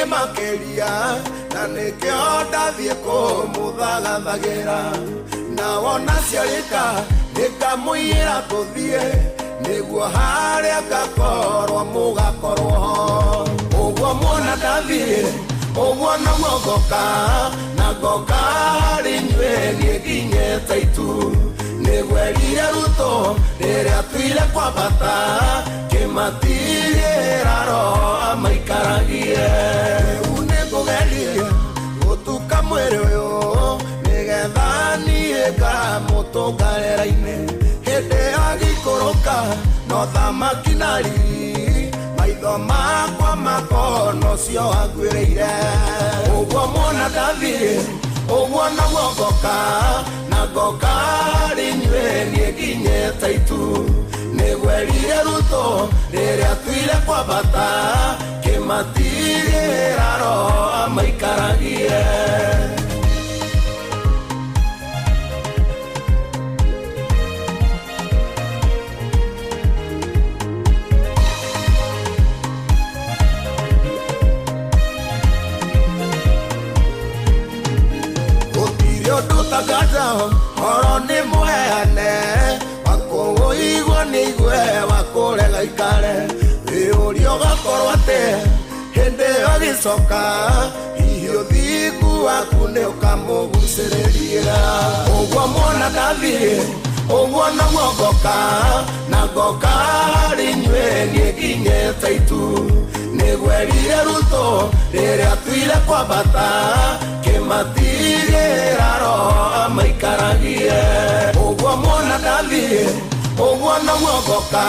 nyingĩ makĩria na nĩkĩo ndathiĩ kũmũthagathagĩra na wona ciarĩka nĩngamũiyĩra tũthiĩ nĩguo harĩa ngakorwo mũgakorwo ho ũguo muona ndathiĩ ũguo noguo ngoka na ngoka harĩ inyuĩ niĩ nginyĩte itu nĩgwerire Ruto rĩrĩa tuire kwambata kĩmatigĩra roho amaikaragie rĩu nĩngũgeria gũtuka mwĩrĩ ũyũ nĩgetha niĩ ngamũtũnga rĩera-inĩ hĩndĩ agĩikũrũka no thamaki na riri maitho makwa makona ũcio anguĩrĩire ũguo muona ndathiĩ ũguo noguo ngoka na ngoka harĩ inyuĩ niĩ nginyĩte itu nĩgwerire Ruto rĩrĩa tuire kwambata kĩmatigĩra roho amaikaragie. Ũndũ horo nĩ mũheane wakũigua nĩ igue wakũrega ikare wĩũria ũgakorwo atĩ hĩndĩ ĩyo agĩcoka hihi ũthingu waku nĩ ũkamũgucĩrĩria ũguo muona ndathiĩ ũguo noguo ngoka na ngoka harĩ inyuĩ niĩ nginyĩte itu nĩgwerire Ruto rĩrĩa tuire kwambata kĩmatigĩra roho amaikaragie ũguo muona ndathiĩ ũguo noguo ngoka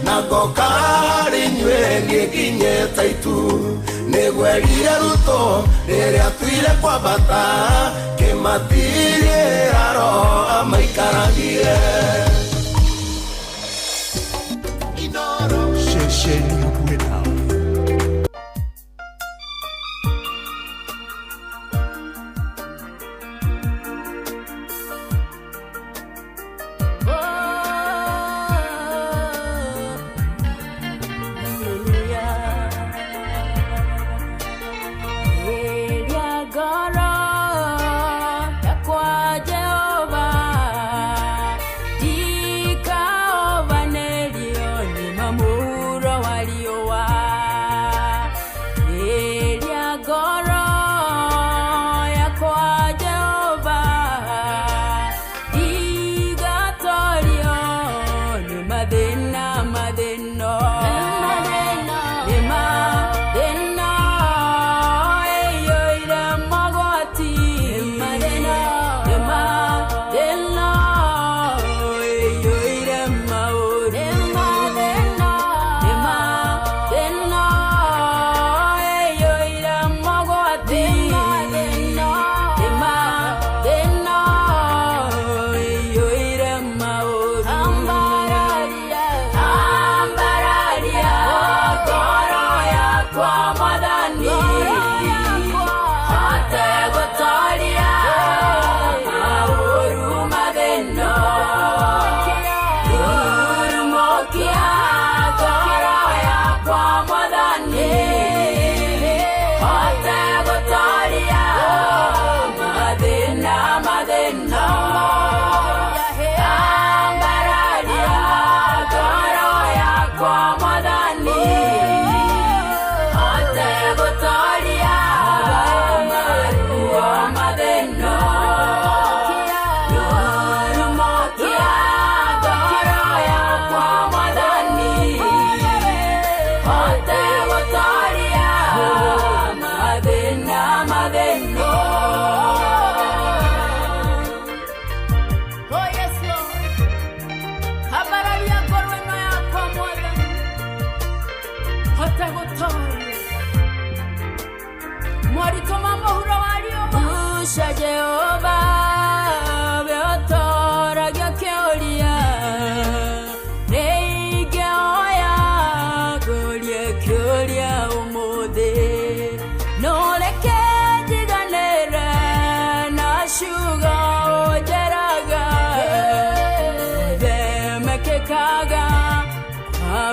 na ngoka harĩ inyuĩ niĩ nginyĩte itu nĩgwerire Ruto rĩrĩa tuire kwambata kĩmatigĩra roho amaikaragie. Ceceni hakuhĩ nawe.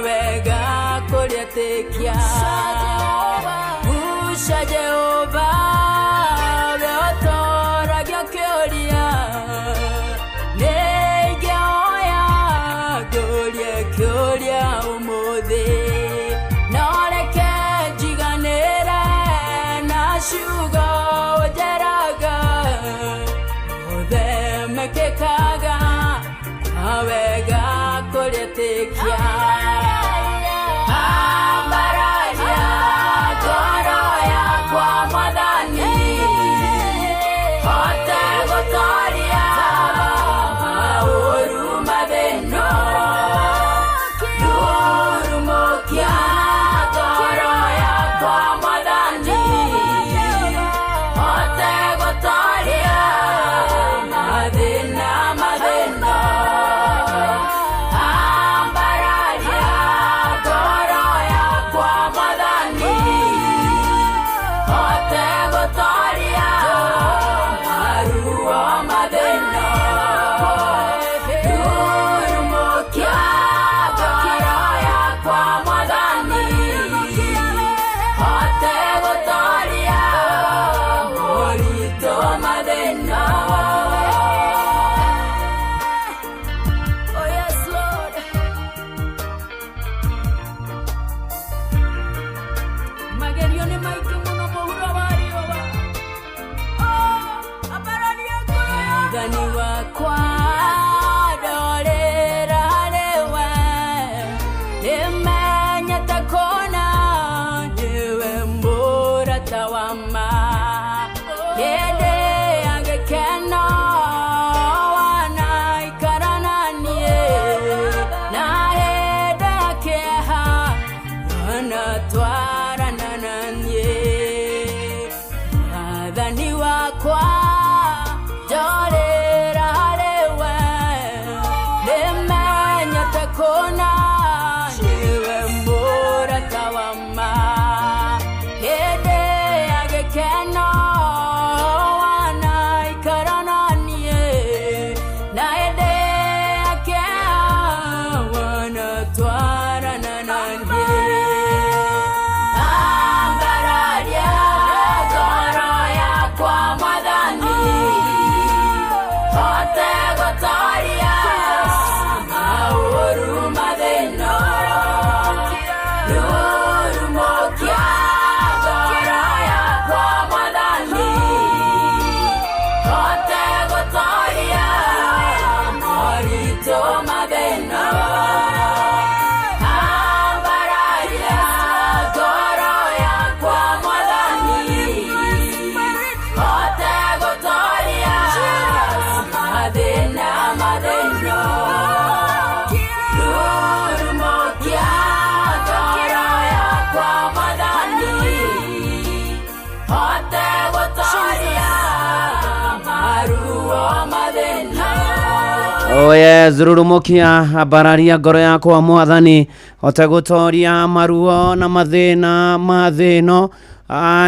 Wega kũrĩa tĩkia. Goca Jehova ũrĩa ũtoragia kĩũria, nĩ ingĩhoya ngũrie kĩũria ũmũthĩ, no reke njiganĩre na ciugo ũnjeraga, mothe mekĩkaga kwa wega kũrĩtĩkia. Ambararia ngoro yakwa Mwathani, hote gũtoria maũru mathĩno. Rurumũkia ngoro yakwa Mwathani, hote gũtoria mathĩna mathĩno. Ambararia ngoro yakwa Mwathani, hote gũtoria maruo mathĩno. Rurumũkia ngoro yakwa Mwathani, hote gũtoria moritũ mathĩno. Oh yes, Lord. Magerio nĩ maingĩ mũno mũhuro wa riũa. Oh, ambararia ngoro yakwa. Mwathani wakwa, ndorĩra harĩwe, nĩmenyete kũna nĩwe mũrata wa ma. Hĩndĩ ya gĩkeno wanaikara na niĩ, na hĩndĩ ya kĩeha wanatwarana na niĩ. Mwathani wakwa, ndorĩra harĩwe, nĩmenyete kũna nĩwe mũrata wa ma. Hĩndĩ ya gĩkeno wanaikara na niĩ, na hĩndĩ ya kĩeha wanatwarana na niĩ. Ambararia ngoro yakwa Mwathani, hote gũtoria maũru mathĩno. Rurumũkia ngoro yakwa Mwathani, hote gũtoria moritũ mathĩno. Ambararia ngoro yakwa Mwathani, hote gũtoria mathĩna mathĩno. Rurumũkia ngoro yakwa Mwathani, hote gũtoria maruo mathĩna. Oh yes, rurumukia, ambararia ngoro yakwa Mwathani, hote gũtoria maruo na mathĩna ma thĩ ĩno.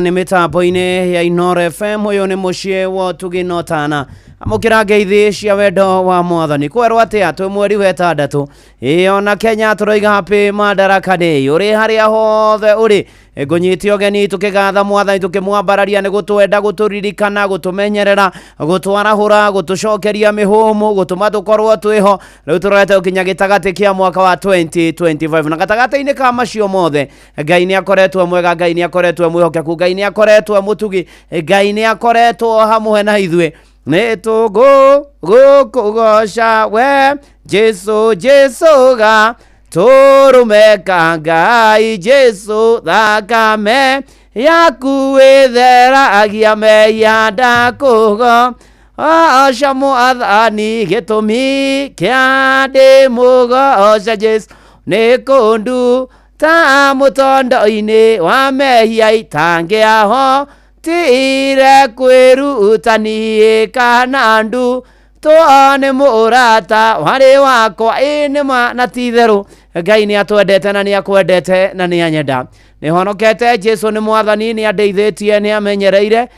Nĩ mĩtambo-inĩ ya Inoro FM, ũyũ nĩ mũciĩ wa ũtugi na ũtana. Amũkĩra ngeithi cia wendo wa Mwathani. Kwerwo atĩa twĩ mweri wa ĩtandatũ, ĩ ona Kenya tũroiga happy Madaraka Day. Ũrĩ harĩa hothe ũrĩ, ngũnyite ũgeni tũkĩgatha Mwathani, tũkĩmwambararia nĩ gũtwenda, gũtũririkana, gũtũmenyerera, gũtwarahũra, gũtũcokeria mĩhũmũ, gũtũma tũkorwo twĩho. Rĩu tũrorete gũkinya gĩtagatĩ kĩa mwaka wa 2025, na gatagatĩ-inĩ ka macio mothe Ngai nĩ akoretwo mwega, Ngai nĩ akoretwo mwĩhokeku, Ngai nĩ akoretwo mũtugi, Ngai nĩ akoretwo hamwe na ithuĩ. Nĩ tũgũ gũkũgoca we Jesu, Jesu ga tũrũmeka Ngai, Jesu thakame yaku ĩtheragia mehia, ndakũgo oca Mwathani, gĩtũmi kĩa ndĩmũgoca Jesu nĩ kũndu ta mũtondo-inĩ wa mehia itangĩaho tire kwĩruta niĩ kana ndu tuone mũrata warĩ wakwa. Ĩ nĩ ma na ti itherũ, Ngai nĩ atwendete na nĩ akwendete na nĩ anyenda. Nĩ honokete, Jesu nĩ Mwathani, nĩ andeithĩtie, nĩ amenyereire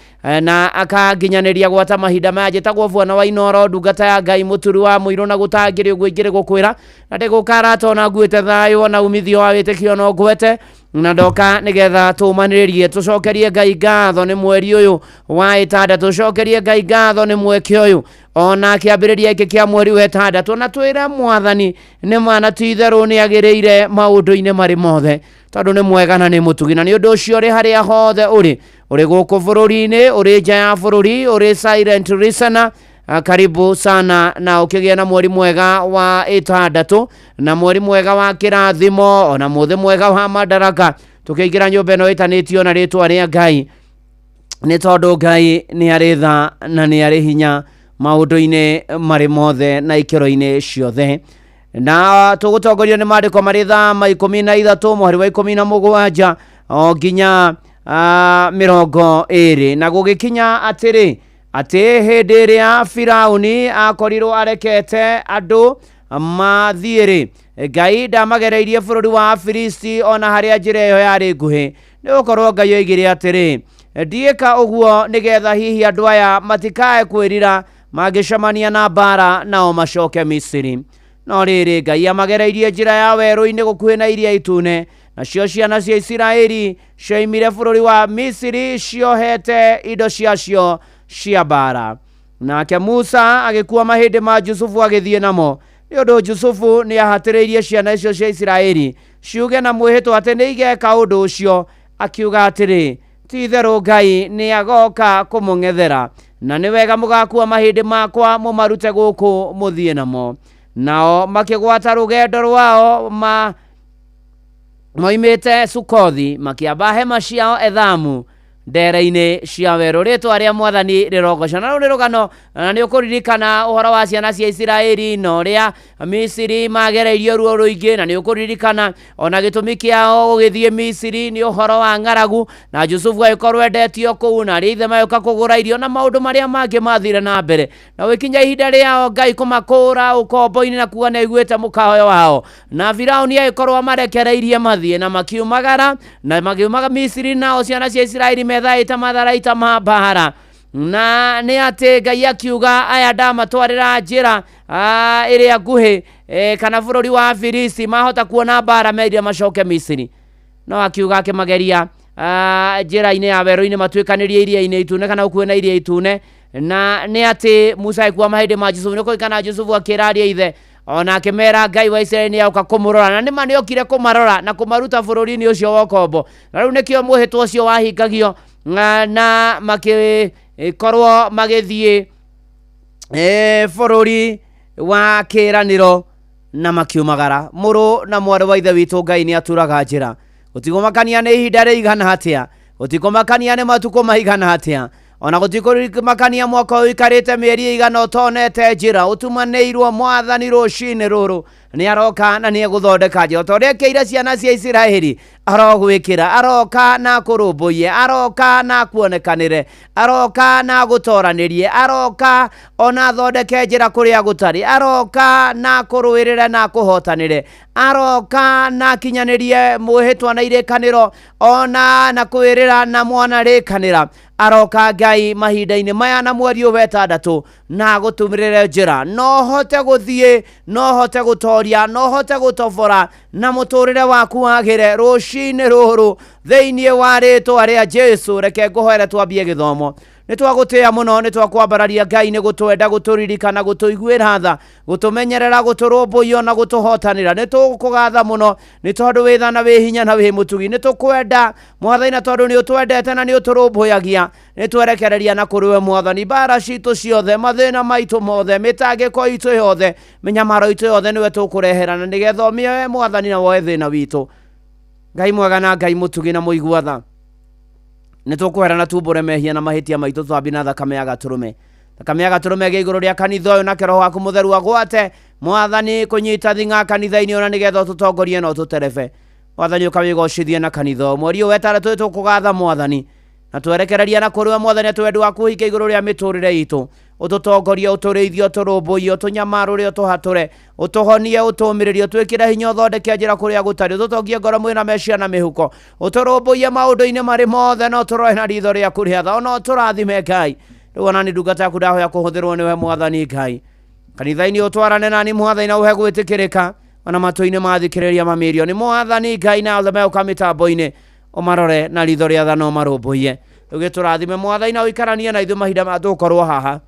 na akanginyanĩria gwata mahinda maya. Njĩtagwo Bwana wa Inoro, ndungata ya Ngai, mũturi wa mũirũ na gũtangĩrĩ ũguo ingĩrĩ gũkwĩra na ndĩgũkarata ona nguĩte thayũ ona umithio wa wĩtĩkio no ngwete. Na ndoka nĩgetha tũmanĩrĩrie, tũcokerie Ngai ngatho nĩ mweri ũyũ wa ĩtandatũ, tũcokerie Ngai ngatho nĩ mweke ũyũ ona kĩambĩrĩria gĩkĩ kĩa mweri wa ĩtandatũ, na twĩre Mwathani nĩ ma na ti itherũ nĩ agĩrĩire maũndũ-inĩ marĩ mothe, tondũ nĩ mwega na nĩ mũtugi. Na nĩ ũndũ ũcio ũrĩ harĩa hothe ũrĩ, ũrĩ gũkũ bũrũri-inĩ, ũrĩ nja ya bũrũri, ũrĩ silent listener, karibu sana na ũkĩgĩa na mweri mwega wa ĩtandatũ na mweri mwega wa kĩrathimo, ona mũthĩ mwega wa madaraka, tũkĩingĩra nyũmba ĩno ĩtanĩtio na rĩtwa rĩa Ngai, nĩ tondũ Ngai nĩ arĩ tha na nĩ arĩ hinya maũndũ-inĩ marĩ mothe na ikĩro-inĩ ciothe. Na tũgũtongorio nĩ maandĩko marĩ Thama 13 mũhari wa 17 o nginya 20. Na gũgĩkinya atĩrĩ, atĩ hĩndĩ ĩrĩa Firauni akorirwo arekete andũ mathiĩ-rĩ, Ngai ndamagereirie bũrũri wa Afilisti ona harĩa njĩra ĩyo yarĩ nguhĩ, nĩ gũkorwo Ngai oigire atĩrĩ, ndiĩka ũguo nĩgetha hihi andũ aya matikae kwĩrira mangĩcemania na mbara nao macoke Misiri. No rĩrĩ, Ngai amagereirie njĩra ya werũ-inĩ gũkuhĩ na Iria Itune, nacio ciana cia Isiraeli cioimire bũrũri wa Misiri ciohete indo ciacio cia mbara. Nake Musa agĩkua mahĩndĩ ma Jusufu agĩthiĩ namo, nĩ ũndũ Jusufu nĩ ahatĩrĩirie ciana icio cia Isiraeli ciuge na mwĩhĩtwa atĩ nĩ igeka ũndũ ũcio, akiuga atĩrĩ, ti itherũ Ngai nĩ agoka kũmũng'ethera, na nĩ wega mũgakua mahĩndĩ makwa mũmarute gũkũ mũthiĩ namo. Nao makĩgwata rũgendo rwao moimĩte Sukothi, makĩamba hema ciao Ethamu ndere-inĩ cia werũ. Rĩtwa rĩa Mwathani rĩrogocwo. Na rũu nĩ rũgano, na nĩ ũkũririkana ũhoro wa ciana cia Isiraeli na ũrĩa Misiri magereirio ruo rũingĩ, na nĩ ũkũririkana ona gĩtũmi kĩao gũgĩthiĩ Misiri nĩ ũhoro wa ng'aragu, na Jusufu agĩkorwo endetio kũu, na arĩa ithe magĩũka kũgũra irio na maũndũ marĩa mangĩ mathire na mbere. Na gũgĩkinya ihinda rĩao Ngai kũmakũra ũkombo-inĩ na kuga nĩ aiguĩte mũkayo wao, na Firauni agĩkorwo amarekereirie mathiĩ, na makiumagara na makiumaga Misiri, nao ciana cia Isiraeli methaĩte matharaita ma mbara. Na nĩ atĩ Ngai akiuga aya ndamatwarĩra njĩra ĩrĩa nguhĩ, kana bũrũri wa Afilisti, mahota kuona mbara merire macoke Misiri. No akiuga akĩmageria njĩra-inĩ ya werũ-inĩ matuĩkanĩrie Iria-inĩ Itune kana gũkuhĩ na Iria Itune. Na nĩ atĩ Musa agĩkua mahĩndĩ ma Jusufu, nĩ kũririkana Jusufu akĩra ariũ a ithe, ona akĩmera Ngai wa Isiraeli nĩ oka kũmũrora, na nĩma nĩ okire kũmarora na kũmaruta bũrũri-inĩ ũcio wa ũkombo. Na rĩu nĩkĩo mwĩhĩtwa ũcio wahingagio, na makĩkorwo magĩthiĩ bũrũri wa kĩĩranĩro na makiumagara. Mũrũ na mwarĩ wa ithe witũ, Ngai nĩ aturaga njĩra. Gũtikũmakania nĩ ihinda rĩigana atĩa, gũtikũmakania nĩ matukũ maigana atĩa, ona gũtikũmakania mwaka ũyũ ũikarĩte mĩeri ĩigana ũtonete njĩra, ũtumanĩirwo Mwathani rũcinĩ rũrũ nĩ aroka na nĩ egũthondeka njĩra. Ta ũrĩa ekĩire ciana cia Isiraeli, arogwĩkĩra, aroka na akũrũmbũiye, aroka na akuonekanĩre, aroka na agũtoranĩrie, aroka ona athondeke njĩra kũrĩa gũtarĩ, aroka na akũrũĩrĩre na akũhotanĩre, aroka na akinyanĩrie mwĩhĩtwa na irĩkanĩro, ona na kwĩrĩra na mwana rĩkanĩra. Aroka Ngai mahinda-inĩ maya na mweri ũyũ wa ĩtandatũ na agũtumĩrĩre njĩra. No hote gũthiĩ, no hote gũtoria, no hote gũtobora na mũtũrĩre waku wagĩre rũcinĩ rũrũ thĩinĩ wa rĩtwa rĩa Jesu. Reke ngũhoere twambie gĩthomo. Nĩ twagũtĩĩa mũno, nĩ twakwambararia Ngai nĩ gũtwenda, gũtũririkana, gũtũiguĩra tha, gũtũmenyerera, gũtũrũmbũiya na gũtũhotanĩra. Nĩ tũgũkũgatha mũno nĩ tondũ wĩ tha na wĩ hinya na wĩ mũtugi. Nĩ tũkwenda Mwathani na tondũ nĩ ũtwendete na nĩ ũtũrũmbũyagia. Nĩ twerekereria na kũrĩ we Mwathani mbara citũ ciothe, mathĩna maitũ mothe, mĩtangĩko itũ yothe, mĩnyamaro itũ yothe nĩwe tũkũrehera, na nĩgetha ũmĩoe Mwathani na woe thĩna witũ. Ngai mwega na Ngai mũtugi na mũigua tha, nĩ tũkũhera na tumbũre mehia na mahĩtia maitũ, tũthambie na thakame ya gatũrũme. Thakame ya gatũrũme ĩgĩe igũrũ rĩa kanitha ũyũ, nake Roho waku mũtheru agwate Mwathani kũnyita thing'a kanitha-inĩ ona nĩgetha ũtũtongorie na ũtũterebe. Mwathani ũkawĩgocithie na kanitha ũyũ. Mweri ũyũ wetandatũ nĩtũkũgatha Mwathani na twerekereria na kũrĩ we Mwathani, atĩ wendi waku ũhinge igũrũ rĩa mĩtũrĩre itũ, ũtũtongorie, ũtũrĩithie, ũtũrũmbũiye, ũtũnyamarũre, ũtũhatũre, ũtũhonie, ũtũũmĩrĩrie, ũtwĩkĩre hinya, ũthondeke njĩra kũrĩa gũtarĩ, ũtũtongie ngoro mwĩrĩ na meciria na mĩhuko, ũtũrũmbũiye maũndũ-inĩ marĩ mothe, na ũtũrore na ritho rĩaku rĩa tha, ona ũtũrathime Ngai. Rĩu ona nĩ ndungata yaku ndahoya kũhũthĩrwo nĩwe Mwathani Ngai. Kanitha-inĩ ũtwarane nani Mwathani na ũhe gwĩtĩkĩrĩka. Ona matũ-inĩ ma thikĩrĩria mamirioni, Mwathani Ngai, na othe megũka mĩtambo-inĩ ũmarore na ritho rĩa tha na ũmarũmbũiye. Ũgĩtũrathime, Mwathani, na ũikaranie na ithuĩ mahinda ma tũgũkorwo haha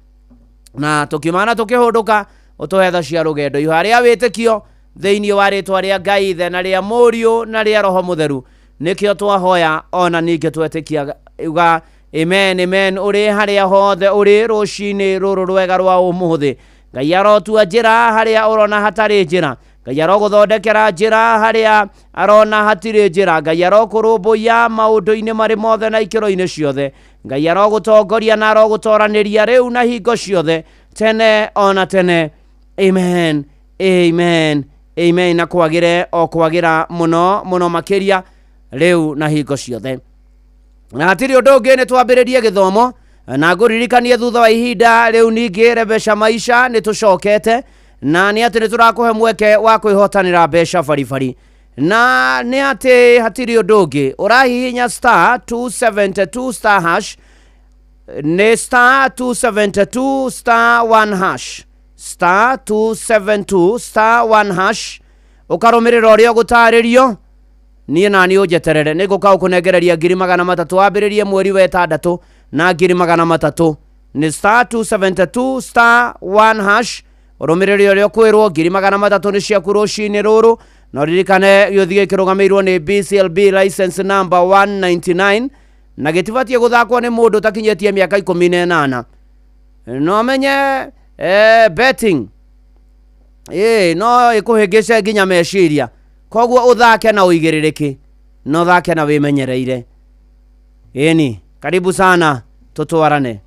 na tũkiumana tũkĩhũndũka, ũtũhe tha cia rũgendo ihoya rĩa wĩtĩkio thĩinĩ wa rĩtwa rĩa Ngai Ithe na rĩa Mũriũ na rĩa Roho Mũtheru nĩkĩo twahoya ona ningĩ twetĩkia. Uga amen, amen. Ũrĩ harĩa hothe ũrĩ rũcinĩ rũrũ rwega rwa ũmũthĩ, Ngai arotua njĩra harĩa ũrona hatarĩ njĩra. Ngai arogũthondekera njĩra harĩa arona hatirĩ njĩra. Ngai arokũrũmbũiya maũndũ-inĩ marĩ mothe na ikĩro-inĩ ciothe. Ngai arogũtongoria na arogũtoranĩria rĩu na hingo ciothe, tene ona tene. Amen, amen, amen. Na kwagĩre o kwagĩra mũno mũno makĩria rĩu na hingo ciothe. Na hatirĩ ũndũ ũngĩ, nĩ twambĩrĩrie gĩthomo na ngũririkanie thutha wa ihinda rĩu ningĩ Rebesha Maisha nĩ tũcokete, na nĩ atĩ nĩ tũrakũhe mweke wa kwĩhotanĩra mbeca baribari, na nĩ atĩ hatirĩ ũndũ ũngĩ, ũrahihinya star 272 star hash, nĩ star 272 star 1 hash, star 272 star 1 hash, ũkarũmĩrĩra ũrĩa ũgũtarĩrio. Niĩ nani ũnjeterere nĩ ngũka ũkũnengereria 300,000, wambĩrĩrie mweri wa ĩtandatũ na 300,000. Nĩ star 272 star 1 hash, ũrũmĩrĩre ũrĩa ũkwĩrwo. 300,000 nĩ ciaku rũcinĩ rũrũ, na ũririkane gĩũthi gĩkĩ kĩrũgamĩirwo nĩ BCLB license number 199, na gĩtibatiĩ gũthakwo nĩ mũndũ ũtakinyĩtie mĩaka 18. No menye betting ĩĩ no ĩkũhĩngĩce nginya meciria, koguo ũthake na ũigĩrĩrĩki na ũthake na wĩmenyereire. Ĩni, karibu sana, tũtwarane.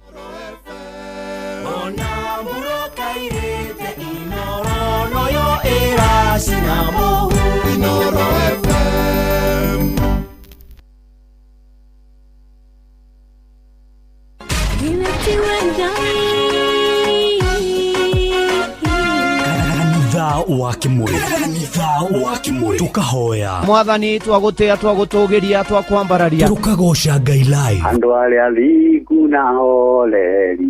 Ona mũrokairĩte Inoro noyo ĩracina mũhu. Inoro FM. Githĩ Ngai. Kanitha wa Kimuri, Kanitha wa Kimuri, tukahoya. Mwathani, twagũtĩa, twagũtũgĩria, twakwambararia. Tukagoca Ngai live. Andũ arĩa thingu na horeri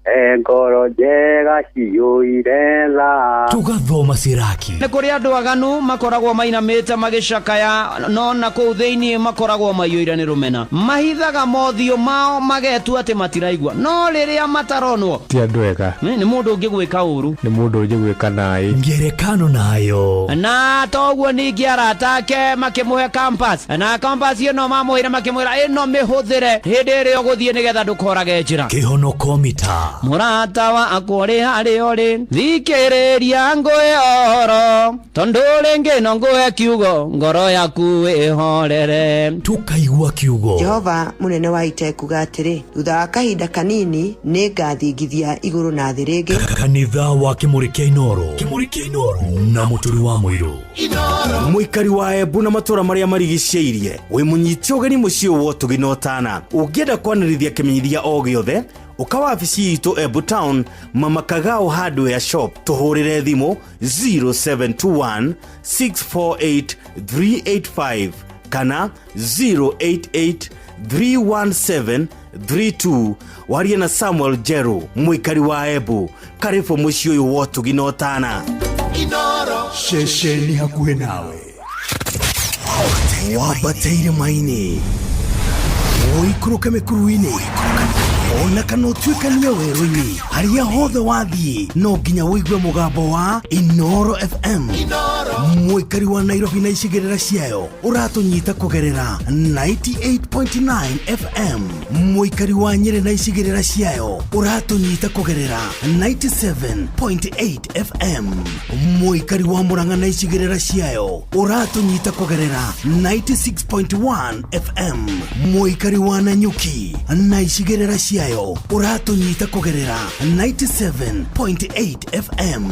e ngoro njega ciyũire tha. Tugathoma Siraki. Nĩ kũrĩ andũ aganu makoragwo mainamĩte magĩcakaya, no na kũu thĩinĩ makoragwo maiyũire nĩ rũmena. Mahithaga mothiũ mao magetua atĩ matiraigua, no rĩrĩa mataronwo Ti andũ ega. Nĩ mũndũ ũngĩgwĩka ũru. Nĩ mũndũ ũngĩgwĩka naĩ. Ngerekano nayo. Na toguo ningĩ arata ake makĩmũhe compass, na compass ĩno mamũheire makĩmwĩra ĩno mĩhũthĩre hĩndĩ ĩrĩa ũgũthiĩ nĩgetha ndũkorage njĩra. Kĩhonoko mita. Mũrata wakwa, ũrĩ harĩa ũrĩ, thikĩrĩria ngũhe ũhoro, tondũ rĩngĩ no ngũhe kiugo ngoro yaku ĩhorere. Tukaigua kiugo. Jehova mũnene wa ita ekuga atĩrĩ, thutha wa kahinda kanini nĩ ngathingithia igũrũ na thĩ rĩngĩ. Kanitha wa Kimuri kĩa Inoro, Kimuri kĩa Inoro na Mũturi wa Mũirũ. Mũikari wa Embu na matũra marĩa marigicĩirie, wĩ mũnyite ũgeni mũciĩ wa ũtugi na ũtana. Ũngĩenda kwanĩrithia kĩmenyithia o gĩothe, ũka wabici itũ Embu Town, Mama Kagao Hardware Shop. Tũhũrĩre thimũ 0721 648 385 kana 088 317 32, warie na Samuel Jeru. Mũikari wa Embu, karibu mũciĩ ũyũ wa ũtugi na ũtana. Ceceni hakuhĩ nawe. Wambate irĩma-inĩ, ũikũrũke mĩkuru-inĩ, ona kana ũtuĩkanie werũ-inĩ, harĩa hothe wathiĩ no nginya ũigue mũgambo wa Inoro FM. Mũikari wa Nairobi na icigĩrĩra ciayo, ũratũnyita kũgerera 98.9 FM. Mũikari wa Nyĩrĩ na icigĩrĩra ciayo, ũratũnyita kũgerera 97.8 FM. Mũikari wa Mũrang'a na icigĩrĩra ciayo, ũratũnyita kũgerera 96.1 FM. Mũikari wa Nanyuki na icigĩrĩra ciayo, ũratũnyita kũgerera 97.8 FM.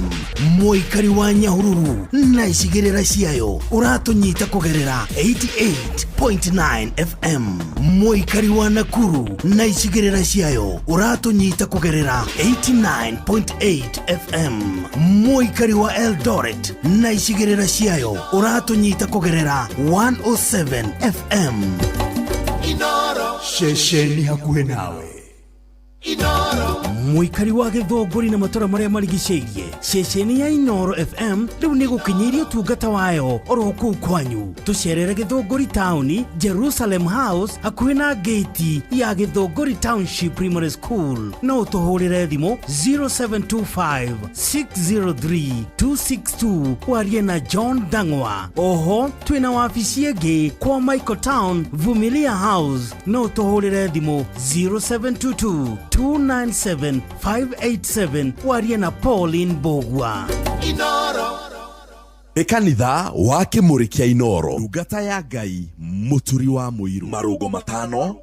Mũikari wa Nyahururu na icigĩrĩra ciayo, ũratũnyita kũgerera 88.9 FM. Mũikari wa Nakuru na icigĩrĩra ciayo, ũratũnyita kũgerera 89.8 FM. Mũikari wa Eldoret na icigĩrĩra ciayo, ũratũnyita kũgerera 107 FM. Ceceni hakuhĩ nawe. Mũikari wa Gĩthũngũri na matũra marĩa marigicĩirie, ceceni ya Inoro FM rĩu nĩ gũkinyĩirie ũtungata wayo oro kũu kwanyu. Tũcerere Gĩthũngũri taũni, Jerusalem House, hakuhĩ na ngĩti ya Gĩthũngũri Township Primary School. No ũtũhũrĩre thimũ 0725 603 262 warie na John Dang'wa. Oho twĩna wabici ĩngĩ kwa Michael Town, Vumilia House. No ũtũhũrĩre thimũ 0722 297 587 warie na Pauline Bogwa. Nĩ kanitha wa Kĩmũrĩ kĩa Inoro, ndungata ya Ngai Mũturi wa Mũirũ. Marũngo matano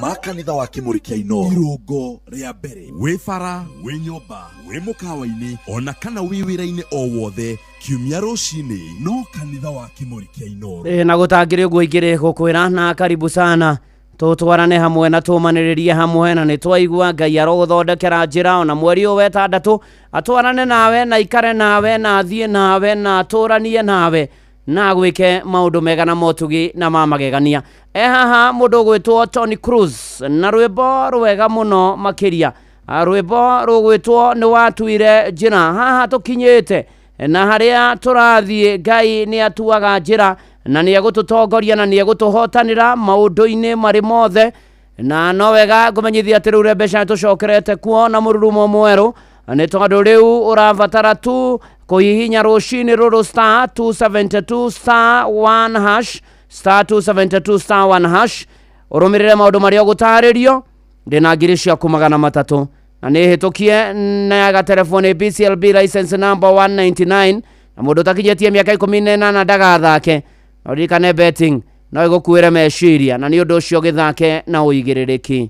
ma kanitha wa Kĩmũrĩ kĩa Inoro. Irũngo rĩa mbere, wĩ bara, wĩ nyũmba, wĩ mũkawa-inĩ, ona kana wĩ wĩra-inĩ o wothe, kiumia rũcinĩ no kanitha wa Kĩmũrĩ kĩa Inoro. Na gũtangĩrĩ ũguo ingĩrĩ gũkwĩra na karibu sana, tũtwarane hamwe na tũmanĩrĩrie hamwe, na nĩ twaigua Ngai arogũthondekera njĩra ona mweri ũyũ wetandatũ atwarane nawe na ikare nawe na athiĩ nawe na atũranie nawe na gwĩke maũndũ mega na motugi na ma magegania. E haha mũndũ ũgwĩtwo Tony Cruz na rwĩmbo rwega mũno makĩria, rwĩmbo rũgwĩtwo nĩ watuire njĩra. Haha tũkinyĩte na harĩa tũrathiĩ, Ngai nĩ atuaga njĩra na nĩ egũtũtongoria na nĩ egũtũhotanĩra maũndũ-inĩ marĩ mothe. Na no wega ngũmenyithia atĩ rĩu mbeca tũcokerete kuo na mũrurumo mwerũ, nĩ tondũ rĩu ũrabatara tu kũhihinya rũcinĩ rũrũ star 272 star 1 hash, star 272 star 1 hash, ũrũmĩrĩre maũndũ marĩa ũgũtarĩrio. Ndĩna ngiri ciaku 300 na nĩ hĩtũkie na gatelefoni BCLB license number 199, na mũndũ ũtakinyĩtie mĩaka 18 ndagathake. Na ũririkane betting no ĩgũkuĩre meciria, na nĩ ũndũ ũcio gĩthake na ũigĩrĩrĩki.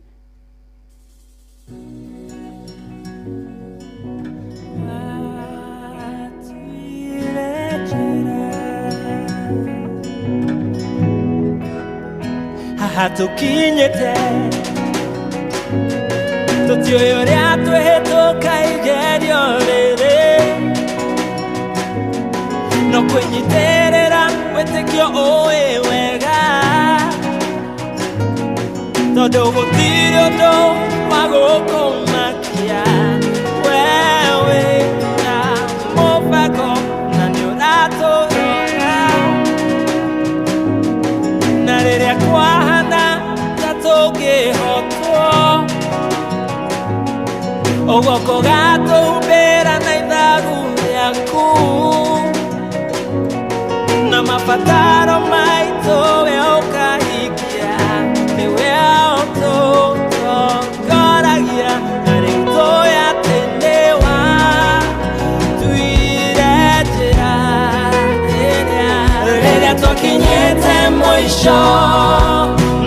Haha tũkinyĩte tũtiũĩ ũrĩa twĩhĩtũka igerio rĩrĩ, no kwĩnyitĩrĩra wĩtĩkio ũĩ wega, tondũ gũtirĩ ũndũ wa gũkũmakia. We wĩna mũbango na nĩ ũratũrora, na rĩrĩa kwahana ta tũngĩhotwo, ũguoko gatũhumbĩra na ithagu rĩaku, na mabataro maitũ we ũkahingia, nĩwe ũtũtongoragia, na rĩu tũĩ atĩ nĩwa tuire njĩra rĩrĩa twakinyĩte mũico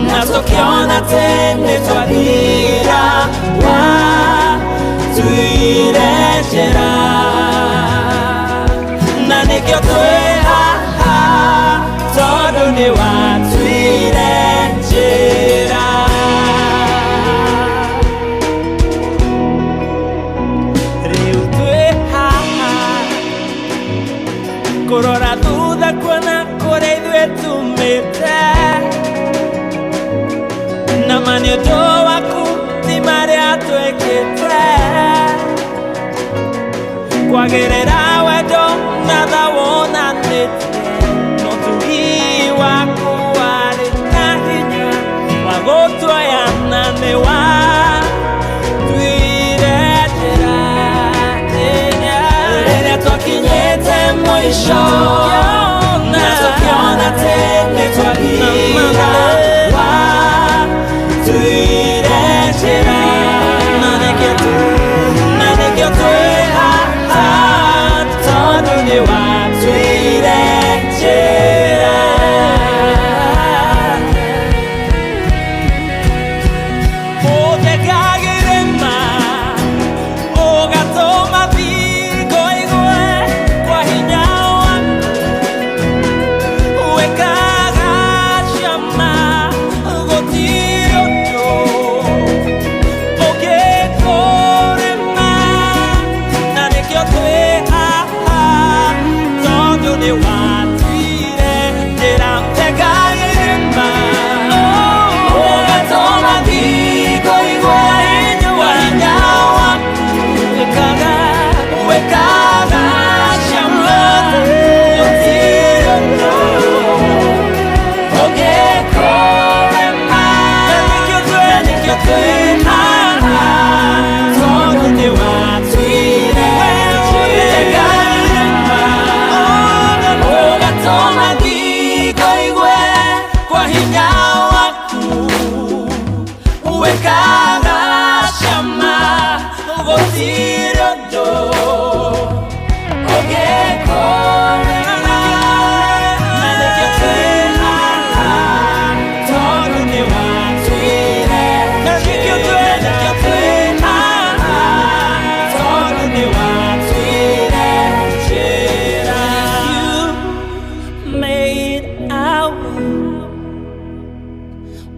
na tũkĩona atĩ nĩ twathira, watuire njĩra, na nĩkĩo twĩ haha tondũ nĩ watuire njĩra. Rĩu twĩ haha kũrora thutha kuona kũrĩa ithuĩ tumĩte, na ma nĩ ũndũ waku ti marĩa twĩkĩte, kwagĩrĩra wendo na tha wonanĩtie, no tugi waku warĩ na hinya wa gũtuoya na nĩ watuire njĩra rĩrĩa twakinyĩte mũico na tũkĩona atĩ nĩ twathira, watuire njĩra, na nĩkĩo twĩ haha tondũ nĩ watuire njĩra. Ũthekagĩrĩma ũgatũma thingo igwe kwa hinya waku,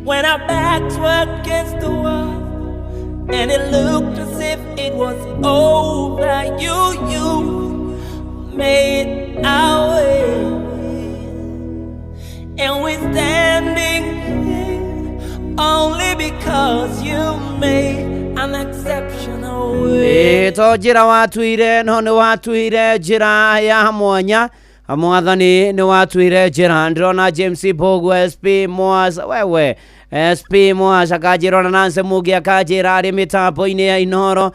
When our backs were against the wall and it looked as if it was over, you made our way. And we're standing here only because you made an exceptional way. Ĩ, to njĩra watuire no nĩ watuire njĩra ya mwanya. Mwathani nĩ watuire njĩra. Ndĩrona James Bogu, SP Moas, wewe SP Moas akanjĩra, ona Nancy Mugi akanjĩra arĩ mĩtambo-inĩ ya Inoro.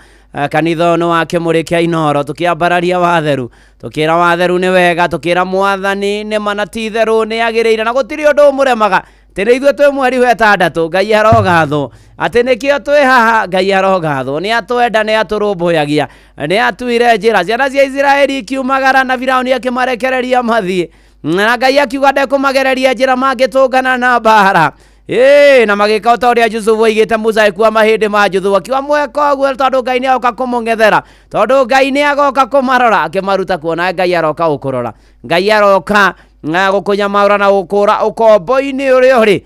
Kanitha ũyũ nĩ wa kĩmũrĩ kĩa Inoro, tũkĩambararia watheru, tũkĩra watheru nĩ wega, tũkĩra mwathani nĩ mana ti itherũ nĩ agĩrĩire na gũtirĩ ũndũ ũmũremaga. Atĩ nĩ ithuĩ twĩ mweri wa ĩtandatũ, Ngai arogathwo. Atĩ nĩkĩo twĩ haha, Ngai arogathwo. Nĩ atwenda, nĩ atũrũmbũyagia, nĩ atuire njĩra. Ciana cia Isiraeli ikiumagara na Firaũni akĩmarekereria mathiĩ, na Ngai akiuga ndekũmagereria njĩra mangĩtũngana na mbara. Ĩĩ, na magĩka o ta ũrĩa Jusufu oigĩte. Musa agĩkua mahĩndĩ ma Juthu, akiuga mweka ũguo tondũ Ngai nĩ agoka kũmũng'ethera, tondũ Ngai nĩ agoka kũmarora akĩmaruta kuona. Ngai aroka gũkũrora, Ngai aroka gũkũnyamaũra na gũkũra ũkombo-inĩ ũrĩa ũrĩ.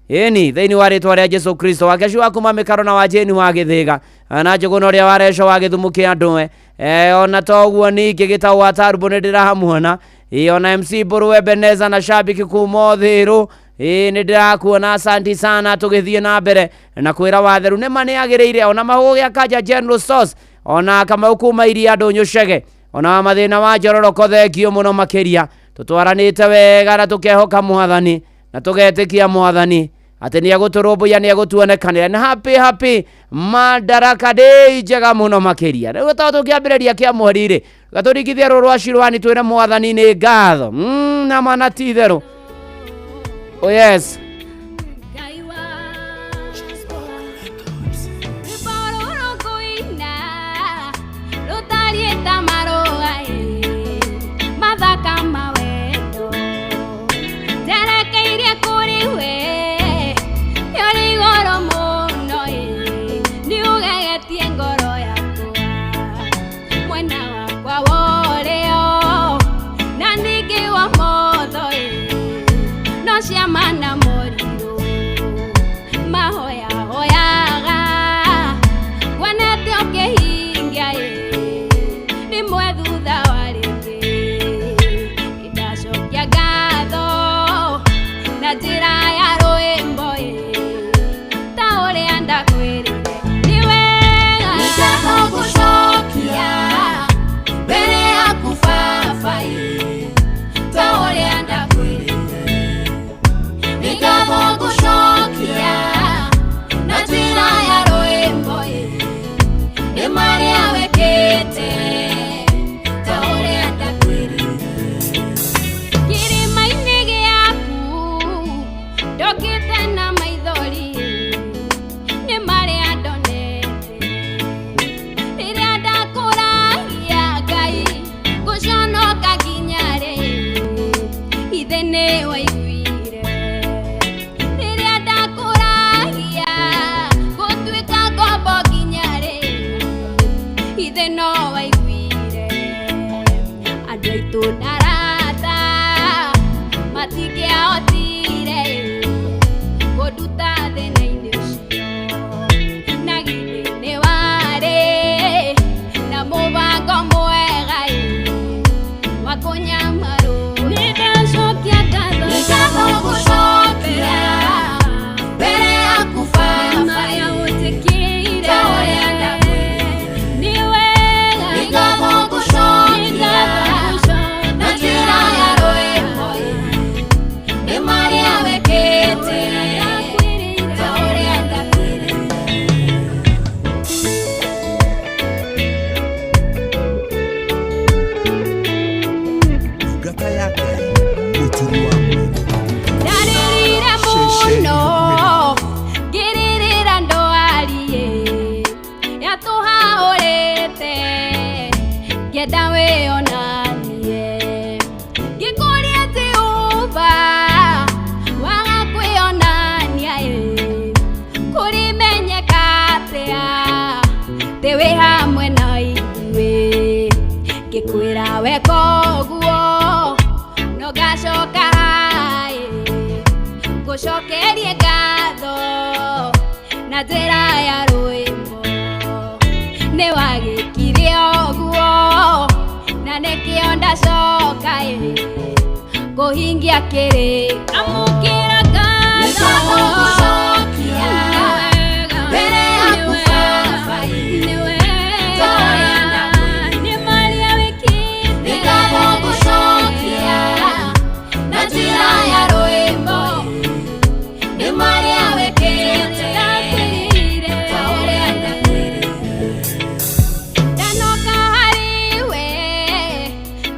Ĩni, thĩinĩ wa rĩtwa rĩa Jesu Kristo. Wakecu wa kuma mĩkaro na wa Jeni wa Gĩthĩga na Njũgũna ũrĩa wa Reco wa Gĩthumu kĩa Ndũe. Ona toguo ningĩ Gĩtaũ wa Tarumbu nĩ ndĩramuona. Ĩ, ona MC Mbũrũ Ebeneza na shabiki kuma Ũthĩrũ. Ĩ, nĩ ndĩrakuona, asanti sana. Tũgĩthiĩ na mbere na kwĩra watheru nĩ ma nĩ agĩrĩire. Ona mahũgũ gĩa Kanja General Stores, ona Kamau kuma Iria Ndũnyũ Cege, ona wa mathĩna wa njororoko, thengio mũno makĩria. Tũtwaranĩte wega na tũkehoka mwathani na tũgetĩkia mwathani atĩ nĩ egũtũrũmbũiya, nĩ egũtuonekanĩra. Nĩ happy happy Madaraka Day njega mũno makĩria. Rĩu to tũkĩambĩrĩria kĩa mweri rĩ, gatũringithie rũrũ rwa Shirwani, twĩre mwathani nĩ ngatho na mana ti itherũ. Oh yes. Ngai wa rwĩmbo rũrũ ngũina rũtariĩ ta marũa ĩ, mathaka ma wendo njerekeirie kũrĩ we. Nĩ ũrĩ igũrũ mũno ĩ, nĩ ũgegetie ngoro yakwa mwena wakwa wa ũrĩo na ningĩ wa motho ĩ, no ciama na morirũ mahoyahoyaga wonete ũkĩhingia ĩ, rĩmwe thutha wa rĩngĩ. Ndacokia ngatho na njĩra ya rwĩmbo ĩ, ta ũrĩa ndakwĩrire nĩ wega. Nĩ ngatho ngũcokia mbere yaku baba ĩ, ta ũrĩa ndakwĩrire. Nĩ ngatho ngũcokia na njĩra ya rwĩmbo ĩ, nĩ marĩa wĩkĩte, ta ũrĩa ndakwĩrire. Kĩrĩma-inĩ gĩaku ndokĩte na maithori, nĩ marĩa ndonete rĩrĩa ndakũragia Ngai ngũconoka nginya rĩ. Ithe nĩ waiguire rĩrĩa ndakũragia gũtuĩka ngombo nginya rĩ. Ithe no waiguire. Andũ aitũ na arata matingĩahotire kũnduta thĩna-inĩ ũcio, na githĩ nĩ warĩ na mũbango mwega ĩ, wa kũnyamarwo. Nĩ ndacokia ngatho. Nĩ ngatho ngũcokia mbere yaku baba, marĩa ũnjĩkĩire, ta ũrĩa ndakwĩrire. Nĩ wega. Nĩ ngatho ngũcokia na njĩra ya rwĩmbo ĩ, nĩ marĩa wĩkĩte, ta ũrĩa ndakwĩrire. Ndungata ya Ngai Mũturi wa Mũirũ. Ndarĩrire mũno ngĩrĩrĩra ndwariĩ yatũhaũrĩte, ngĩenda wĩonanie, ngĩkũria Jehova waga kwĩonania ĩ, kũrĩmenyeka atĩa atĩ wĩ hamwe na ithuĩ? Ngĩkwĩra weka ũguo no ngacoka haĩ ngũcokerie ngatho. Na njĩra ya rwĩmbo nĩ wagĩkire ũguo na nĩkĩo ndacoka ĩ kũhingia kĩrĩ amũkĩra ngatho Nĩngũgũcokia mbere yaku Baba, nĩ wega nĩ marĩa wĩkĩte Nĩngũgũcokia na njĩra ya rwĩmbo nĩ marĩa wĩkĩte ndakwĩrire ta ũrĩa ndakwĩrire. Ndanoka harĩ we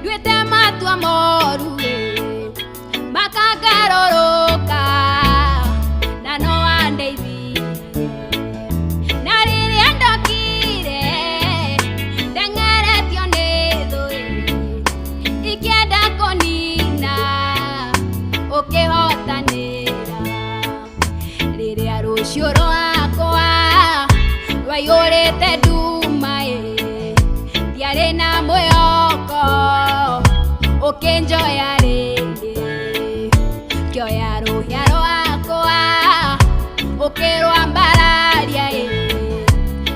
nduĩte matua moru ĩ, makangarũrũka na no wandeithirie. Na rĩrĩa ndokire ndeng'eretio nĩ thũ ĩ, ikĩenda kũnina ũkĩhotanĩra rĩrĩa rũciũ rwakwa rwaiyũrĩte nduma ĩ ndiarĩ na mwĩhoko ũkĩnjoya rĩngĩ ngĩoya rũhĩa rwakwa ũkĩrwambararia ĩ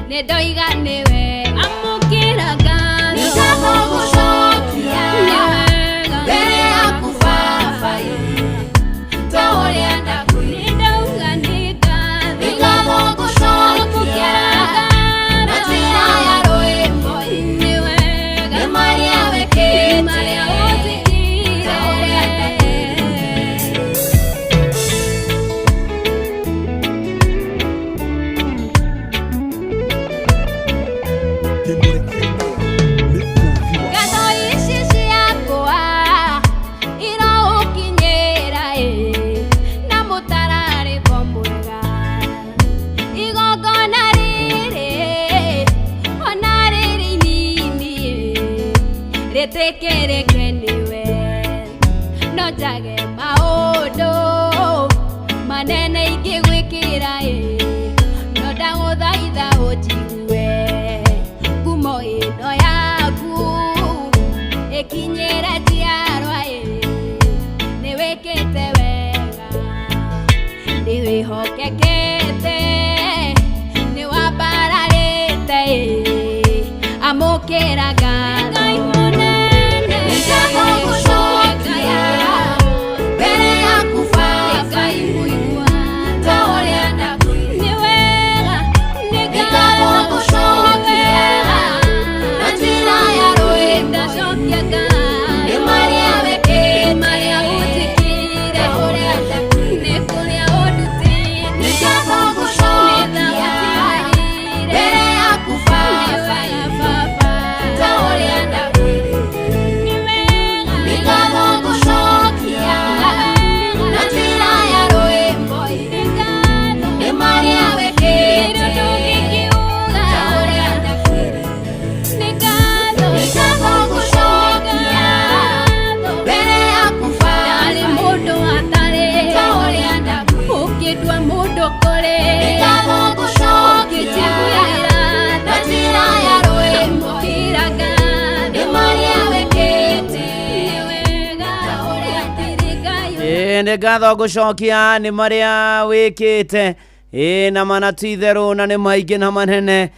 nĩ ndoiga nĩwe amũkĩra ngatho Nĩngũgũcokia nĩ wega mbere yaku Baba, ta ũrĩa ndakwĩrire. nĩ ndauga nĩ ngatho Nĩngũgũcokia na njĩra ya rwĩmbo nĩ wega nĩ marĩa wĩkĩte marĩa ũnjĩkĩire ta ũrĩa ndakwĩrire. Kĩmũrĩ kĩa Inooro nĩ ũũgĩ wa Ngatho ici ciakwa iroũkinyĩra ĩ na mũtararĩko mwega igongona rĩrĩ ona rĩrĩ inini ĩ rĩtĩkĩrĩke nĩwe no njage maũndũ manene ingĩgwĩkĩra ĩ no ndagũthaitha ũnjigue ngumo ĩno yaku ĩkinyĩre njiarwa ĩ nĩ wĩkĩte wega nĩ wĩhokekete nĩ wambararĩte ĩ amũkĩra ngatho Ngai mũnene Nĩngũgũcokia mbere yaku Baba, Ngai mũigua ta ũrĩa ndakwĩrire. nĩ wega nĩ ngatho Nĩngũgũcokia na njĩra ya rwĩmbo ndacokia ngatho nĩ marĩa wĩkĩte marĩa ũnjĩkĩire ta ũrĩa ndakwĩrire. nĩ kũrĩa ũndutĩte Nĩngũgũcokia mbere yaku Baba, ta ũrĩa ndakwĩrire. Nĩngũgũcokia na njĩra ya rwĩmbo nĩ marĩa wĩkĩte ta ũrĩa ndakwĩrire. Nĩngũgũcokia mbere yaku Ndarĩ Baba, mũndũ atarĩ ta ũrĩa ndakwĩrire. ũkĩndua mũndũ kũrĩ Nĩngũgũcokia ũkĩnjiguĩra na njĩra ya rwĩmbo amũkĩra ngatho nĩ marĩa wĩkĩte nĩ wega ta ũrĩa hatirĩ Ngai Ĩ, nĩ ngatho ngũcokia nĩ marĩa wĩkĩte ĩ na mana ti itherũ na nĩ maingĩ na manene.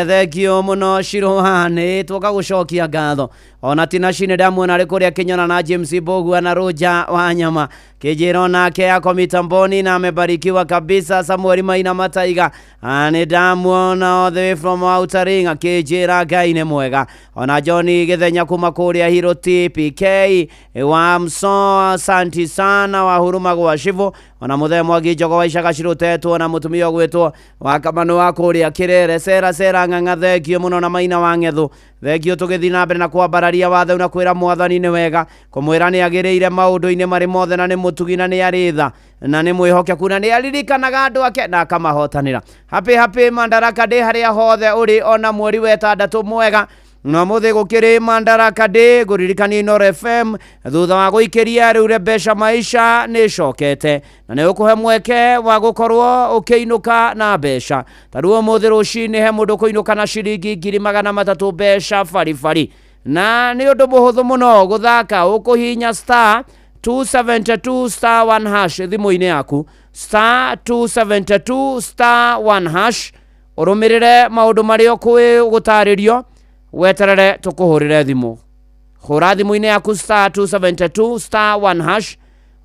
Thengio mũno Shirũha nĩ twoka gũcokia ngatho ona tina nĩ ndamuona arĩ kũrĩa Kĩnyona na James Mbũgua na Rũnja wa nyama kĩnjĩra onake ako mitamboni na amebarikiwa kabisa. Samuel Maina Mataiga nĩ ndamuona all the way from outer ring akĩnjĩra Ngai nĩ mwega. Ona John Gĩthenya kuma kũrĩa Hiro TPK wa Mso, asanti sana wa huruma gwa Shivu. Ona mũthee Mwangi Njogo wa Icaga Cirutetwo na mũtumia ũgwĩtwo wa Kamanu wa kũrĩa Kĩrere Cera Cera Ng'ang'a, thengio mũno na Maina wa Ng'ethu, thengio. Tũgĩthiĩ na mbere na kwambararia watho na kwĩra mwathani nĩ wega, kũmwĩra nĩ agĩrĩire maũndũ-inĩ marĩ mothe na nĩ mũtugi na nĩ arĩ tha na nĩ mwĩhokeku na nĩ aririkanaga andũ ake na akamahotanĩra. Happy happy Mandaraka Day harĩa hothe ũrĩ, ona mweri wa ĩtandatũ mwega na mũthĩ gũkĩrĩ Mandaraka Day ngũririkania Inooro FM thutha wa gũikĩria rĩu mbeca maisha nĩ ĩcokete na nĩ ũkũhe mweke wa gũkorwo ũkĩinũka na mbeca. Ta rĩu ũmũthĩ rũcinĩ he mũndũ kũinũka na ciringi 300,000 mbeca baribari, na nĩ ũndũ mũhũthũ mũno gũthaka, ũkũhihinya star 272 star 1 hash thimũ-inĩ yaku, star 272 star 1 hash, ũrũmĩrĩre maũndũ marĩa ũgũtarĩrio, weterere tũkũhũrĩre thimũ. Hũra thimũ-inĩ yaku star 272 star 1 hash,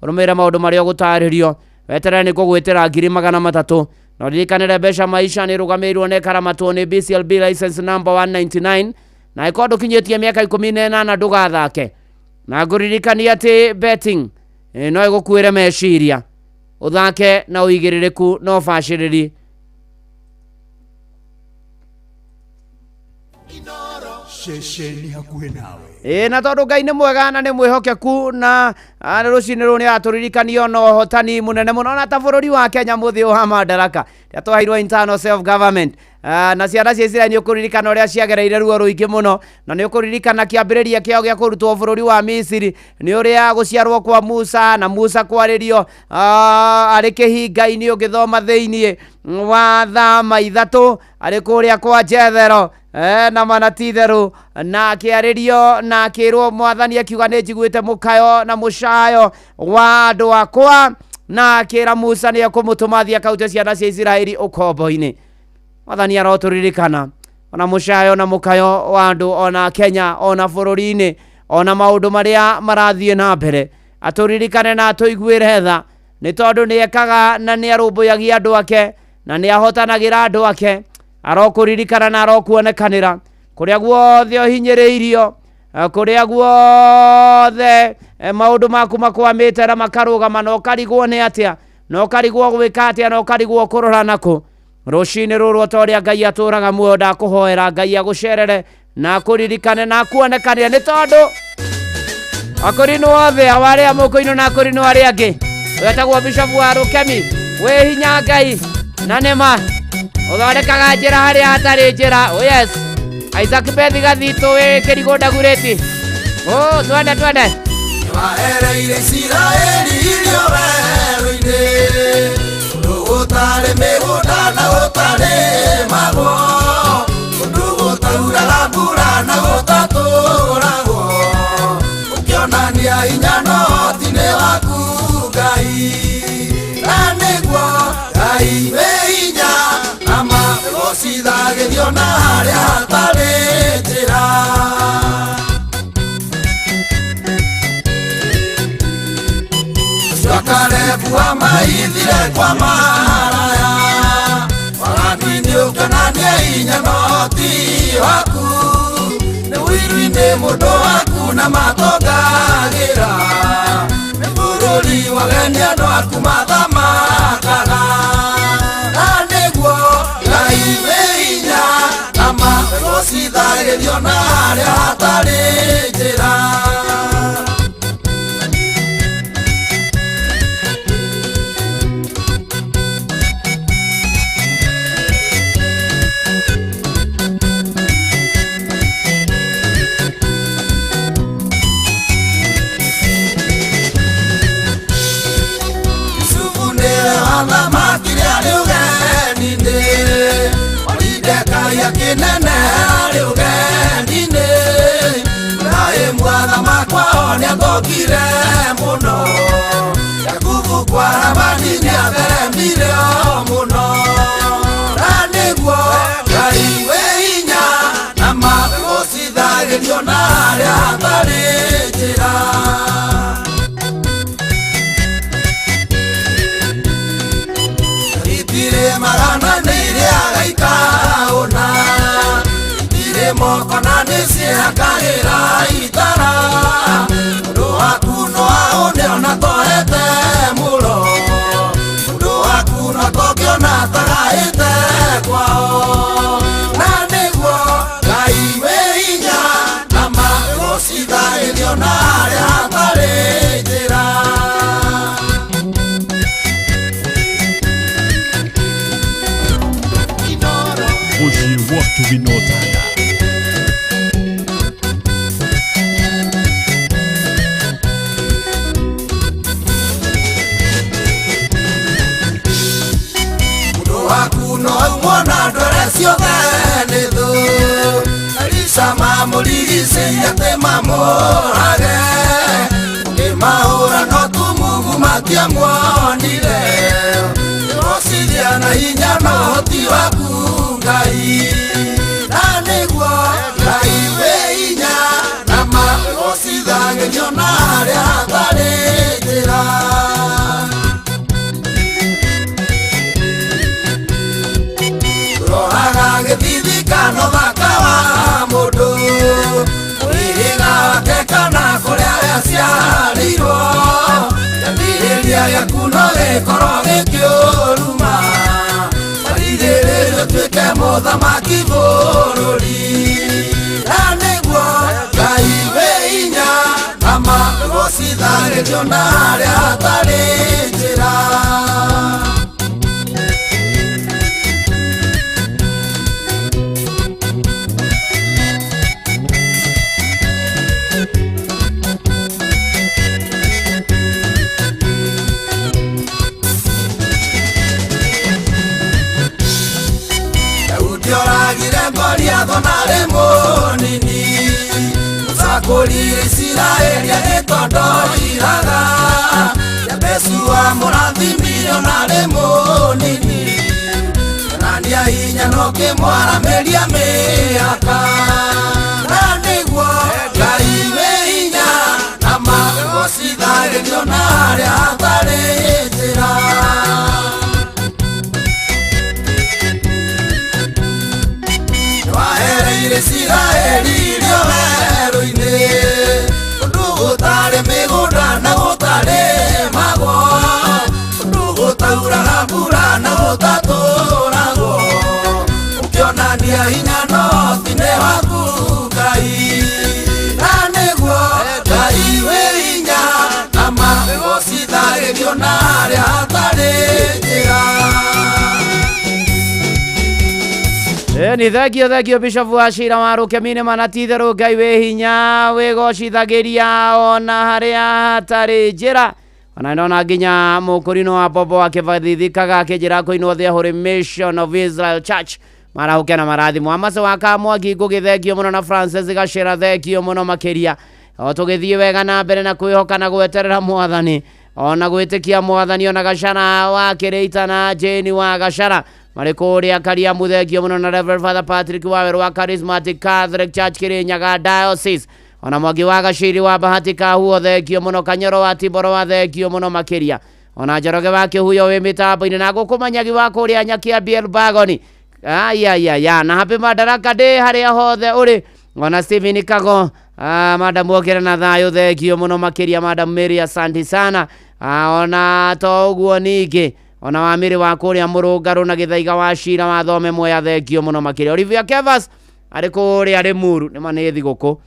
ũrũmĩrĩre maũndũ marĩa ũgũtarĩrio, weterere nĩ kũgwĩtĩra 300,000. Na ũririkanĩre mbeca maisha nĩ ĩrũgamĩrĩirwo nĩ ĩkaramatwo nĩ BCLB license number 199, na ĩkorwo ndũkinyĩtie mĩaka 18 ndũgathake. Na ngũririkania atĩ betting no ĩgũkuĩre meciria, ũthake na ũigĩrĩrĩku na ũbacĩrĩri. Ceceni hakuhĩ nawe. Ĩ na tondũ Ngai nĩ mwega na nĩ mwĩhokeku, na rũcinĩ rũrũ nĩ aratũririkanio na ũhotani mũnene mũno ona ta bũrũri wa Kenya mũthĩ wa madaraka rĩrĩa twaheirwo internal self government. Na ciana cia Isiraeli nĩ ũkũririkana ũrĩa ciagereire ruo rũingĩ mũno, na nĩ ũkũririkana kĩambĩrĩria kĩao gĩa kũrutwo bũrũri wa Misiri, nĩ ũrĩa gũciarwo kwa Musa na Musa kwarĩrio arĩ kĩhinga-inĩ, ũngĩthoma thĩiniĩ wa Thama 3 arĩ kũrĩa kwa Jethero, na mana ti itherũ, na akĩarĩrio na akĩrwo mwathani akiuga nĩ njiguĩte mũkayo na mũcayo wa andũ akwa, na akĩra Musa nĩ ekũmũtũma athiĩ akaute ciana cia Isiraeli ũkombo-inĩ. Mwathani arotũririkana ona mũcayo na mũkayo wa andũ ona Kenya ona bũrũri-inĩ ona maũndũ marĩa marathiĩ na mbere, atũririkane na atũiguĩre tha, nĩ tondũ nĩ ekaga na nĩ arũmbũyagia andũ ake na nĩ ahotanagĩra andũ ake. Arokũririkana na arokuonekanĩra kũrĩa guothe ũhinyĩrĩirio, kũrĩa guothe maũndũ maku makwamĩte na makarũgama, na ũkarigwo nĩ atĩa, na ũkarigwo gwĩka atĩa, na ũkarigwo kũrora nakũ. Rũcinĩ rũrũ o ta ũrĩa Ngai atũraga muoyo, ndakũhoera Ngai agũcerere na akũririkane na akuonekanĩre, nĩ tondũ akũrinũ othe awa arĩa mũkũinũ na akũrinũ arĩa angĩ, wetagwo Bishop wa Rũkemi, wĩ hinya Ngai na nĩma ũthondekaga njĩra harĩa hatarĩ njĩra. Oh yes, Isaac Bethi Gathitũ wĩ Kĩrigũ Ndagurĩti. Oh, twende twende. Waereire Isiraeli irio werũ-inĩ, kũndũ gũtarĩ mĩgũnda na gũtarĩ magwo, kũndũ gũtauraga mbura na gũtatũragwo, ũkĩonania hinya na ũhoti nĩ waku Ngai, na nĩguo Ngai wĩ hinya, na magũcithagĩrio na harĩa hatarĩ njĩra. Kalebu amaithire kwa maraya, wathani nĩ ũkĩonania hinya na ũhoti waku, nĩ ũiru-inĩ mũndũ waku na matongagĩra, nĩ bũrũri wageni andũ aku mathamakaga, na nĩguo Ngai wĩ hinya, na magũcithagĩrio na harĩa hatarĩ njĩra. Kinene arĩ ũgeni-inĩ, Ibrahimu athamakwa nĩathokire mũno, Jakubu kwa Labani nĩatheremire o mũno, na nĩguo Ngai wĩ hinya, na magũcithagĩrio na harĩa hatarĩ njĩra. Itirĩ magana nĩ irĩaga ikaũna, itirĩ moko na nĩ ciĩhakagĩra itara, ũndũ waku no aũne ona tohete mũro, ũndũ waku no tũngĩona tagaĩte kwao, na nĩguo Ngai wĩ hinya, na magũcithagĩrio na harĩa hatarĩ njĩra. Mũciĩ wa ũtugi na ũtana. Mũndũ waku no aumwo na ndwere ciothe nĩ thũ, Elisha mamũrigicĩirie atĩ mamũrage, ũkĩmahũra no Matiamuonire Gũcithia na hinya na ũhoti waku Ngai Na nĩguo Ngai wĩ hinya na magũcithagĩrio na harĩa hatarĩ njĩra. Roraga gĩthithikano thaka wa mũndũ mũhĩrĩga wake kana kũrĩa aciarĩirwo kĩambĩrĩria gĩaku no gĩkorwo gĩkĩũruma marigĩrĩrio ũtuĩke mũthamaki bũrũri na nĩguo Ngai wĩ hinya na magũcithagĩrio na harĩa hatarĩ njĩra. Goliath narĩ mũnini mũcakũri Isiraeli agĩtondoiraga Jabesu amũrathimire onarĩ mũnini Onania hinya no kĩmwaramĩria mĩaka na nĩguo Ngai wĩ hinya na magũcithagĩrio na harĩa hatarĩ njĩra. Isiraeli irio werũ-inĩ kũndũ gũtarĩ mĩgũnda na gũtarĩ magwo kũndũ gũtauraga mbura na gũtatũragwo ũkĩonania hinya no tine waku Ngai na nĩguo Ngai wĩ hinya na magũcithagĩrio na harĩa hatarĩ njĩra. Ni thengio Bishop wa Cira wa Rũkemi mana ti itherũ Ngai wĩ hinya wĩgocithagĩria ona harĩa hatarĩ njĩra. Ona ndona nginya mũkũrinũ wa Bobo akĩbathithikaga akĩnjĩra kũinwo The Holy Mission of Israel Church marahũke na marathimo. Amase wa Kamwangi ngũgĩthengio mũno na Francis Gacĩra thengio mũno makĩria. O tũgĩthiĩ wega na mbere na kwĩhoka na gweterera mwathani ona gwĩtĩkia mwathani ona Gacara wa Kĩrĩita na Jane wa Gacara marĩ kũrĩa Kariamu thengio mũno na Reverend Father Patrick Waweru wa Charismatic Catholic Church Kirinyaga Diocese ona Mwangi wa Gaciri wa Bahati Kahuo thengio mũno Kanyoro wa Tiboro wa thengio mũno makĩria ona Njoroge wa Kĩhuyo wĩ mĩtambo-inĩ na Gũkũmanyagi wa kũrĩa Nyakia BL Bagoni ayayaya na Happy Madaraka Day harĩa hothe ũrĩ ona Stephen Kago madam okĩra na thayũ thengio mũno makĩria madam Mary asante sana ona to ũguo ningĩ ona wamĩrĩ wa kũrĩa Mũrũngarũ na Gĩthaiga wa Cira wa Thome Mwea thengio mũno makĩria Olivia Kevas arĩ kũrĩa Rĩmuru nĩma nĩ thigũkũ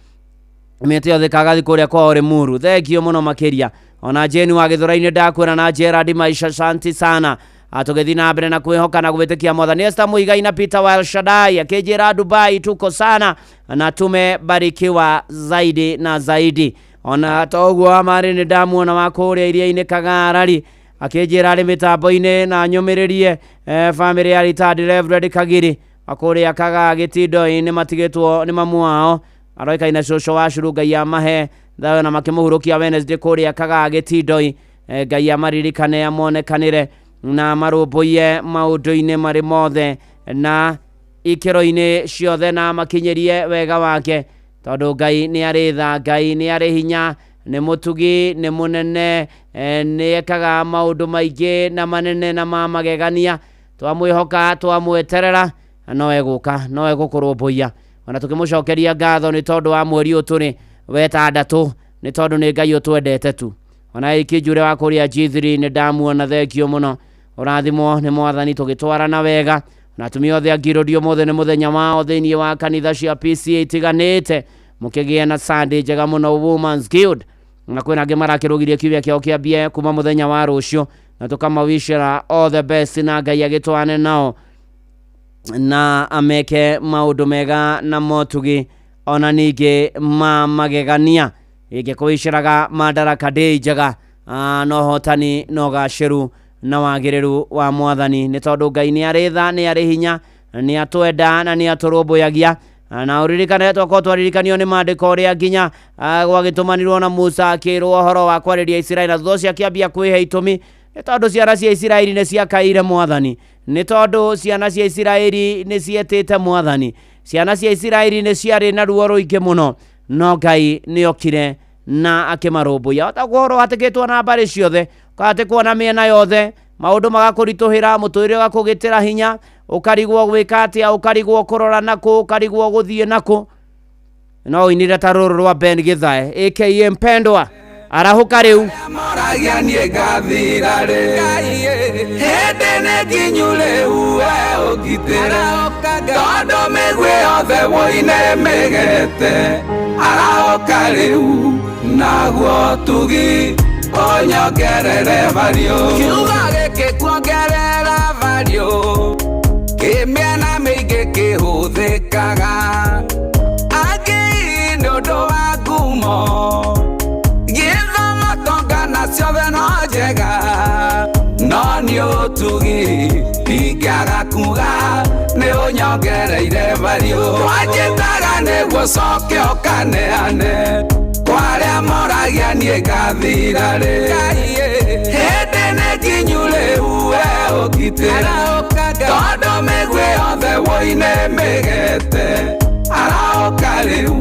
mĩtĩ yothe kagathi kũrĩa kwao Rĩmuru thengio mũno makĩria ona Jane wa Gĩthũrai-inĩ ndakwĩra na Gerard Maisha asante sana tũgĩthiĩ na mbere na kwĩhoka na gwĩtĩkia mwathani. Esther Muigai na Peter wa El Shaddai akĩnjĩra Dubai tuko sana na tumebarikiwa zaidi na zaidi. Ona to ũguo amarĩ nĩ ndamuona wa kũrĩa iria-inĩ Kagarari akĩnjĩra arĩ mĩtambo-inĩ na nyũmĩrĩrie famĩlĩ ya retired Reverend Kagiri akũrĩa Kagaa Gĩtindo-inĩ matigĩtwo nĩ mamu wao aroĩkaine cũcũ wa Curu Ngai amahe thayũ na makĩmũhurũkia Wednesday kũrĩa Kagaa Gĩtindo-inĩ. Ngai amaririkane amonekanĩre na marũmbũiye maũndũ-inĩ marĩ mothe na ikĩro-inĩ ciothe na makinyĩrie wega wake tondũ Ngai nĩ arĩ tha, Ngai nĩ arĩ hinya, nĩ mũtugi, nĩ mũnene, nĩ ekaga maũndũ maingĩ na manene na ma magegania. Twamwĩhoka twamweterera no egũka no egũkũrũmbũiya. Ona tũkĩmũcokeria ngatho nĩ tondũ wa mweri ũyũ tũrĩ wetandatũ nĩ tondũ nĩ Ngai ũtwendete tu. Ona Ikinjure wa kũrĩa G3 nĩ ndamuona thengio mũno ũrathimwo nĩ mwathani tũgĩtwarana wega na atumia othe a Ngirũndi ũmũthĩ nĩ mũthenya wao thĩinĩ wa kanitha cia PCA itiganĩte mũkĩgĩe na Sunday njega mũno Women's Guild na kwĩna angĩ marakĩrũgirie kiumia kĩao kĩambie kuma mũthenya wa rũciũ na tũkamawishĩra all the best na Ngai agĩtwane nao na ameke maũndũ mega na motugi ona ningĩ ma magegania ingĩkũicĩraga Madaraka Day njega no hotani no gacĩru na wagĩrĩru wa mwathani nĩ tondũ Ngai nĩ arĩ tha, nĩ arĩ hinya, nĩ atwenda na nĩ atũrũmbũyagia Na ũririkane twakorwo twaririkanio nĩ maandĩko ũrĩa nginya gwagĩtũmanirwo na Musa akĩrwo ũhoro wa kwarĩria Isiraeli, na thutha ũcio akĩambia kwĩhe itũmi nĩ tondũ ciana cia Isiraeli nĩ ciakaire mwathani, nĩ tondũ ciana cia Isiraeli nĩ cietĩte mwathani, ciana cia Isiraeli nĩ ciarĩ na ruo rũingĩ mũno, no Ngai nĩ okire na akĩmarũmbũiya. Otaguo ũhoro ũhatĩkĩtwo na mbarĩ ciothe, ũkahatĩkwo na mĩena yothe, maũndũ magakũritũhĩra, mũtũrĩre ũgakũgĩtĩra hinya, ũkarigwo gwĩka atĩa, ũkarigwo kũrora nakũ, ũkarigwo gũthiĩ nakũ. No ũinire ta rũrũ rwa Ben Githae aka Mpendwa, arahũka rĩu. Moragia niĩ ngathira rĩ, hĩndĩ nĩ nginyu rĩu we ũngitĩre, tondũ mĩguĩ yothe woine mĩgete. Arahũka rĩu naguo tugi ũnyongerere vario. Kiugo gĩkĩ kuongerera vario kĩ mĩena mĩingĩ kĩhũthĩkaga, angĩ nĩ ũndũ wa ngumo, gĩthomo tonga na ciothe no njega, no nĩ ũtugi ingĩaga kuga nĩ ũnyongereire vario. Twanjĩtaga nĩguo coke ũkaneane kwa arĩa moragia niĩ ngathira rĩ, hĩndĩ nĩ nginyu rĩu we ũngitĩre, tondũ mĩguĩ yothe woine mĩgete. Arahũka rĩu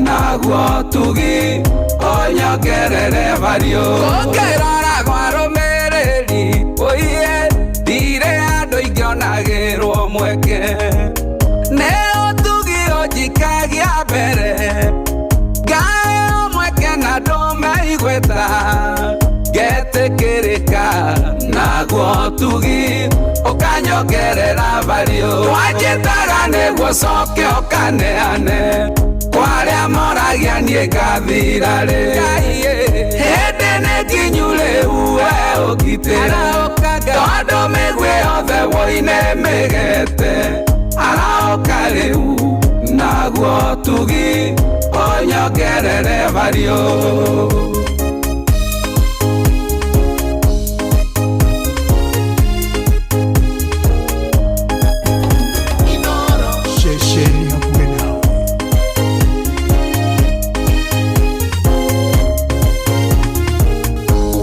naguo tugi ũnyongerere vario. Ũngĩrora gwa rũmĩrĩri ũiye ndirĩ andũ ingĩonagĩrwo mweke, nĩ ũtugi ũnjikagia mbere, ngaheo mweke na ndũmeigwĩta, ngetĩkĩrĩka naguo tugi ũkanyongerera vario. Twanjĩtaga nĩguo coke ũkaneane kwa arĩa moragia niĩ ngathira rĩ, hĩndĩ nĩ nginyu rĩu we ũngitĩre, tondũ mĩguĩ yothe woine mĩgete. Arahũka rĩu naguo tugi ũnyongerere vario. Ceceni hakuhĩ nawe.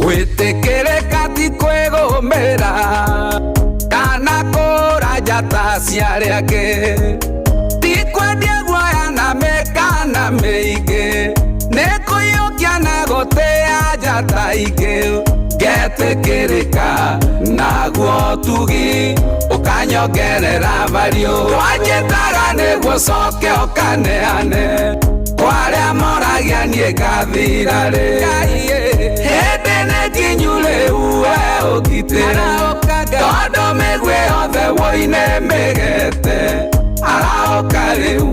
Gwĩtĩkĩrĩka ti kwĩgũmĩra kana kũra njata cia arĩa angĩ, ti kwendia guoya na mĩkana mĩingĩ, nĩ kũiyũkia na gũtĩa njata ingĩ. Ngetĩkĩrĩka naguo tugi ũkanyongerera vario. Twanjĩtaga nĩguo coke ũkaneane kwa arĩa moragia niĩ ngathira rĩ, hĩndĩ nĩ nginyu rĩu we ũngitĩre, tondũ mĩguĩ yothe woine mĩgete. Arahũka rĩu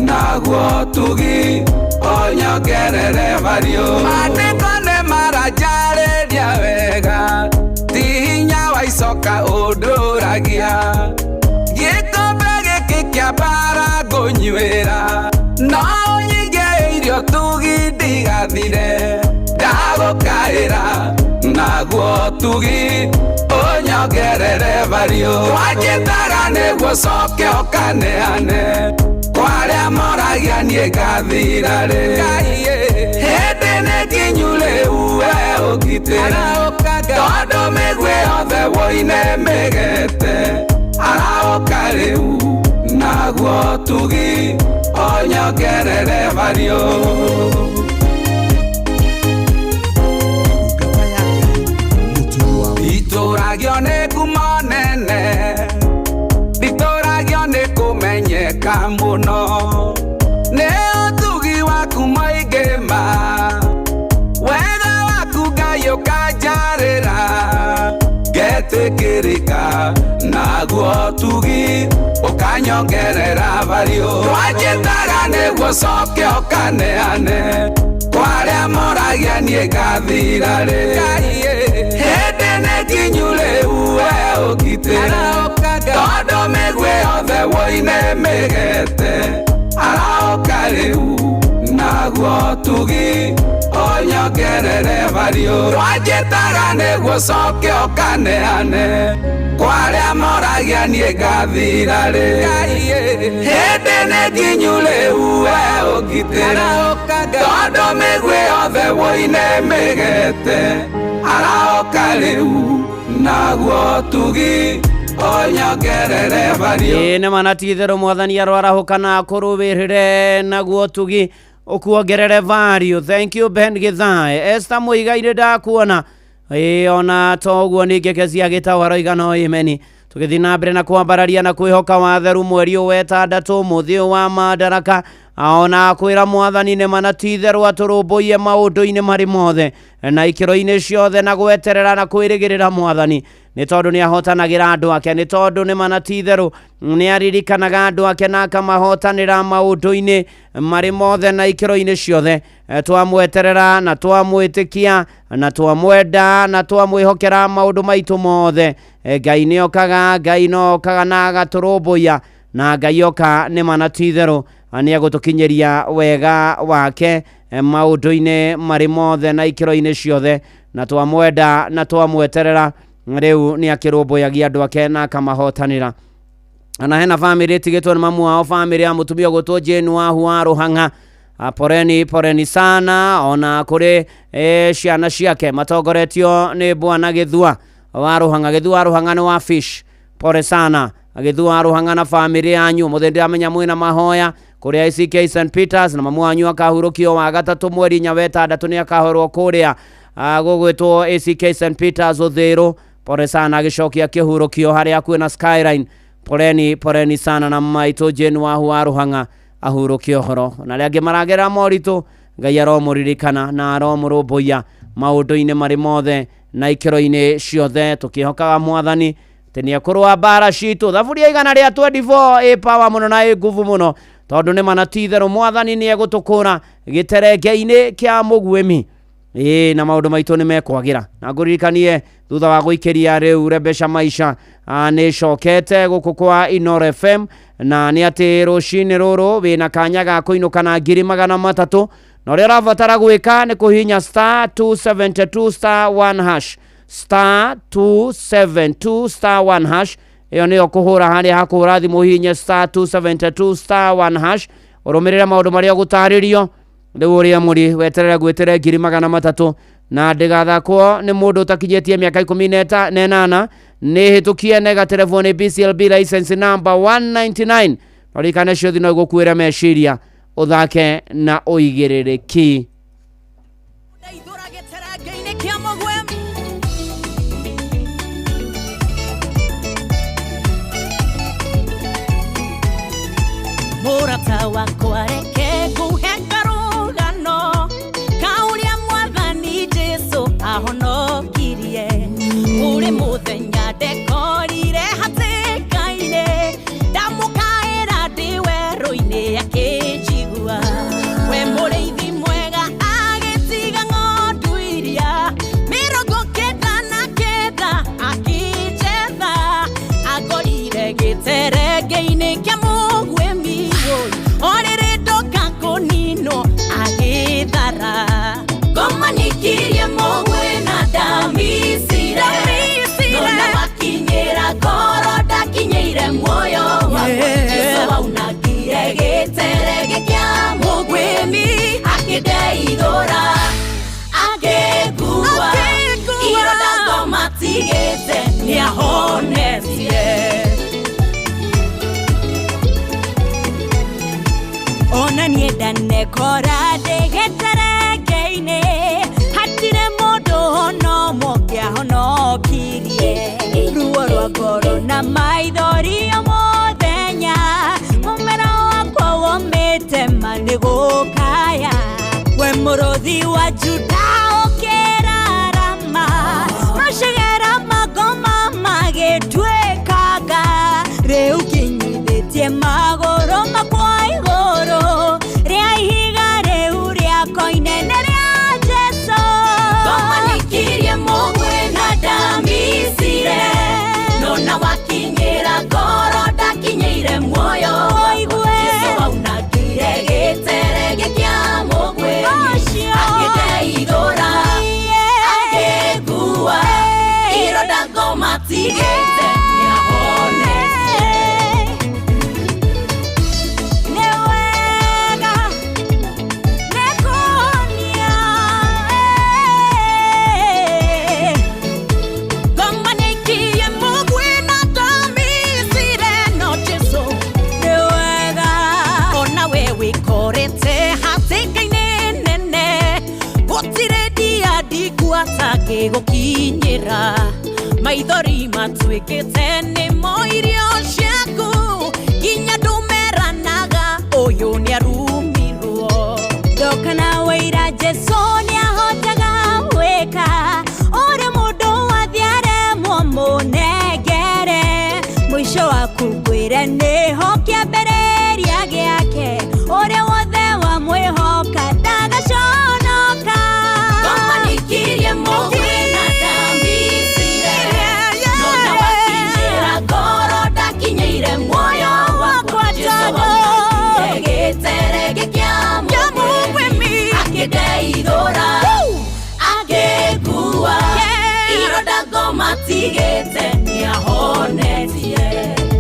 naguo tugi ũnyongerere vario. Maandĩko nĩ maranjarĩria wega, ti hinya wa icoka ũndũragia, gĩkombe gĩkĩ kĩa mbara ngũnyuĩra, no ũnyinge irio tugi ndigathire, ndagũkaĩra naguo tugi ũnyongerere vario. Twanjĩtaga nĩguo coke ũkaneane kwa arĩa moragia niĩ ngathira rĩ, hĩndĩ nĩ nginyu rĩu we ũngitĩre, tondũ mĩguĩ yothe woine mĩgete. Arahũka rĩu naguo tugi ũnyongerere vario. Nditũragio nĩ ngumo nene, nditũragio nĩ kũmenyeka mũno, nĩ ũtugi waku mũingĩ ma, wega waku Ngai ũkanjarĩra, ngetĩkĩrĩka naguo tugi ũkanyongerera vario. Twanjĩtaga nĩguo coke ũkaneane kwa arĩa moragia niĩ ngathira rĩ, hĩndĩ nĩ nginyu rĩu we ũngitĩre, tondũ mĩguĩ yothe woine mĩgete. Arahũka rĩu naguo Naguo tugi onyongerere vario Rwanjĩtaga nĩguo coke ũkaneane Kwaria moragia niĩ ngathira rĩ Hĩndĩ nĩ nginyu rĩu we ũngitĩre Tondũ mĩguĩ yothe woine mĩgete Arahũka rĩu naguo tugi onyongerere vario Ĩĩ nĩ ma na ti itherũ mwathani arwarahũka na akũrũĩrĩre naguo tugi ũkuongerere value. Thank you Ben Githae. Esther Muigai nĩ ndakuona. Ĩĩ ona to ũguo ningĩ Kezia Gĩtaũ aroiga no imeni. Tũgĩthiĩ na mbere na kwambararia na kwĩhoka watheru mweri ũyũ wa ĩtandatũ mũthĩ ũyũ wa Madaraka ona kwĩra mwathani nĩ ma na ti itherũ atũrũmbũiye maũndũ-inĩ marĩ mothe na ikĩro-inĩ ciothe na gweterera na kwĩrĩgĩrĩra mwathani nĩ tondũ nĩ ahotanagĩra andũ ake nĩ tondũ nĩ ma na ti itherũ nĩ aririkanaga andũ ake na akamahotanĩra maũndũ-inĩ marĩ mothe na ikĩro-inĩ ciothe. Twamweterera na twamwĩtĩkia na twamwenda na twamwĩhokera maũndũ maitũ mothe. Ngai nĩ okaga, Ngai no okaga na agatũrũmbũiya na Ngai oka nĩ ma na ti itherũ nĩ egũtũkinyĩria wega wake maũndũ-inĩ marĩ mothe na ikĩro-inĩ ciothe na twamwenda na twamweterera rĩu nĩ akĩrũmbũyagia andũ ake na akamahotanĩra. Na hena bamĩrĩ ĩtigĩtwo nĩ mamu wao, bamĩrĩ ya mũtumia ũgwĩtwo Jane Wahu wa Rũhang'a. Poreni poreni sana ona kũrĩ ciana ciake matongoretio nĩ bwana Gĩthua wa Rũhang'a. Gĩthua wa Rũhang'a nĩ wa fish. Pore sana Gĩthua wa Rũhang'a na bamĩrĩ yanyu mũthĩ ndĩramenya mwĩna mahoya kũrĩa ICK St Peters na mamu wanyu akahurũkio wa gatatũ mweri inya wa ĩtandatũ nĩ akahorwo kũrĩa gũgwĩtwo ACK St Peters Ũthĩrũ. Pore sana agĩcokia kĩhurũkio harĩa hakuhĩ na Skyline. Poreni poreni sana na maitũ Jane Wahu wa Rũhang'a ahurũkie ũhoro. Na arĩa angĩ maragerera moritũ Ngai aromũririkana na aromũrũmbũiya maũndũ-inĩ marĩ mothe na ikĩro-inĩ ciothe tũkĩhokaga mwathani atĩ nĩ ekũrũa mbara citũ. Thaburia igana rĩa 24 ĩ power mũno na ĩ nguvu mũno tondũ nĩ ma na ti itherũ mwathani nĩ egũtũkũra gĩterenge-inĩ kĩa mũguĩmi. Ĩĩ na maũndũ maitũ nĩ mekwagĩra. Na ngũririkanie thutha wa gũikĩria rĩu Rembesha Maisha nĩ cokete gũkũ kwa Inooro FM na nĩ atĩ rũcinĩ rũrũ wĩna kanya ga kũinũka na 300,000 na ũrĩa ũrabatara gwĩka nĩ kũhihinya star 272 star 1 hash star 272 star 1 hash ĩyo nĩyo kũhũra harĩa hakũhũra thimũ ũhihinye star 272 star 1 hash ũrũmĩrĩre maũndũ marĩa ũgũtarĩrio. Rĩu ũrĩa mũri weterere gwĩtĩre 300,000 na ndĩgathakwo nĩ mũndũ ũtakinyĩtie mĩaka 18 nĩ hĩtũkie na ĩgaterevwo nĩ BCLB license number 199. Ririkana ciothe no igũkuĩre meciria ũthake na ũigĩrĩrĩki. Mũrata wakwa reke ngũhe karũgano ka ũrĩa mwathani Jesũ ahonokirie. Kũrĩ mũthenya ndekorire hatĩka-inĩ, ndamũkaĩra ndĩ werũ-inĩ akĩnjigua. We mũrĩithi mwega agĩtiga ng'ondu iria 99 akĩnjetha. Angorire gĩterenge-inĩ kĩa mũguĩmi o rĩrĩ ndoka kũninwo agĩthara. Ngomanikirie mũguĩ na ndamicire, nona wakinyĩra ngoro ndakinyĩire muoyo wakwa. Jesũ aunangire gĩterenge kĩa mũguĩmi akĩndeithũra akĩngua. Ironda ngomatigĩte nĩahonetie. Ona niĩ ndanekora ndĩ gĩterenge-inĩ, hatirĩ mũndũ ona ũmwe ũngĩahonokirie. Ruo rwa ngoro na maithori o mũthenya, mũmera wakwa womĩte ma nĩ gũkaya. We mũrũthi wa Juda ũkĩrarama, macegera mangoma magĩtuĩkanga. Rĩu kinyithĩtie magũrũ makwa igũrũ rĩa ihiga rĩu rĩakwa inene rĩa Jesũ. Ngomanikirie mũguĩ na ndamicire, nona wakinyĩra ngoro ndakinyĩire muoyo wakwa. Jesũ aunangire gĩterenge kĩa mũguĩmi matigĩte nĩahonetie. Nĩ wega nĩ kũhonia. Ngoma nĩikirie mũgwĩ na ndamicire no Jesũ nĩ wega. Ona we wĩkorete hatĩka-inĩ nene, gũtirĩ ndia ndikua atangĩgũkinyĩra. Maithori matuĩkĩte nĩmo irio ciaku, nginya ndũmeranaga ũyũ nĩarumirwo. Ndoka na wĩira Jesũ nĩahotaga gwĩka ũrĩa mũndũ athiaremwo mũnengere. Mũico waku ngwĩre nĩho kĩambĩrĩria gĩake, ũrĩa wothe wamwĩhoka ndagaconoka. Ngoma nĩikirie mũgwĩ na ndamicire, no na wakinyĩra ngoro ndakinyĩire muoyo wakwa. Jesũ waunangire gĩterenge kĩa mũgwĩmi, akĩndeithũra akĩngua. Ironda ngoma tigĩte nĩahonetie.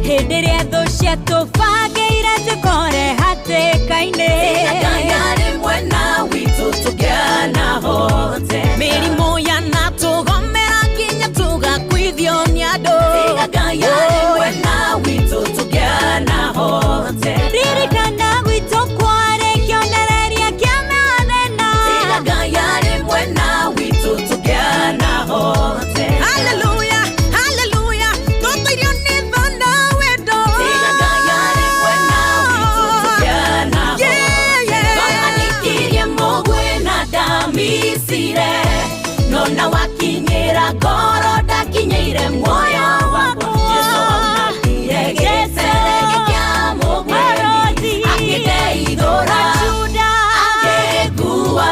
Hĩndĩ ĩrĩa thũ ciatũbangĩire tũkore hatĩka-inĩ, Ngai arĩ mwena witũ tũngĩanahoteka. Mĩrimũ yanatũgomera nginya tũgakuithio nĩ andũ. Tiga Ngai arĩ mwena witũ tũngĩanahoteka. Ririkana gwitũ kwarĩ kĩonereria kĩa mathĩna. Tiga Ngai arĩ mwena witũ tũngĩanahoteka. Hallelujah, hallelujah, tũtũirio nĩ tha na wendo. Tiga Ngai arĩ mwena witũ tũngĩanahoteka. Ngoma nĩikirie mũgwĩ na ndamicire, no na wakinyĩra ngoro ndakinyĩire muoyo wakwa. Jesũ aunangire gĩterenge kĩa mũgwĩmi, akĩndeithũra akĩngua.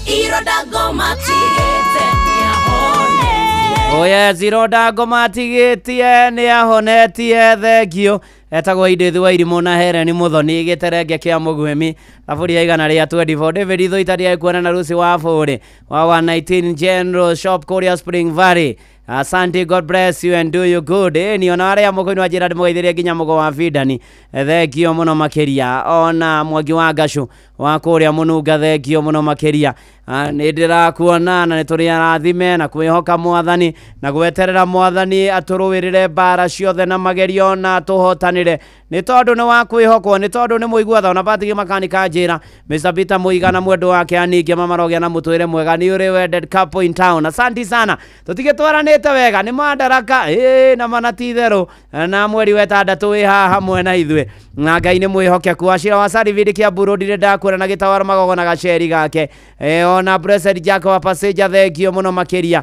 Ironda ngoma tigĩte nĩahonetie. Oye zironda ngoma atigĩtie nĩahonetie. Thengio etagwo Edith Wairimũ na Helen Muthoni gĩterenge kĩa mũgwĩmi thaburia 124. David Ithoita ndiakuona na Lucy wa Bũrĩ wa 119 General Shop kũrĩa Spring Valley. Asante, God bless you and do you good. Ĩni ona arĩa mũkũinĩ wa njĩra ndĩmũgeithĩrie nginya mũgo wa Bidani, thengio mũno makĩria. Ona Mwangi wa Ngacũ wa kũrĩa Mũnunga, thengio mũno makĩria. Nĩ ndĩrakuona na nĩ tũrĩ arathime na kwĩhoka mwathani na gweterera mwathani atũrũĩrĩre mbara ciothe na magerio na atũhotanĩre, nĩ tondũ nĩ wa kwĩhokwo, nĩ tondũ nĩ mũigua tha. Ona Patrick Makanika njĩra Mr. Peter Mũigana mwendo wake aninge mamarogĩa na mũtũrĩre mwega nĩ ũrĩ wedded couple in town. Asante sana, tũtigĩtwaranĩte wega nĩ mandaraka ĩ na mana ti itherũ na mweri wa ĩtandatũ wĩ haha hamwe na ithuĩ na Ngai nĩ mwĩhokeku. Acira wa Sarivindi kĩa Mburu ndirĩ ndakuona na gĩtawara magogo na gaceri gake. Ona Blessed Jack wa Passenger, thengio mũno makĩria.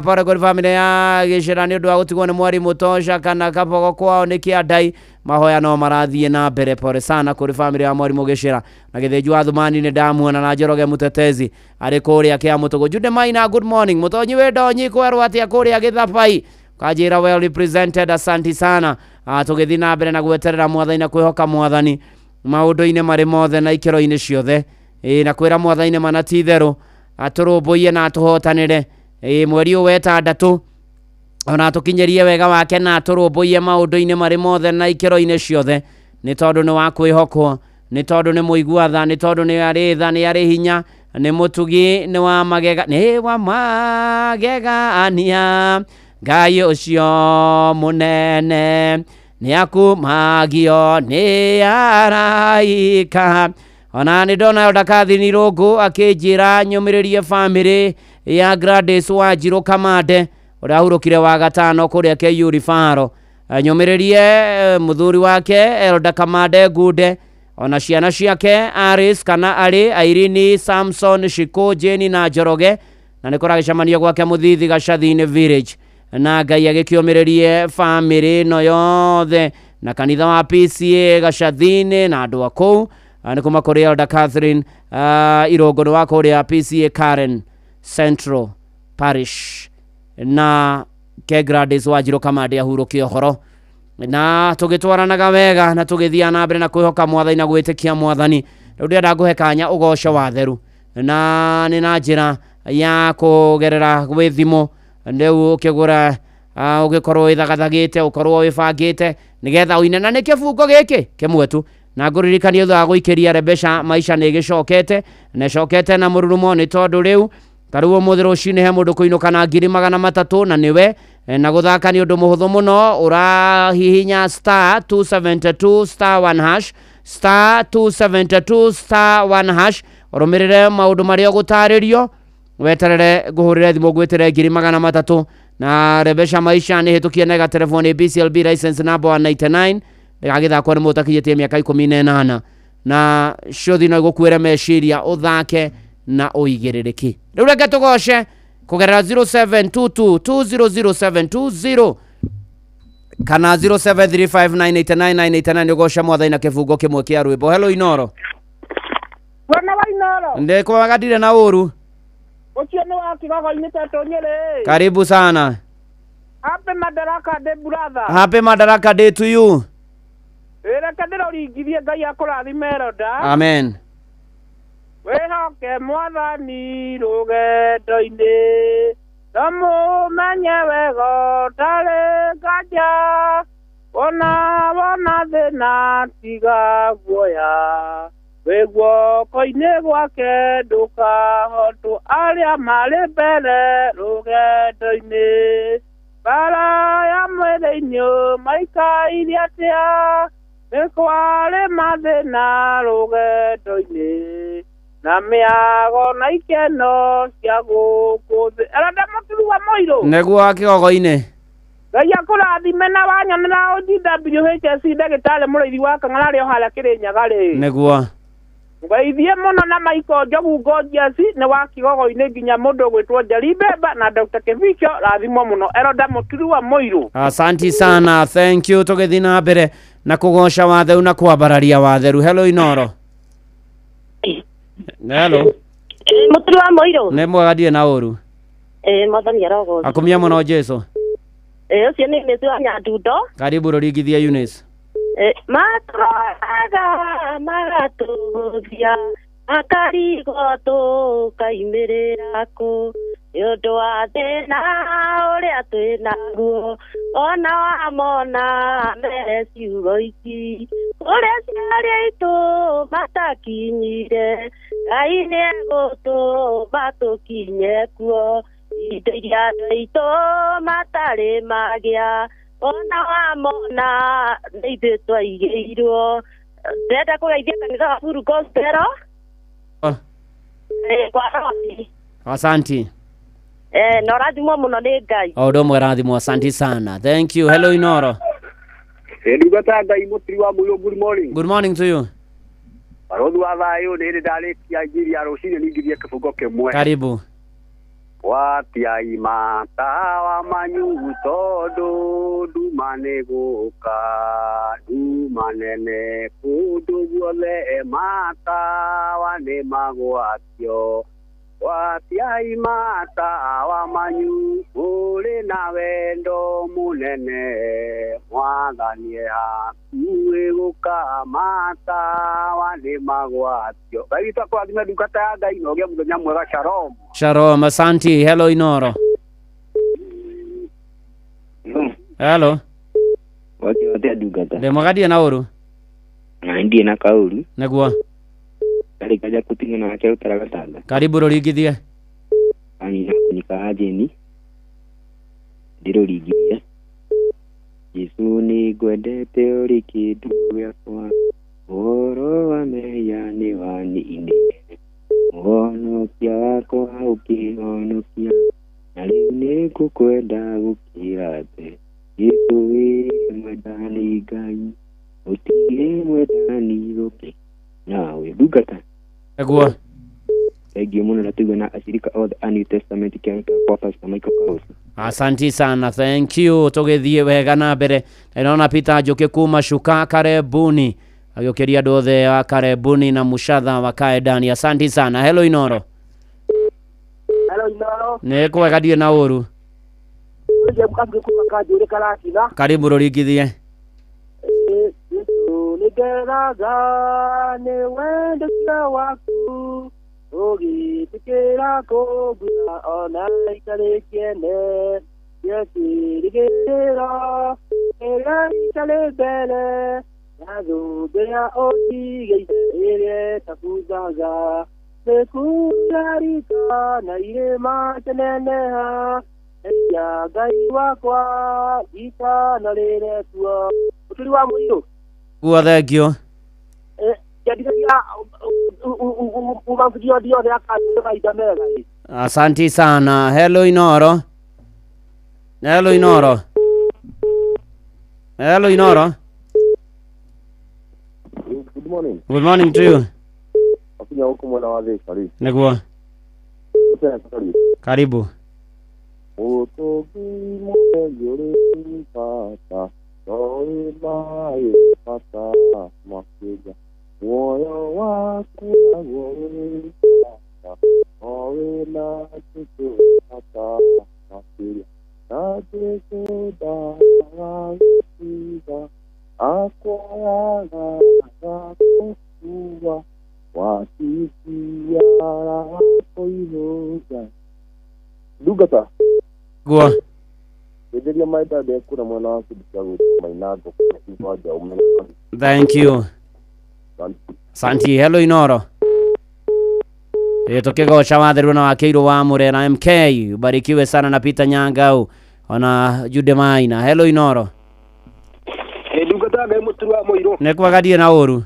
Pare kũrĩ family ya gĩcera nĩ ũndũ wa gũtigwo nĩ mwarimũ Tosha kana Kabogo kwao nĩ kĩandai, mahoya no marathiĩ na mbere. Pole sana kũrĩ family ya mwarimũ gĩcera na gĩthĩnji wa Thumani nĩ ndamuona na Njoroge mũtetezi arĩ kũrĩa kĩa mũtũgũ. Jude Maina, good morning. Mũtonyi wĩ ndonyi kwerwo atĩa kũrĩa gĩthabai kanjĩra well represented, asanti sana. Tũgĩthiĩ na mbere na gweterera mwathani na kwĩhoka mwathani maũndũ-inĩ marĩ mothe na ikĩro-inĩ ciothe. Na kwĩra mwathani mana ti itherũ atũrũmbũiye na atũhotanĩre. Mweri ũyũ wa ĩtandatũ ona atũkinyĩrie wega wake na atũrũmbũiye maũndũ-inĩ marĩ mothe na ikĩro-inĩ ciothe, nĩ tondũ nĩ wa kwĩhokwo, nĩ tondũ nĩ mũigua tha, nĩ tondũ nĩ arĩ tha, nĩ arĩ hinya, nĩ mũtugi, nĩ wa magega, nĩ wa magegania Ngai ũcio mũnene nĩ akumagio nĩ araika. Ona nĩ ndona Ndakathini Rũngũ akĩnjĩra nyũmĩrĩrie family ya Gladys Wanjirũ Kamande ũrĩa ahurũkire wa gatano kũrĩa KU Rifaro. Nyũmĩrĩrie mũthuri wake Elda Kamande Ngunde ona ciana ciake Aris kana arĩ Irene, Samson, Shiko, Jane na Njoroge, na nĩ kũragĩcemanio gwake Mũthithi Gacathi-inĩ village. Na Ngai agĩkĩũmĩrĩrie family ĩno yothe na kanitha wa PCA Gacathi-inĩ na andũ a kũu. Nĩ kuma kũrĩ Elda Catherine Irũngũ nĩ wa kũrĩa PCA Karen Central Parish na ke Gladys Wanjirũ Kamande ahurũke ũhoro. Na tũgĩtwaranaga wega na tũgĩthiaga na mbere na kwĩhoka mwathani na gwĩtĩkia mwathani. Rĩu ndĩrenda ngũhe kanya ũgoco wa theru na nĩ na njĩra ya kũgerera gwĩ thimũ rĩu ũkĩgũra Ũgĩkorwo wĩthagathagĩte, ũkorwo wĩbangĩte nĩgetha ũine, na nĩ kĩbungo gĩkĩ kĩmwe tu. Na ngũririkanie thutha wa gũikĩria Rebesha Maisha nĩ ĩgĩcokete na ĩcokete na mũrurumo, nĩ tondũ rĩu ta rĩu ũmũthĩ rũcinĩ he mũndũ kũinũka na 300,000, na nĩwe. Na gũthaka nĩ ũndũ mũhũthũ mũno, ũrahihinya star 272 star 1 hash, star 272 star 1 hash, ũrũmĩrĩre maũndũ marĩa ũgũtarĩrio, weterere ngũhũrĩre thimũ ngwĩtĩre 300,000. Na Rebesha Maisha nĩ hĩtũkie na ĩgaterevwo nĩ BCLB license number 199, ndĩgagĩthakwo nĩ mũndũ ũtakinyĩtie mĩaka 18, na ciothi no igũkuĩre meciria ũthake na ũigĩrĩrĩki. Rĩu reke tũgoce kũgerera 0722 200720 kana 0735989989, ũgoce mwathani na kĩbungo kĩmwe kĩa rwĩmbo. Hello Inoro. Bwana wa Inoro. Ndĩkwaga ndirĩ na ũru. Ũcio nĩ wa Kĩgogo-inĩ tetũ Nyĩrĩ. Karibu sana. Happy Madaraka Day, brother. Happy Madaraka Day to you. Reke ndĩroringirie, Ngai akũrathime, Roda. Amen. Wĩhoke mwathani rũgendo-inĩ, ndamũmenye wega ũtarĩ nganja, wona wona thĩna tiga guoya, wĩ guoko-inĩ gwake ndũkahotwo, arĩa marĩ mbere rũgendo-inĩ bara ya mwĩrĩ-inĩ maikaire atĩa, nĩ kwarĩ mathĩna rũgendo-inĩ na mĩago na ikeno cia gũkũ thĩ. Arenda mũturu wa mũirũ. Nĩguo wa Kĩgogo-inĩ. Ngai akũrathime na wanyonera OGWHS ndagĩtarĩ mũrĩithi wa Kang'ara arĩ o harĩa Kĩrĩnyaga rĩ. Nĩguo. Ngeithie mũno na Michael Njogu Gorgeous nĩ wa Kĩgogo-inĩ nginya mũndũ ũgwĩtwo Njeri Mbemba na Dr. Kibicho, rathimwo mũno, Eroda mũturu wa mũirũ. Asanti sana, thank you. Tũgĩthiĩ na mbere na kũgoca watheru na kwambararia watheru. Hello Inoro. Hello. Mũturi wa mũirũ. Nĩ mwega, ndirĩ na ũru. Ĩ, mwathani arogocwo. Akumia mũno Jesu. Ĩ, ũcio nĩ Mĩtĩ wa Nyandundo. Karibu rũringithia Eunice. Ĩ, matũroraga magatũgũthia makarigwo tũkaimĩrĩra kũ, nĩ ũndũ wa thĩna ũrĩa twĩ naguo, ona wamona mere ciugo ici, kũrĩa ciarĩ aitũ matakinyire, Ngai nĩ egũtũma tũkinye kuo, indo iria andũ aitũ matarĩ magĩa, ona wamona nĩ ithuĩ twaigĩirwo. Ndĩrenda kũgeithia kanitha wa Buru Gospel kwa Rosi. Asanti. Na ũrathimwo mũno nĩ Ngai. O ũndũ ũmwe rathimwo, asanti sana, thank you. Hello Inoro. Ndungata Ngai mũtiri wa mũirũ, good morning. Good morning to you. Barũthi wa thayũ, nĩ hĩndĩ ndarĩkia njiri ya rũcinĩ ningithie kĩbungo kĩmwe. Karibu. Watiai matawa manyu tondũ nduma nĩ gũka, nduma nene kũndũ guothe, matawa nĩ magwatio. Watiai matawa manyu mũrĩ na wendo mũnene, mwathani e hakuhĩ gũka, matawa nĩ magwatio. Ngai witũ akũrathime, ndungata ya Ngai, na ũgĩe mũthenya mwega. Shalom. Shalom, asanti. Hello Inoro. Hello. Wakĩote ndungata. Ndĩ mwega, ndirĩ na ũru. Na ndirĩ na kaũru. Nĩguo. Karĩ kaja kũtinga nake rũtara gatanga. Karibu rũringithie. Anyina kunyika ajeni ndĩrũringithie. Jesũ nĩ ngwendete ũrĩ kĩndũ gĩakwa, ũhoro wa mehia nĩ waniinĩire, mũhonokia wakwa ũkĩhonokia, na rĩu nĩ ngũkwenda gũkĩra mbere. Jesũ wĩ mwendani Ngai, gũtirĩ mwendani gũkĩ nawe, ndungata. Nĩguo. Thank you mũno, na tũigue na ashirika othe a New Testament kĩarĩka kwa Pastor Michael Kahosi. Asanti sana, thank you. Tũgĩthiĩ wega na mbere. Na inaona Peter Njuki kuma Shuka Karebuni agĩũkĩria andũ othe wa Karebuni na Mushatha wakae ndani. Asanti sana. Hello Inoro. Hello Inoro. Nĩ kwega, ndirĩ na ũru. Ũrĩa mũkabiri kuma Kanjũrĩ Karatina. Karibu rũringithie. Jesũ nĩngeraga nĩ wendo ũcio waku, ũgĩtĩkĩra kũngua ona itarĩ kĩene. Ndaiguire kĩĩrĩgĩrĩro kĩrĩa itarĩ mbere na thũmbĩ ya ũnjigĩire ĩrĩa ĩtabuthaga nĩkũrarika na irĩma kĩneneha eia Ngai wakwa itanarĩre kuo. Ũturi wa mũirũ. Guo thengio. Njendigĩria uma video yothe akanjĩra mahinda mega ĩ. Asanti sana. Hello Inoro. Hello Inoro. Hello Inoro. Good morning. Good morning to you. Akinya huku mwena wa Thika rĩ. Nĩguo. Karibu. Ũtũngi mũtheri ũrĩ bata, toĩ maĩ bata makĩria. Muoyo waku naguo wĩ bata, o wĩna Jesũ bata makĩria. Na Jesũ ndagagũtiga, akuoyaga agagũkuua, watigĩara kũihũga. Ndungata. Guo. Gĩthĩria maita ndekura mwena wa kĩndũ kĩa gwĩtwo Mainango kwa Njaume. Thank you. Asanti. Hello Inoro. Tukigoca watheru na wakĩirwo wa Murera MK. Ubarikiwe sana na Peter Nyangau ona Jude Maina. Hello Inoro. Ndungata Ngai mũturi wa mũirũ. Nĩ kwaga na ũru.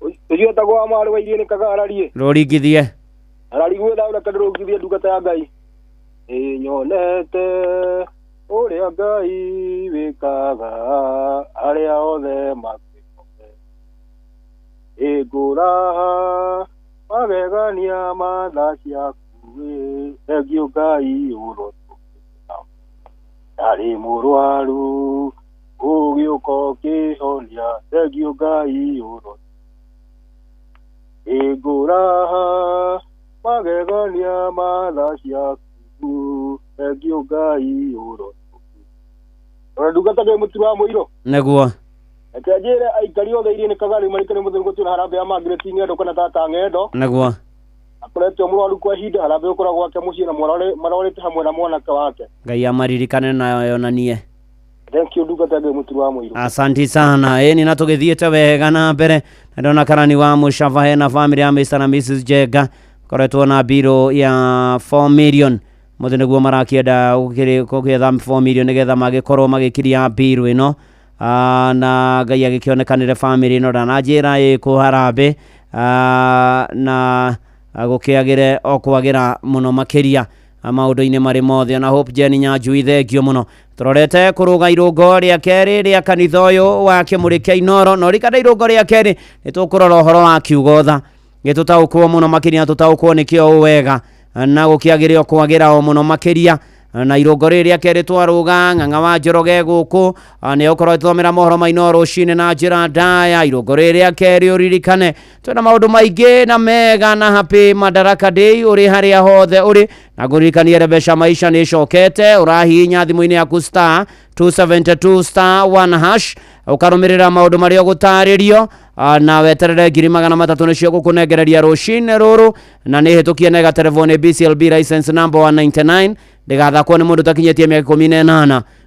Ũcio etagwo wa mwarĩ wa iria nĩ kagararie. Rũringithie. Ararigwo thaũ reke ndĩrũngithie ndungata ya Ngai. Ĩ nyonete ũrĩa Ngai wĩkaga arĩa othe makwĩhokete. Ĩ ngũraha magegania ma tha ciaku ĩ, thengiũ Ngai ũrotũkĩra. Ndarĩ mũrwaru ũgĩũka ũkĩhonia, thengiũ Ngai ũrotũkĩra. Ĩ ngũraha magegania ma tha ciaku, thengiũ Ngai ũrotũkĩra. Ona ndungata Ngai mũturi wa mũirũ. Nĩguo. Reke njĩre aikari othe iria nĩ kagari marikane mũthenya gũtwĩra harambee ya Margaret Ng'endo kana tata Ng'endo. Nĩguo. Akoretwo mũrwaru kwa ihinda, harambee ũkoragwo gwake mũciĩ na marorĩte hamwe na mwanake wake. Ngai amaririkane na yonanie. Thank you ndungata Ngai mũturi wa mũirũ. Asanti sana. Ĩni na tũgĩthiĩte wega na mbere na ndona karani wa Mũcava hena family ya Mr na Mrs Jenga koretwo na biro ya 4 million mũthĩ nĩguo marakĩenda gũkĩetha 4 million nĩgetha magĩkorwo magĩkiria biro ĩno na Ngai agĩkĩonekanĩre family ĩno ndananjĩra ĩkũ harambee na gũkĩagĩre o kwagĩra mũno makĩria maũndũ-inĩ marĩ mothe. Ona Hope Jane Nyanjui thengio mũno. Tũrorete kũrũga irũngo rĩa kerĩ rĩa kanitha ũyũ wa Kĩmũrĩ kĩa Inoro, na ũrikana irũngo rĩa kerĩ nĩ tũkũrora ũhoro wa kiugo tha gĩtũtaũkwo mũno makĩria, tũtaũkwo nĩkĩo ũ wega na gũkĩagĩre o kwagĩra o mũno makĩria. Na irũngo rĩrĩ rĩa kerĩ twarũga Ng'ang'a wa Njoroge gũkũ nĩ ũkorwo ĩthomera mohoro ma Inoro rũcinĩ na njĩra ndaya. Irũngo rĩrĩ rĩa kerĩ ũririkane twĩna maũndũ maingĩ na mega na happy Madaraka Day ũrĩ harĩa hothe ũrĩ, na ngũririkanie Rebesha Maisha nĩ ĩcokete. Ũrahihinya thimũ-inĩ yaku star 272 star 1 hash ũkarũmĩrĩra maũndũ marĩa ũgũtarĩrio na weterere 300,000 nĩcio gũkũnengereria rũcinĩ rũrũ, na nĩ hĩtũkie na ĩgaterevwo nĩ BCLB license number 199 ndĩgathakwo nĩ mũndũ ũtakinyĩtie mĩaka 18.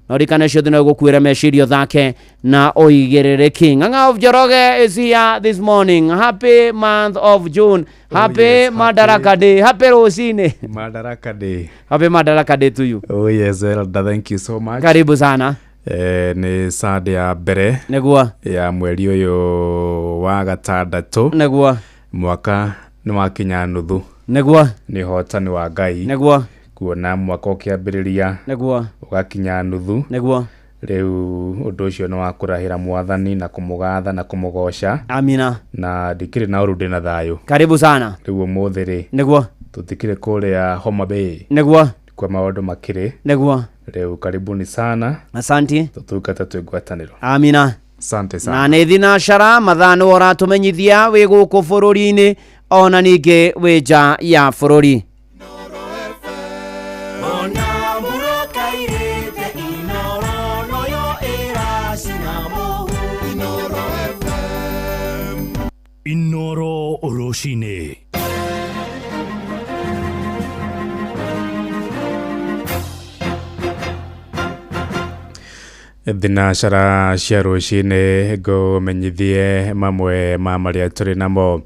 Na ũririkane ciothe no ĩgũkuĩre meciria thake na ũigĩrĩrĩki. Ng'ang'a of Njoroge is here this morning. Happy month of June. Happy, yes, Madaraka Day. Happy rũcinĩ. Madaraka Day. Happy Madaraka Day to you. Oh yes, Elder, thank you so much. Karibu sana. Nĩ Sunday ya mbere nĩguo ya mweri ũyũ wa gatandatũ nĩguo mwaka nĩ wakinya nuthu nĩguo nĩ ũhotani wa Ngai nĩguo kuona mwaka ũkĩambĩrĩria nĩguo ũgakinya nuthu nĩguo rĩu ũndũ ũcio nĩ wa kũrahĩra mwathani na kũmũgatha na kũmũgoca. Amina. Na ndikĩrĩ na ũru ndĩ na thayũ. Karibu sana. Rĩu ũmũthĩ rĩ nĩguo tũtikĩrĩ kũrĩa Homa Bay nĩguo kwa maũndũ makĩrĩ nĩguo rĩu karibuni sana. Asanti. Tũtungata twĩ ngwatanĩro. Amina. Asante sana. Na nĩ thinacara mathaa nĩwe ũratũmenyithia wĩ gũkũ bũrũri-inĩ ona ningĩ wĩ nja ya bũrũri. Inoro rũcinĩ. Thinacara cia rũcinĩ ngũmenyithie mamwe ma marĩa tũrĩ namo.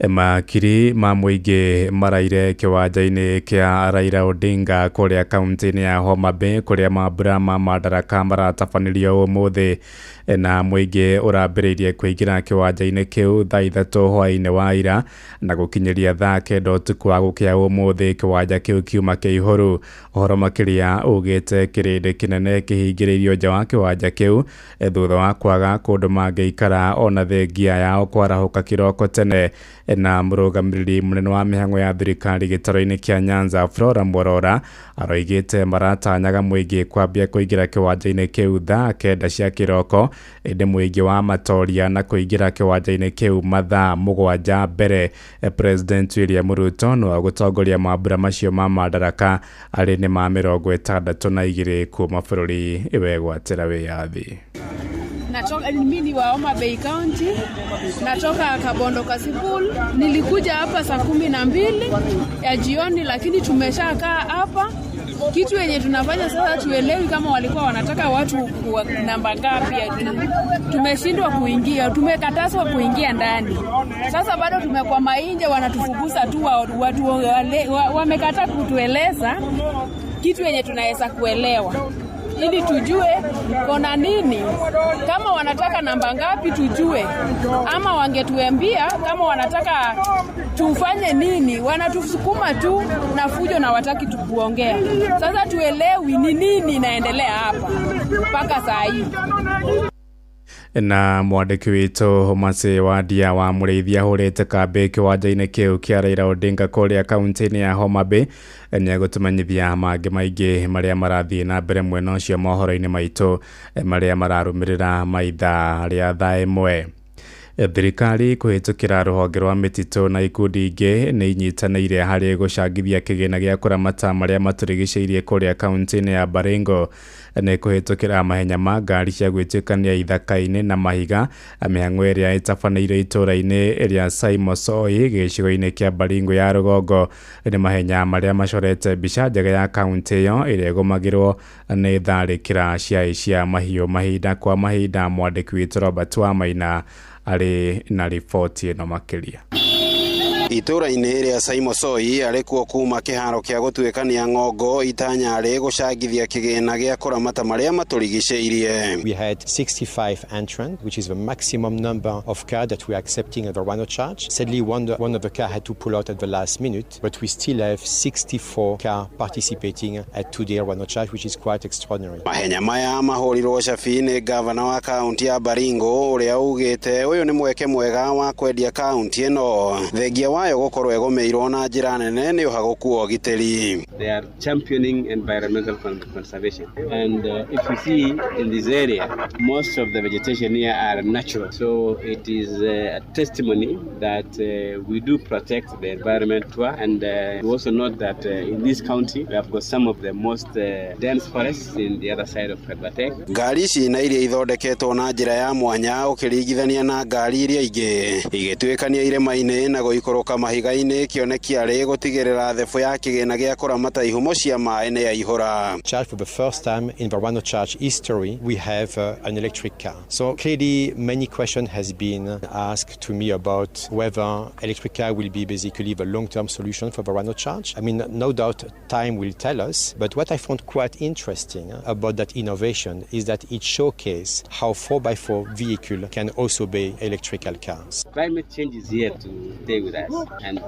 Makiri ma mũingĩ maraire kĩwanja-inĩ kĩa Raila Odinga kũrĩa kaunti-inĩ ya Homa Bay kũrĩa mambura ma Madaraka maratabanĩrio ũmũthĩ, na mũingĩ ũrambĩrĩirie kũingĩra kĩwanja-inĩ kĩu thaa 3 hwaĩ-inĩ wa ira na gũkinyĩria thaa 9 ũtukũ wa gũkĩa ũmũthĩ kĩwanja kĩu kiuma kĩihũru. Ũhoro makĩria ugĩte kĩrĩndĩ kĩnene kĩhingĩrĩirio nja wa kĩwanja kĩu thutha wa kwaga kũndũ mangĩikara ona thengia yao kwarahũka kĩroko tene. Na mũrũgamĩrĩri mũnene wa mĩhang'o ya thirikari gĩtaro-inĩ kĩa Nyanza Flora Mworora aroigĩte maratanyaga mũingĩ kwambia kũingĩra kĩwanja-inĩ kĩu thaa 9 cia kĩroko, ĩndĩ mũingĩ wa matoria na kũingĩra kĩwanja-inĩ kĩu mathaa 7 mbere. President William Ruto no agũtongoria mambura macio ma Madaraka arĩ nĩ ma 62 kuma bũrũri wegwatĩra wĩyathi. Natoka, mimi ni wa Homa Bay County, natoka Kabondo Kasipul. Nilikuja hapa saa 12 ya jioni, lakini tumeshakaa hapa. Kitu yenye tunafanya sasa tuelewi kama walikuwa wanataka watu kwa namba ngapi. Tumeshindwa kuingia, tumekatazwa kuingia ndani. Sasa bado tumekwama nje, wanatufukuza tu watu wamekataa kutueleza kitu yenye tunaweza kuelewa, ili tujue kona nini, kama wanataka namba ngapi tujue, ama wangetuambia kama wanataka tufanye nini. Wanatusukuma tu na fujo na wataki tukuongea. Sasa tuelewi ni nini inaendelea hapa mpaka saa hii. Na mwandĩki witũ Mase Wadia wa Mũrĩithi ahũrĩte kambĩ kĩwanja-inĩ kĩu kĩa Raila Odinga kũrĩa kaunti-inĩ ya Homa Bay nĩegũtũmenyithia mangĩ maingĩ marĩa marathiĩ na mbere mwena ũcio mohoro-inĩ maitũ marĩa mararũmĩrĩra maithaa rĩa thaa 1. Thirikari kũhĩtũkĩra rũhonge rwa mĩtitũ na ikundi ingĩ nĩ inyitanĩire harĩ gũcangithia kĩgĩna gĩa kũramata marĩa matũrigicĩirie kũrĩa kaunti-inĩ ya Baringo nĩ kũhĩtũkĩra mahenya ma ngari cia gwĩtwĩkania ithaka-inĩ na mahiga mĩhang'o ĩrĩa ĩtabanĩire itũũra-inĩ rĩa Saimosoi gĩcigo-inĩ kĩa Baringo ya rũgongo. Nĩ mahenya marĩa macorete mbica njega ya kaunti ĩyo ĩrĩa ĩgũmagĩrwo nĩ tharĩkĩra cia cia mahiũ mahinda kwa mahinda. Mwandĩki witũ Robert Wamaina arĩ na riboti ĩno makĩria. Itũũra-inĩ rĩa Saimosoi arĩ kuo kuma kĩharo kĩa gũtuĩkania ng'ongo itanya rĩ gũcangithia kĩgĩna gĩa kũramata marĩa matũrigicĩirie. We had 65 entrants, which is the maximum number of cars that we are accepting at the Rhino Charge. Sadly, one of the car had to pull out at the last minute, but we still have 64 cars participating at today Rhino Charge, which is quite extraordinary. Mahenya maya mahũrirwo cabi nĩ gavana wa kaunti ya Baringo ũrĩa ugĩte ũyũ nĩ mweke mwega wa kwendia kaunti ĩno thengia wayo gũkorwo ĩgũmĩirwo na njĩra nene nĩ ũhagũku wa ũgitĩri. They are championing environmental conservation, and if you see in this area, most of the vegetation here are natural, so it is a testimony that we do protect the environment too. And we also note that in this county we have got some of the most dense forests in the other side of Kabatek. Ngari ici na iria ithondeketwo na njĩra ya mwanya ũkĩringithania na ngari iria ingĩ igĩtuĩkania irĩma-inĩ na gũikũrũka mahiga-inĩ kĩoneki arĩ gũtigĩrĩra thebũ ya kĩgĩna gĩa kũramata ihumo cia maĩ nĩ yaihũra. Charge for the first time in the Rhino Charge history, we have an electric car. So clearly many questions has been asked to me about whether electric car will be basically the long-term solution for the Rhino Charge. I mean, no doubt time will tell us, but what I found quite interesting about that innovation is that it showcases how 4x4 vehicle can also be electrical cars. Climate change is here to stay with us, and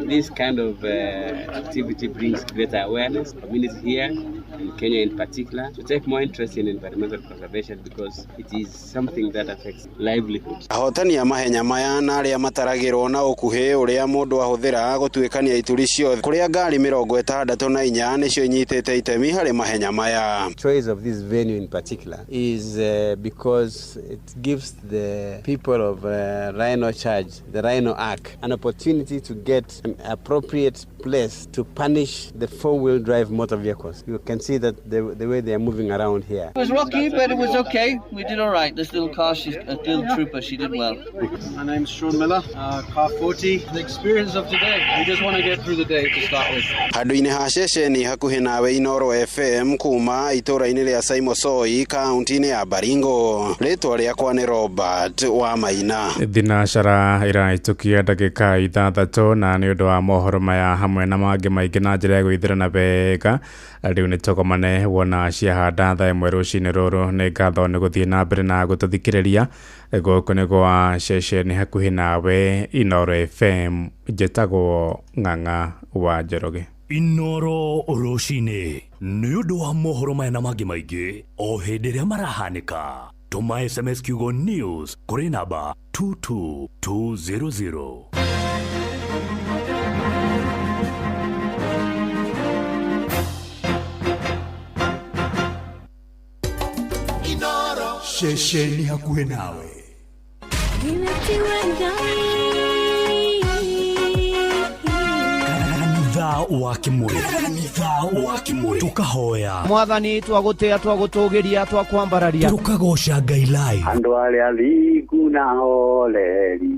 this kind of activity brings greater awareness, community here in Kenya in particular, to take more interest in environmental conservation because it is something that affects livelihoods. Ahotani a mahenya maya na arĩa mataragĩrwo na ũkuhĩ ũrĩa mũndũ ahũthĩra gũtuĩkania ituri ciothe kũrĩa ngari 64 nĩcio inyitĩte itemi harĩ mahenya maya. Choice of this venue in particular is because it gives the people of Rhino Charge, the Rhino Ark, an opportunity to get an appropriate place to punish the four-wheel drive motor vehicles. You can see that the way they are moving around here. It was rocky, but it was okay. We did all right. This little car, she's a little trooper. She did well. My name's Sean Miller, car 40. The experience of today, we just want to get through the day to start with. Handũ-inĩ ha ceceni hakuhĩ nawe Inoro FM kuma itũũra-inĩ rĩa Saimosoi kaunti-inĩ ya Baringo. Rĩtwa rĩakwa nĩ Robert wa Maina. Thinacara ĩrahĩtũkia ndagĩka 6 na nĩ ũndũ wa mohoro maya hamwe na mangĩ maingĩ na njĩra ya gwĩthĩrana wega. Rĩu nĩ tũgomane wona ciahanda thaa 1 rũcinĩ rũrũ. Nĩ ngatho nĩ gũthiĩ na mbere na gũtũthikĩrĩria. Gũkũ nĩ gwa ceceni hakuhĩ nawe Inoro FM. Njĩtagwo Ng'ang'a wa Njoroge. Inoro rũcinĩ nĩ ũndũ wa mohoro maya na mangĩ maingĩ o hĩndĩ ĩrĩa marahanĩka. Tũma SMS kiugo news kũrĩ namba 22200. Ceceni hakuhĩ nawe. Kanitha wa Kimuri, kanitha wa Kimuri, tukahoya Mwathani, twagũtĩa, twagũtũgĩria, twakwambararia, tukagoca Ngai live. Andũ arĩa athingu na horeri,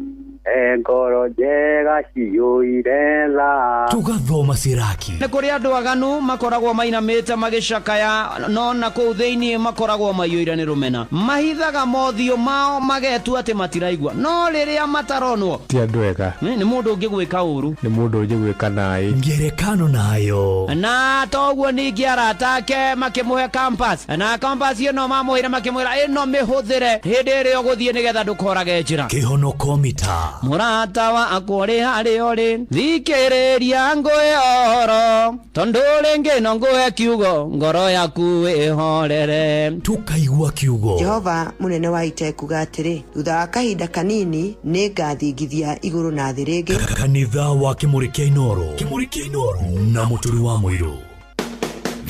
ngoro njega ciyũire tha. Tugathoma Siraki. Nĩ kũrĩ andũ aganu makoragwo mainamĩte magĩcakaya, no na kũu thĩinĩ makoragwo maiyũire nĩ rũmena. Mahithaga mothiũ mao magetua atĩ matiraigua, no rĩrĩa mataronwo ti andũ ega. Nĩ mũndũ ũngĩ gwĩka ũru, nĩ mũndũ ũngĩ gwĩka naĩ. Ngerekano nayo. Na toguo ningĩ arata ake makĩmũhe compass, na compass ĩno mamũheire makĩmwĩra ĩno mĩhũthĩre hĩndĩ ĩrĩa ũgũthiĩ nĩgetha ndũkorage njĩra. Kĩhonoko mita. Mũrata wakwa ũrĩ harĩa ũrĩ, thikĩrĩria ngũhe ũhoro, tondũ rĩngĩ no ngũhe kiugo, ngoro yaku ĩhorere. Tukaigua kiugo. Jehova mũnene wa ita ekuga atĩrĩ, thutha wa kahinda kanini nĩ ngathingithia igũrũ na thĩ rĩngĩ. Kanitha wa Kimuri kĩa Inoro, Kimuri kĩa Inoro na Mũturi wa Mũirũ.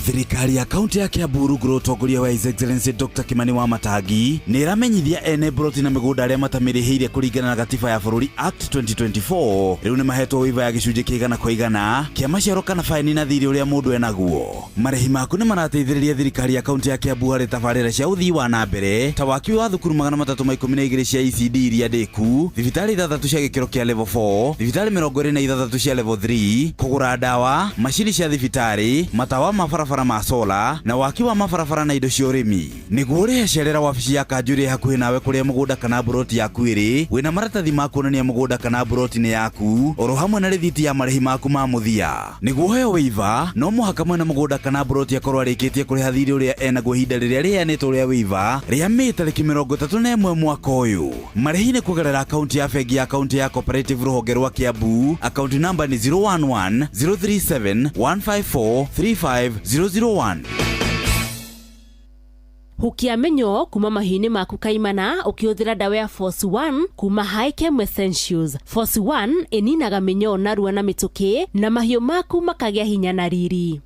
Thirikari ya kaunti ya Kiambu rungu rwa ũtongoria wa His Excellency Dr. Kimani Wamatangi nĩ ĩramenyithia ene broti na mĩgũnda arĩa matamĩrĩhĩire kũringana na gatiba ya bũrũri Act 2024. Rĩu nĩ mahetwo waiver ya gĩcunjĩ kĩa 100% kĩa maciaro kana baini na thirĩ ũrĩa mũndũ enaguo. Marĩhi maku nĩ marateithĩrĩria thirikari ya kaunti ya Kiambu harĩ tabarĩra cia ũthii wa na mbere ta waki wa thukuru 312 cia ECD iria ndĩku, thibitarĩ 6 cia gĩkĩro kĩa level 4, thibitarĩ 26 cia level 3, kũgũra ndawa, macini cia thibitarĩ, matawa ma barabara ma sola na waki wa mabarabara na indo cia ũrĩmi. Nĩguo ũrĩhe cerera wabici ya kanjũ ĩrĩa hakuhĩ nawe kũrĩa mũgũnda kana mburoti yaku ĩrĩ, wĩna maratathi ma kuonania mũgũnda kana mburoti nĩ yaku, oro hamwe na rĩthiti ya marĩhi maku ma mũthia. Nĩguo ũheo waiver, no mũhaka mwene mũgũnda kana mburoti akorwo arĩkĩtie kũrĩha thirĩ ũrĩa enaguo ihinda rĩrĩa rĩheanĩtwo rĩa waiver rĩa Mĩĩ tarĩki 31 mwaka ũyũ. Marĩhi nĩ kũgerera akaunti ya bengi ya kaunti ya Cooperative rũhonge rwa Kiambu. Akaunti namba nĩ 011 037 154 35 001. Hukia mĩnyoo kuma mahiũ-inĩ maku kaimana ũkĩhũthĩra ndawa ya Force 1 kuma Hikem Essentials. Force 1 ĩninaga mĩnyoo narua na mĩtũkĩ na mahiũ maku makagĩa hinya na riri.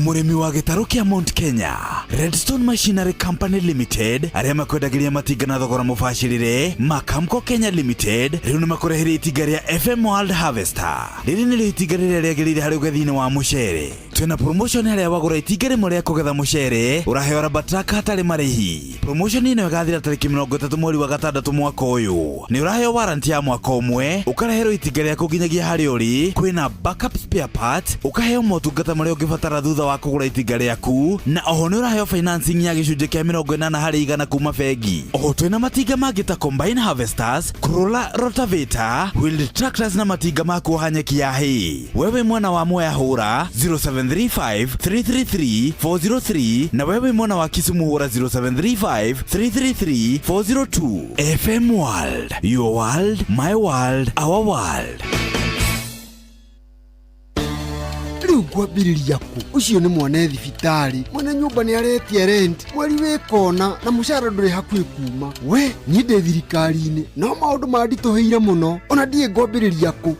Mũrĩmi wa gĩtarũ kĩa Mount Kenya, Redstone Machinery Company Limited, arĩa makwendagĩria matinga na thogora mũbacĩrĩre, Makamco Kenya Limited, rĩu nĩ makũreheire itinga rĩa FM World Harvester. Rĩrĩ nĩrĩo itinga rĩrĩa rĩagĩrĩire harĩ ũgethi-inĩ wa mũcere. Twĩna promotion harĩa wagũra itinga rĩmwe rĩa kũgetha mũcere, ũraheo raba truck hatarĩ marĩhi. Promotion ĩno ĩgathira tarĩki 30 mweri wa 6 mwaka ũyũ. Nĩ ũraheo warranty ya mwaka ũmwe, ũkareherwo itinga rĩaku nginyagia harĩa ũrĩ, kwĩna backup spare part, ũkaheo motungata marĩa ũngĩbatara thutha wa kũgũra itinga rĩaku, na oho nĩ ũraheo financing ya gĩcunjĩ kĩa 80% kuma bengi. Oho twĩna matinga mangĩ ta combine harvesters, Corolla rotavator, wheeled tractors na matinga ma kuoha nyeki ya hay. Wewe mwena wa Mwea hũra 0735 333 403 na wewe mwena wa Kisumu hũra 0735 333 402. FM World, your world, my world, our world. Rĩu ngwambĩrĩria kũ? Ũcio nĩ mwana thibitarĩ, mwene nyũmba nĩ aretia rent, mweri wĩ kona na mũcara ndũrĩ hakuhĩ kuma. We niĩ ndĩ thirikari-inĩ no maũndũ manditũhĩire mũno, ona ndiĩ ngwambĩrĩria kũ.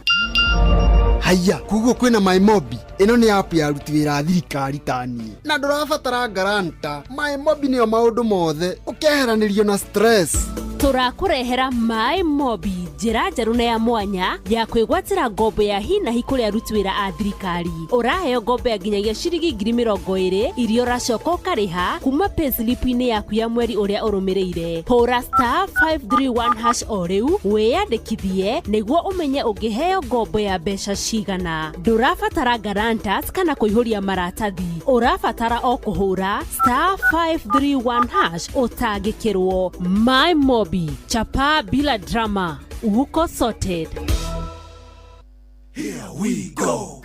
Haiya, koguo kwĩna MyMobi. Ĩno nĩ app ya aruti wĩra a thirikari ta niĩ, na ndũrabatara guarantor. MyMobi nĩyo maũndũ mothe, ũkeheranĩrio na stress. Tũrakũrehera Maĩ Mobi, njĩra njerũ na ya mwanya ya kwĩgwatĩra ngombo ya hinahi kũrĩ aruti wĩra a thirikari. Ũraheo ngombo ya nginyagia ciringi 20,000 iria ũracoka ũkarĩha kuma payslip-inĩ yaku ya mweri ũrĩa ũrũmĩrĩire. Hũra star 531 hash o rĩu wĩyandĩkithie nĩguo ũmenye ũngĩheo ngombo ya mbeca cigana. Ndũrabatara guarantors kana kũihũria maratathi, ũrabatara o kũhũra star 531 hash ũtangĩkĩrwo. My Mobi, chapa bila drama, uko sorted.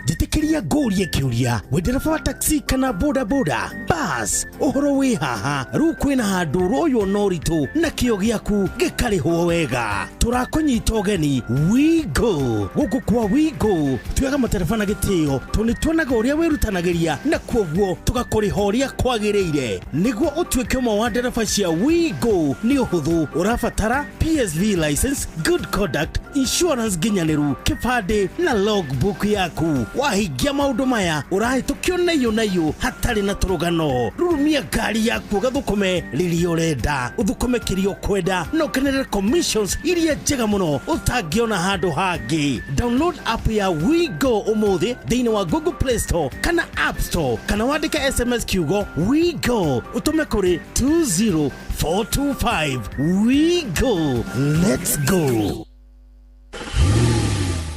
Njĩtĩkĩria ngũrie kĩũria, wĩ ndereba wa taxi kana bodaboda bas, ũhoro wĩ haha rĩu kwĩna handũ ũroywo na ũritũ na kĩo gĩaku gĩkarĩhwo wega. Tũrakũnyita ũgeni Wigo. Gũkũ kwa Wigo tuoyaga matereba na gĩtĩo tondũ nĩ tuonaga ũrĩa wĩrutanagĩria na kuoguo tũgakũrĩha ũrĩa kwagĩrĩire. Nĩguo ũtuĩke ũmwe wa ndereba cia Wigo nĩ ũhũthũ, ũrabatara PSV license, good conduct, insurance nginyanĩru, kĩbandĩ na logbook yaku. Wahingia maũndũ maya ũrahĩtũkio naiyũ naiyũ hatarĩ na tũrũgano. Rurumia ngari yaku ũgathũkũme rĩrĩa ũrenda, ũthũkũme kĩrĩa ũkwenda na ũkenerere commissions iria njega mũno ũtangĩona handũ hangĩ. Download app ya WeGo ũmũthĩ thĩinĩ wa Google Play Store kana App Store, kana wandĩke SMS kiugo WeGo ũtũme kũrĩ 20425. WeGo, let's go.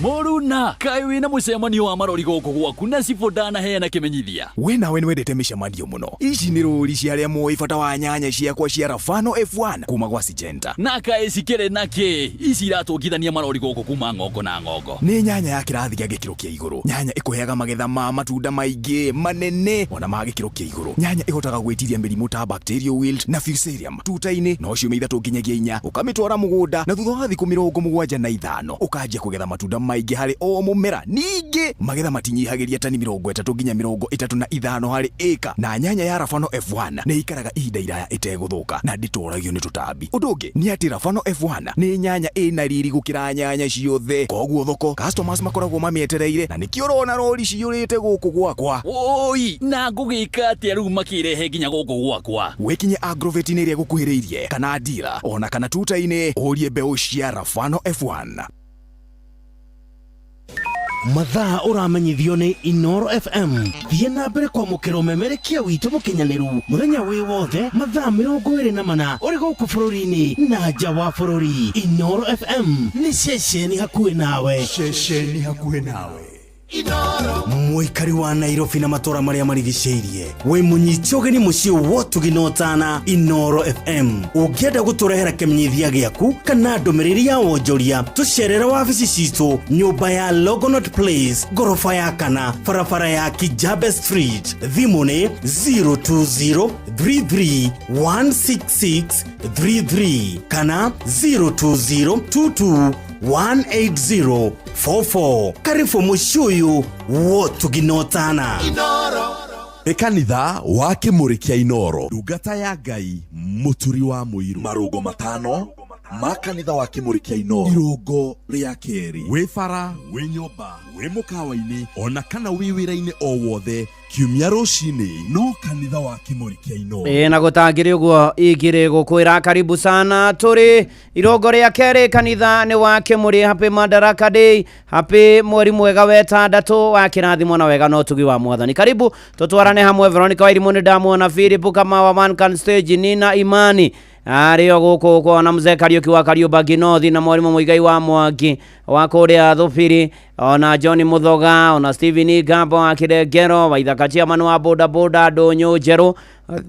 Mũruna, kaĩ wĩna mũcemanio wa marori gũkũ gwaku na cibũ ndanaheana kĩmenyithia? We nawe nĩwendete mĩcemanio mũno. Ici nĩ rũri cia arĩa moĩ bata wa nyanya ciakwa cia Rafano F1 kuma gwa Syngenta. Na kaĩ cikĩrĩ na kĩ ici iratũngithania marori gũkũ kuma ng'ongo na ng'ongo? Nĩ nyanya ya kĩrathi gĩa gĩkĩro kĩa igũrũ, nyanya ĩkũheaga magetha ma matunda maingĩ manene ona ma gĩkĩro kĩa igũrũ, nyanya ĩhotaga gwĩtiria mĩrimũ ta bacterial wilt na fusarium tuta-inĩ no ciumia 3 nginyagia 4 ũkamĩtwara mũgũnda, na thutha wa thikũ 75 ũkanjia kũgetha matunda maingĩ harĩ o mũmera. Ningĩ magetha matinyihagĩria tani 30 nginya 35 harĩ ĩka, na nyanya ya Rafano F1 nĩ ĩikaraga ihinda iraya ĩtegũthũka na ndĩtoragio nĩ tũtambi. Ũndũ ũngĩ nĩ atĩ Rafano F1 nĩ nyanya ĩna riri gũkĩra nyanya ciothe, koguo thoko customers makoragwo mamĩetereire, na nĩkĩo ũrona rori ciyũrĩte gũkũ gwakwa. Oi, na ngũgĩka atĩa rĩu makĩrehe nginya gũkũ gwakwa? Wĩkinye agrovet-inĩ ĩrĩa ĩgũkuhĩrĩirie kana dealer ona kana tuta-inĩ ũrie mbeũ cia Rafano F1. Mathaa ũramenyithio nĩ Inoro FM. Thiĩ na mbere kwamũkĩra ũmemerekia witũ mũkinyanĩru mũthenya wĩ wothe mathaa 24 ũrĩ gũkũ bũrũri-inĩ na nja wa bũrũri. Inoro FM nĩ ceceni hakuhĩ nawe. Ceceni hakuhĩ nawe. Mũikari wa Nairobi na matũra marĩa marigicĩirie, wĩ mũnyite ũgeni mũciĩ wotugi na ũtana Inoro FM. Ũngĩenda gũtũrehera kĩmenyithia gĩaku kana ndũmĩrĩri ya wonjoria, tũcerere wabici citũ nyũmba ya Longonot Place, ngoroba ya 4, barabara ya Kijabe Street. Thimũ nĩ 02033 16633 kana 02022 18044. Karibu mũciĩ ũyũ wotuginotana. Nĩ kanitha wa Kĩmũrĩ kĩa Inoro, ndungata ya Ngai Mũturi wa Mũirũ, marũngo 5 ma kanitha wa Kĩmũrĩ kĩa Inoro, irũngo rĩa kerĩ, wĩ bara, wĩ nyũmba, wĩ mũkawa-inĩ, ona kana wĩ wĩra-inĩ o wothe, kiumia rũcinĩ no kanitha wa Kĩmũrĩ kĩa Inoro. Ĩ na gũtangĩrĩ ũguo ingĩrĩ gũkwĩra karibu sana. Tũrĩ irũngo rĩa kerĩ, kanitha nĩ wa Kĩmũrĩ. Happy Madaraka Day, happy mweri mwega wetandatũ wa kĩrathimo na wega na ũtugi wa Mwathani. Karibu tũtwarane hamwe. Veronica Wairimũ nĩ ndamuona, Philip Kamawa, Man Can Stage, Nina Imani arĩo gũkũ kuona mzee Kariũki wa Kariũmbangi North na mwarimũ Mũigai wa Mwangi wa kũrĩa Thũbiri, ona John Muthoga, ona Steven Gambo wa Kirengero wa Ithaka, chairman wa boda boda Ndũnyũ Njerũ,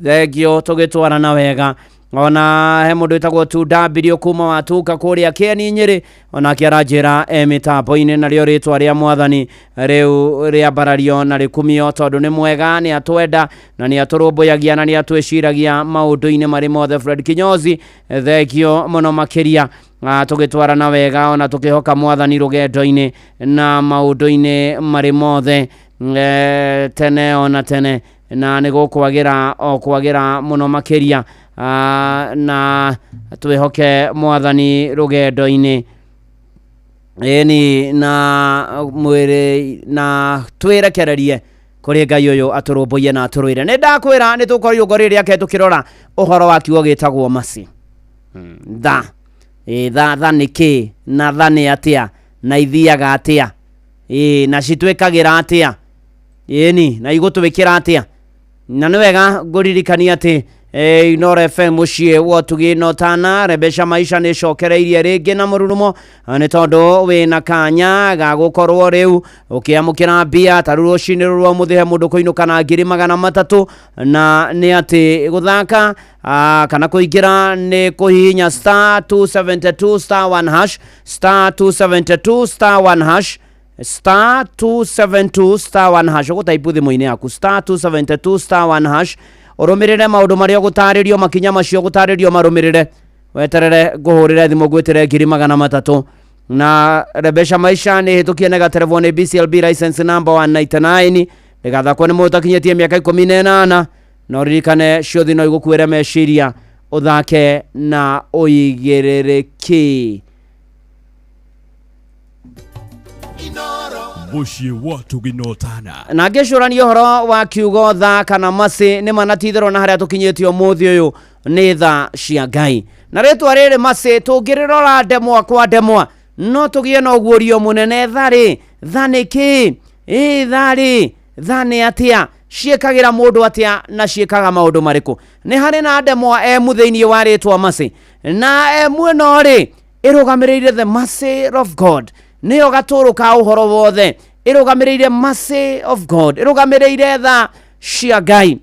thengio tũgĩtwarana wega. Ona he mũndũ wĩtagwo 2W kuma watuka kũrĩa Kĩeni Nyĩrĩ, onake aranjĩra e mĩtambo-inĩ, narĩo rĩtwa rĩa Mwathani rĩu rĩambarario na rĩkumio tondũ nĩ mwega, nĩ atwenda na nĩ atũrũmbũyagia na nĩ atwĩciragia maũndũ-inĩ marĩ mothe. Fred Kinyozi, thengio mũno makĩria, tũgĩtwarana wega ona tũkĩhoka Mwathani rũgendo-inĩ na maũndũ-inĩ marĩ mothe, tene ona tene, na nĩ gũkwagĩra o kwagĩra mũno makĩria, na twĩhoke Mwathani rũgendo-inĩ ĩni na mwĩrĩ na twĩrekererie kũrĩ Ngai ũyũ atũrũmbũiye na atũrũire. Nĩ ndakwĩra nĩ tũkorwo irũngo rĩrĩ rĩake tũkĩrora ũhoro wa kiugo gĩtagwo mercy, tha. Tha tha nĩ kĩ na tha nĩ atĩa na ithiaga atĩa, na citwĩkagĩra atĩa, ĩni na igũtwĩkĩra atĩa. Na nĩ wega ngũririkania atĩ Inooro FM mũciĩ wa ũtugi na ũtana, Rembesha Maisha nĩ ĩcokereirie rĩngĩ na mũrurumo, nĩ tondũ wĩna kanya ga gũkorwo rĩu ũkĩamũkĩra mbia ta rĩu rũcinĩ rũrũ rwa ũmũthĩ he mũndũ kũinũka na 300,000, na nĩ atĩ gũthaka kana kũingĩra nĩ kũhihinya star 272 star 1 hash, star 272 star 1 hash, star 272 star 1 hash. Ũgũtaipu thimũ-inĩ yaku star 272 star 1 hash, ũrũmĩrĩre maũndũ marĩa ũgũtarĩrio, makinya macio ũgũtarĩrio marũmĩrĩre, weterere ngũhũrĩre thimũ ngwĩtĩre 300,000. Na Rembesha Maisha nĩ hĩtũkie na ĩgaterevwo nĩ BCLB license number 199, ndĩgathakwo nĩ mũndũ ũtakinyĩtie mĩaka 18, na ũririkane ciothe no igũkuĩre meciria, ũthake na ũigĩrĩrĩki. Mũciĩ wa ũtugi na ũtana. Na ngĩcũrania ũhoro wa kiugo tha kana mercy, nĩ ma na ti-itherũ na harĩa tũkinyĩtie ũmũthĩ ũyũ nĩ tha cia Ngai. Na rĩtwa rĩrĩ mercy tũngĩrĩrora ndemwa kwa ndemwa no tũgĩe na ũguũrio mũnene. Tha rĩ, tha nĩ kĩ? Tha rĩ, tha nĩ atĩa? Ciĩkagĩra mũndũ atĩa na ciĩkaga maũndũ marĩkũ? Nĩ harĩ na ndemwa M thĩinĩ wa rĩtwa mercy, na M ĩno rĩ ĩrũgamĩrĩire the mercy of God, nĩyo gatũrũ ka ũhoro wothe, ĩrũgamĩrĩire mercy of God, ĩrũgamĩrĩire tha cia Ngai.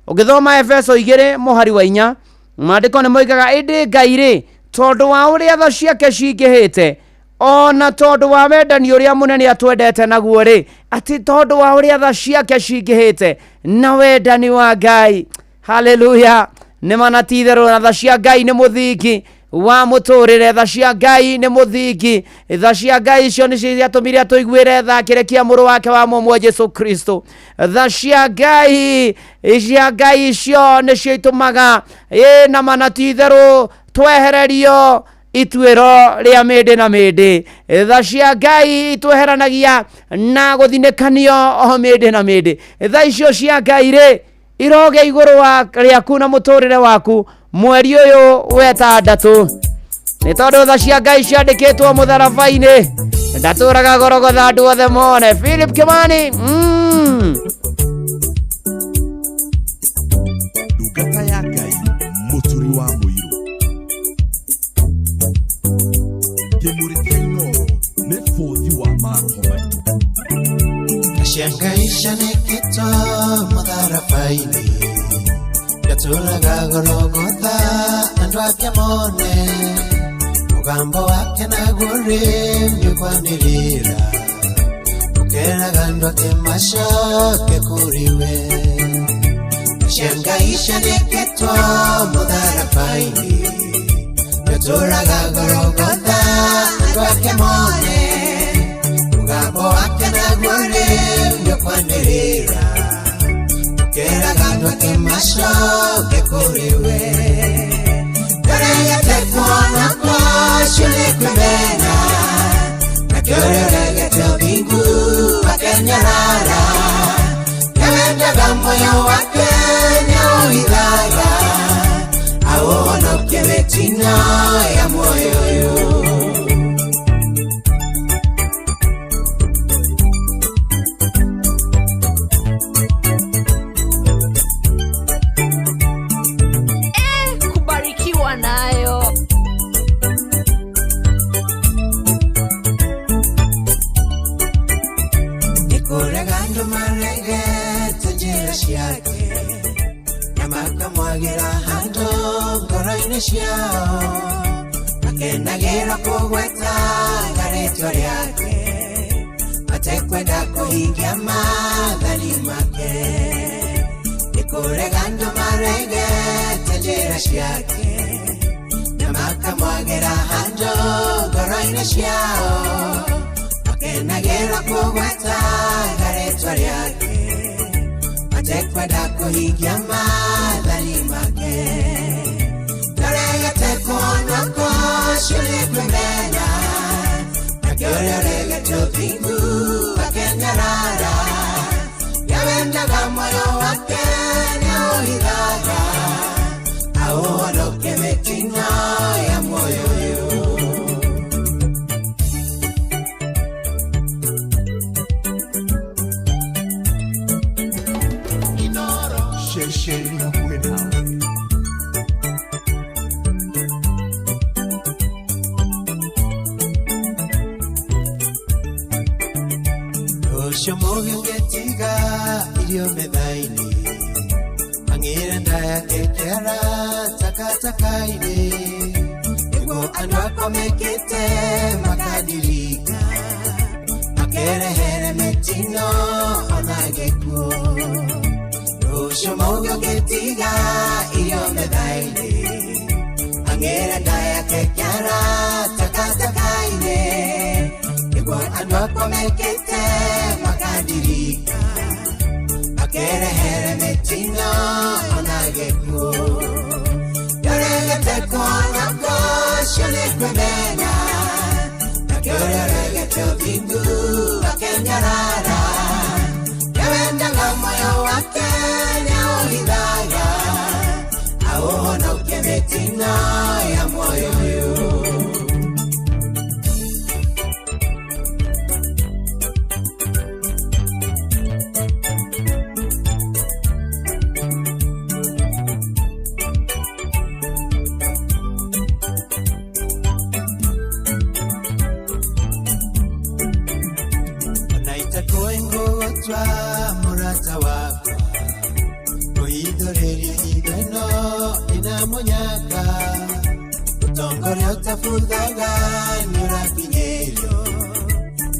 Ũngĩthoma Efeso 2 mũhari wa 4, maandĩko nĩ moigaga, ĩndĩ Ngai rĩ, tondũ wa ũrĩa tha ciake cingĩhĩte, ona tondũ wa wendani ũrĩa mũnene atwendete naguo rĩ, atĩ tondũ wa ũrĩa tha ciake cingĩhĩte na wendani wa Ngai. Haleluya. Nĩ ma na ti-itherũ na tha cia Ngai nĩ mũthingi wa mũtũrĩre, tha cia Ngai nĩ mũthingi, tha cia Ngai icio nĩcio ciatũmire atũiguĩre tha akĩrekia mũrũ wake wa mũmwe Jesu Kristo. Tha cia Ngai, cia Ngai icio nĩcio itũmaga na ma na ti-itherũ twehererio ituĩro rĩa mĩndĩ na mĩndĩ. Tha cia Ngai itweheranagia na gũthinĩkanio o mĩndĩ na mĩndĩ. Tha icio cia Ngai rĩ iroge igũrũ wa rĩaku na mũtũrĩre waku mweri ũyũ wetandatũ, nĩ tondũ tha cia Ngai ciandĩkĩtwo mũtharaba-inĩ. Ndatũraga Gorogotha andũ othe mone. Philip Kimani. Ndungata ya Ngai mũturi wa mũirũ. Kĩmũrĩ kĩa Inooro nĩ bũthi wa maroho maitũ. Cia Ngai cianĩkĩtwo mũtharaba-inĩ, ndatũraga Gorogotha andũ ake mone, mũgambo wake naguo rĩ nĩũkwanĩrĩra, ũkeraga andũ ake macoke kũrĩ we. Cia Ngai cianĩkĩtwo mũtharaba-inĩ, ndatũraga Gorogotha andũ ake mone, mũgambo wake naguo rĩ nĩũkwanĩrĩra, ũkeraga andũ ake macoke kũrĩ we. Ndoregete kuona kwacio nĩ kwĩmena, nakĩo ũrĩa ũregete ũthingu akenyarara, nĩwendaga muoyo wake nĩaũhithaga, aũhonokie mĩtino ya muoyo ũyũ. Kubarikiwa nayo. Nĩkũrega andũ maregete njĩra ciake, na makamwagĩra handũ ngoro-inĩ ciao, makenagĩra kũgwetaga rĩtwa rĩake, matekwenda kũhingia maathani make. Nĩkũrega andũ maregete njĩra ciake, na makamwagĩra handũ ngoro-inĩ ciao, makenagĩra kũgwetaga rĩtwa rĩake, matekwenda kũhingia maathani make. Ndoregete kuona kwacio nĩ kwĩmena, nakĩo ũrĩa ũregete ũthingu akenyarara, nĩawendaga muoyo wake nĩaũhithaga, aũhonokie mĩtino ya muoyo ũyũ. Ceceni hakuhĩ nawe. Ũcio mũgĩ ũngĩtiga irio metha-inĩ ang'ĩre nda yake kĩara takataka-inĩ nĩguo andũ akwa mekĩte makandirika makerehere mĩtino ona gĩkuũ. Rũciũ mũgĩ ũngĩtiga irio metha-inĩ ang'ĩre nda yake kĩara takataka-inĩ nĩguo andũ akwa mekĩte makandirika makerehere mĩtino ona gĩkuũ. Nĩũregete kuona ũcio nĩ kwĩmena nake ũrĩa ũregete ũthingu akenyarara nĩwendaga muoyo wake nĩaũhithaga aũhonokie mĩtino ya muoyo ũyũ. Ona itakuingũtwa mũrata wakwa kũhithũrĩria hitho ĩno ĩna mũnyaka ũtongoria ũtabuthaga nĩũrakinyĩrio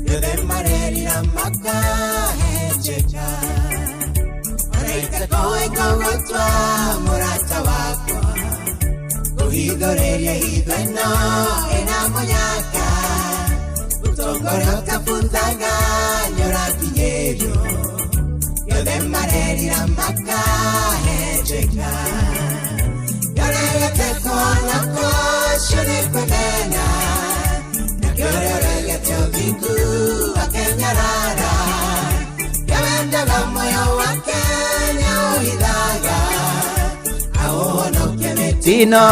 yothe marerira makahenjeka. Ona itakuingũtwa mũrata wakwa kũhithũrĩria hitho ĩno ĩna mũnyaka ũtongoria ũtabuthaga nĩũrakinyĩrio yothe marerira makahenjeka. Nĩũregete kuona ũcio nĩ kwĩmena nake ũrĩa ũregete ũthingu akenyarara nĩwendaga muoyo wake nĩaũhithaga aũhonokie mĩtino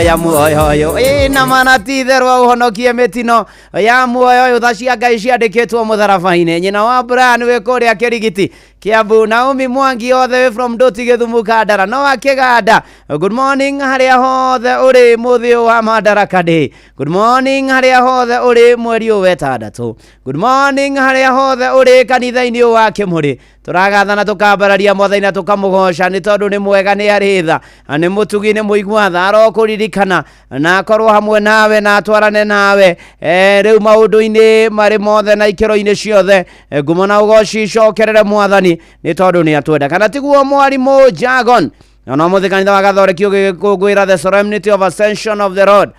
ya muoyo ũyũ ĩna mana ti-itherũ aũhonokie mĩtino ya muoyo ũyũ. Tha cia Ngai ciandĩkĩtwo mũtharaba-inĩ. Nyina wa Brian wĩ kũrĩa Kĩrigiti Kiambu, Naomi Mwangi all the way from Ndũti Gĩthumu Kandara, Noah Kĩganda, good morning harĩa hothe ũrĩ mũthĩ ũyũ wa Madaraka Day. Good morning harĩa hothe ũrĩ mweri ũyũ wetandatũ. Good morning harĩa hothe ũrĩ kanitha-inĩ ũyũ wa Kĩmũrĩ. Tũragathana tũkambararia Mwathani na tũkamũgoca nĩ tondũ nĩ mwega, nĩ arĩ tha, nĩ mũtugi, nĩ mũigua tha, arokũririkana na akorwo hamwe nawe na atwarane nawe rĩu maũndũ-inĩ marĩ mothe na ikĩro-inĩ ciothe. Ngumo na ũgoci icokerere Mwathani nĩ tondũ nĩ atwenda. Kana tiguo mwarimũ Jagon? Ona ũmũthĩ kanitha wa Gathoreki ũgĩkũngũĩra the solemnity of Ascension of the Lord.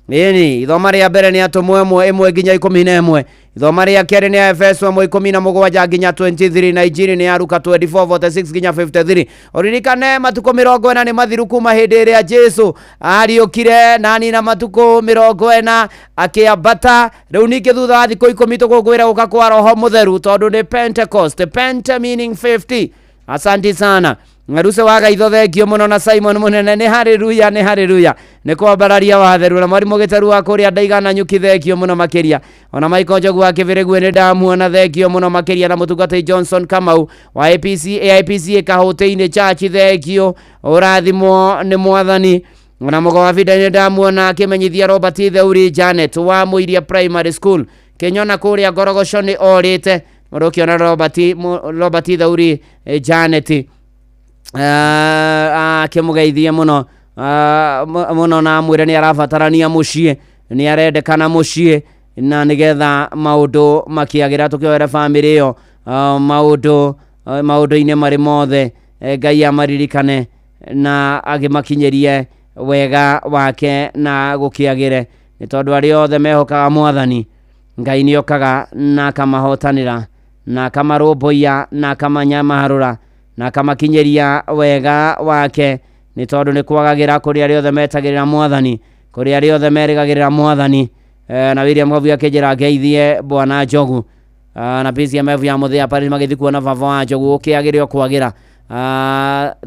Ĩni ithoma rĩa mbere nĩ atũmwo 1 1 nginya 11, ithoma rĩa kerĩ nĩ Efeso 1 17 nginya 23, na Injiri nĩ ya Luka 24 46 nginya 53. Ũririkane matukũ 40 nĩ mathiru kuma hĩndĩ ĩrĩa Jesu ariũkire na anina matukũ 40 akĩambata. Rĩu ningĩ thutha wa thikũ 10 tũkũngũĩra gũka kwa Roho Mũtheru tondũ nĩ Pentecost, Pente meaning 50. Asanti sana Ngaruse wa gaitho, thengio muno na Simon Munene, nĩ haleluya, nĩ haleluya, nĩ kwambararia watheru na mwarimũ gĩtaru wa kũrĩa ndaigana nyuki, thengio mũno makĩria. Ona Michael Njogu wa Kĩbĩrĩgue nĩ ndamuona, thengio mũno makĩria. Na mũtungati Johnson Kamau wa APC AIPC Kahũtĩ-inĩ Church, thengio, ũrathimwo nĩ Mwathani. Ona mũgo wa Binda nĩ ndamuona akĩmenyithia Robert Theuri Janet wa Mũiria Primary School Kĩnyona kũrĩa Ngorogoco nĩ orĩte. Mũndũ ũkĩona Robert Theuri Janet akĩmũgeithie mũno mũno na amwĩre nĩ arabatarania mũciĩ, nĩ arendekana mũciĩ na nĩgetha maũndũ makĩagĩra tũkĩoere bamĩrĩ ĩyo maũndũ maũndũ-inĩ marĩ mothe. Ngai amaririkane na agĩmakinyĩrie wega wake na gũkĩagĩre, nĩ tondũ arĩa othe mehokaga Mwathani, Ngai nĩokaga na akamahotanĩra na akamarũmbũiya na akamanyamarũra na akamakinyĩria wega wake, nĩ tondũ nĩ kwagagĩra kũrĩ arĩa othe metagĩrĩra Mwathani, kũrĩ arĩa othe merĩgagĩrĩra Mwathani. Na William Hobu akĩnjĩra ngeithie Bwana Njogu na PCMF ya Mũthĩa Paris magĩthiĩ kuona baba wa Njogu ũkĩagĩre o kwagĩra.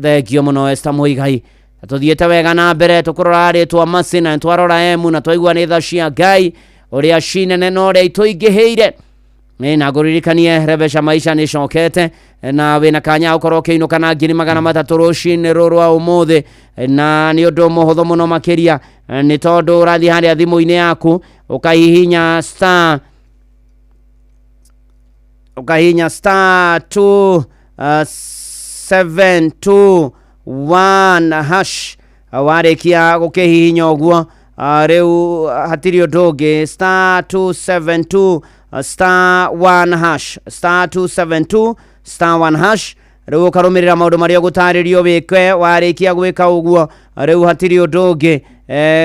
Thengio mũno Esther Mũigai. Tũthiĩte wega na mbere tũkũrora rĩtwa Mercy na twarora emu na twaigua nĩ tha cia Ngai ũrĩa cinene na ũrĩa itũingĩhĩire. Na ngũririkanie Rebesha Maisha nĩ ĩcokete na wĩna kanya ũkorwo ũkĩinũka na 300,000 rũcinĩ rũrũ rwa ũmũthĩ, na nĩ ũndũ mũhũthũ mũno makĩria, nĩ tondũ ũrathiĩ harĩa thimũ-inĩ yaku ũkahihinya star, ukahinya star 2 7 2 1 hash. Warĩkia gũkĩhihinya ũguo, rĩu hatirĩ ũndũ ũngĩ, star 272 star 1 hash, star 272 star 1 hash. Rĩu ũkarũmĩrĩra maũndũ marĩa ũgũtarĩrio wĩke. Warĩkia gwĩka ũguo, rĩu hatirĩ ũndũ ũngĩ,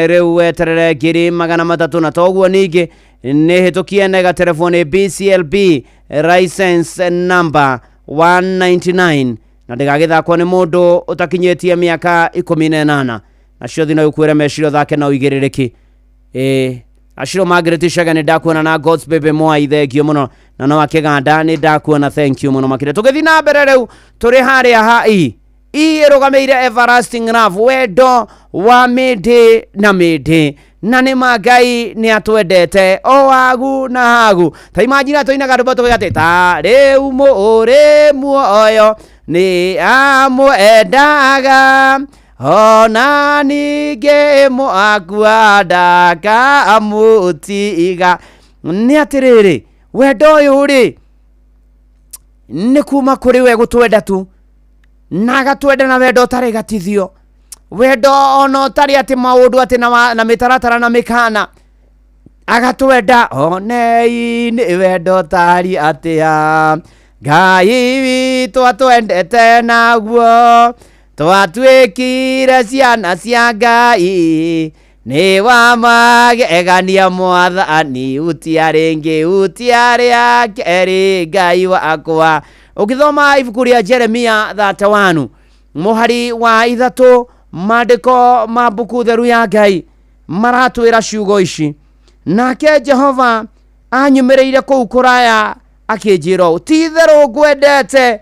rĩu weterere 300,000. Na toguo ningĩ nĩ hĩtũkie nega telefoni BCLB license number 199, na ndĩgagĩthakwo nĩ mũndũ ũtakinyĩtie mĩaka 18. Nacio thino ũkuĩre meciria ũthake na ũigĩrĩrĩki. Aciro Margaret Shaga nĩ ndakuona, na God's baby Mwai, thengio mũno, na no akĩganda nĩ ndakuona, thank you mũno makĩria. Tũgĩthiĩ na mbere, rĩu tũrĩ harĩa ha E. E ĩrũgamĩire everlasting love, wendo wa mĩndĩ na mĩndĩ, na nĩ ma Ngai nĩ atwendete o hagu na hagu. Ta imagine tũinaga rwĩmbo tũgĩga atĩ ta rĩu mũrĩ muoyo nĩ amwendaga, ona ningĩ mwakua ndakamũtiga. Nĩ atĩrĩrĩ, wendo ũyũ rĩ nĩ kuma kũrĩ we gũtwenda tu, na agatwenda na wendo ũtarĩ gatithio, wendo ona ũtarĩ atĩ maũndũ atĩ na mĩtaratara na mĩkana, agatwenda. Onei nĩ wendo ũtari atĩa Ngai witũ atwendete naguo, twatuĩkire ciana cia Ngai, nĩ wa magegania mwathani, utiarĩ ngĩ utiarĩ akerĩ Ngai wakwa. Ũgĩthoma ibuku rĩa Jeremia 31 mũhari wa 3, maandĩko ma mbuku theru ya Ngai maratwĩra ciugo ici: nake Jehova anyumĩrĩire kũu kũraya akĩnjĩra ũũ, ti itherũ ngwendete,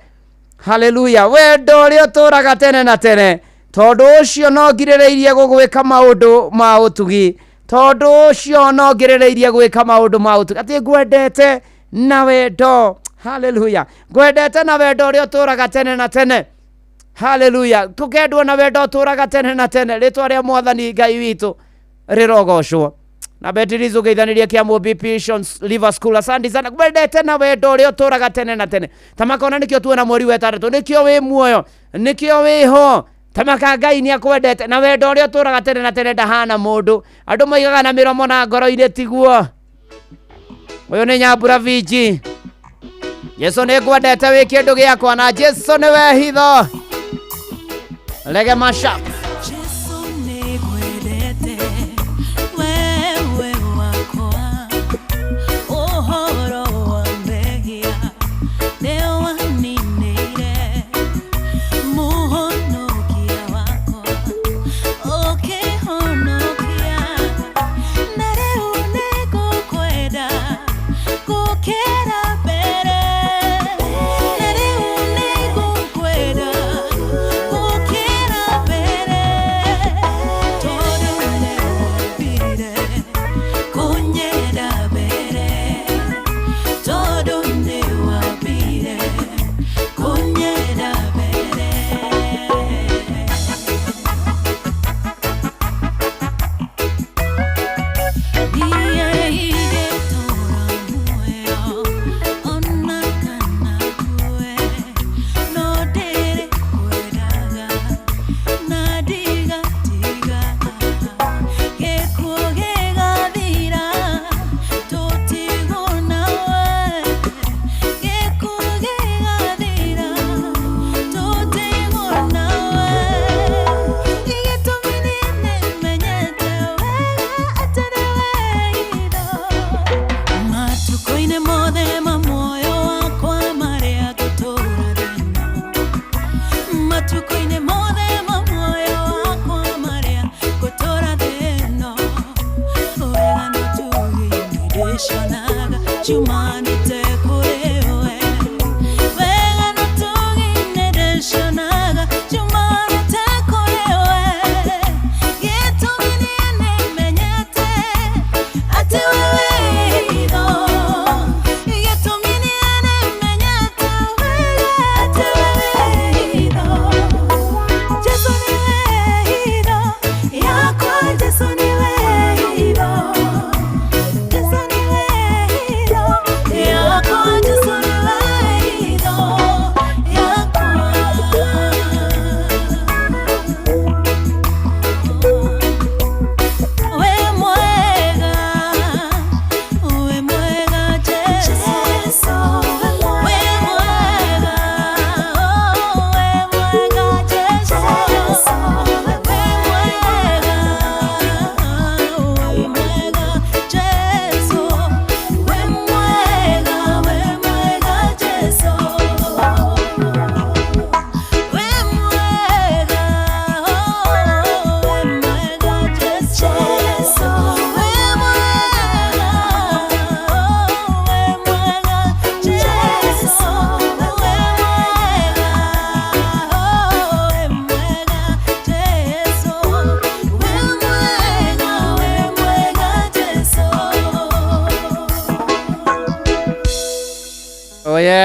haleluya, wendo ũrĩa ũtũũraga tene na tene, tondũ ũcio no ngirĩrĩirie gũgwĩka maũndũ ma ũtugi, tondũ ũcio no ngirĩrĩirie gwĩka maũndũ ma ũtugi. Atĩ ngwendete na wendo, haleluya, ngwendete na wendo ũrĩa ũtũũraga tene na tene, haleluya. Tũkendwo na wendo ũtũũraga tene na tene. Rĩtwa rĩa mwathani Ngai witũ rĩrogocwo. Na Betirizo ũgeithanirie kĩa Mũmbi Patience Liver School, asante sana. Ngwendete na wendo ũrĩa ũtũũraga tene na tene. Tamakona nĩkĩo tuona mweri wa ĩtandatũ, nĩkĩo wĩ muoyo, nĩkĩo wĩho. Tamaka Ngai nĩ akwendete na wendo ũrĩa ũtũũraga tene na tene. Ndahana mũndũ andũ moigaga na mĩromo na ngoro-inĩ tiguo. Ũyũ nĩ Nyambura Viji. Jesu nĩ ngwendete wĩ kĩndũ gĩakwa, na Jesu nĩwe hitho. Lege mashup. Jesu nĩngwendete wewe wakwa, ũhoro wa mehia nĩwaninĩire, mũhonokia wakwa ũkĩhonokia, na rĩu nĩngũkwenda gũkĩra mbere, na rĩu nĩngũkwenda gũkĩra mbere, tondũ nĩwambire kũnyenda mbere, tondũ nĩwambire kũnyenda mbere. Niĩ ingĩtũũra muoyo ona kana ngue, no ndĩrĩkwendaga na ndigatiga, gĩkuũ gĩgathira tũtigwo nawe, gĩkuũ gĩgathira tũtigwo nawe. Gĩtũmi nĩ nĩmenyete wega atĩ nĩwe hitho matukũ-inĩ mothe ma muoyo wakwa marĩa ngũtũũra thĩ-ĩno, matukũ-inĩ mothe ma muoyo wakwa marĩa ngũtũũra thĩ-ĩno, wega na ũtugi nĩndĩcionaga ciumanĩte kũrĩ we, wega na ũtugi nĩndĩcionaga ciumanĩte kũrĩ we. Gĩtũmi niĩ nĩmenyete atĩ wewe hitho, gĩtũmi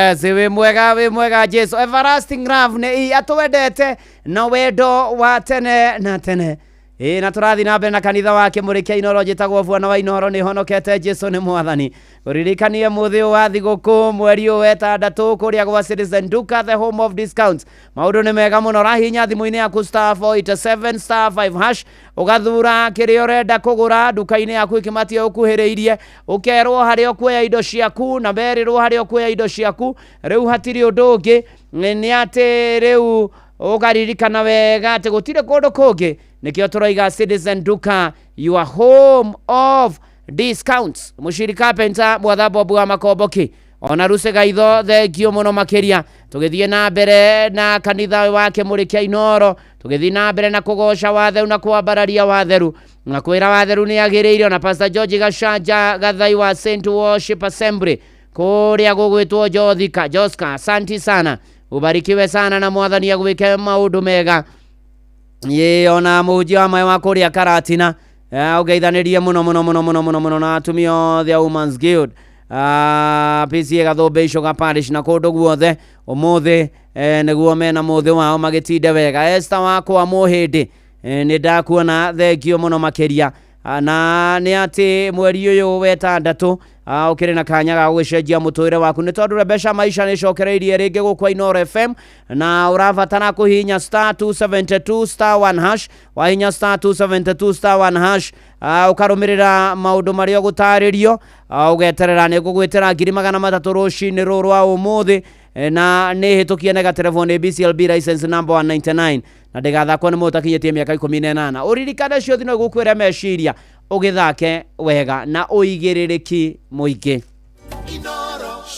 Yes, wĩ mwega, wĩ mwega Jesu. Everlasting love nĩ i atwendete na wendo wa tene na tene. Ĩ na tũrathiĩ na mbere na kanitha wa Kĩmũrĩ kĩa Inoro. Njĩtagwo Bwana wa Inoro, nĩ honokete, Jesu nĩ mwathani. Ũririkanie mũthĩ ũyũ wa thigũkũ, mweri ũyũ wetandatũ, kũrĩa gwa Citizen Duka, the home of discounts, maũndũ nĩ mega mũno. Ũrahihinya thimũ-inĩ yaku *487*5#, ũgathura kĩrĩa ũrenda kũgũra nduka-inĩ yaku ĩkĩmatia ũkuhĩrĩirie, ũkerwo harĩa ũkuoya indo ciaku, na merĩrwo harĩa ũkuoya indo ciaku. Rĩu hatirĩ ũndũ ũngĩ, nĩ atĩ rĩu ũkaririkana wega atĩ gũtirĩ kũndũ kũngĩ. Nĩkĩo tũroiga Citizen Duka, your home of discounts. Mũciri Carpenter, mwatha Bobu wa Makomboki, ona Ruce Gaitho, thengio mũno makĩria. Tũgĩthiĩ na mbere na kanitha wa Kĩmũrĩ kĩa Inoro, tũgĩthiĩ na mbere na kũgoca watheru na kwambararia watheru na kwĩra watheru nĩ agĩrĩire. Ona Pastor George Gacanja Gathai wa Saint Worship Assembly kũrĩa gũgwĩtwo Jothika Joska, asanti sana, ubarikiwe sana na mwathani agwĩke maũndũ mega. Ĩ ona mũhunjia wa maĩ wa kũrĩa Karatina, ũgeithanĩrie mũno mũno mũno mũno mũno mũno na atumia othe a Women's Guild, PCA Gathũmbĩ, Icoga Parish na kũndũ guothe. Ũmũthĩ nĩguo mena mũthĩ wao, magĩtinde wega. Esther wakwa Mũhĩndĩ, nĩ ndakuona, thengio mũno makĩria. Na nĩ atĩ mweri ũyũ wetandatũ ũkĩrĩ na kanya ga gũgĩcenjia mũtũrĩre waku, nĩ tondũ Rembesha Maisha nĩ ĩcokereirie rĩngĩ gũkũ Inoro FM, na ũrabatara kũhihinya *272*1#. Wahinya *272*1#, ũkarũmĩrĩra maũndũ marĩa ũgũtarĩrio, ũgeterera nĩ ngũgwĩtĩra 300,000 rũcinĩ rũrũ rwa ũmũthĩ. Na nĩ hĩtũkie na ĩgaterevwo nĩ BCLB license number 199, na ndĩgathakwo nĩ mũndũ ũtakinyĩtie mĩaka 18. Ũririkane cio thino gũkwĩra meciria ũgĩthake wega na ũigĩrĩrĩki mũingĩ.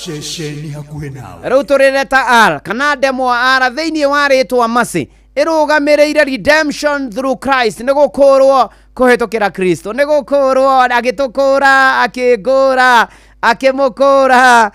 Ceceni hakuhĩ nawe. Rĩu tũrĩre ta R kana ndemwa R thĩinĩ wa rĩtwa Mercy ĩrũgamĩrĩire redemption through Christ, nĩ gũkũrwo kũhĩtũkĩra Kristo, nĩ gũkũrwo agĩtũkũra, akĩngũra, akĩmũkũra.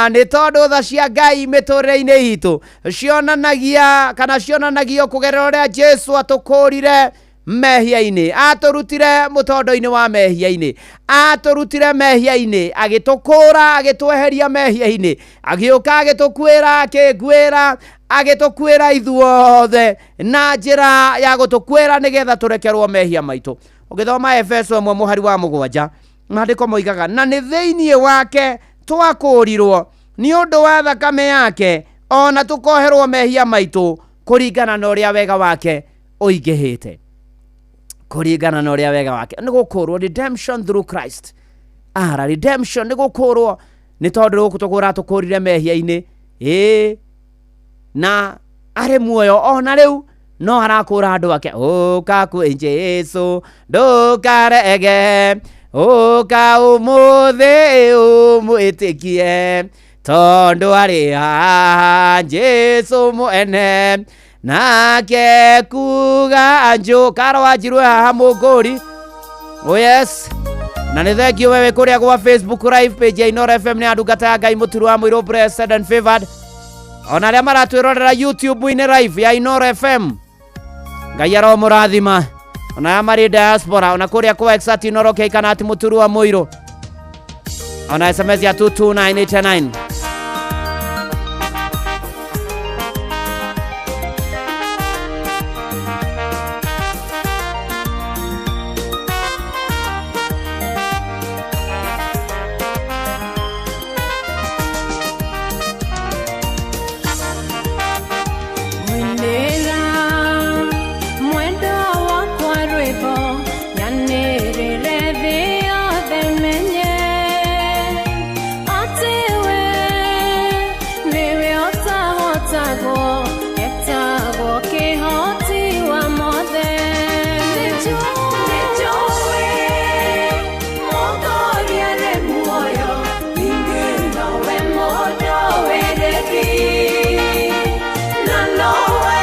Nĩ tondũ tha cia Ngai mĩtũrĩre-inĩ itũ cionanagia kana cionanagio kũgerera ũrĩa Jesu atũkũrire mehia-inĩ, atũrutire mũtondo-inĩ wa mehia-inĩ, atũrutire mehia-inĩ, agĩtũkũra, agĩtweheria mehia-inĩ, agĩũka agĩtũkuĩra, akĩnguĩra, agĩtũkuĩra ithuothe na njĩra ya gũtũkuĩra nĩgetha tũrekerwo mehia maitũ. Ũgĩthoma Efeso 1 mũhari wa 7, maandĩko moigaga, na nĩ thĩinĩ wake twakũũrirwo nĩ ũndũ wa thakame yake, ona tũkoherwo mehia maitũ kũringana na ũrĩa wega wake ũingĩhĩte. Kũringana na ũrĩa wega wake, nĩ gũkũrwo, redemption through Christ. Ara redemption nĩ gũkũrwo, nĩ tondũ gũkũ tũkũrire mehia-inĩ, ĩ na arĩ muoyo ona rĩu no arakũra andũ ake. Ũka kwĩ Jesu ndũkarege, ũka ũmũthĩ ũmwĩtĩkie, tondũ arĩ haha Jesu mwene, nake kuga njũka. Wanjirwe haha mũngũri. Oh yes, na nĩ thengio wewe kũrĩa gwa Facebook live page ya Inoro FM, nĩ andungata ya Ngai mũturu wa mũirũ, blessed and favored. Ona arĩa maratwĩrorera YouTube-inĩ live ya Inoro FM, Ngai aromũrathima. Ona arĩa marĩ diaspora, ona kũrĩa kwa Exat Inoro K kana ati mũturu wa mũirũ, ona SMS ya 22989. Mwinĩra mwendwa wakwa rwĩmbo, nyanĩrĩre thĩ yothe menye atĩ we nĩwe ũtahotagwo, etagwo kĩhoti wa mothe. Nĩnjũĩ Mũtooria arĩ muoyo, ningĩ nowe mũndũĩrĩri, na nowe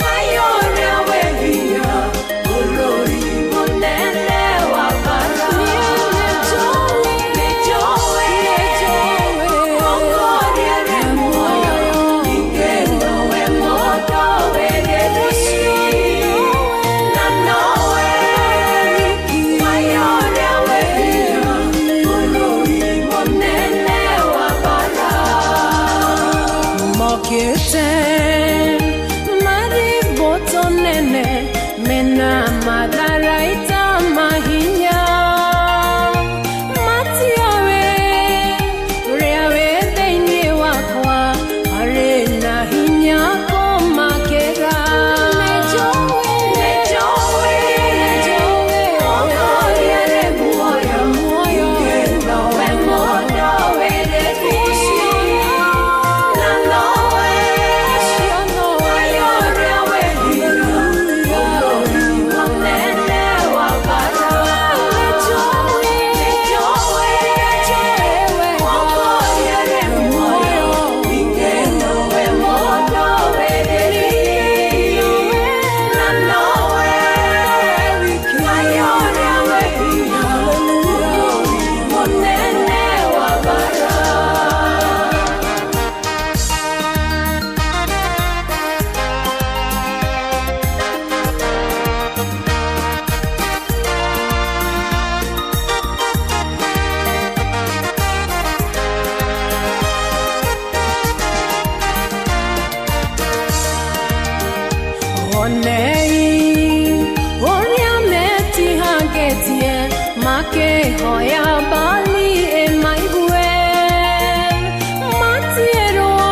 Ngai ũrĩa wĩ hinya, bũrũri mũnene wa bara. Nĩnjũĩ Mũtooria arĩ muoyo, ningĩ nowe mũndũĩrĩri, na Kĩonei ũrĩa metihangĩtie makĩhoya Baali ĩmaigue matiĩrwo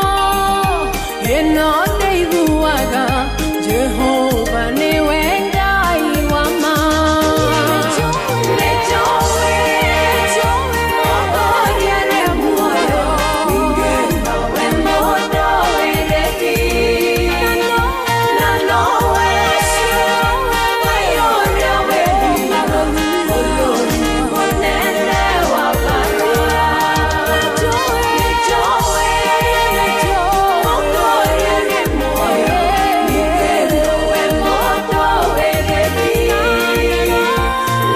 ĩno ndĩiguaga Jehova nĩwe Ngai wa ma. Nĩnjũĩ Mũkũria nĩ muoyo, nowe mũndũ wĩrĩti, na nowe Ngai ũrĩa wĩ hinya, bũrũri mũnene wa bara. Nĩnjũĩ Mũkũria nĩ muoyo, nowe mũndũ wĩrĩti,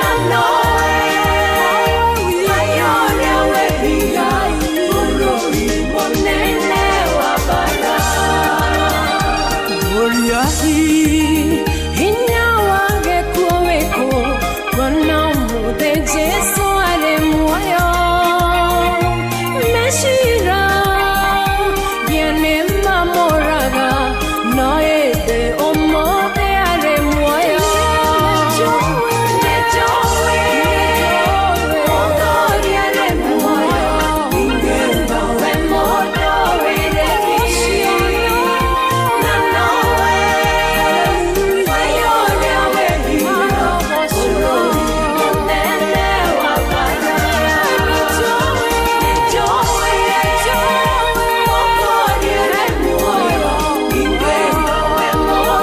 na nowe Ngai ũrĩa wĩ hinya, bũrũri mũnene wa bara. Ũrĩa hinya wa gĩkuũ wĩkũ, kuona ũmũthĩ Jesũ arĩ muoyo. Mecira nĩ mamũraga, no ĩndĩ ũmũthĩ arĩ muoyo. Nĩnjũĩ Mũkũria arĩ muoyo, nowe mũndũ wĩrĩti, na nowe Ngai ũrĩa wĩ hinya, bũrũri mũnene wa bara. Nĩnjũĩ Mũkũria arĩ muoyo, nowe mũndũ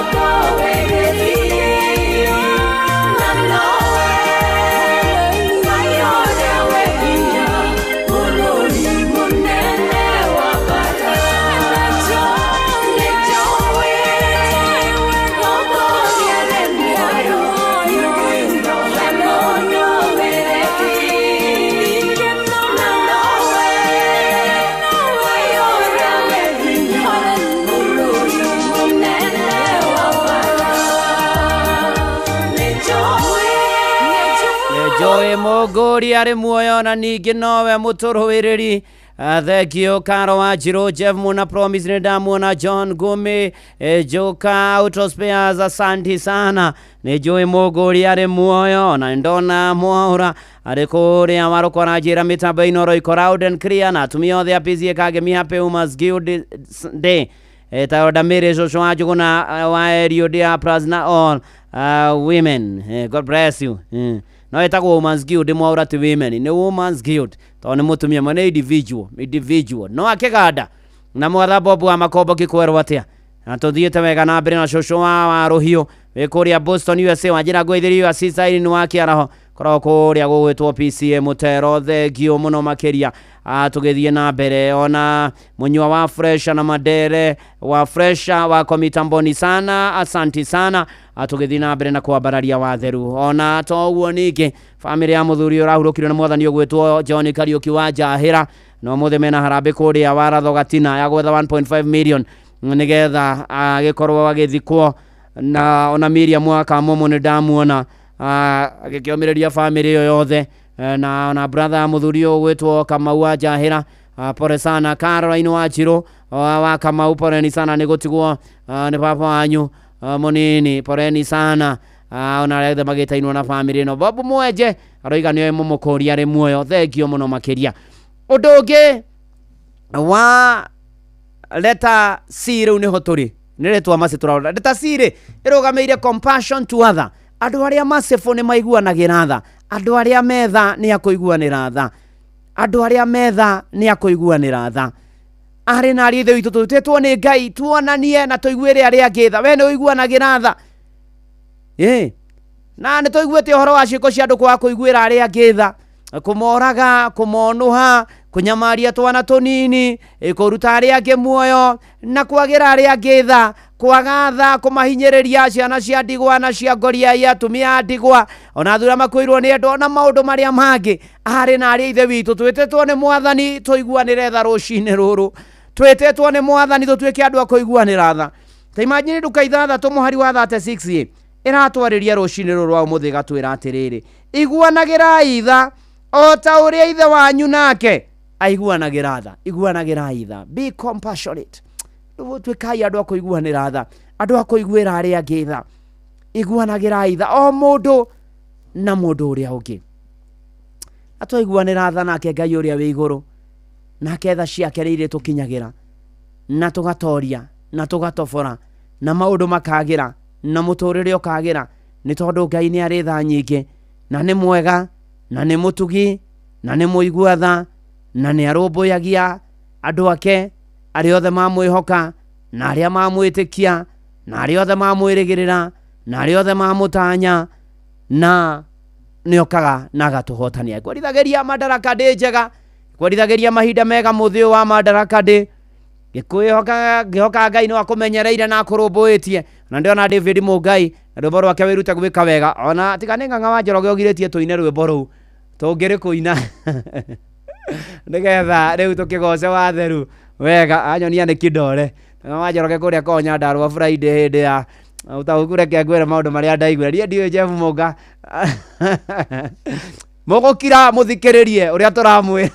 wĩrĩti, na nowe Ngai ũrĩa wĩ hinya, bũrũri mũnene wa bara. Nĩnjũĩ Mũkũria arĩ muoyo, nowe mũndũ wĩrĩti, na nowe Ngai ũrĩa wĩ hinya, bũrũri mũnene wa bara. Nĩnjũĩ Nĩnjũĩ Mũngũri arĩ muoyo na ningĩ nowe mũtũrũĩrĩri. Thank you Karo Wanjirũ, Jeff Muna Promise nĩ ndamuona, John Gumi, Joka Auto Spares, asanti sana. Nĩnjũĩ Mũngũri arĩ muoyo na ndona Mwaũra arĩ kũrĩa Warũkũ aranjĩra mĩtambo ĩno iko loud and clear na atumia othe a PCEA Kangemi happy Women's Guild Day. Etagwo Ndamĩrĩ cũcũ wa Njũgũna wa Eliud Apras na all women. God bless you. No ĩtagwo Women's Guild Mwaũra ti women, nĩ Women's Guild tondũ nĩ mũtumia mwene individual, individual. No akĩganda na mwatha Bob wa Makombo kĩkwerwo atĩa na tũthiĩte wega na mbere na cũcũ wa Warũhiũ wĩ kũrĩa Boston USA wanjĩra ngũithĩrio sister Irene wa Kĩaraho koragwo kũrĩa gũgwĩtwo PCA Mũtero thengio mũno makĩria. Tũgĩthiĩ na mbere ona mũnyua wa Fresha na Madere wa Fresha wako mitamboni sana, asanti sana. Tũgĩthiĩ na mbere na kwambararia watheru ona to ũguo ningĩ bamĩrĩ ya mũthuri ũrahurũkirio nĩ mwathani ũgwĩtwo John Kariũki wa Njahĩra na ũmũthĩ mena harambĩ kũrĩa Waratho Gatina ya gwetha 1.5 million nĩgetha agĩkorwo agĩthikwo na ona Miriam wa Kamomo nĩ ndamuona agĩkĩũmĩrĩria bamĩrĩ ĩyo yothe na ona brother ya mũthuri ũyũ ũgwĩtwo Kamau wa Njahĩra. Pole sana Caroline wa Njirũ wa Kamau, poleni sana nĩ gũtigwo nĩ baba wanyu mũnini, poleni sana. Ona arĩa othe magĩtainwo na bamĩrĩ ĩno. Bob Mwenje aroiga nĩoĩ mũmũkũri arĩ muoyo, thengio mũno makĩria. Ũndũ ũngĩ wa leta C rĩu nĩho tũrĩ nĩ rĩtwa macĩ tũrarora leta C rĩ ĩrũgamĩire compassion to other andũ arĩa macĩbũ nĩ maiguanagĩra tha andũ arĩa metha nĩ akũiguanĩra tha andũ arĩa metha nĩ akũiguanĩra tha arĩ na ariũ a ithe witũ tũrutĩtwo nĩ Ngai tuonanie na tũiguĩre arĩa angĩ tha we nĩ ũiguanagĩra tha ĩ na nĩ tũiguĩte ũhoro wa ciĩko cia andũ kwaga kũiguĩra arĩa angĩ tha kũmoraga kũmonũha kũnyamaria twana tũnini kũruta arĩa angĩ muoyo na kwagĩra arĩa angĩ tha kwaga tha kũmahinyĩrĩria ciana cia ndigwa na cia ngoriai atumia a ndigwa ona athuri arĩa makuĩirwo nĩ endwa na maũndũ marĩa mangĩ arĩ na arĩ a ithe witũ twĩtĩtwo nĩ mwathani tũiguanĩre tha rũcinĩ rũrũ twĩtĩtwo nĩ mwathani tũtuĩke andũ a kũiguanĩra tha ta imagine nduka ithathatũ mũhari wa 36 ĩ ĩratwarĩria rũcinĩ rũrũ rwa ũmũthĩ ĩgatwĩra atĩrĩrĩ iguanagĩrai tha o ta ũrĩa ithe wanyu nake aiguanagĩra tha iguanagĩrai tha be compassionate tuĩkai andũ a kũiguanĩra tha Andũ a kũiguĩra arĩa angĩ tha. Iguanagĩrai tha o mũndũ na mũndũ ũrĩa ũngĩ. Na twaiguanĩra tha nake Ngai ũrĩa wĩ igũrũ, nake tha ciake nĩ irĩtũkinyagĩra, na tũgatoria, na tũgatobora, na maũndũ makagĩra, na mũtũrĩre ũkagĩra, nĩ tondũ Ngai nĩ arĩ tha nyingĩ, na nĩ mwega, na nĩ mũtugi, na nĩ mũigua tha, na nĩ arũmbũyagia andũ ake arĩa othe mamwĩhoka, na arĩa mamwĩtĩkia, na arĩa othe mamwĩrĩgĩrĩra, na arĩa othe mamũtanya, na nĩ okaga na agatũhotania. Ngwarithagĩria Madaraka Day njega, ngwarithagĩria mahinda mega mũthĩ ũyũ wa Madaraka Day. Ngĩkwĩhoka, ngĩhoka Ngai no akũmenyereire na akũrũmbũĩtie. Na ndĩrona David Mũngai na rwĩmbo rwake wĩrute gwĩka wega. Ona tiga nĩ Ng'ang'a wa Njoroge ũgirĩtie tũine rwĩmbo rũu, tũngĩrĩ kũina nĩgetha rĩu tũkĩgoce watheru wega. Anyonia nĩ kidore Ng'ang'a wa Njoroge kũrĩa kwa Nyandarua Friday hĩndĩ ya ũtaũku. Reke ngwĩre maũndũ marĩa ndaiguire. Niĩ ndiũĩ Jeff Mũnga, mũgũkira mũthikĩrĩrie ũrĩa tũramwĩra.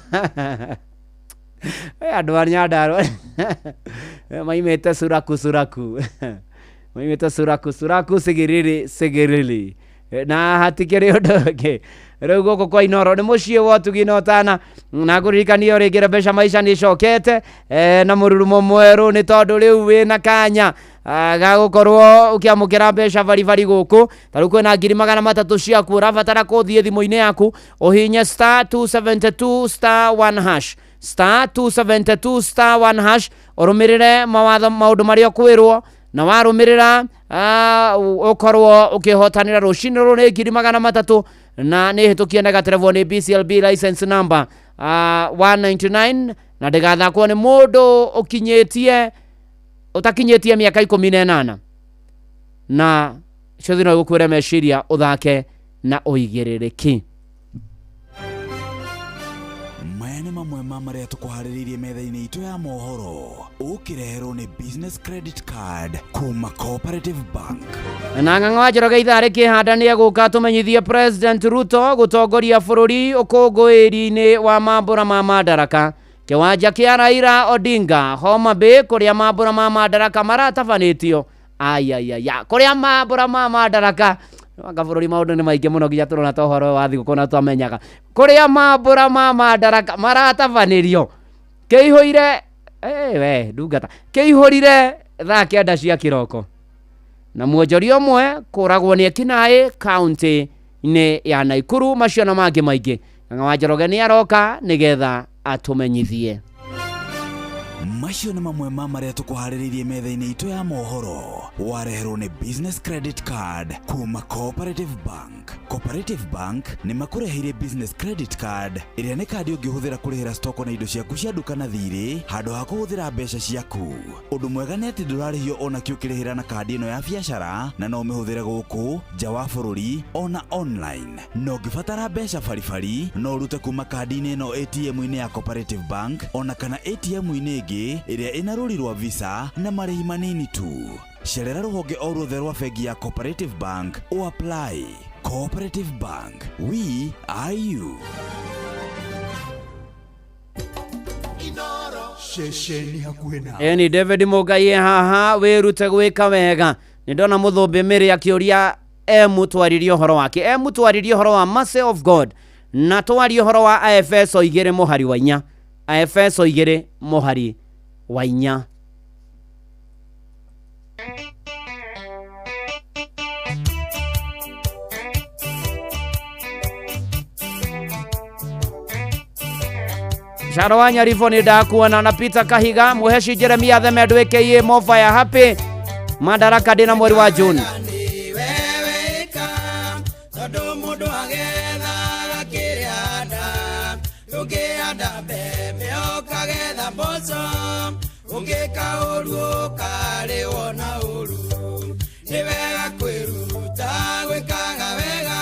Andũ a Nyandarua maimĩte suraku suraku, maimĩte suraku suraku, sigiriri sigiriri, na hatikĩrĩ ũndũ ũngĩ. Rĩu gũkũ kwa Inoro nĩ mũciĩ wa ũtugi na ũtana, na ngũririkanio rĩngĩ mbeca maica nĩ icokete na mũrurumo mwerũ, nĩ tondũ rĩu wĩna kanya ga gũkorwo ũkĩamũkĩra mbeca baribari gũkũ. Ta rĩu kwĩna 300,000 ciaku, ũrabatara kũthiĩ thimũ-inĩ yaku ũhinye star 272 star 1 hash, star 272 star 1 hash, ũrũmĩrĩre mawatho maũndũ marĩa ũkwĩrwo, na warũmĩrĩra ũkorwo ũkĩhotanĩra rũcinĩ rũrũ nĩ 300,000, na nĩ hĩtũkie negaterevwo nĩ BCLB license number 199, na ndĩgathakwo nĩ mũndũ ũkinyĩtie ũtakinyĩtie mĩaka 18. Na ciothe no igũkwĩre meciria ũthake na ũigĩrĩrĩki. Maya nĩ mamwe ma marĩa tũkũharĩrĩirie metha-inĩ itũ ya mohoro, ũkĩreherwo nĩ Business Credit Card kuma Cooperative Bank. Na Ng'ang'a wa Njoroge ithaa rĩkĩhanda nĩ egũka tũmenyithie President Ruto gũtongoria bũrũri ũkũngũĩri-inĩ wa mambũra ma Madaraka kĩwanja kĩa Raila Odinga Homa Bay, kũrĩa mambũra ma Madaraka maratabanĩtio. Ayayaya, kũrĩa mambũra ma Madaraka anga bũrũri maũndũ nĩ maingĩ mũno nginya tũrona ta ũhoro wa thigũkũ na twamenyaga kũrĩa mambũra ma Madaraka maratabanĩrio kĩihũire we ndungata kĩihũrire thaa 9 cia kĩroko, na mwonjoria ũmwe kũragwo nĩ ekinaĩ kaunti-inĩ ya Naikuru. Macio na mangĩ maingĩ, Ng'ang'a wa Njoroge nĩ aroka nĩgetha atũmenyithie. Macio nĩ mamwe ma marĩa tũkũharĩrĩirie metha-inĩ itũ ya mohoro, wareherwo nĩ Business Credit Card kuma Cooperative Bank. Cooperative Bank nĩ makũreheire Business Credit Card, ĩrĩa nĩ kandi ũngĩhũthĩra kũrĩhĩra stoko na indo ciaku cia nduka na thirĩ handũ ha kũhũthĩra mbeca ciaku. Ũndũ mwega nĩ atĩ ndũrarĩhio ona kĩ ũkĩrĩhĩra na kandi ĩno ya biacara, na no ũmĩhũthĩre gũkũ nja wa bũrũri ona online. Na ũngĩbatara mbeca baribari, no ũrute kuma kandi-inĩ ĩno ATM-inĩ ya Cooperative Bank ona kana ATM-inĩ ĩngĩ ĩrĩa ĩna rũri rwa Visa na marĩhi manini tu. Cerera rũhonge o ruothe rwa bengi ya Cooperative Bank o apply. Cooperative Bank, we are you. Ceceni hakuhĩ na Eni David Mũngai haha wĩrute gwĩka wega. Nĩ ndona mũthũmbĩ mĩrĩ akĩũria emũtwaririe ũhoro wake, emũtwaririe ũhoro wa mercy of God, na twarie ũhoro wa Aefeso 2 mũhari wa 4, Aefeso 2 mũhari wa 4. Sharo wa Nyaribo nĩ ndakuona, na Peter Kahiga, Mũheci Jeremia Themendo aka Mofaya Happy Madaraka ndĩ na mweri wa June. Tondũ mũndũ agethaga kĩrĩa anda, ndũngĩhanda mbembe ũkagetha mboco, ũngĩka ũru ũkarĩwo na ũru. Nĩ wega kwĩruta gwĩkaga wega,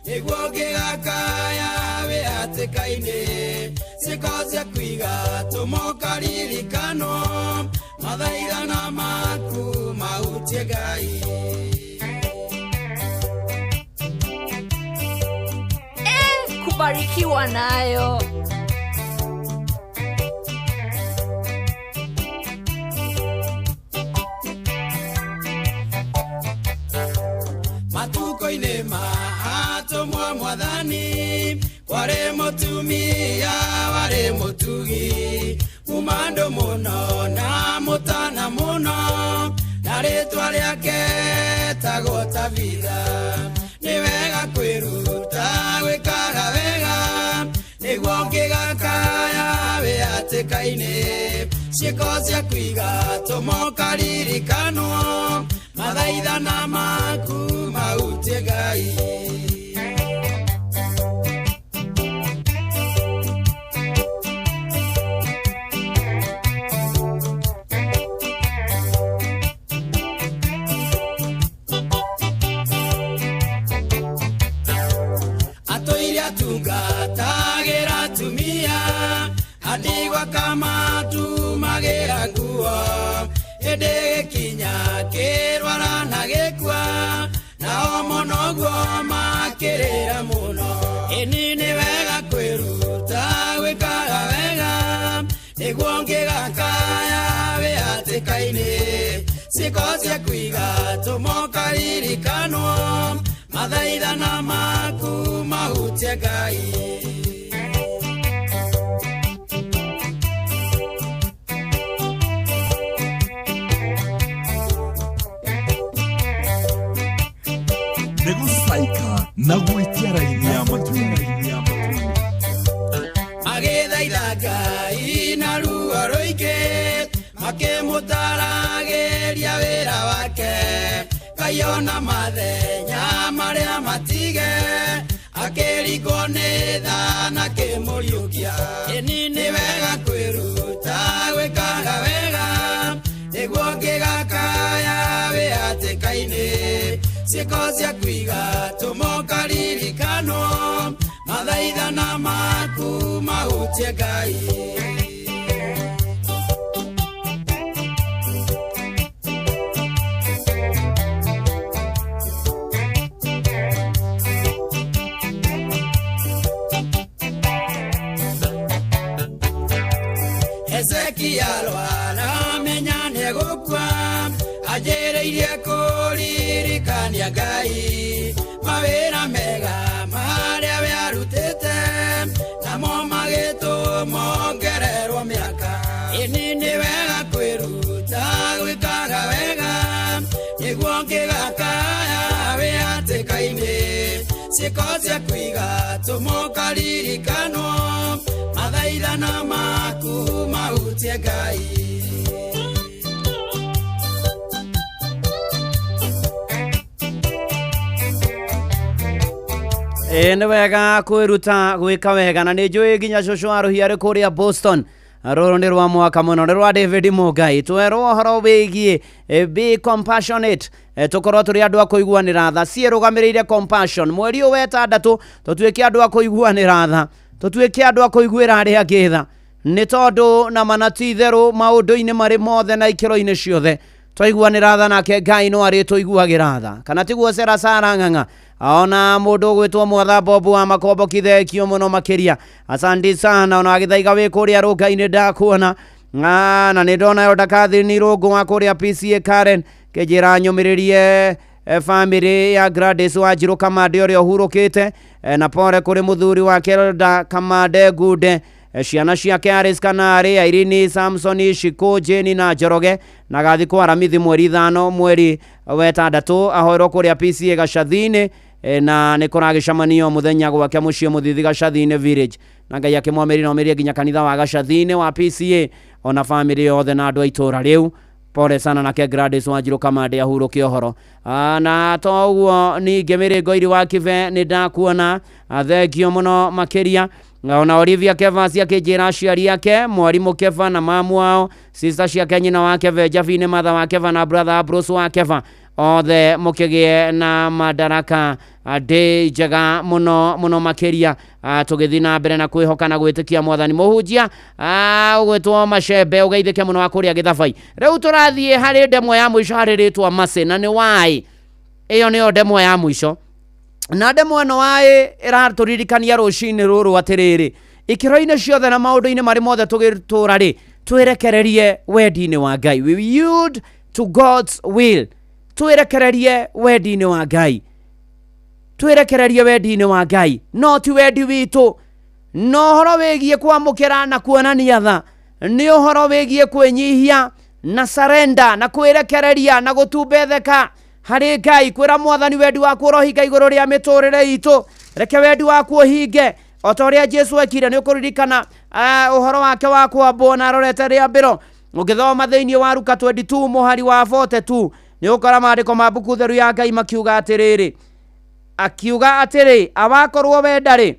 nĩguo ũngĩgakaya wĩ hatĩka-inĩ. Ciĩko ciaku igatũma ũkaririkanwo, mathaithana maku mahutie Ngai. Kubarikiwa nayo. Moko-inĩ ma atũmwo mwathani kwarĩ mũtumia warĩ mũtugi mumandũ mũno na mũtana mũno na rĩtwa rĩake etagwo Tabitha. Nĩ wega kwĩruta gwĩkaga wega nĩguo ngĩgakaya wĩatĩka-inĩ ciĩko ciaku igatũma ũkaririkanwo mathaithana maku mahutie Ngai. Atũire atungatagĩra atumia andigwa kamatumagĩra nguo hĩndĩ gĩkinya kĩrwara na gĩkua nao mũno guo makĩrĩra mũno. Ĩni nĩ wega kwĩruta gwĩkaga wega nĩguo ngĩgakaya wĩatĩka-inĩ ciĩko ciaku igatũma ũkaririkanwo mathaithana maku mahutie Ngai. Nĩ gũcaika na gwĩtia raini ya matu. Magĩthaitha Ngai na ruo rũingĩ makĩmũtaragĩria wĩra wake Ngai ona mathenya marĩa matige akĩringwo nĩ tha na akĩmũriũkia. Ĩni nĩ wega kwĩruta gwĩkaga wega nĩguo ngĩgakaya wĩatĩka-inĩ ciĩko ciaku igatũma ũkaririkanwo mathaithana maku mahutie Ngai. Hezekia arwara menya nĩegũkua anjĩrĩirie kũririkania Ngai mawĩra mega marĩa we arutĩte namo magĩtũma ongererwo mĩaka. Ĩni nĩ wega kwĩruta gwĩkaga wega nĩguo ngĩgakaya wĩatĩka-inĩ ciĩko ciaku igatũma ũkaririkanwo mathaithana maku mahutie Ngai. Ĩ nĩ wega kwĩruta gwĩka wega na nĩ njũĩ nginya cũcũ wa rũhia arĩ kũrĩa Boston. Rũrũ nĩ rwa mwaka mũno nĩ rwa David Mũngai. Twerwo ũhoro wĩgiĩ be compassionate, tũkorwo tũrĩ andũ a kũiguanĩra tha. Ciĩrũgamĩrĩire compassion. Mweri ũyũ wetandatũ tũtuĩke andũ a kũiguanĩra tha, tũtuĩke andũ a kũiguĩra arĩa angĩ tha, nĩ tondũ na mana ti itherũ maũndũ-inĩ marĩ mothe na ikĩro-inĩ ciothe twaiguanĩra tha nake Ngai no arĩtũiguagĩra tha. Kana tiguo Sera Sara Ng'ang'a? Ona mũndũ ũgwĩtwo Mwatha Bobu wa Makombo kithekio mũno makĩria. Asante sana. Ona wagĩthaiga wĩ kũrĩa rũnga-inĩ ndakuona. Na nĩ ndona yo Catherine Rũngũ wa kũrĩa PCA Karen kĩnjĩra nyũmĩrĩrie family ya Gladys Wanjirũ Kamande ũrĩa ũhurũkĩte, na pore kũrĩ mũthuri wake Elda Kamande Ngunde, ciana ciake Aris Kanarĩ, Irene, Samson, Shiko, Jane na Njoroge, na gathikwo Aramithi mweri 5 mweri wetandatũ ahoerwo kũrĩa PCA Gacathi-inĩ, na nĩ kũragĩcemanio mũthenya gwake mũciĩ Mũthithi Gacathi-inĩ village, na Ngai akĩmwamĩria na omĩrie nginya kanitha wa Gacathi-inĩ wa PCA ona family yothe na andũ a itũũra rĩu. Pole sana nake Gladys Wanjirũ Kamande ahurũke ũhoro. Na to ũguo ningĩ Mĩrĩngo Iri wa Kibe nĩ ndakuona, thengio mũno makĩria. Ona Olivia Kevas akĩnjĩra aciari ake mwarimũ Keva na mamu wao, sister ciake nyina wa Keve Jabini, mother wa Keva na brother Bruce wa Keva, othe mũkĩgĩe na madaraka ndĩ njega mũno mũno makĩria. Tũgĩthiĩ na mbere na kwĩhoka na gwĩtĩkia mwathani. Mũhunjia ũgwĩtwo Macembe ũgeithĩke mũno wa kũrĩa Gĩthabai. Rĩu tũrathiĩ harĩ ndemwa ya mũico harĩ rĩtwa Mercy, na nĩ waĩ. Ĩyo nĩyo ndemwa ya mũico. Na ndemwa ĩno waĩ ĩratũririkania rũcinĩ rũrũ atĩrĩrĩ, ikĩro-inĩ ciothe na maũndũ-inĩ marĩ mothe tũgĩtũra rĩ, twĩrekererie wendi-inĩ wa Ngai. We yield to God's will. Twĩrekererie wendi-inĩ wa Ngai. Twĩrekererie wendi-inĩ wa Ngai, no ti wendi witũ. No ũhoro wĩgiĩ kwamũkĩra na kuonania tha nĩ ũhoro wĩgiĩ kwĩnyihia na surrender na kwĩrekereria na gũtumbetheka harĩ Ngai, kwĩra Mwathani wendi waku ũrohinga igũrũ rĩa mĩtũrĩre itũ, reke wendi waku ũhinge o ta ũrĩa Jesu ekire. Nĩ ũkũririkana ũhoro wake wa kwambwo na arorete rĩambĩro. Ũngĩthoma thĩinĩ wa Luka 22 mũhari wa 42 nĩ ũkora maandĩko ma mbuku theru ya Ngai makiuga atĩrĩrĩ, akiuga atĩrĩ, awakorwo wenda rĩ,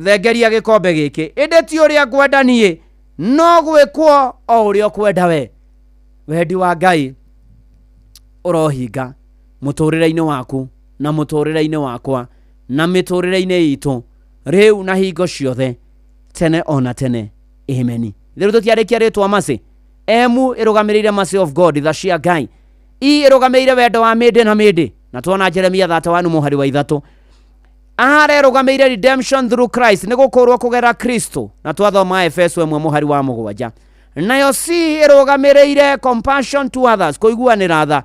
thengeria gĩkombe gĩkĩ, ĩndĩ ti ũrĩa ngwenda niĩ, no gwĩkwo o ũrĩa ũkwenda we. Wendi wa Ngai ũrohinga mũtũrĩre-inĩ waku na mũtũrĩre-inĩ wakwa na mĩtũrĩre-inĩ itũ rĩu na hingo ciothe, tene ona tene, ameni. Rĩu tũtiarĩkia rĩtwa Mercy. M ĩrũgamĩrĩire mercy of God, tha cia Ngai. E ĩrũgamĩrĩire wendo wa mĩndĩ na mĩndĩ, na tuona Jeremia 31 mũhari wa 3. R ĩrũgamĩrĩire redemption through Christ, nĩ gũkũrwo kũgerera Kristo, na twathoma Efeso 1 mũhari wa 7. Nayo C ĩrũgamĩrĩire compassion to others, kũiguanĩra tha,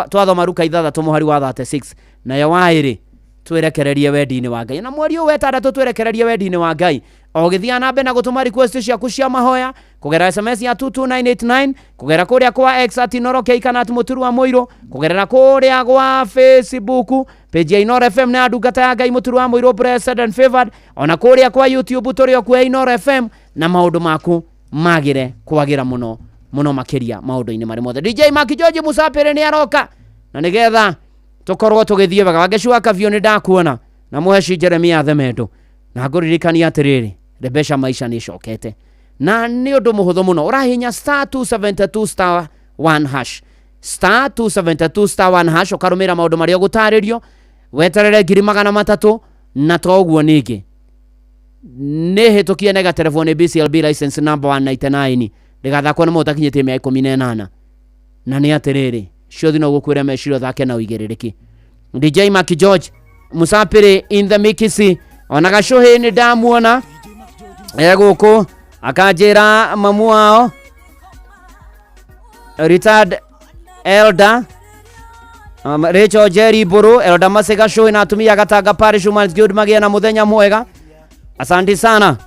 twathoma Luka 6 mũhari wa 36. Nayo Y rĩ, twĩrekererie wendi-inĩ wa Ngai. Na mweri ũyũ wetandatũ twĩrekererie wendi-inĩ wa Ngai. O ũgĩthiaga na mbere na gũtũma request ciaku cia mahoya kũgerera SMS ya 22989, kũgerera kũrĩa kwa X at Inooro K kana at Mũturu wa Mũirũ, kũgerera kũrĩa gwa Facebook page ya Inooro FM na ya ndungata ya Ngai Mũturu wa Mũirũ blessed and favored, ona kũrĩa kwa YouTube tũrĩ o kuo Inooro FM, na maũndũ maku magĩre kwagĩra mũno mũno makĩria maũndũ-inĩ marĩ mothe. DJ Maki George Musapĩrĩ nĩ aroka na nĩgetha tũkorwo tũgĩthiĩ wega. Wangeci wa Kavio nĩ ndakuona na Mũheci Jeremia Themendo, na ngũririkania atĩrĩrĩ, Rebesha Maisha nĩ ĩcokete na nĩ ũndũ mũhũthũ mũno, ũrahihinya star 272 star 1 hash, star 272 star 1 hash, ũkarũmĩrĩra maũndũ marĩa ũgũtarĩrio, weterere 300,000. Na to ũguo, ningĩ nĩ hĩtũkie nega telefoni BCLB license number 199, ndĩgathakwo nĩ mũndũ ũtakinyĩtie mĩaka 18. Na nĩ atĩrĩrĩ, ciothi no gũkwĩra meciria ũthake na ũigĩrĩrĩki. DJ Maki George Musapĩrĩ in the mix, ona gacũhĩ nĩ ndamuona e gũkũ akanjĩra mamu wao retired elder Rachel Jerry Mburu, Elder Mercy Gacũhĩ na atumia Gatanga Parish Women's Guild magĩe na mũthenya mwega. Asante sana.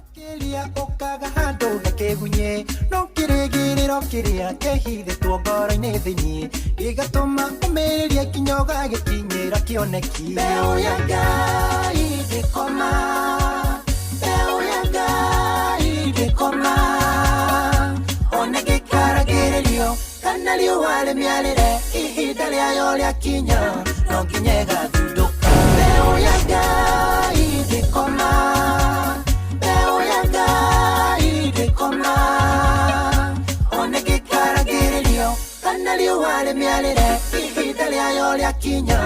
Ũkaga handũ gakĩgunye no kĩrĩgĩrĩro kĩrĩa kĩhithĩtwo ngoro-inĩ thĩinĩ gĩgatũma ũmĩrĩrie kinya ũgagĩkinyĩra kĩoneki. Mbeũ ya Ngai ndĩkoma, mbeũ ya Ngai ndĩkoma, ona gĩkaragĩrĩrio kana riũa rĩmĩarĩre, ihinda rĩayo rĩakinya no nginya ĩgathundũka. Mbeũ ya Ngai ndĩkoma, mbeũ ya Ngai ndĩkoma, ona gĩkaragĩrĩrio kana riũa rĩmĩarĩre, ihinda rĩayo rĩakinya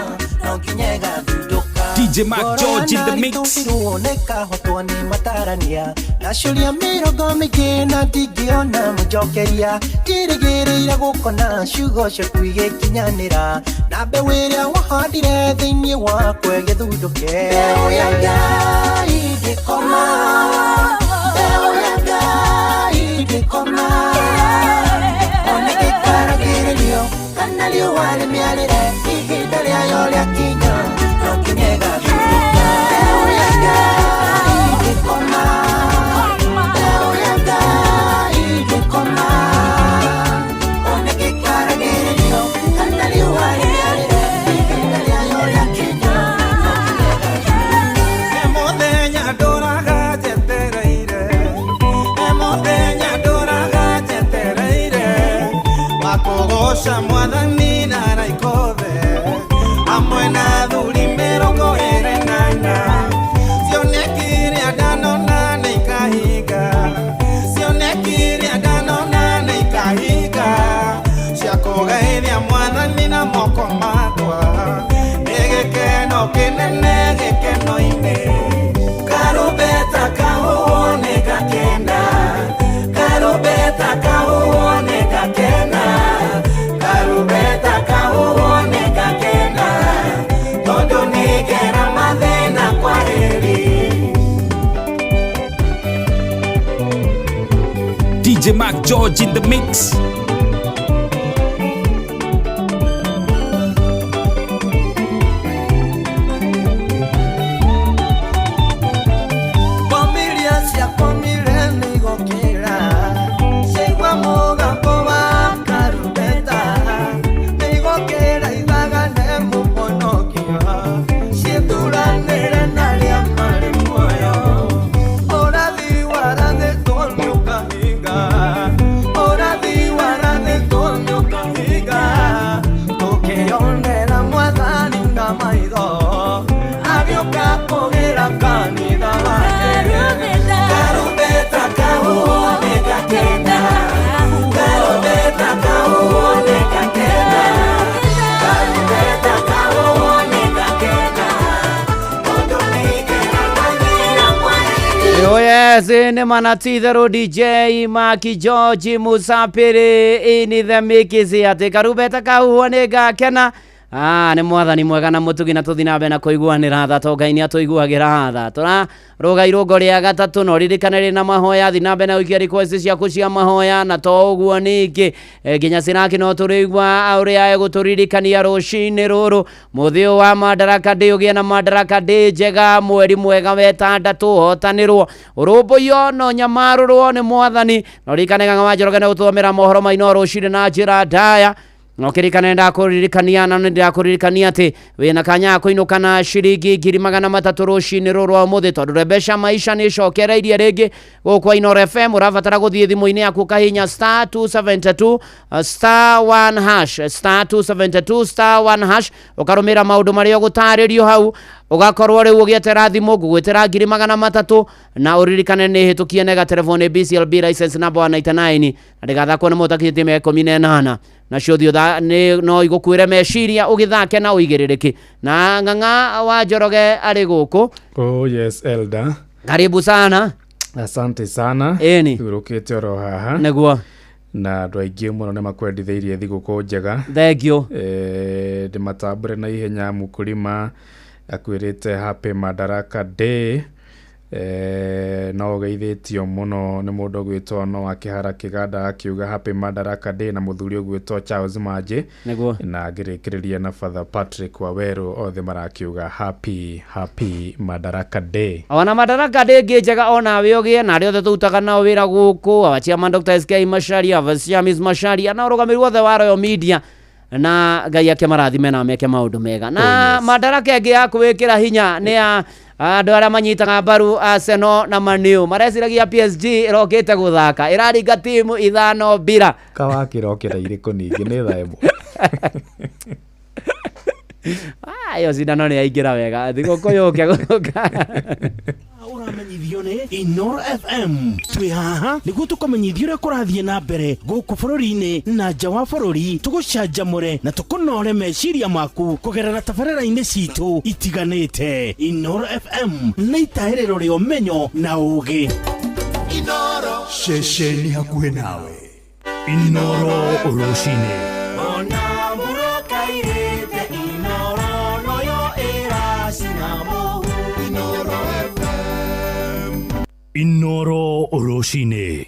no nginya ĩgathundũka. DJ Mark George in the mix. Nĩkahotwo nĩ matarania ndacuria mĩrongo mĩingĩ na ndingĩona mũnjokeria, njĩrĩgĩrĩire gũkona ciugo ciaku igĩkinyanĩra na mbeũ ĩrĩa wahandire thĩinĩ wakwa ĩgĩthundũke. Mbeũ ya Ngai ndĩkoma, mbeũ ya Ngai ndĩkoma, ona gĩkaragĩrĩrio kana riũa rĩmĩarĩre, ihinda rĩayo rĩakinya no nginya ĩgathundũka. Mbeũ ya Ngai ndĩkoma, mbeũ ya Ngai ndĩkoma, ona gĩkaragĩrĩrio kana riũa rĩmĩarĩre, ihinda rĩayo rĩakinya no nginya ĩgathundũka. Mũthenya ndũraga njetereire, mũthenya ndũraga njetereire wakũgooca Mwathani na araika othe hamwe na athuri 24. Cioneki iria ndanona nĩ ikahinga, cioneki iria ndanona nĩ ikahinga, cia kũgeithia Mwathani na moko makwa nĩ gĩkeno kĩnene gĩkeno-inĩ. Karumbeta kahuhwo nĩ ngakena, karumbeta kahuhwo nĩ ngakena, karumbeta kahuhwo nĩ ngakena, tondũ nĩ ngera mathĩna kwarĩri. DJ Mark George in the mix. Yes, nĩ mana ti itherũ DJ Maki George Musapiri ini the mix atĩ karumbeta kahuhwo nĩ ngakena. Nĩ mwathani mwega na mũtugi na tũthiĩ na mbere na kũiguanĩra tha to Ngai nĩ atũiguagĩra tha. Tũrarũga irũngo rĩa gatatũ na ũririkane rĩna mahoya, thiĩ na mbere na gũikia request ciaku cia mahoya na to ũguo ningĩ nginya Siraki no tũrĩigua ũrĩa egũtũririkania rũcinĩ rũrũ mũthĩ ũyũ wa Madaraka Day. Ũgĩe na Madaraka Day njega, mweri mwega wetandatũ, ũhotanĩrwo ũrũmbũiyo na ũnyamarũrwo nĩ mwathani. Na ũririkane Ng'ang'a wa Njoroge nĩ gũtũthomera mohoro maino rũcinĩ na njĩra ndaya. No kĩririkane ndakũririkania na nĩndakũririkania atĩ wĩna kanya ga kũinũka na ciringi 300,000 rũcinĩ rũrũ rwa ũmũthĩ tondũ Rembesha Maisha nĩ ĩcokereirie rĩngĩ gũkũ Inooro FM. Ũrabatara gũthiĩ thimũ-inĩ yaku ũkahihinya star 272 star 1 hash, star 272 star 1 hash, ũkarũmĩrĩra maũndũ marĩa ũgũtarĩrio hau, ũgakorwo rĩu ũgĩetera thimũ ngũgwĩtĩra 300,000 na ũririkane nĩ hĩtũkie nega telefoni BCLB license number 199 na ndĩgathakwo nĩ mũndũ ũtakinyĩtie mĩaka 18 nacio thiĩ no igũkuĩre meciria ũgĩthake na ũigĩrĩrĩke. Na Ng'ang'a wa Njoroge arĩ gũkũ. Oh yes, Elder. Karibu sana. Asante sana. Ĩni. Hurũkĩte oro haha. Nĩguo. Na andũ aingĩ mũno nĩ makwendithĩirie thigũkũ njega. Thank you. Ndĩmatambũre na ihenya. Mũkũrima akwĩrĩte happy Madaraka Day. No ũgeithĩtio mũno nĩ mũndũ ũgwĩtwo no wa Kĩhara Kĩganda akiuga happy Madaraka Day, na mũthuri ũgwĩtwo Charles Manji. Nĩguo. Na ngĩrĩkĩrĩria na Father Patrick Waweru, othe marakiuga happy happy Madaraka Day. Ona Madaraka Day ĩngĩ njega onawe ũgĩe na arĩa othe tũrutaga nao wĩra gũkũ, our chairman Dr. SK Macharia, our Miss Macharia na ũrũgamĩrĩri wothe wa Royal Media, na Ngai ake marathime na meke maũndũ mega. Na Madaraka ĩngĩ ya kwĩkĩra hinya nĩ ya andũ arĩa manyitaga mbaru Arsenal na Man U mareciragia PSG ĩrokĩte gũthaka ĩraringa timu 5-0. Kawakĩrokera irĩkũ ningĩ nĩ thaa ĩmwe. Ĩyo cindano nĩ yaingĩra wega thigũkũ yũke gũka. Ũramenyithio nĩ Inooro FM. Twĩ haha nĩguo tũkũmenyithia ũrĩa kũrathiĩ na mbere gũkũ bũrũri-inĩ na nja wa bũrũri, tũgũcanjamũre na tũkũnore meciria maku kũgerera tabarĩra-inĩ citũ itiganĩte. Inooro FM nĩ itahĩrĩro rĩa ũmenyo na ũgĩ. Inooro ceceni hakuhĩ nawe. Inooro rũcinĩ. Ona mũrokairĩte Inooro noyo ĩracina mũhu. Inooro FM. Inooro rũcinĩ.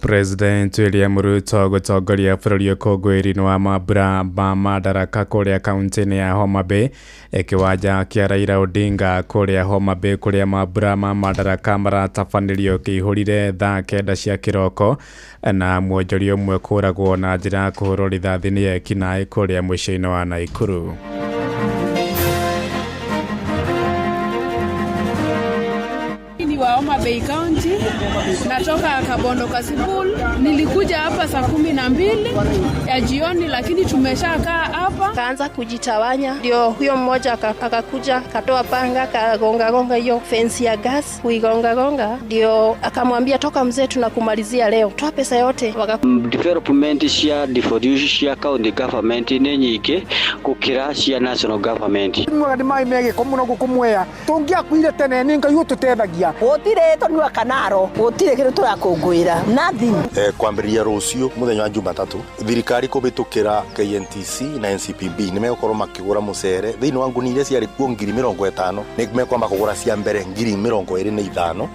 President William Ruto gũtongoria bũrũri ũkũngũĩri-inĩ wa mambura ma Madaraka kũrĩa kaunti-inĩ ya Homa Bay, kĩwanja kĩa Raila Odinga kũrĩa Homa Bay kũrĩa mambura ma Madaraka maratabanĩrio kĩihũrire thaa 9 cia kĩroko, na mwonjoria ũmwe kũragwo na njĩra ya kũhũrwo rithathi nĩ ekinaĩ kũrĩa mũciĩ-inĩ wa Naikuru. Ni wa Homa Bay County, natoka Kabondo Kasipul. Nilikuja hapa saa 12 ya jioni, lakini tumeshakaa hapa. Kaanza kujitawanya, ndio huyo mmoja akakuja akatoa panga akagonga gonga hiyo fence ya gas, kuigonga gonga, ndio akamwambia toka mzee, tunakumalizia leo, toa pesa yote. Development cia devolution cia county government nĩ nyingĩ gũkĩra cia national government. Nyuaga nĩ maĩ me gĩko mũno gũkũ Mwea, tũngĩakuire tene nĩ Ngai ũtũtethagia. Gũtirĩ tũnyua kanaro, gũtirĩ kĩndũ tũrakũngũĩra, nothing. Kwambĩrĩria rũciũ mũthenya wa Jumatatũ, thirikari kũhĩtũkĩra KNTC na NCPB nĩ megũkorwo makĩgũra mũcere thĩinĩ wa ngunia iria ciarĩ kuo 50,000, nĩ mekwamba kũgũra cia mbere 25,000.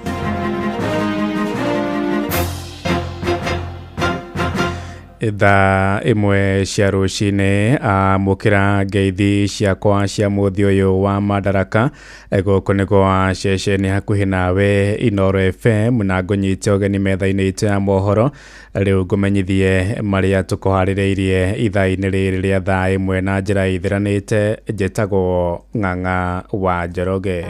Thaa 1 cia rũcinĩ amũkĩra ngeithi ciakwa cia mũthĩ ũyũ wa Madaraka gũkũ nĩ kwa ceceni hakuhĩ nawe Inooro FM, na ngũnyite ũgeni metha-inĩ itũ ya mohoro. Rĩu ngũmenyithie marĩa tũkũharĩrĩirie ithaa-inĩ rĩrĩ rĩa thaa 1 na njĩra ĩtheranĩte. Njĩtagwo Ng'ang'a wa Njoroge.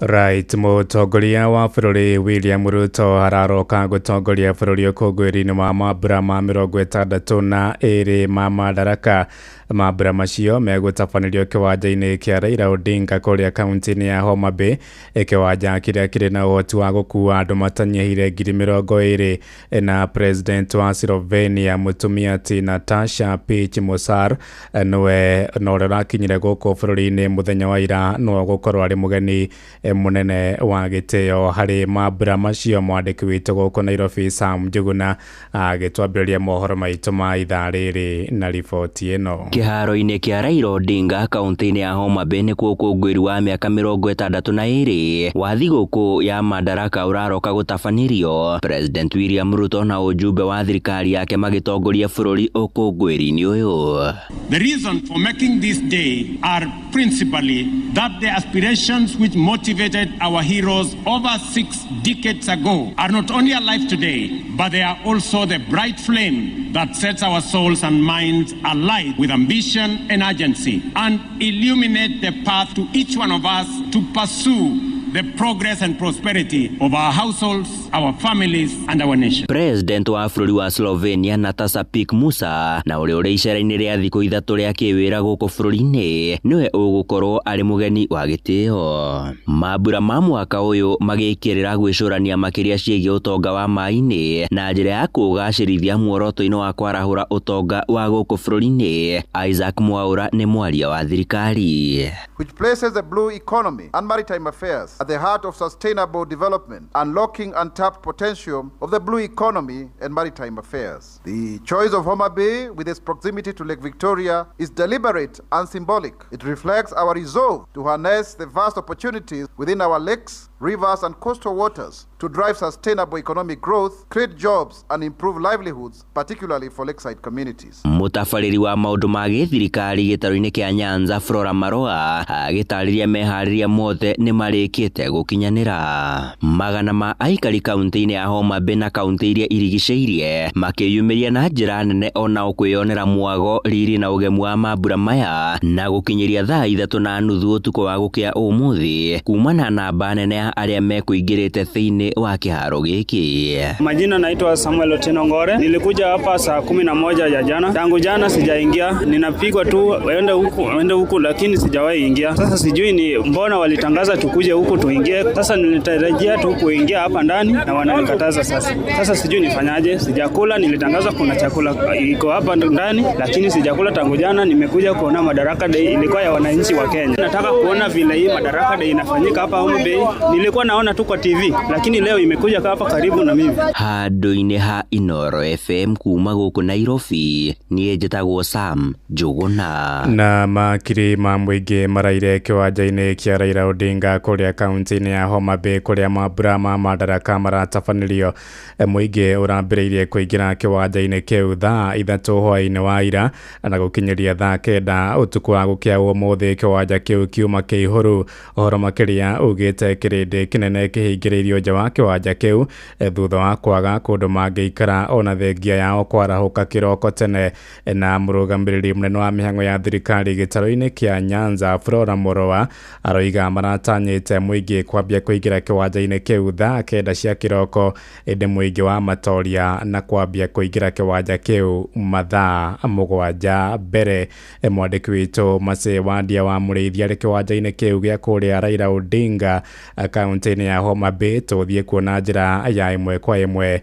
Right, mũtongoria wa bũrũri William Ruto araroka gũtongoria bũrũri ũkũngũĩri-inĩ wa mambura ma 62 ma Madaraka Mambura macio megũtabanĩrio kĩwanja-inĩ kĩa Raila Odinga kũrĩa kaunti-inĩ ya Homa Bay, kĩwanja kĩrĩa kĩrĩ na ũhoti wa gũkuua andũ matanyihĩire 20,000. Na president wa Slovenia mũtumia ti Natasha Pich Musar nĩwe na ũrĩa ũrakinyire gũkũ bũrũri-inĩ mũthenya wa ira nĩwe ũgũkorwo arĩ mũgeni mũnene wa gĩtĩo harĩ mambura macio. Mwandĩki witũ gũkũ Nairobi Sam Njuguna agĩtwambĩrĩria mohoro maitũ ma ithaa rĩrĩ na riboti ĩno. Kĩharo-inĩ kĩa Raila Odinga kaunti-inĩ ya Homa Bay nĩkuo ũkũngũĩri wa mĩaka 62 wa thigũkũ ya Madaraka ũraroka gũtabanĩrio. President William Ruto na ujumbe wa thirikari yake magĩtongoria bũrũri ũkũngũĩri-inĩ ũyũ. The reason for making this day are principally that the aspirations which motivated our heroes over 6 decades ago are not only alive today, but they are also the bright flame that sets our souls and minds alight with ambition and urgency and illuminate the path to each one of us to pursue the progress and prosperity of our households, our families, and our nation. President wa bũrũri wa Slovenia Natasa Pik Musa na ũrĩa ũrĩ icera-inĩ rĩa thikũ 3 rĩa kĩwĩra gũkũ bũrũri-inĩ nĩwe ũgũkorwo arĩ mũgeni wa gĩtĩo. Mambura ma mwaka ũyũ magĩkĩrĩra gwĩcũrania makĩria ciĩgiĩ ũtonga wa maĩ-inĩ na njĩra ya kũgacĩrithia muoroto-inĩ wa kwarahũra ũtonga wa gũkũ bũrũri-inĩ. Isaac Mwaura nĩ mwaria wa thirikari. Which places the blue economy and maritime affairs at the heart of sustainable development, unlocking untapped potential of the blue economy and maritime affairs. The choice of Homa Bay, with its proximity to Lake Victoria, is deliberate and symbolic. It reflects our resolve to harness the vast opportunities within our lakes, rivers, and coastal waters to drive sustainable economic growth, create jobs, and improve livelihoods, particularly for lakeside communities. Mũtabarĩri wa maũndũ ma gĩthirikari gĩtarũ-inĩ kĩa Nyanza Flora Maroa agĩtarĩria meharĩria mothe nĩ marĩkĩte gũkinyanĩra. Magana ma aikari kaunti-inĩ ya Homa Bay na kaunti iria irigicĩirie makĩyumĩria na njĩra nene onao kwĩyonera mwago, riri na ũgemu wa mambura maya na gũkinyĩria thaa 3:30 ũtukũ wa gũkĩa ũmũthĩ kumana na namba nene ya arĩa mekũingĩrĩte thĩinĩ wa kĩharo gĩkĩ. Majina naitwa Samuel Otieno Ngore. Nilikuja hapa saa 11 ya jana. Tangu jana sijaingia, ninapigwa tu waende huku lakini sijawahi ingia. Sasa sijui ni mbona walitangaza tukuje huku tuingie. Sasa nilitarajia tu kuingia hapa ndani na wananikataza sasa. Sasa sijui nifanyaje. Sijakula, nilitangaza kuna chakula iko hapa ndani lakini sijakula tangu jana. Nimekuja kuona Madaraka Day ilikuwa ya wananchi wa Kenya. Nataka kuona vile hii Madaraka Day inafanyika hapa Homa Bay. Nilikuwa naona tu kwa TV lakini leo imekuja hapa karibu na mimi. Handũ-inĩ ha Inoro FM kuma gũkũ Nairobi niĩ njĩtagwo Sam Njuguna. Na makiri ma mũingĩ maraire kĩwanja-inĩ kĩa Raila Odinga kũrĩa kaunti-inĩ ya Homa Bay kũrĩa mambura ma Madaraka maratabanĩrio. Mũingĩ ũrambĩrĩirie kũingĩra kĩwanja-inĩ kĩu thaa 3 hwaĩ-inĩ wa ira na gũkinyĩria thaa 9 ũtukũ wa gũkĩa ũmũthĩ kĩwanja kĩu kiuma kĩihũru. Ũhoro makĩria ugĩte kĩrĩndĩ kĩnene kĩhingĩrĩirio nja wa kĩwanja kĩu thutha wa kwaga kũndũ mangĩikara ona thengia yao kwarahũka kĩroko tene. Na mũrũgamĩrĩri mũnene wa mĩhang'o ya thirikari gĩtarũ-inĩ kĩa Nyanza Flora Moroa aroiga maratanyĩte mũingĩ kwambia kũingĩra kĩwanja-inĩ kĩu thaa 9 cia kĩroko ĩndĩ mũingĩ wa matoria na kwambia kũingĩra kĩwanja kĩu mathaa 7 mbere. Mwandĩki witũ Mase Wandia wa Mũrĩithi arĩ kĩwanja-inĩ kĩu gĩa kũrĩa Raila Odinga kaunti-inĩ ya Homa Bay tũthiĩ kuona njĩra ya ĩmwe kwa ĩmwe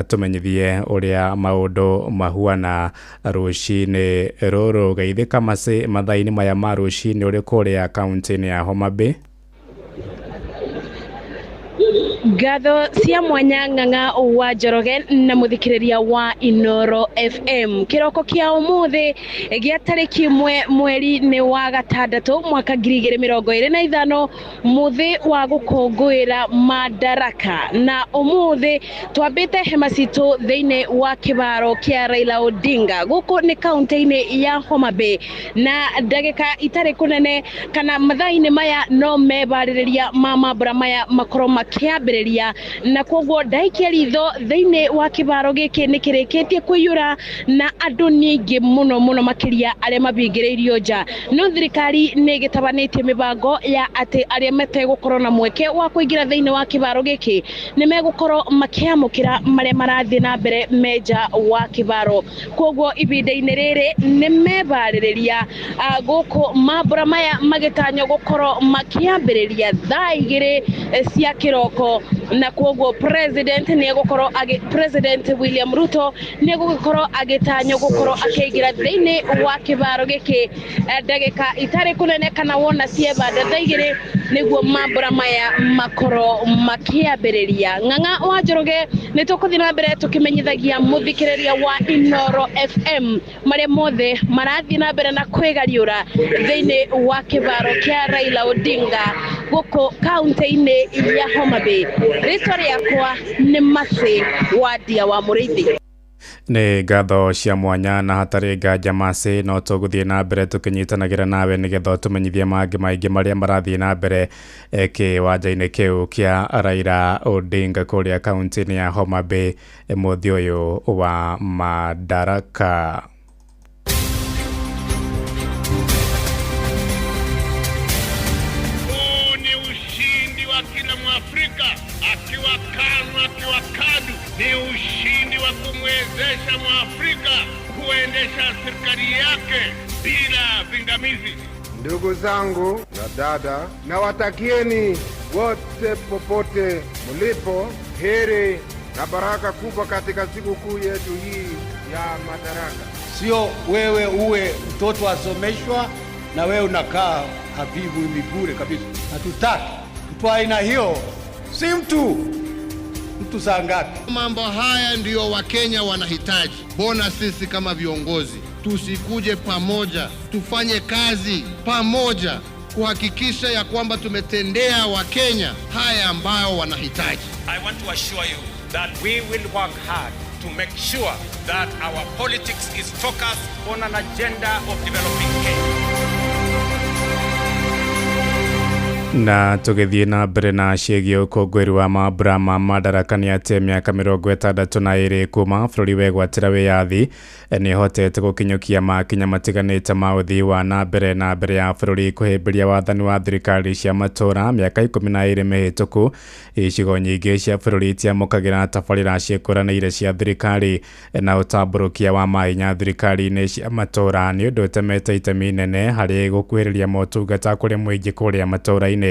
tũmenyithie ũrĩa maũndũ mahuana rũcinĩ rũrũ. Geithĩka Mase mathaa-inĩ maya ma rũcinĩ ũrĩ kũrĩa kaunti-inĩ ya Homa Bay. Ngatho cia mwanya Ng'ang'a wa Njoroge na muthikiriria wa Inoro FM. Kiroko kia umuthi gia tariki 1 mweri-inĩ wa gatandatũ mwaka 2025 muthi wa gũkũngũĩra Madaraka, na umuthi twambĩte hema citũ thĩinĩ wa kĩbaro kĩa Raila Odinga gũkũ nĩ kaunti-inĩ ya Homa Bay, na ndagĩka itarĩ kũnene kana mathaa-inĩ maya no mebarĩrĩria ma mambura maya makorwo makĩambĩrĩria. gũkĩambĩrĩria na koguo ndaikia ritho thĩinĩ wa kĩbaro gĩkĩ nĩ kĩrĩkĩtie kũiyũra na andũ nĩ aingĩ mũno mũno makĩria arĩa mabingĩrĩirio nja. No thirikari nĩ ĩgĩtabanĩtie mĩbango ya atĩ arĩa mategũkorwo na mweke wa kũingĩra thĩinĩ wa kĩbaro gĩkĩ nĩ megũkorwo makĩamũkĩra marĩa marathiĩ na mbere menja wa kĩbaro. Koguo ihinda-inĩ rĩrĩ nĩ mebarĩrĩria gũkũ mambũra maya magĩtanywo gũkorwo makĩambĩrĩria thaa 2 cia kĩroko, na koguo president nĩ egũkorwo President William Ruto nĩ egũgĩkorwo agĩtanywo gũkorwo akĩingĩra thĩinĩ wa kĩbaro gĩkĩ ndagĩka itarĩ kũnene kana wona ciebanda thaa 2 nĩguo mambũra maya makorwo makĩambĩrĩria. Ng'ang'a wa Njoroge nĩ tũkũthiĩ na mbere tũkĩmenyithagia mũthikĩrĩria wa Inooro FM marĩa mothe marathiĩ na mbere na kwĩgariũra thĩinĩ wa kĩbaro kĩa Raila Odinga gũkũ kaunti-inĩ ya Homa Bay. Rĩtwa rĩakwa nĩ Mercy Wandia wa Mũrĩithi. Nĩ ngatho cia mwanya na hatarĩ nganja Mercy, no tũgũthiĩ na mbere tũkĩnyitanagĩra nawe nĩgetha tũmenyithie mangĩ maingĩ marĩa marathiĩ na mbere kĩwanja-inĩ kĩu kĩa Raila Odinga kũrĩa kaunti-inĩ ya Homa Bay mũthĩ ũyũ wa Madaraka. Huu ni ushindi wa kila Mwafrika, akiwa KANU akiwa KADU. Ni ushindi wa kumwezesha Mwafrika kuendesha serikali yake bila pingamizi. Ndugu zangu na dada, nawatakieni wote popote mlipo heri na baraka kubwa katika sikukuu yetu hii ya Madaraka. Sio wewe uwe mtoto asomeshwa na wewe unakaa havivu ni bure kabisa. Hatutaki mtu aina hiyo, si mtu mtu saa ngapi? Mambo haya ndiyo Wakenya wanahitaji. Mbona sisi kama viongozi tusikuje pamoja, tufanye kazi pamoja kuhakikisha ya kwamba tumetendea Wakenya haya ambayo wanahitaji. I want to assure you that we will work hard to make sure that our politics is focused on an agenda of developing Kenya. Na tũgĩthiĩ na mbere na ciĩgiĩ ũkũngũĩri wa mambura ma Madaraka nĩ atĩ mĩaka 62 kuma bũrũri wegwatĩra wĩyathi nĩ ĩhotete gũkinyũkia makinya matiganĩte ma ũthii wa na mbere na mbere ya bũrũri kũhĩmbĩria wathani wa thirikari cia matũũra. Mĩaka 12 mĩhĩtũku icigo nyingĩ cia bũrũri itiamũkagĩra tabarĩra ciĩkũranĩire cia thirikari na ũtambũrũkia wa mahinya thirikari-inĩ cia matũũra nĩ ũndũ ũtemete itemi inene harĩ gũkuhĩrĩria motungata kũrĩ mũingĩ kũrĩa matũũra-inĩ.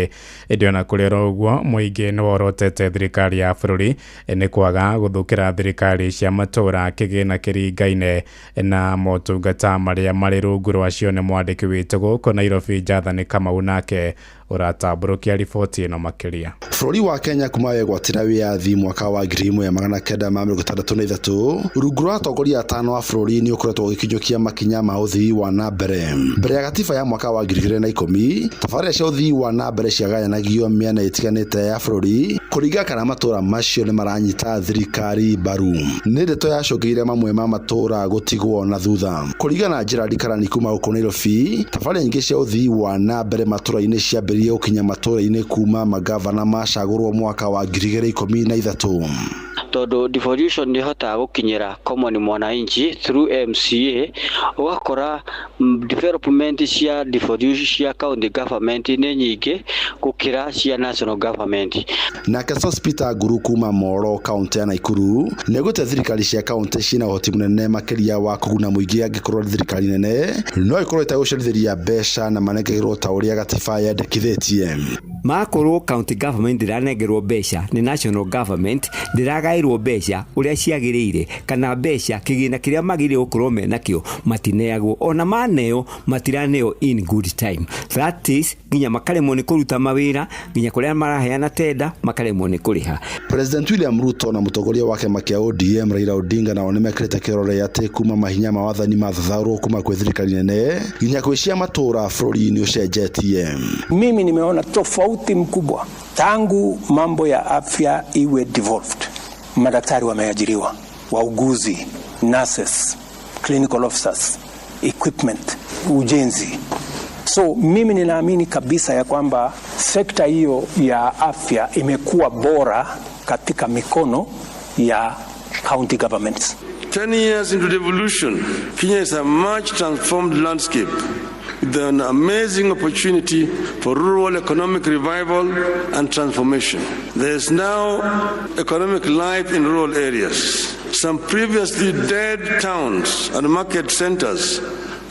Ĩndĩ ona kũrĩ oro ũguo mũingĩ nĩ worotete thirikari ya bũrũri nĩ kwaga gũthũkĩra thirikari cia matũũra kĩgĩna kĩringaine na motungata marĩa marĩ rungu rwacio. Nĩ mwandĩki witũ gũkũ Nairobi Jathani Kamau nake ũratambũrũkia riboti ĩno makĩria. Bũrũri wa Kenya kuma wegwatĩra wĩyathi mwaka wa 1963 rungu rwa atongoria atano a bũrũri nĩ ũkoretwo ũgĩkinyũkia makinya ma ũthii wa na mbere. Mbere ya gatiba ya mwaka wa 2010 tabarĩra cia ũthii wa na mbere ciagayanagio mĩena ĩtiganĩte ya bũrũri kũringa kana matũũra macio nĩ maranyita thirikari mbaru. Nĩ ndeto yacũngĩire mamwe ma matũũra gũtigwo na thutha. Kũringana na Gerald Karani kuma gũkũ Nairobi, tabarĩra nyingĩ cia ũthii wa na mbere matũũra-inĩ ciambĩrĩirie gũkinya matũũra-inĩ kuma magavana macagũrwo mwaka wa 2013. Tondũ devolution nĩ ĩhotaga gũkinyĩra common mwananchi through MCA, ũgakora development cia devolution cia county government nĩ nyingĩ gũkĩra cia national government. Nake Sospeter Nguru kuma Moro kaunti ya Nakuru nĩegũte thirikari cia kaunti ciĩna ũhoti mũnene makĩria wa kũguna mũingĩ angĩkorwo thirikari nene no ĩkorwo ĩtagũcerithĩria mbeca na manengerwo ta ũrĩa gatiba yendekithĩtie. Makorwo county government ndĩranengerwo mbeca nĩ national government, ndĩragaĩrwo mbeca ũrĩa ciagĩrĩire kana mbeca kĩgĩna kĩrĩa magĩrĩire gũkorwo menakĩo matineagwo, ona maneo matiraneo in good time. That is nginya makaremwo nĩ kũruta mawĩra, nginya kũrĩa maraheana tenda makaremwo nĩ kũrĩha. President William Ruto na mũtongoria wa kĩama kĩa ODM Raila Odinga nao nĩmekĩrĩte kĩrore atĩ kuma mahinya ma wathani mathathaũrwo kuma kwĩ thirikari nene nginya kwĩ cia matũũra bũrũri nĩ ũcenjetie. Mimi nimeona tofauti mkubwa tangu mambo ya afya iwe devolved. Madaktari wameajiriwa, wauguzi, nurses, clinical officers, equipment, ujenzi. So mimi ninaamini kabisa ya kwamba sekta hiyo ya afya imekuwa bora katika mikono ya county governments. 10 years into devolution, Kenya is a much transformed landscape with an amazing opportunity for rural economic revival and transformation. There is now economic life in rural areas. Some previously dead towns and market centers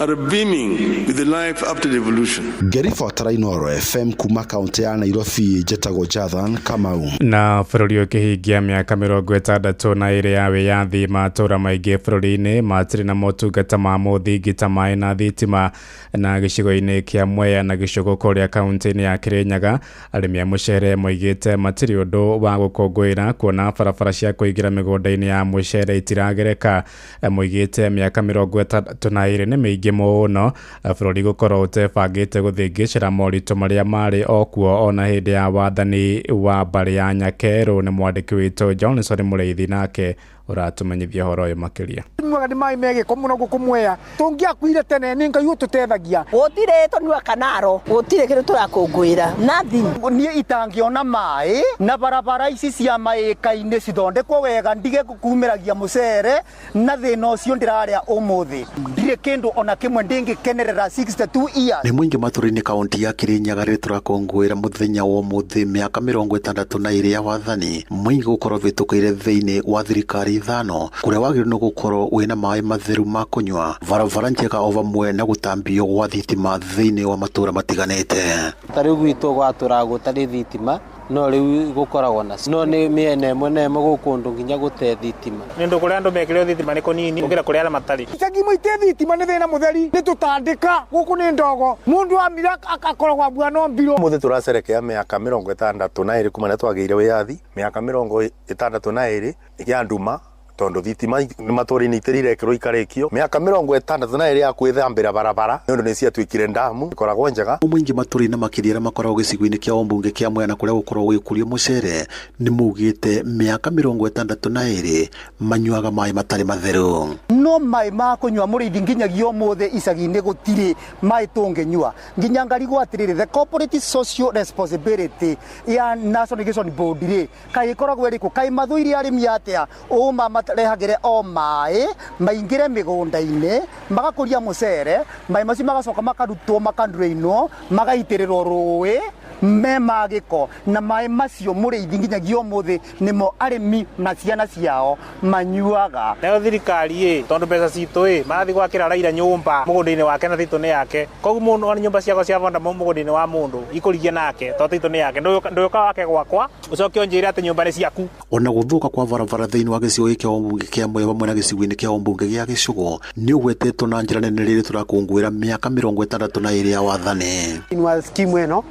are beaming with the life after devolution. Ngĩribotera Inooro FM kuma kaunti ya Nairobi, njĩtagwo Jathan Kamau. Na bũrũri ũkĩhingia mĩaka 62 ya wĩyathi, matũũra maingĩ bũrũri-inĩ matirĩ na motungata ma mũthingi ta maĩ na thitima. Na gĩcigo-inĩ kĩa Mwea na Gĩcũgũ kũrĩa kaunti-inĩ ya Kĩrĩnyaga, arĩmi a mũcere moigĩte matirĩ ũndũ wa gũkũngũĩra kuona barabara cia kũingĩra mĩgũnda-inĩ ya mũcere itiragereka. Moigĩte mĩaka 62 nĩ mĩingĩ mũno bũrũri gũkorwo ũtebangĩte gũthĩngĩcĩra moritũ marĩa marĩ o kuo ona hĩndĩ ya wathani wa mbarĩ ya Nyakerũ. Nĩ mwandĩki witũ Johnson Mũrĩithi nake ũratũmenyithia ũhoro ũyũ makĩria. Mwega nĩ maĩ megĩko mũno gũkũ Mwea, tũngĩakuire tene nĩ Ngai ũtũtethagia. Gũtirĩ tũnyua kanaro, gũtirĩ kĩndũ tũrakũngũĩra, nothing. Niĩ itangĩona maĩ na barabara ici cia maĩka-inĩ cithondekwo wega, ndige kumĩragia mũcere na thĩna ũcio ndĩrarĩa ũmũthĩ. Ndirĩ kĩndũ ona kĩmwe ndĩngĩkenerera 62 years. Nĩ mũingĩ matũra-inĩ kaunti ya Kĩrĩnyaga rĩrĩa tũrakũngũĩra mũthenya wa ũmũthĩ mĩaka 62 ya wathani, mũingĩ gũkorwo vĩtũkĩire thĩinĩ wa thirikari 5 kũrĩa wagĩrĩirwo nĩ gũkorwo wĩna maĩ matheru ma kũnyua, barabara njega o vamwe na gũtambio gwa thitima thĩinĩ wa matũra matiganĩte. Ta rĩu gwitũ gwatũraga gũtarĩ thitima, no rĩu gũkoragwo na no nĩ mĩena ĩmwe na ĩmwe gũkũ ũndũ nginya gũte thitima. Nĩ ũndũ kũrĩa andũ mekĩrĩrwo thitima nĩ kũnini gũkĩra kũrĩa arĩa matarĩ. Icagi imwe itĩ thitima nĩ thĩna mũtheri, nĩ tũtandĩka gũkũ nĩ ndogo, mũndũ amira akakoragwo ambua no mbirũ. Ũmũthĩ tũracerekea mĩaka 62 kuma rĩrĩa twagĩire wĩyathi, mĩaka 62 ya nduma tondu thitima matũra-inĩ itĩrirekĩrwo ikarĩkio, mĩaka 62 ya kwĩthambĩra barabara nĩ ũndũ nĩ ciatuĩkire ndamu ikoragwo njega. Mũingĩ matũra-inĩ makĩria arĩa makoragwo gĩcigo-inĩ kĩa ũmbunge kĩa Mwea na kũrĩa gũkoragwo gũgĩkũrio mũcere nĩ maugĩte mĩaka 62 manyuaga maĩ matarĩ matheru. No maĩ ma kũnyua mũrĩithi nginyagia ũmũthĩ icagi-inĩ gũtirĩ maĩ tũngĩnyua. Nginya ngarigwo atĩrĩrĩ, the corporate social responsibility ya National Irrigation Board rĩ, kaĩ ĩkoragwo ĩrĩkũ? Kaĩ mathũire arĩmi atĩa ũma marehagĩre o maĩ maingĩre mĩgũnda-inĩ magakũria mũcere, maĩ macio magacoka makarutwo makandrainwo magaitĩrĩrwo rũĩ me ma gĩko, na maĩ macio mũrĩithi nginyagia ũmũthĩ nĩmo arĩmi na ciana ciao manyuaga. Nayo thirikari ĩ tondũ mbeca citũ ĩ marathiĩ gwakĩra Raila nyũmba mũgũnda-inĩ wake na titũ nĩ yake, koguo mũndũ ona nyũmba ciakwa cia bonda mũgũnda-inĩ wa mũndũ ikũrigie nake tondũ titũ nĩ yake. Ndũyũka wake gwakwa ũcoke ũnjĩre atĩ nyũmba nĩ ciaku. Ona gũthũka kwa barabara thĩinĩ wa gĩcigo gĩkĩ kĩa ũmbunge kĩa Mwea vamwe na gĩcigo-inĩ kĩa ũmbunge gĩa Gĩcũgũ nĩ ũgwetetwo na njĩra nene rĩrĩa tũrakũngũĩra mĩaka 62 ya wathani. Thĩinĩ wa skimu ĩno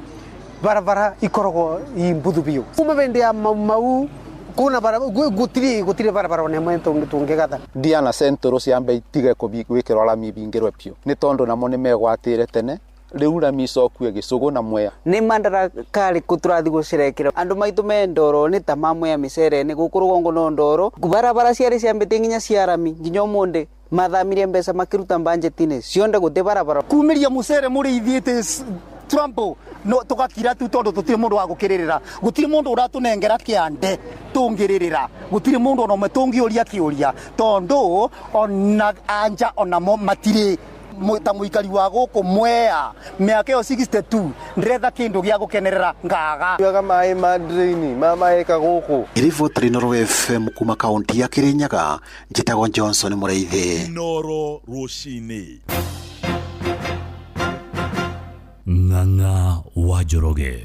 barabara ikoragwo i mbuthu biũ kuma bende ya Mau Mau kuna barabara gutiri barabara ona ĩmwe tũngĩgatha. Ndiana Central ciambe itige gwĩkĩrwo rami ibingĩrwe biũ nĩ tondũ namo nĩ megwatĩre tene, rĩu rami icokue Gĩcũgũ na Mwea. Nĩ Madaraka rĩkũ tũrathiĩ gũcerekera andũ maitũ me ndoro nĩ ta ma Mwea mĩcere-inĩ gũkũ rũgongo no ndoro, barabara ciarĩ ciambĩte nginya cia rami nginya ũmũthĩ mathamirie mbeca makĩruta mbanjeti-inĩ cionde gũtĩ barabara. Kumĩria mũcere mũrĩithi ĩtĩ Trump no tugakira tu tondu tutire mundu wa gukiririra, gutire mundu uratunengera kiande tungirira, gutire mundu ona umwe tungiuria kiuria tondu ona anja ona mo matire ta muikari wa guku Mwea miaka yo 62 ndiretha kindu gia gukenerera ngaga Nyuaga maĩ ma drain ma maĩka gũkũ. Riboti Inooro FM kuma kaunti ya Kĩrĩnyaga, njĩtagwo Johnson Mũrĩithi. Inooro rũcinĩ. Ng'ang'a wa Njoroge.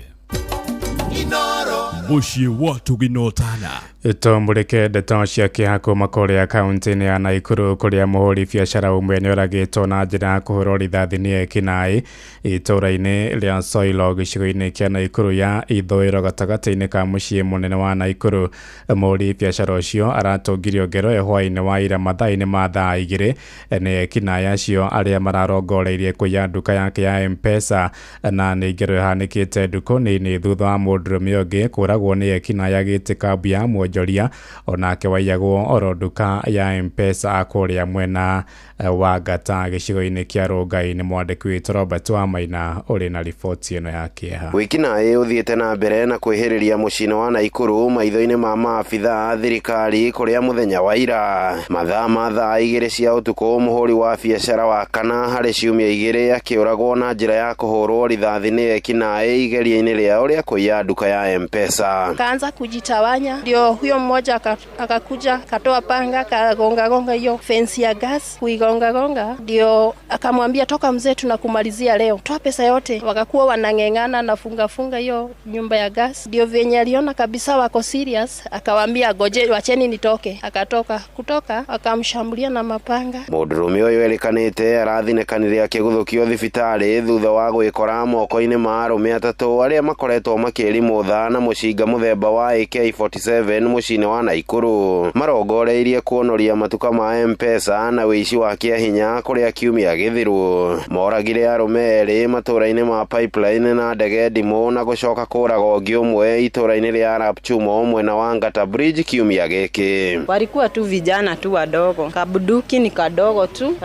Mũciĩ wa tũginotana. Tũmũrĩke ndeto cia kĩeha kuma kũrĩa kaunti-inĩ ya Naikuru kũrĩa mũhũri biacara ũmwe nĩoragĩtwo na njĩra ya kũhũrwo rithathi nĩ ekinaĩ itũũra-inĩ rĩa Soilo gĩcigo-inĩ kĩa Naikuru ya ithũĩro gatagatĩ-inĩ ka mũciĩ mũnene wa Naikuru. Mũhũri biacara ũcio aratũngirio ngero ĩyo hwaĩ-inĩ wa ira mathaa-inĩ ma thaa 2 nĩ ekinaĩ acio arĩa mararongoreirie kũiya nduka yake ya M-Pesa, na nĩ ngero ĩhanĩkĩte ndukũ nini thutha wa mũndũrũme ũngĩ kũragwo nĩ ekinaĩ agĩte kambi ya mwonjoria onake waiyagwo oro nduka ya M-Pesa kũrĩa mwena wa Ngata gĩcigo-inĩ kĩa Rongai. Nĩ mwandĩki witũ Robert Wamaina ũrĩ na riboti ĩno ya kĩeha. Wĩkinaĩ ũthiĩte na mbere na kwĩhĩrĩria mũciĩ-inĩ wa Naikuru maitho-inĩ ma maabitha a thirikari kũrĩa mũthenya wa ira mathaa ma thaa 2 cia ũtukũ mũhũri wa biacara wa kana harĩ ciumia 2 akĩũragwo na njĩra ya kũhũrwo rithathi nĩ ekinaĩ igeria-inĩ rĩao rĩa kũiya nduka ya M-Pesa. Kaanza kujitawanya, ndio huyo mmoja akakuja akatoa panga akagonga gonga hiyo fence ya gas, kuigonga gonga, ndio akamwambia toka mzee, tunakumalizia leo, toa pesa yote. Wakakuwa wanang'eng'ana na funga funga hiyo nyumba ya gas, ndio venye aliona kabisa wako serious, akawaambia goje, wacheni nitoke. Akatoka, kutoka akamshambulia na mapanga. Mũndũrũme ũyũ erĩkanĩte arathinĩkanire akĩguthũkio thibitarĩ thutha wa gwĩkora moko-inĩ ma arũme atatũ arĩa makoretwo makĩrimũtha na mũcinga mũthemba wa AK47 mũciĩ-inĩ wa Naikuru. Marongoreirie kuonoria matuka ma M-Pesa na wĩici wa kĩahinya kũrĩa kiumia gĩthiru. Moragire arũme erĩ matũra-inĩ ma Pipeline na Ndege Ndimũ na gũcoka kũraga ũngĩ ũmwe itũra-inĩ rĩa Arap Chumo mwena wa Ngata Bridge kiumia gĩkĩ. Walikuwa tu vijana tu wadogo, kabuduki ni kadogo tu,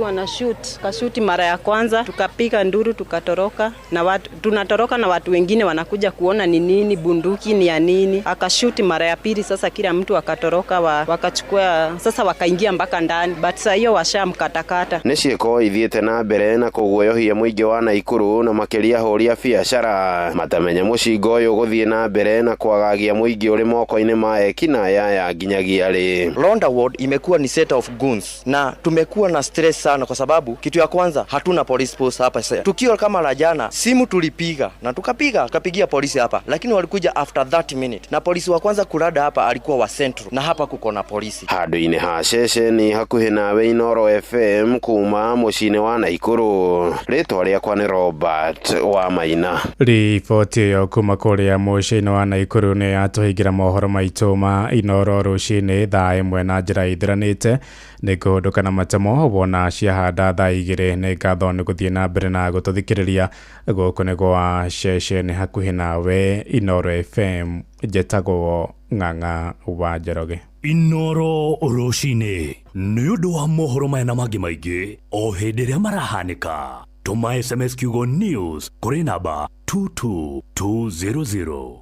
ana shoot kashuti mara ya kwanza, tukapiga nduru tukatoroka, na watu tunatoroka na watu wengine wanakuja kuona ni nini, bunduki ni ya nini. Akashuti mara ya pili, sasa kila mtu akatoroka, wakachukua sasa wakaingia mpaka ndani, but sasa hiyo washamkatakata. Nĩ ciĩko ithiĩte na mbere na kũguoyohia mũingĩ wa Naikuru na makĩria ahũri a biacara matamenya mũcinga ũyũ gũthiĩ na mbere na kwagagia mũingĩ ũrĩ moko-inĩ ma ekinaĩ aya nginyagia rĩ. Londa Ward imekuwa ni set of goons na tumekuwa na stress sana, kwa sababu kitu ya kwanza hatuna police post hapa. Sasa tukio kama la jana, simu tulipiga na tukapigia polisi hapa, lakini walikuja after 30 minutes, na polisi wa kwanza kurada hapa alikuwa wa Central na hapa kuko na polisi. Handũ-inĩ ha ceceni hakuhĩ nawe Inooro FM kuma mũciĩ-inĩ wa Naikuru, rĩtwa rĩakwa nĩ Robert wa Maina. Riboti ĩyo kuma kũrĩa mũciĩ-inĩ wa Naikuru nĩ yatũhingĩra mohoro maitũ ma Inooro rũcinĩ thaa 1 na njĩra ithiranĩte. Nĩ ngũhũndũka na matemo wona ciahanda thaa 2. Nĩ ngatho nĩ gũthiĩ na mbere na gũtũthikĩrĩria. Gũkũ nĩ gwa ceceni hakuhĩ nawe Inooro FM. Njetagwo Ng'ang'a wa Njoroge. Inooro rũcinĩ nĩ ũndũ wa mohoro maya na mangĩ maingĩ o hĩndĩ ĩrĩa marahanĩka. Tũma SMS kiugo news kũrĩ namba 22200.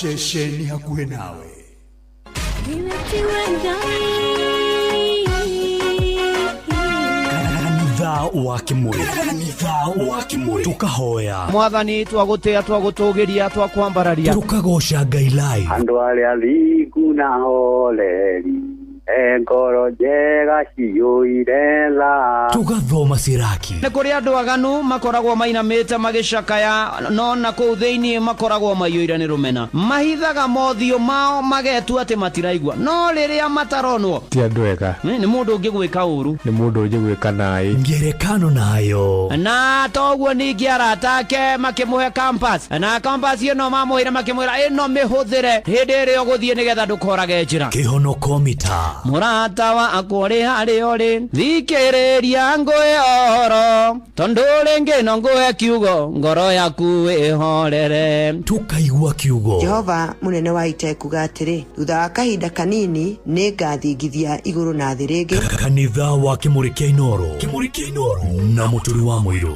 Ceceni hakuhĩ nawe. Kanitha wa Kimuri, tukahoya Mwathani, twagũtĩa, twagũtũgĩria, twakwambararia, tukagoca Ngai live. Andũ arĩa thingu na holeri, ngoro njega ciyũire tha. Tugathoma Siraki. Nĩ kũrĩ andũ aganu makoragwo mainamĩte magĩcakaya, no na kũu thĩinĩ makoragwo maiyũire nĩ rũmena. Mahithaga mothiũ mao magetua atĩ matiraigua, no rĩrĩa mataronwo ti andũ ega. Nĩ mũndũ ũngĩgwĩka ũru, nĩ mũndũ ũngĩgwĩka naĩ. Ngerekano nayo na toguo ningĩ arata ake makĩmũhe compass, na compass ĩno mamũheire makĩmwĩra ĩno mĩhũthĩre hĩndĩ ĩrĩa ũgũthiĩ nĩgetha ndũkorage njĩra. Kĩhonoko mita. Mũrata wakwa ũrĩ harĩa ũrĩ, thikĩrĩria ngũhe ũhoro, tondũ rĩngĩ no ngũhe kiugo, ngoro yaku ĩhorere. Tukaigua kiugo. Jehova mũnene wa ita ekuga atĩrĩ, thutha wa kahinda kanini nĩ ngathingithia igũrũ na thĩ rĩngĩ. Kanitha wa Kimuri kĩa Inooro, na Mũturi wa Mũirũ.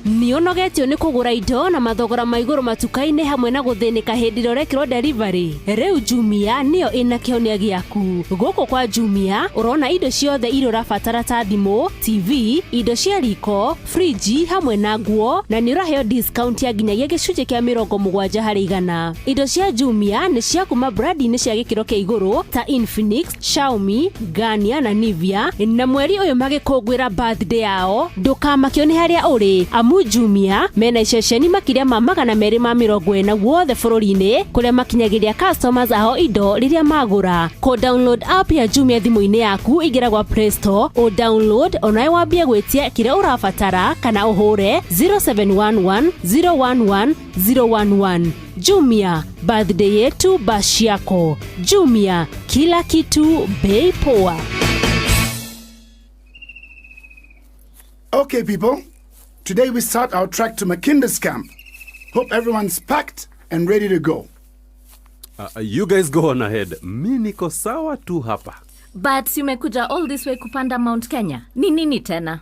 Nĩ ũnogetio nĩ kũgũra indo na mathogora ma igũrũ matuka-inĩ hamwe na gũthĩnĩka hĩndĩ ĩrĩa ũrekĩrwo delivery. Rĩu Jumia nĩyo ĩna kĩhonia gĩaku. Gũkũ kwa Jumia ũrona indo ciothe iria ũrabatara ta thimũ, TV, indo cia riko, friji hamwe na nguo, na nĩ ũraheo discount ya nginyagia gĩcunjĩ kĩa 70%. Indo cia Jumia nĩ cia kuma brandi-inĩ cia gĩkĩro kĩa igũrũ ta Infinix, Xiaomi, Garnier na Nivea, na mweri ũyũ magĩkũngũĩra birthday yao ndũkamakio nĩ harĩa ũrĩ amu Jumia mena iceceni makĩria ma 240 guothe bũrũri-inĩ kũrĩa makinyagĩria customers ao indo rĩrĩa magũra. Kũ download app ya Jumia thimũ-inĩ yaku ingĩra gwa Play Store, o download onawe wambie gwĩtia kĩrĩa ũrabatara kana ũhũre 0711 011 011. Jumia, birthday yetu bash yako. Jumia, kila kitu bei poa. Okay people, today we start our trek to Makinda's camp. Hope everyone's packed and ready to go. You guys go on ahead. Mi niko sawa tu hapa. But si umekuja all this way kupanda Mount Kenya. Ni nini tena?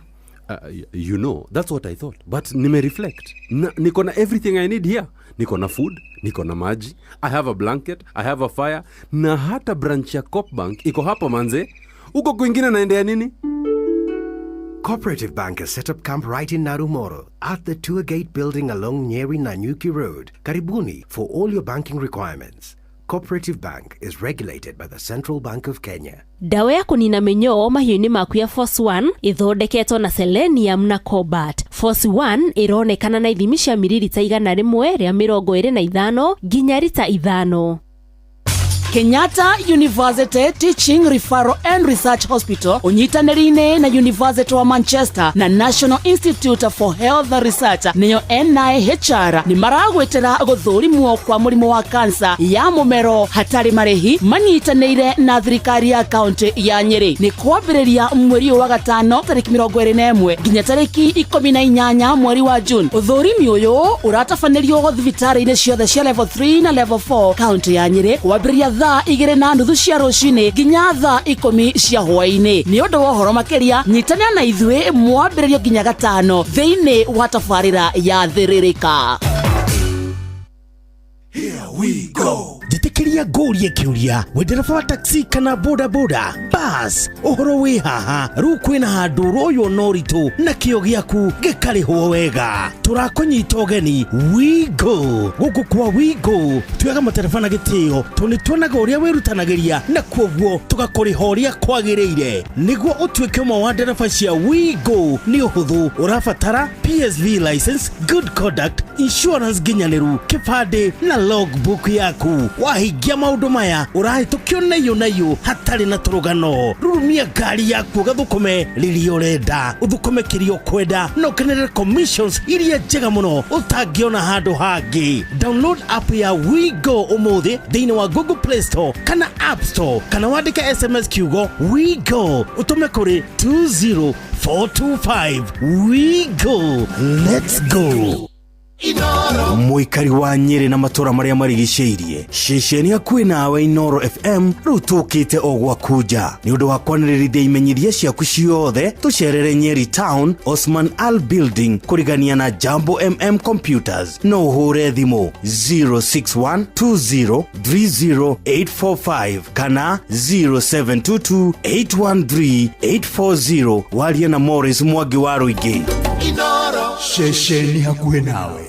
You know, that's what I thought. But nimereflect. Na, niko na everything I need here. Niko na food, niko na maji, I have a blanket, I have a fire, na hata branch ya Coopbank iko hapa manze. Huko kwingine naendea nini? Cooperative Bank has set up camp right in Narumoro at the Tour Gate building along Nyeri Nanyuki Road, Karibuni, for all your banking requirements. Cooperative Bank is regulated by the Central Bank of Kenya. Ndawa ya kũnina mĩnyoo mahiũ-inĩ maku ya Force 1 ĩthondeketwo na selenium na cobalt. Force 1 ĩronekana na ithimi cia mililita 125 nginya rita 5. Kenyatta University Teaching Referral and Research Hospital unyitanĩri-inĩ na University wa Manchester na National Institute for Health Research nĩyo NIHR nĩ maragwĩtĩra gũthũrimwo kwa mũrimũ wa kansa ya mũmero hatarĩ marĩhi manyitanĩire na thirikari ya kaunti ya Nyĩrĩ. Nĩ kwambĩrĩria mweri ũyũ wa gatano tarĩki 21 nginya tarĩki 18 mweri wa June. Ũthũrimi ũyũ ũratabanĩrio thibitarĩ-inĩ ciothe cia level 3 na level 4 kaunti ya Nyĩrĩ kwambĩrĩria thaa 2:30 cia rũcinĩ nginya thaa 10 cia hwaĩ-inĩ. Nĩ ũndũ wa ũhoro makĩria nyitanĩra na ithuĩ mwambĩrĩrio nginya gatano thĩinĩ wa tabarĩra ya Thĩrĩrĩka. Here we go. Njĩtĩkĩria ngũrie kĩũria, wĩ ndereba wa taxi kana boda boda bas, ũhoro wĩ haha rĩu kwĩna handũ ũroywo na ũritũ na kĩo gĩaku gĩkarĩhwo wega. Tũrakũnyita ũgeni WeGo. Gũkũ kwa WeGo tuoyaga matereba na gĩtĩo tondũ nĩ tuonaga ũrĩa wĩrutanagĩria na kuoguo tũgakũrĩha ũrĩa kwagĩrĩire. Nĩguo ũtuĩke ũmwe wa ndereba cia WeGo nĩ ũhũthũ, ũrabatara PSV license, good conduct, insurance nginyanĩru, kĩbandĩ na logbook yaku. Wahingia maũndũ maya ũrahĩtũkio naiyũ naiyũ hatarĩ na tũrũgano. Rurumia ngari yaku ũgathũkũme rĩrĩa ũrenda, ũthũkũme kĩrĩa ũkwenda na ũkenerere commissions iria njega mũno ũtangĩona handũ hangĩ. Download app ya WeGo ũmũthĩ thĩinĩ wa Google Play Store kana App Store, kana wandĩke SMS kiugo WeGo ũtũme kũrĩ 20425. WeGo, let's go. Mũikari wa Nyĩrĩ na matũra marĩa marigicĩirie, ceceni hakuhĩ nawe Inooro FM rĩu tũkĩte o gwaku nja nĩ ũndũ wa kwanĩrĩrithia imenyithia ciaku ciothe. Tũcerere Nyeri Town, Osman Al Building, kũrigania na Jambo MM Computers. No ũhũre thimũ 0612030845 kana 0722813840 warie na Morris Mwangi wa Rũingĩ. Ceceni hakuhĩ nawe.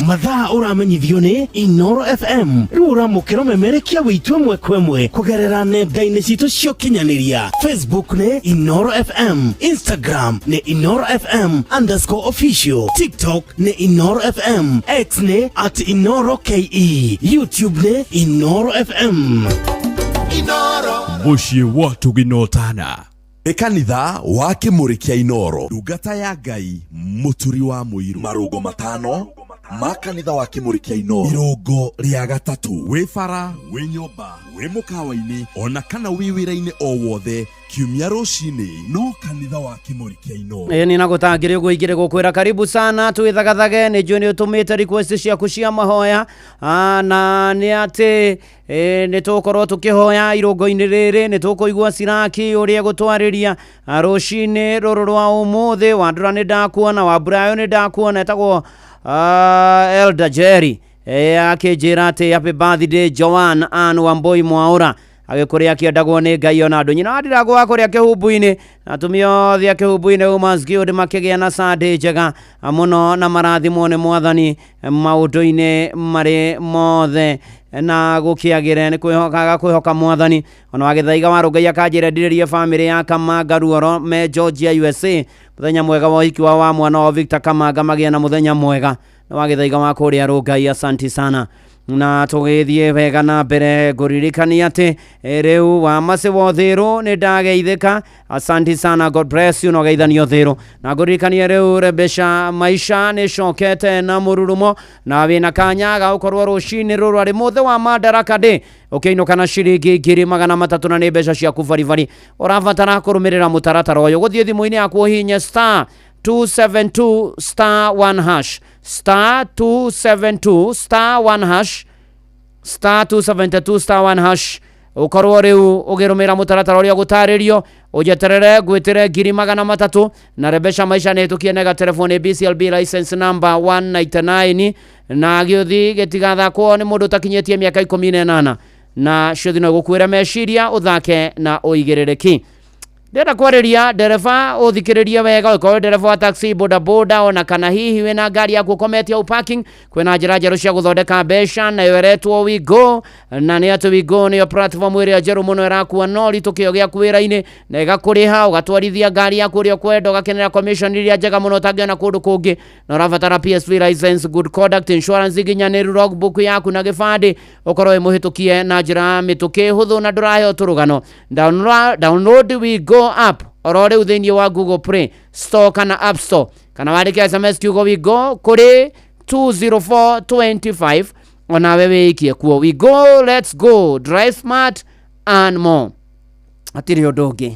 Mathaa ũramenyithio nĩ Inooro FM rĩu ũramũkĩra ũmemerekia wĩitũ ĩmwe kwa ĩmwe kũgerera nenda-inĩ citũ cia ũkinyanĩria. Facebook nĩ Inooro FM, Instagram nĩ Inooro FM underscore official, TikTok nĩ Inooro FM, X nĩ at Inooro KE, YouTube nĩ Inooro FM. Mũciĩ wa Tũginotana. Nĩ kanitha wa Kĩmũrĩ kĩa Inooro, ndungata ya Ngai, mũturi wa mũiru, marũngo matano ma kanitha wa Kĩmũrĩ kĩa Inooro, irũngo rĩa gatatũ, wĩ bara, wĩ nyũmba, wĩ mũkawa-inĩ, ona kana wĩ wĩra-inĩ o wothe, kiumia rũcinĩ no kanitha wa Kĩmũrĩ kĩa Inooro. Ĩĩ nĩ nagũtangĩrĩ ũguo ingĩrĩ gũkwĩra karibu sana twĩthagathage. Nĩ njũĩ nĩ ũtũmĩte request ciaku cia mahoya, na nĩ atĩ nĩ tũgũkorwo tũkĩhoya irũngo-inĩ rĩrĩ. Nĩ tũkũigua Siraki ũrĩa egũtwarĩria rũcinĩ rũrũ rwa ũmũthĩ. Wandũra nĩ ndakuona, Wamburayo nĩ ndakuona, etagwo Elder Jerry akĩnjĩra atĩ happy birthday Joan Ann Wambui Mwaũra, agĩkũrĩa akĩendagwo nĩ Ngai ona andũ. Nyina wa Ndirango wa kũrĩa kĩhumbu-inĩ na atumia othe a kĩhumbu-inĩ Women's Guild makĩgĩa na Sunday njega mũno na marathimwo nĩ Mwathani maũndũ-inĩ marĩ mothe na gũkĩagĩre nĩ kwĩhokaga kwĩhoka Mwathani. Ona wagĩthaiga wa Rũngai akanjĩra ndirĩrie bamĩrĩ ya Kamanga Ruoro me Georgia USA, mũthenya mwega wa ũhiki wao wa mwana wa Victor Kamanga, magĩe na mũthenya mwega. Nĩ wagĩthaiga wa kũrĩa Rũngai, asanti sana. Na tũgĩthiĩ wega na mbere ngũririkania atĩ rĩu wa Masi wa Ũthĩrũ nĩ ndageithĩka, asanti sana, God bless you, na ũgeithanio Ũthĩrũ. Na ngũririkania rĩu Rebesha Maisha nĩ cokete na mũrurumo na wĩna kanya ga gũkorwo rũcinĩ rũrũ arĩ mũthĩ wa Madaraka Day ũkĩinũka na ciringi 300,000 na nĩ mbeca ciaku baribari. Ũrabatara kũrũmĩrĩra mũtaratara ũyũ, gũthiĩ thimũ-inĩ yaku ũhihinye star 272 star 1 hash, star 272 star 1 hash, star 272 star 1 hash. Ukorwo riu ugirumira mutaratara uria gutaririo, ujeterere ngwitire 300,000. Na Rebesha Maisha nä tukie nega telefone BCLB license number 199, na gĩũthi gĩtigathakwo nĩ mũndũ ũtakinyĩtie mĩaka 18, na ciothi no gũkuĩra meciria ũthake na ũigĩrĩrĩki. Ndĩrenda kwarĩria ndereba, ũthikĩrĩrie wega, ũkorwo ndereba wa taxi, boda boda, ona kana hihi wĩna ngari yaku ũkometie au parking. Kwĩna njĩra njerũ cia gũthondeka mbeca, nayo ĩretwo Wigo. Na nĩ atĩ Wigo nĩyo platform ĩrĩa njerũ mũno ĩrakua no ritũ kĩo gĩaku wĩra-inĩ, na ĩgakũrĩha ũgatwarithia ngari yaku ũrĩa ũkwenda, ũgakenera commission iria njega mũno ũtangĩona kũndũ kũngĩ. Na ũrabatara PSV license, good conduct, insurance nginyanĩru, logbook yaku na gĩbandĩ, ũkorwo wĩ mũhĩtũkie na njĩra ya mĩtũkĩ hũthũ, na ndũraheo tũrũgano. Download Wigo app oro rĩu thĩinĩ wa Google Play Store kana App Store, kana wandĩke SMS kiugo Wigo kũrĩ 20425, onawe wĩikie kuo. Wigo, let's go, drive smart and more. Hatirĩ ũndũ ũngĩ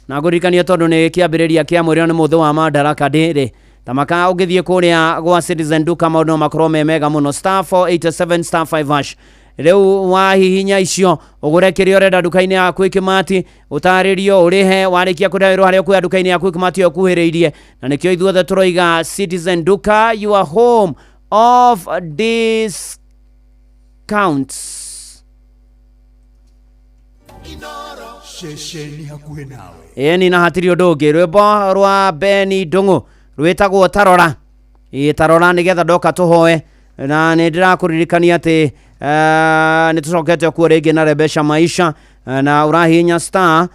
na ngũririkanie, tondũ nĩ kĩambĩrĩria kĩa mweri nĩ mũthĩ wa Madaraka Day. Tamaka ũngĩthiĩ kũrĩa gwa Citizen Duka, maũndũ no makorwo me mega mũno. Star 487 star 5 hash. Rĩu wahihinya icio, ũgũre kĩrĩa ũrenda nduka-inĩ ya Quickmart, ũtarĩrio, ũrĩhe. Warĩkia kũrĩha, wĩrwo harĩa ũkuoya nduka-inĩ ya Quickmart ĩyo ũkuhĩrĩirie. Na nĩkĩo ithuothe tũroiga Citizen Duka, your home of discounts. Ceceni hakuhĩ nawe. Ĩni, na hatirĩ ũndũ ũngĩ, rwĩmbo rwa Beni Ndũng'ũ rwĩtagwo Tarora. Ĩ, Tarora, nĩgetha ndoka tũhoe. Na nĩ ndĩrakũririkania atĩ nĩ tũcokete kuo rĩngĩ na Rebesha Maisha, na ũrahihinya star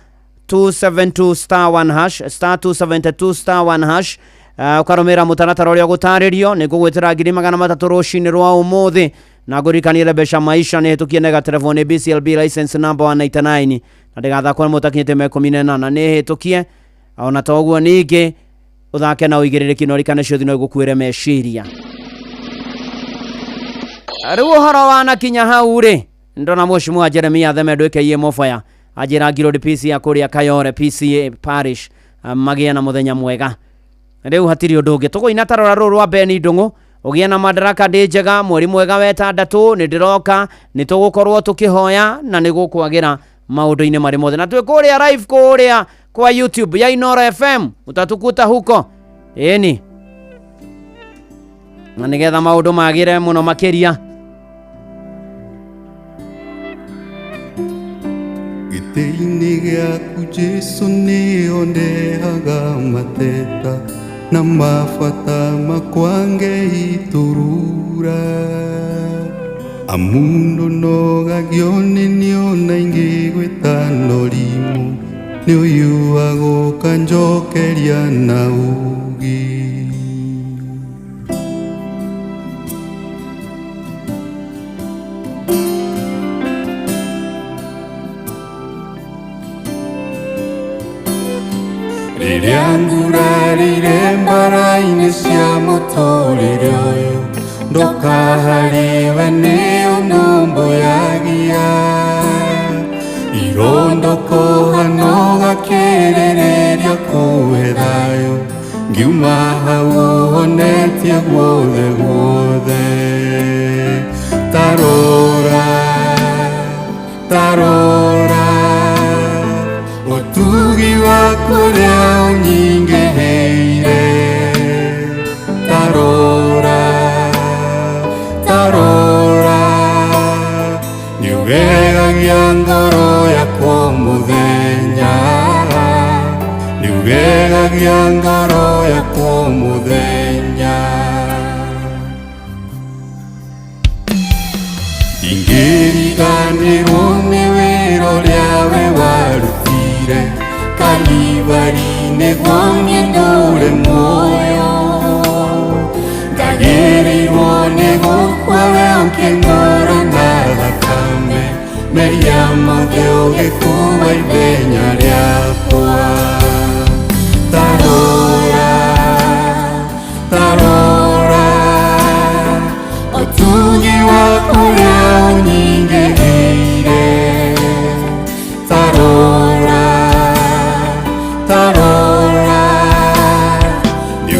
272 star 1 hash, star 272 star 1 hash, ũkarũmĩrĩra mũtaratara ũrĩa ũgũtarĩrio. Nĩ ngũgwĩtĩra 300,000 rũcinĩ rwa ũmũthĩ. Na ngũririkanie Rebesha Maisha nĩ hĩtũkie nega telefone BCLB license number 199, na ndĩgathakwo nĩ mũtakinyĩte mĩaka 18, nĩ hĩtũkie. Ona to ũguo, ningĩ ũthake na ũigĩrĩrĩki, na ũrikane ciothe no igũkuĩre meciria. Rĩu ũhoro wanakinya hau rĩ, ndona mheshimiwa Jeremia Theme ndwĩkeiye mobaya, anjĩra Ngirodi PC ya kũrĩa Kayore PCA Parish, magĩe na mũthenya mwega. Rĩu hatirĩ ũndũ ũngĩ, tũkũina Tarora rũrũ rwa Beni Ndũng'ũ. Ũgĩe na Madaraka ndĩ njega, mweri mwega wa ĩtandatũ. Nĩ ndĩroka, nĩ tũgũkorwo tũkĩhoya na nĩ gũkwagĩra maũndũ-inĩ marĩ mothe. Na twĩ kũrĩa live kũrĩa kwa YouTube ya Inoro FM, utatukuta huko. Ĩni, na nĩgetha maũndũ magĩre mũno makĩria. Gĩtĩ-inĩ gĩaku Jesu nĩho ndehaga mateta na mabata makwa ngeiturura, amundu nogagio nĩ nĩona ingĩ gwĩtano rimũ nĩ ũyũ agũka njokeria na ũgĩ. Rĩrĩa ngurarire mbara-inĩ cia mũtũrĩre ũyũ, ndoka harĩwe nĩ ũnũmbũyagia, irondokũhana ũgakĩrĩrĩria kũhe thayũ, ngiuma hau ũhonetie guothe guothe. Tarora, tarora, ũtugi waku ũrĩa ũnyingĩhĩire. Tarora, tarora, nĩũgegagia ngoro yakwa mũthenya, nĩũgegagia ngoro yakwa mũthenya. Ndingĩriganĩrwo nĩ wĩra ũrĩa we warutire Kalivari nĩguo niĩ ndũre muoyo, ndagĩrĩirwo nĩ gũkua we ũkĩng'ora na thakame, mehia mothe ũgĩkua ithenya rĩakwa. Tarora, tarora, ũtugi waku ũrĩa ũnyingĩhĩire. Tarora, tarora, nĩũgegagia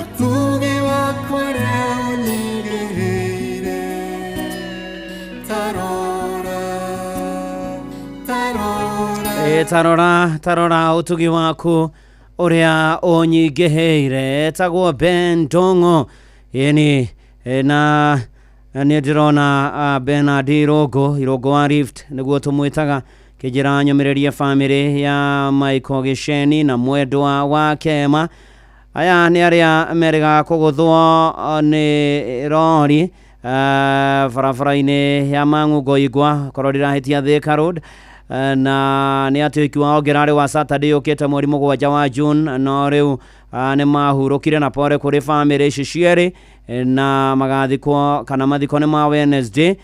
Ũtugi waku ũrĩa ũnyigĩrĩire tarora tarora Ĩ, tarora tarora ũtugi waku ũrĩa ũnyingĩhĩire etagwo Ben Ndong'o ĩni na nĩ ndĩrona Bernard Irũngũ Irũngũ wa Rift nĩguo tũmwĩtaga kĩnjĩra nyũmĩrĩrie bamĩrĩ ya Michael Gĩceni na mwendwa wa Kema aya nĩ arĩa merĩgaga kũgũthwo nĩ rori barabara-inĩ ya Mang'u Igwa korwo ndĩrahĩtia Thika Road. Na nĩ atĩ ũiki wao ũngĩrarĩ wa Saturday ũkĩte mweri 7 wa June no rĩu nĩ mahurũkire na pore kũrĩ bamĩrĩ ici cierĩ na magathikwo kana mathiko nĩ ma Wednesday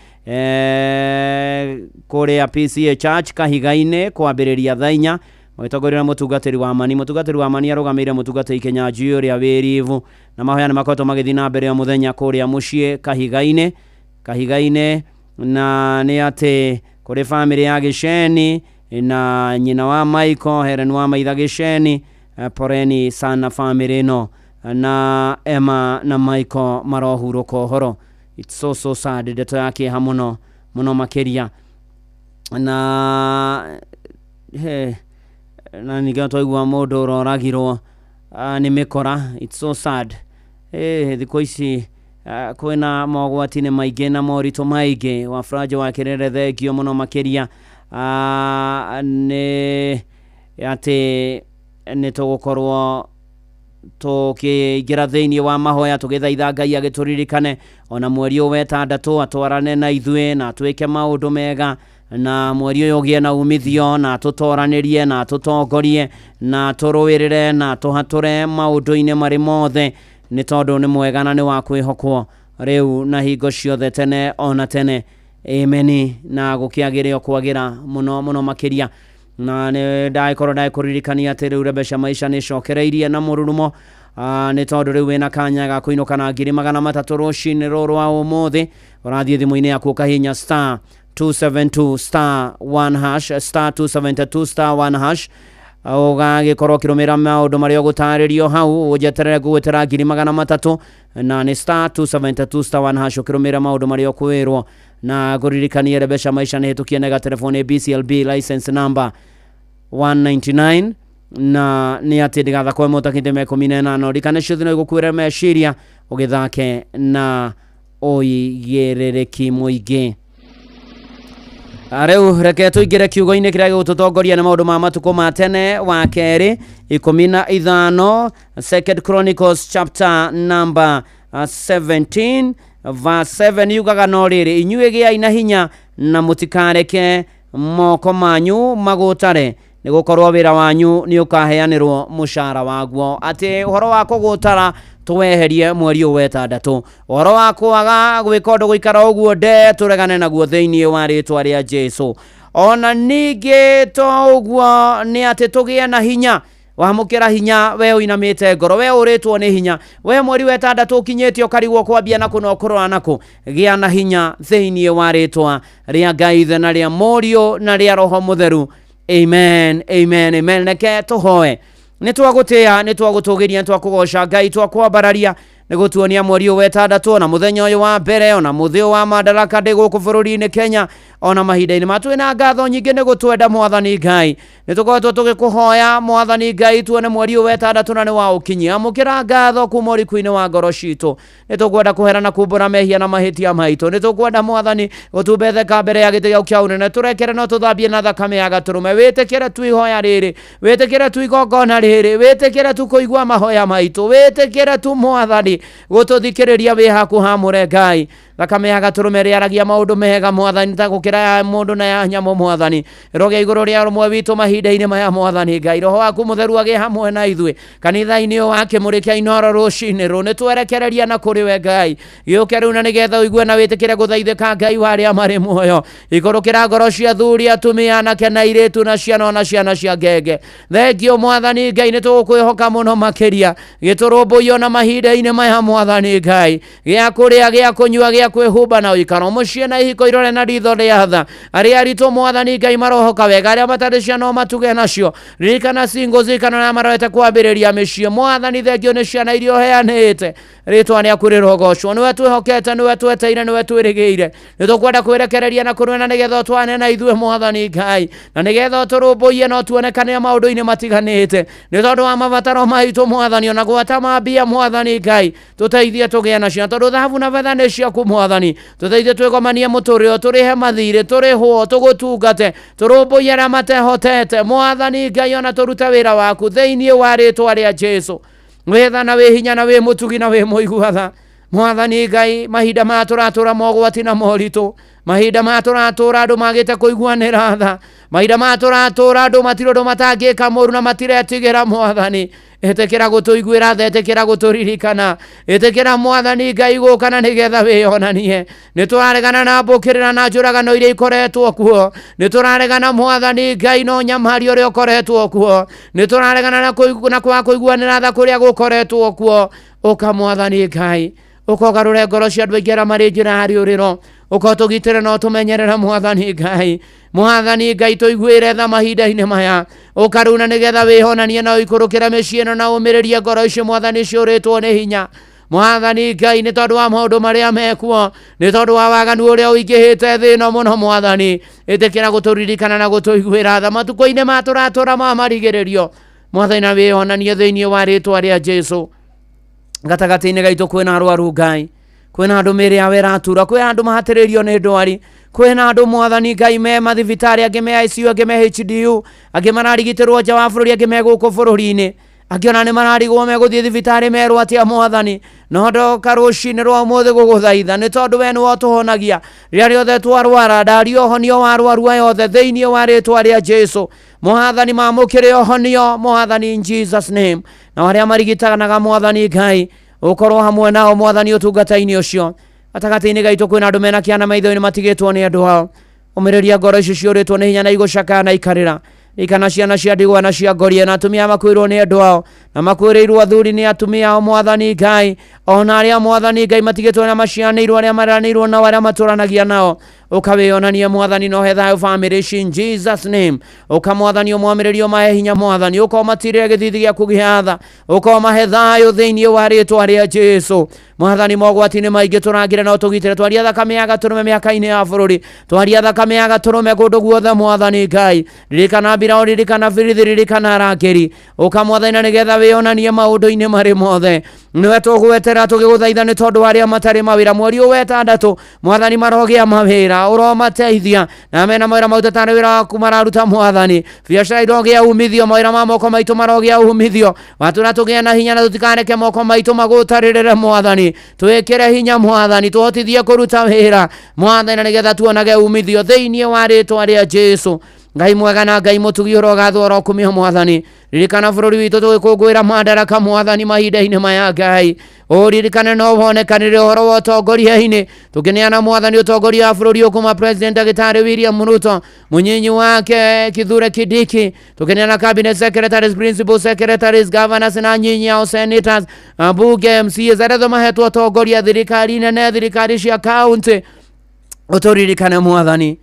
kũrĩa PCA Church Kahiga-inĩ kwambĩrĩria thaa 4 magĩtongorio na mũtungatĩri wa mani mũtungatĩri wa mani arũgamĩrĩire mũtungatĩri Kĩnyanjui ũrĩa wĩ Rivu na mahoya nĩ makoretwo magĩthiĩ na mbere o mũthenya kũrĩa mũciĩ Kahiga-inĩ na nĩ atĩ kũrĩ bamĩrĩ ya Gĩceni na nyina wa Michael Helen wa Maitha Gĩceni poreni sana bamĩrĩ ĩno na Emma na Michael marohurũka ũhoro. It's so so sad, ndeto ya kĩeha mũno mũno makĩria na he na ningĩ twaigua mũndũ ũroragirwo nĩ mĩkora. It's so sad. Thikũ ici kwĩna mogwati-inĩ maingĩ na moritũ maingĩ. Wafranjo wa Kĩrere thengio mũno makĩria nĩ atĩ nĩ tũgũkorwo tũkĩingĩra thĩinĩ wa mahoya tũgĩthaitha Ngai agĩtũririkane ona mweri ũyũ wa ĩtandatũ atwarane na ithuĩ na twĩke maũndũ mega na mweri ũyũ ũgĩe na umithio na tũtoranĩrie na tũtongorie na tũrũĩrĩre na tũhatũre maũndũ-inĩ marĩ mothe nĩ tondũ nĩ mwega na nĩ wa kwĩhokwo rĩu na hingo ciothe tene ona tene. Ameni. Na gũkĩagĩre o kwagĩra mũno mũno makĩria na nĩ ndagĩkorwo ndagĩkũririkania atĩ rĩu Rebesha Maisha nĩ cokereirie na mũrurumo nĩ tondũ rĩu wĩna kanya ga kũinũka na 300,000 rũcinĩ rũrũ rwa ũmũthĩ. Ũrathiĩ thimũ-inĩ yaku ũkahihinya star 272 star 1 hash star 272 star 1 hash ũgagĩkorwo ũkĩrũmĩrĩra maũndũ marĩa ũgũtarĩrio hau ũnjeterere ngũgwĩtĩra 300,000 na nĩ star 272 star 1 hash ũkĩrũmĩrĩra maũndũ marĩa ũkwĩrwo na ngũririkanie Rebesha Maisha nĩ hĩtũkie nega telefoni BCLB license number 199 na nĩ atĩ ndĩgathakwo ĩmwe ta 18 rikane ciothe no igũkuĩre meciria ũgĩthake na ũigĩrĩrĩki mũingĩ. Rĩu reke tũingĩre kiugo-inĩ kĩrĩa gĩgũtũtongoria nĩ maũndũ ma matukũ ma tene wa kerĩ 15 Second Chronicles chapter number 17 verse 7 yugaga no rĩrĩ inyuĩ gĩai na hinya na mũtikareke moko manyu magũtare nĩ gũkorwo wĩra wanyu nĩ ũkaheanĩrwo mũcara waguo. Atĩ ũhoro wa kũgũtara tũweherie mweri ũyũ wa ĩtandatũ, ũhoro wa kwaga gwĩka ũndũ gũikara ũguo nde tũregane naguo thĩinĩ wa rĩtwa rĩa Jesũ. Ona ningĩ to ũguo nĩ atĩ tũgĩe na hinya wamũkĩra hinya we ũinamĩte ngoro we ũrĩtwo nĩ hinya we mweri wa ĩtandatũ ũkinyĩte ũkarigwo kwambia nakũ na ũkũrora nakũ gĩa na hinya thĩinĩ wa rĩtwa rĩa Ngai Ithe na rĩa Mũriũ na rĩa Roho Mũtheru. Amen, amen, amen. Reke tũhoe. Nĩ twagũtĩĩa nĩ twagũtũgĩria nĩ twakũgoca Ngai twakwambararia nĩ gũtuonia mweri ũyũ wa ĩtandatũ ona mũthenya ũyũ wa mbere ona mũthĩ ũyũ wa Madaraka ndĩ gũkũ bũrũri-inĩ Kenya ona mahinda-inĩ ma twĩna ngatho nyingĩ nĩ gũtwenda Mwathani Ngai nĩ tũkoretwo tũgĩkũhoya Mwathani Ngai tuone mweri ũyũ wa ĩtandatũ na nĩ wa ũkinyia. Amũkĩra ngatho kuma ũriku-inĩ wa ngoro citũ nĩ tũkwenda kũhera na kumbũra mehia na mahĩtia maitũ nĩ tũkwenda Mwathani gũtumbetheka mbere ya gĩtĩ gĩaku kĩa ũnene tũrekere no tũthambie na thakame ya gatũrũme wĩtĩkĩre tu ihoya rĩrĩ wĩtĩkĩre tu igongona rĩrĩ wĩtĩkĩre tu kũigua mahoya maitũ wĩtĩkĩre tu Mwathani gũtũthikĩrĩria wĩ haku hamũre Ngai Thakame ya gatũrũme rĩaragia maũndũ mega mwathani ta gũkĩra ya mũndũ na ya nyamũ mwathani. Ĩrogĩa igũrũ rĩa rũmwe witũ mahinda-inĩ maya mwathani Ngai. Roho waku mũtheru agĩe hamwe na ithuĩ kanitha-inĩ ũyũ wa Kĩmũrĩ kĩa Inooro rũcinĩ rũ. Nĩ twerekereria na kũrĩ we Ngai, gĩũke rĩu na nĩgetha ũigue na wĩtĩkĩre gũthaithĩka Ngai wa arĩa marĩ muoyo. Ikũrũkĩra ngoro cia athuri, atumia, anake na airĩtu, na ciana ona ciana cia ngenge. Thengio mwathani Ngai, nĩ tũgũkwĩhoka mũno makĩria. Gĩtũrũmbũiyo na mahinda-inĩ maya mwathani Ngai, gĩa kũrĩa, gĩa kũnyua, gĩa kwĩhumba na ũikaro mũciĩ na ihiko irore na ritho rĩa tha. Arĩa aritũ mwathani Ngai marohoka wega, arĩa matarĩ ciana no matuge nacio. Ririkana single, zirikana arĩa marorete kwambĩrĩria mĩciĩ mwathani. Thengio nĩ ciana iria ũheanĩte, rĩtwa rĩaku rĩrogocwo. Nĩwe twĩhokete, nĩwe tweteire, nĩwe twĩrĩgĩire. Nĩ tũkwenda kwĩrekereria na kũrwena nĩgetha ũtwane na ithuĩ mwathani Ngai, na nĩgetha ũtũrũmbũiye na ũtuonekane maũndũ-inĩ matiganĩte nĩ tondũ wa mabataro maitũ mwathani, ona gwata mambia mwathani Ngai tũteithie tũgĩe nacio, tondũ thahabu na betha nĩ ciaku mwathani. Tũteithie twĩgomanie mũtũrĩre, tũrĩhe mathirĩ, tũrĩhwo, tũgũtungate, tũrũmbũiye arĩa matehotete mwathani Ngai, ona tũrute wĩra waku thĩinĩ wa rĩtwa rĩa Jesu. Wĩ tha na wĩ hinya na wĩ mũtugi na wĩ mũigua tha mwathani Ngai. Mahinda maya tũratũra mogwati na moritũ, mahinda maya tũratũra andũ magĩte kũiguanĩra tha, mahinda maya tũratũra andũ matirĩ ũndũ matangĩka mũru na matiretigĩra mwathani. Ĩtĩkĩra gũtũiguĩra tha, ĩtĩkĩra gũtũririkana, ĩtĩkĩra mwathani Ngai gũka na nĩgetha wĩyonanie. Nĩ tũraregana na mbũkĩrĩra na njũragano iria ikoretwo kuo, nĩ tũraregana mwathani Ngai na ũnyamari ũrĩa ũkoretwo kuo, nĩ tũraregana na kwaga kũiguanĩra tha kũrĩa gũkoretwo kuo. Ũka mwathani Ngai, ũkogarũre ngoro cia andũ aingĩ arĩa marĩ njĩra ya rĩũrĩro, ũka ũtũgitĩre na ũtũmenyerere mwathani Ngai. Mwathani Ngai tũiguĩre tha mahinda-inĩ maya, ũka rĩu na nĩgetha wĩhonanie na ũikũrũkĩre mĩciĩ ĩno na ũmĩrĩrie ngoro icio mwathani ciũrĩtwo nĩ hinya mwathani Ngai, nĩ tondũ wa maũndũ marĩa mekuo, nĩ tondũ wa waganu ũrĩa ũingĩhĩte thĩ ĩno mũno mwathani. Ĩtĩkĩra gũtũririkana na gũtũiguĩra tha matukũ-inĩ ma tũratũra ma marigĩrĩrio mwathani, na wĩonanie thĩinĩ wa rĩtwa rĩa Jesu. Gatagatĩ-inĩ gaitũ kwĩna arwaru Ngai, kwĩna andũ mĩĩrĩ yao ĩratura, kwĩna andũ mahatĩrĩirio nĩ ndwari, kwĩna andũ mwathani Ngai me mathibitarĩ, angĩ me ICU, angĩ me HDU, angĩ mararigitĩrwo nja wa bũrũri, angĩ me gũkũ bũrũri-inĩ, angĩ ona nĩ mararigwo megũthiĩ thibitarĩ merwo atĩa mwathani. No ndoka rũcinĩ rwa ũmũthĩ gũgũthaitha nĩ tondũ we nĩwe ũtũhonagia rĩrĩa rĩothe twarwara. Ndaria ũhonio wa arwaru aya othe thĩinĩ wa rĩtwa rĩa Jesu mwathani. Mamũkĩre ũhonio mwathani, in Jesus name. Na arĩa marigitanaga mwathani Ngai, ũkorwo hamwe nao mwathani ũtungata-inĩ ũcio. Gatagatĩ-inĩ gaitũ kwĩna andũ mena kĩana maitho-inĩ matigĩtwo nĩ andũ ao. Ũmĩrĩria ngoro icio ciũrĩtwo nĩ hinya na igũcakaya na ikarĩra. Ririkana ciana cia ndigwa na cia ngorie na atumia makuĩrwo nĩ andũ ao na makuĩrĩirwo athuri nĩ atumia ao mwathani Ngai, ona arĩa mwathani Ngai matigĩtwo na macianĩirwo, arĩa maranĩirwo nao, arĩa matũranagia nao. Ũka wĩyonanie mwathani na ũhe thayũ famĩlĩ ici, in Jesus name. Ũka mwathani ũmwamĩrĩrie, ũmahe hinya mwathani, ũka ũmatirĩre gĩthithi gĩaku gĩa tha, ũka ũmahe thayũ thĩinĩ wa rĩtwa rĩa Jesu mwathani. Mogwati-inĩ maingĩ tũrangĩre na ũtũgitĩre. Twaria thakame ya gatũrũme mĩaka-inĩ ya bũrũri, twaria thakame ya gatũrũme kũndũ guothe mwathani Ngai. Ririkana mbirao, ririkana birithi, ririkana arangĩri. Ũka mwathani na nĩgetha wĩyonanie maũndũ-inĩ marĩ mothe. Nĩwe tũgwetera tũgĩgũthaitha nĩ tondũ wa arĩa matarĩ mawĩra. Mweri ũyũ wa ĩtandatũ mwathani marogĩa mawĩra, ũromateithia na mena mawĩra mau tarĩ wĩra waku mararuta mwathani. Biacara irogĩa umithio, mawĩra ma moko maitũ marogĩa umithio. Watũra tũgĩe na hinya na tũtikareke moko maitũ magũtarĩrĩre mwathani. Twĩkĩre hinya mwathani, tũhotithie kũruta wĩra mwathani na nĩgetha tuonage umithio thĩinĩ wa rĩtwa rĩa Jesu. Ngai mwega na Ngai mũtugi, ũrogathwo, ũrokumio mwathani. Ririkana bũrũri witũ tũgĩkũngũĩra madaraka mwathani mahinda-inĩ maya Ngai. Ũririkane no wonekanĩre ũhoro wa ũtongoria-inĩ tũkĩneana mwathani ũtongoria wa bũrũri ũyũ kuma President Ndagĩtarĩ William Ruto, mũnyinyi wake Kithure Kindiki, tũkĩneana cabinet secretaries, principal secretaries, governors na nyinyi ao, senators, ambunge, MCAs, arĩa othe mahetwo ũtongoria thirikari nene, thirikari cia county. Ũtũririkane mwathani.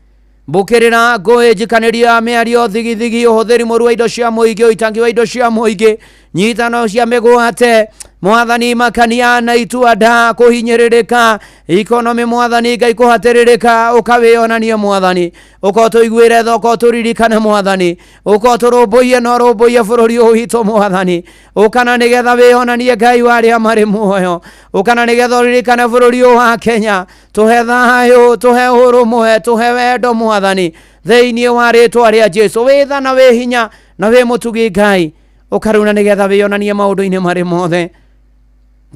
Mbũkĩrĩra, ngũĩ, njikanĩrio ya mĩario, thigithigi, ũhũthĩri mũru wa indo cia mũingĩ, ũitangi wa indo cia mũingĩ, nyitano cia mĩgwate mwathani, makania na itua nda, kũhinyĩrĩrĩka ikonomi mwathani Ngai, kũhatĩrĩrĩka. Ũka wĩyonanie mwathani, ũka ũtũiguĩre tha, ũka ũtũririkane mwathani, ũka ũtũrũmbũiye na ũrũmbũiye bũrũri ũyũ witũ mwathani. Ũka na nĩgetha wĩyonanie Ngai wa arĩa marĩ muoyo. Ũka na nĩgetha ũririkane bũrũri ũyũ wa Kenya. Tũhe thayũ, tũhe ũrũmwe, tũhe wendo mwathani thĩinĩ wa rĩtwa rĩa Jesu. Wĩ tha na wĩ hinya na wĩ mũtugi Ngai, ũkaruna nĩgetha wĩyonanie maũndũ-inĩ marĩ mothe.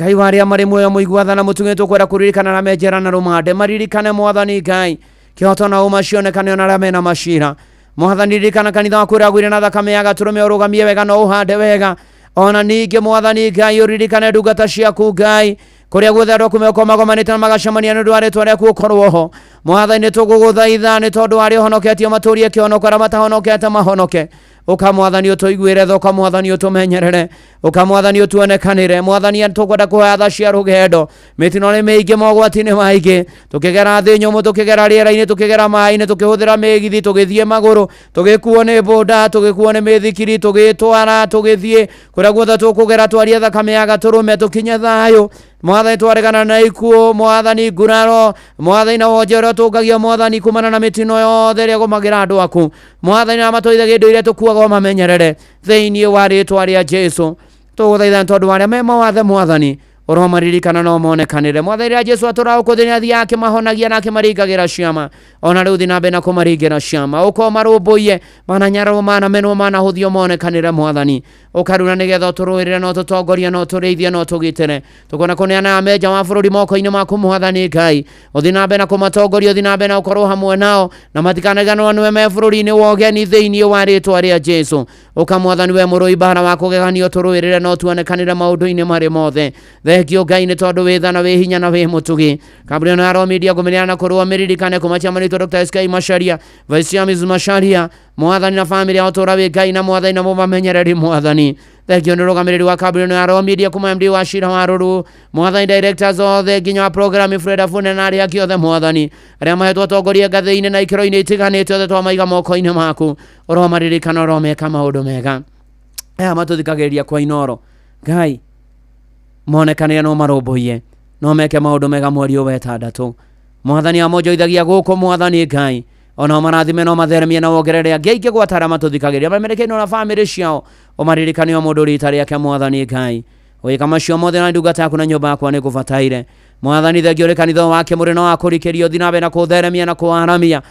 Ngai wa arĩa marĩ muoyo mũigua tha na mũtugi, nĩtũkwenda kũririkana arĩa me njera na rũmande, maririkane Mwathani Ngai, kĩhoto na ũma cionekane ona arĩa mena macira. Mwathani, ririkana kanitha waku ũrĩa wagũire na thakame ya gatũrũme, ũrũgamie wega na ũhande wega. Ona ningĩ Mwathani Ngai, ũririkane ndungata ciaku Ngai, kũrĩa guothe andũ aku megũkorwo magomanĩte na magacemania nĩ ũndũ wa rĩtwa rĩaku ũkorwo ho. Mwathani, nĩ tũgũgũthaitha nĩ tondũ wa arĩa ũhonoketie matũrie kĩhonoko, arĩa matahonokete mahonoke. Ũka Mwathani ũtũiguĩre tha, ũka Mwathani ũtũmenyerere, ũka Mwathani ũtuonekanĩre. Mwathani, tũkwenda kũhoya tha cia rũgendo, mĩtino nĩ mĩingĩ, mogwati nĩ maingĩ, tũkĩgera thĩ nyũmũ, tũkĩgera rĩera-inĩ, tũkĩgera maĩ-inĩ, tũkĩhũthĩra mĩgithi, tũgĩthiĩ magũrũ, tũgĩkuo nĩ boda, tũgĩkuo nĩ mĩthikiri, tũgĩtwara, tũgĩthiĩ kũrĩa guothe tũkũgera, twarie thakame ya gatũrũme, tũkinye thayũ. Mwathani, twaregana na ikuũ, Mwathani, nguraro, Mwathani, na wonje ũrĩa ũtũngagio, Mwathani, kumana na mĩtino yothe ĩrĩa ĩgũmagĩra andũ aku. Mwathani, na matũithagia indo iria tũkuaga ũmamenyerere thĩinĩ wa rĩtwa rĩa Jesu. Tũgũthaitha nĩ tondũ wa arĩa me mawathe, Mwathani, ũromaririkana no monekanĩre. Mwathani, rĩrĩa Jesu atũraga gũkũ thĩ, nĩathiaga akĩmahonagia na akĩmaringagĩra ciama. Ona rĩu thiĩ na mbere na kũmaringĩra ciama, ũka ũmarũmbũiye, mananyararwo, manamenwo, manahũthio, monekanĩre Mwathani. Ũkaruna nĩgetha ũtũrũĩrĩre na ũtũtongorie na ũtũrĩithie na ũtũgitĩre. Tũkona kũneana amenja wa bũrũri moko-inĩ maku Mwathani Ngai, ũthiĩ na mbere na kũmatongoria, ũthiĩ na mbere na ũkorwo hamwe nao, na matikanaganwo nĩwe me bũrũri-inĩ wa ũgeni thĩinĩ wa rĩtwa rĩa Jesu. Ũka Mwathani, we mũrũi mbara wa kũgegania, ũtũrũĩrĩre na ũtuonekanĩre maũndũ-inĩ marĩ mothe. Thengio Ngai nĩ tondũ wĩ tha na wĩ hinya na wĩ mũtugi. Kambuni ĩno ya Royal Media ngũmĩrĩra na kũrũa mĩririkane kuma chairman witũ Dr. SK Macharia, Vice Chairman Mrs. Macharia, Mwathani na famĩlĩ yao, tũra wĩ Ngai na Mwathani na mũmamenyereri Mwathani. Thengio nĩ rũgamĩrĩri wa kambuni ĩno ya Royal Media kuma MD wa Shira wa Ruru, Mwathani, directors othe nginya wa program Freda Fune na arĩa angĩ othe Mwathani, arĩa mahetwo atongoria ngathĩ-inĩ na ikĩro-inĩ itiganĩte, othe twamaiga moko-inĩ maku, ũromaririkana, ũromeka maũndũ mega. Aya matũthikagĩrĩria kwa Inoro Ngai, monekanĩre no marũmbũiye no meke maũndũ mega mweri ũyũ wa ĩtandatũ. Mwathani, amonjoithagia gũkũ Mwathani Ngai, ona marathime no matheremie na wongerere angĩ aingĩ gwata arĩa matũthikagĩrĩria mamerekeirwo na bamĩrĩ ciao, ũmaririkane o mũndũ rita rĩake Mwathani Ngai. Gwĩka macio mothe na ndungata yaku na nyũmba yakwa nĩ ngũbataire. Mwathani, thengio ũrĩ kanitha ũyũ wake mũrĩ no wakũrikĩrio, ũthiĩ na mbere na kũũtheremia na kũwaramia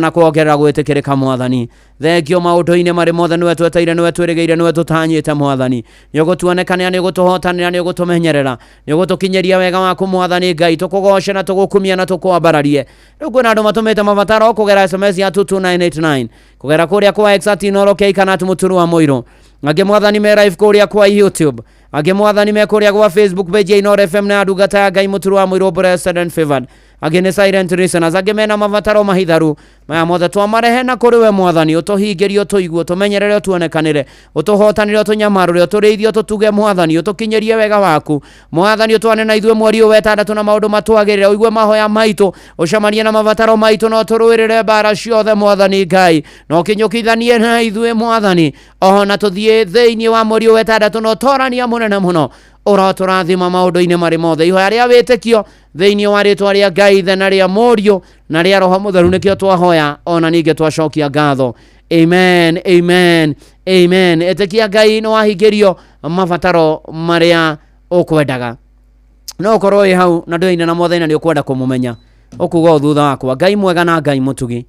na kuongerera gwĩtĩkĩrĩka Mwathani. Thengio maũndũ-inĩ marĩ mothe, nĩwe tweteire, nĩwe twĩrĩgĩire, nĩwe tũtanyĩte Mwathani. Nĩ ũgũtuonekanĩra, nĩ ũgũtũhotanĩra, nĩ ũgũtũmenyerera, nĩ ũgũtũkinyĩria wega waku Mwathani Ngai, tũkũgoce na tũgũkumia na tũkwambararie. Rĩu kwĩna andũ matũmĩte mabataro kũgera SMS ya 22989, kũgera kũrĩa kwa X at Inooro K kana at Mũturu wa Mũirũ. Angĩ Mwathani me live kũrĩa kwa YouTube, angĩ Mwathani me kũrĩa gwa Facebook page ya Inooro FM na ya ndungata ya Ngai Mũturu wa Mũirũ, Blessed and Favored. Angĩ nĩ silent listeners, angĩ mena mabataro mahitharu. Maya mothe twamarehe na kũrĩ we Mwathani, ũtũhingĩrie, ũtũigue, ũtũmenyerere, ũtuonekanĩre, ũtũhotanĩre, ũtũnyamarũre, ũtũrĩithie, ũtũtuge Mwathani, ũtũkinyĩrie wega waku Mwathani, ũtwane na ithuĩ mweri ũyũ wa ĩtandatũ na maũndũ matwagĩrĩre, ũigue mahoya maitũ, ũcemanie na mabataro maitũ, na ũtũrũĩrĩre mbara ciothe Mwathani Ngai, na ũkinyũkithanie na ithuĩ Mwathani, ona tũthiĩ thĩinĩ wa mweri ũyũ wa ĩtandatũ na ũtorania mũnene mũno, ũrotũrathima maũndũ-inĩ marĩ mothe. Ihoya rĩa wĩtĩkio thĩinĩ wa rĩtwa rĩa Ngai Ithe na rĩa Mũriũ na rĩa Roho Mũtheru nĩkĩo twahoya, ona ningĩ twacokia ngatho. Amen, amen, amen. Ĩtĩkia Ngai nĩ wahingĩrio mabataro marĩa ũkwendaga. No ũkorwo wĩ hau na ndũyaine na Mwathani na nĩ ũkwenda kũmũmenya, ũkuga ũũ thutha wakwa: Ngai mwega na Ngai mũtugi,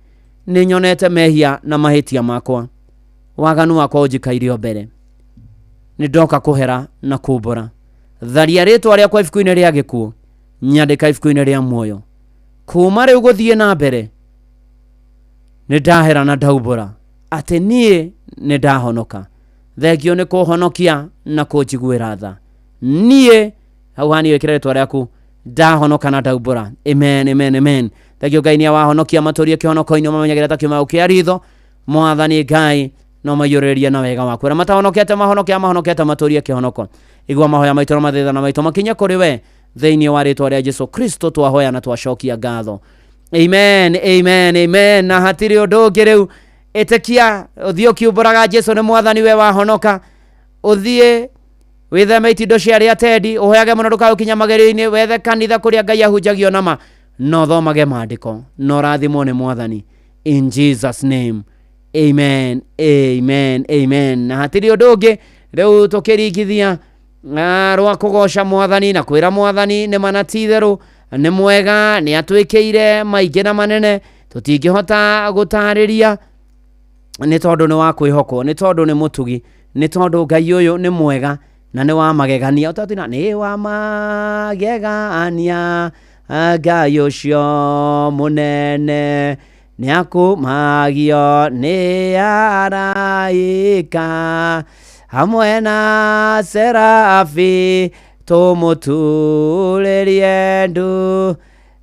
nĩ nyonete mehia na mahĩtia makwa, waganu wakwa ũnjikaire o mbere, nĩ ndoka kũhera na kumbũra. Tharia rĩtwa rĩakwa ibuku-inĩ rĩa gĩkuũ, nyandĩka ibuku-inĩ rĩa muoyo. Kuma rĩu gũthiĩ na mbere nĩ ndahera na ndaumbũra atĩ niĩ nĩ ndahonoka. Thengio nĩ kũhonokia na kũnjiguĩra tha. Niĩ hau hani wĩkĩre rĩtwa rĩaku, ndahonoka na ndaumbũra. Amen, amen, amen. Thengio Ngai nĩ awahonokia, matũrie kĩhonoko-inĩ, ũmamenyagĩra ta kĩũma kĩa ritho. Mwathani Ngai, no maiyũrĩrĩrie na wega waku. Arĩa matahonokete mahonoke, amahonokete matũrie kĩhonoko. Igua mahoya maitũ na mathĩthana maitũ makinye kũrĩ we thĩinĩ wa rĩtwa rĩa Jesu Kristo twahoya na twacokia ngatho. Amen, amen, amen. Na hatirĩ ũndũ ũngĩ rĩu, ĩtĩkia, ũthiĩ ũkiumbũraga Jesu nĩ Mwathani, we wahonoka, ũthiĩ wĩtheme itindo cia arĩa atendi, ũhoyage mũno ndũkaũkinya magerio-inĩ, wethe kanitha kũrĩa Ngai ahunjagio nama, na ũthomage maandĩko, na ũrathimwo nĩ Mwathani. In Jesus name. Amen, amen, amen. Na hatirĩ ũndũ ũngĩ rĩu tũkĩringithia rwa kũgoca Mwathani na kwĩra Mwathani nĩ mana ti itherũ nĩ mwega, nĩ atwĩkĩire maingĩ na manene tũtingĩhota gũtarĩria, nĩ tondũ nĩ wa kwĩhokwo, nĩ tondũ nĩ mũtugi, nĩ tondũ Ngai ũyũ nĩ mwega. Na nĩ wa magegania ũtatina nĩ wa magegania Ngai ũcio mũnene nĩ akumagio nĩ araika hamwe na serafi tũmũturĩrie ndu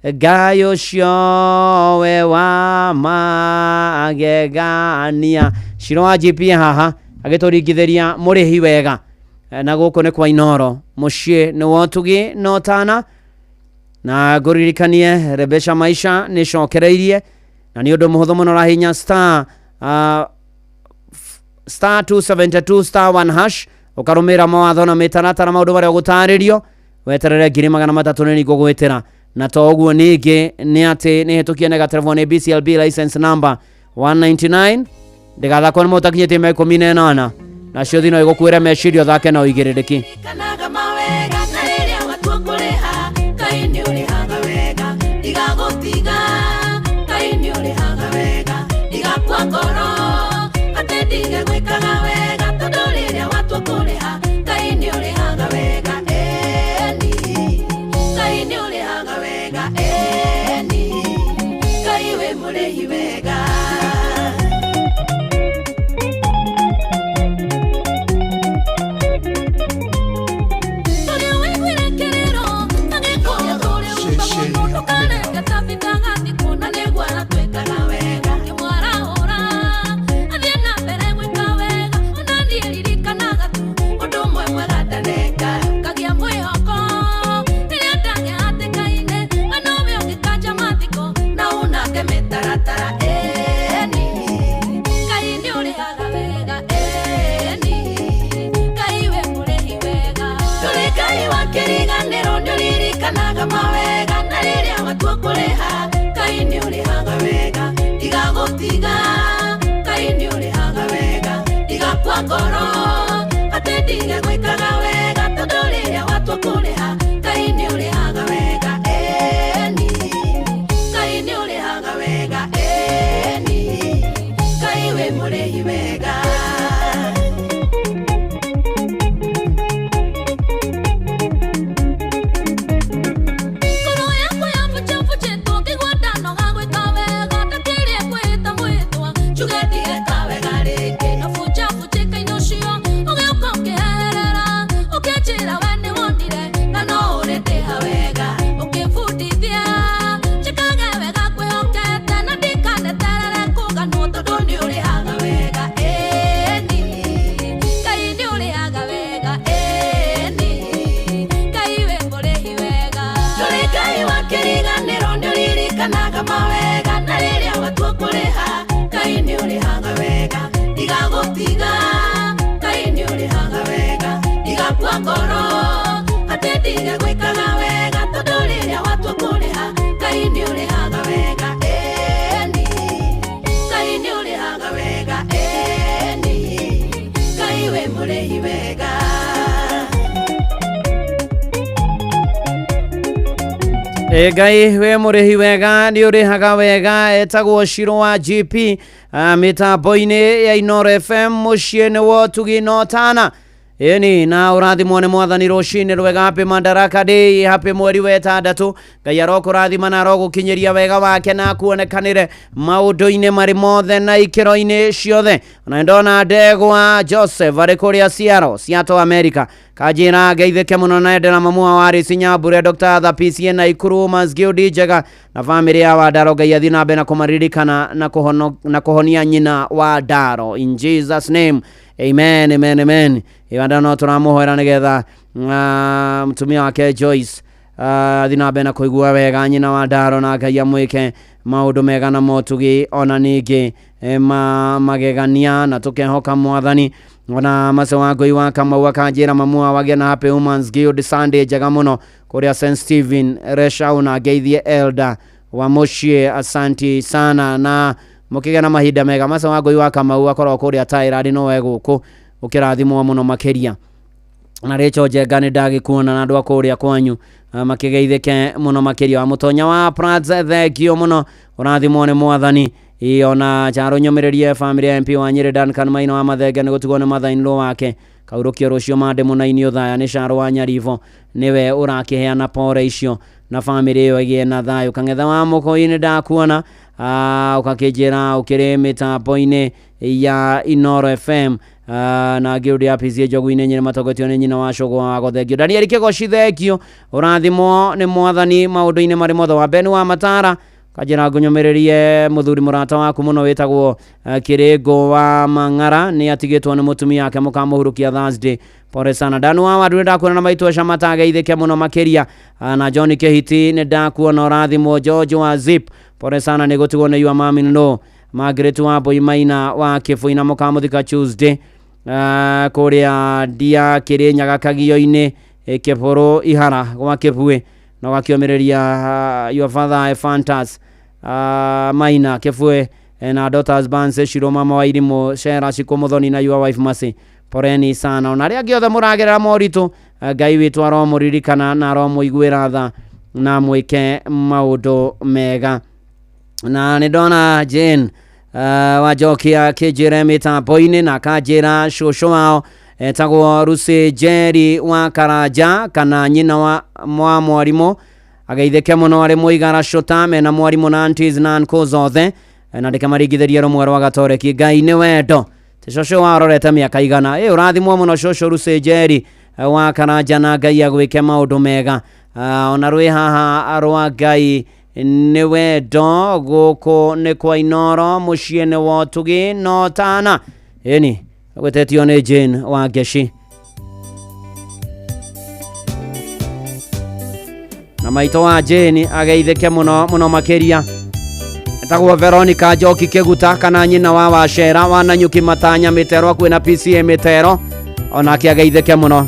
Ngai ũcio we wa magegania. Shiro wa GP haha agĩtũringithĩria mũrĩhi wega. Na gũkũ nĩ kwa Inoro mũciĩ nĩ wotugi no tana na ngũririkanie Rebesha Maisha nĩ cokereirie na nĩ ũndũ mũhũthũ mũno ũrahinya star star 272 star 1 hash ũkarũmĩrĩra mawatho na mĩtaratara maũndũ marĩa ũgũtarĩrio weterere 300,000 nĩ ngũgwĩtĩra na to ũguo ningĩ nĩ atĩ nĩ hĩtũkie nĩ nĩ BCLB license number 199 ndĩgathakwo nĩ mũtakinyĩtie mĩaka 18 nacio thino igũkuĩre meciria ũthake na ũigĩrĩrĩki. Kanaga mawega na rĩrĩa watua kũrĩha Ngai nĩ ũrĩhaga wega ndigagũtiga Ngai nĩ ũrĩhaga wega ndigakua ngoro atĩ ndige gwĩkaga wega tondũ rĩrĩa watua kũrĩha Ngai nĩ ũrĩhaga wega ĩni Ngai nĩ ũrĩhaga wega ĩni Ngai wĩ mũrĩhi wega. Mawega na rĩrĩa watua kũrĩha Ngai nĩ ũrĩhaga wega ndigagũtiga Ngai nĩ ũrĩhaga wega ndigakua ngoro atĩ ndige gwĩkaga wega tondũ rĩrĩa watua kũrĩha Ngai nĩ ũrĩhaga wega ĩni Ngai nĩ ũrĩhaga wega ĩni Ngai wĩ mũrĩhi wega. Mawega na rĩrĩa watua kũrĩha Ngai nĩ ũrĩhaga wega ndigagũtiga Ngai nĩ ũrĩhaga wega ndigakua ngoro atĩ ndige gwĩkaga wega tondũ rĩrĩa watua kũrĩha Ngai nĩ ũrĩhaga wega ĩni Ngai nĩ ũrĩhaga wega ĩni Ngai wĩ mũrĩhi wega. Ngai wĩ mũrĩhi wega nĩ ũrĩhaga wega etagwo Shiro wa GP mĩtambo-inĩ ya Inoro FM mũciĩ nĩ wotugi no tana ĩni na ũrathimwo nĩ mwathani rũcinĩ rwega. Happy Madaraka Day, happy mweri wa ĩtandatũ. Ngai arokũrathima na arogũkinyĩria wega wake na akuonekanĩre maũndũ-inĩ marĩ mothe na ikĩro-inĩ ciothe. Ona ndona ndegwa Joseph arĩ kũrĩa Seattle, Seattle America kanjĩra ngeithĩke mũno na endera mamu wa Arisi Nyambure Dr. Thapicie na Ikuru Masgiudi Njega na famĩlĩ ya Wandaro. Ngai athiĩ na mbere na kũmaririkana na kũhonia nyina wa Ndaro in Jesus name amen amen amen. Iwanda no tũramũhoera nĩgetha mũtumia wake Joyce athiĩ na mbere na kũigua wega nyina wa Ndaro na Ngai amwĩke maũndũ mega na motugi ona ningĩ magegania na tũkehoka mwathani. Ona mace wa Ngũi wa Kamau akanjĩra mamu wa wagĩa na Happy Women's Guild Sunday njega mũno kũrĩa St Stephen Reshau na ngeithie elder wa mũciĩ asanti sana na mũkĩgĩa na mahinda mega. Mace wa Ngũi wa Kamau akoragwo kũrĩa Thailand no we gũkũ ũkĩrathimwo mũno makĩria. Na Rachel Njenga nĩ ndagĩkuona na andũ a kũrĩa kwanyu makĩgeithĩke mũno makĩria. Wa mũtonya wa Prats thengio mũno ũrathimwo nĩ mwathani. Ona Charo nyũmĩrĩrie famĩlĩ ya MP wa Nyĩrĩ Duncan Maina wa Mathenge nĩ gũtigwo nĩ mother in law wake. Kaurũkio rũciũ mande mũnaini ũthaya nĩ Caro wa Nyaribo nĩwe ũrakĩheana pore icio na bamĩrĩ ĩyo ĩgĩe na thayũ. Kang'etha wa Mũkũi nĩ ndakuona, ũgakĩnjĩra ũkĩrĩ mĩtambo-inĩ ya Inoro FM, na ngĩũria ya PCA Njogu-inĩ Nyĩrĩ matongoretio nĩ nyina wa Cũgũ wa Gothengio. Daniel Kĩgoci thengio, ũrathimwo nĩ mwathani maũndũ-inĩ marĩ mothe. Wa Beni wa Matara kanjĩra ngũnyũmĩrĩrie mũthuri mũrata waku mũno wĩtagwo Kĩrĩngũ wa Mang'ara nĩ atigĩtwo nĩ mũtumia wake mũkamũhurukia Thursday. Pole sana. Danu wa Wandu nĩ ndakuona na maitũ aca matageithĩke mũno makĩria, na John Kĩhiti nĩ ndakuona ũrathimwo. George wa Zip pole sana nĩ gũtigwo nĩ your mom in law. Margaret wa Mbui Maina wa Kĩbui na mũkamũthika Tuesday, kũrĩa Ndia Kĩrĩnyaga Kagio-inĩ, Kĩbũrũ Ihara gwa Kĩbui, na ũgakĩũmĩrĩria your father Ephantas Maina Kĩbui, na daughters Banse Shiro mama wa Irimũ Shera Shiko Muthoni na your wife Mercy. Poreni sana. Ona arĩa angĩ othe mũragerera moritũ, Ngai witũ aromũririkana na aromũiguĩra tha na mwĩke maũndũ mega. Na nĩ ndona Jane wa Njoki akĩnjĩra mĩtambo-inĩ na akanjĩra cũcũ wao etagwo Lucy Njeri wa Karanja kana nyina wa mwarimũ ageithĩke mũno arĩ mũigara cũta mena mwarimũ na aunties na uncles othe, na ndĩkamaringithĩrie rũmwe rwa gatoreki. Ngai nĩ wendo. Ti cũcũ wao arorete mĩaka igana. Ĩ ũrathimwo mũno cũcũ Lucy Njeri wa Karanja na Ngai agwĩke maũndũ mega. Ona rwĩ haha rwa Ngai nĩ wendo gũkũ nĩ kwa Inoro mũciĩ nĩ wa ũtugi no tana. Ĩni gwĩtetio nĩ Jane wa Ngeci. Na maitũ wa Jane ageithĩke mũno mũno makĩria. Etagwo Veronica Njoki Kĩguta kana nyina wa Wacera wa Nanyuki Matanya Mĩtero hakuhĩ na PCA Mĩtero, onake ageithĩke mũno.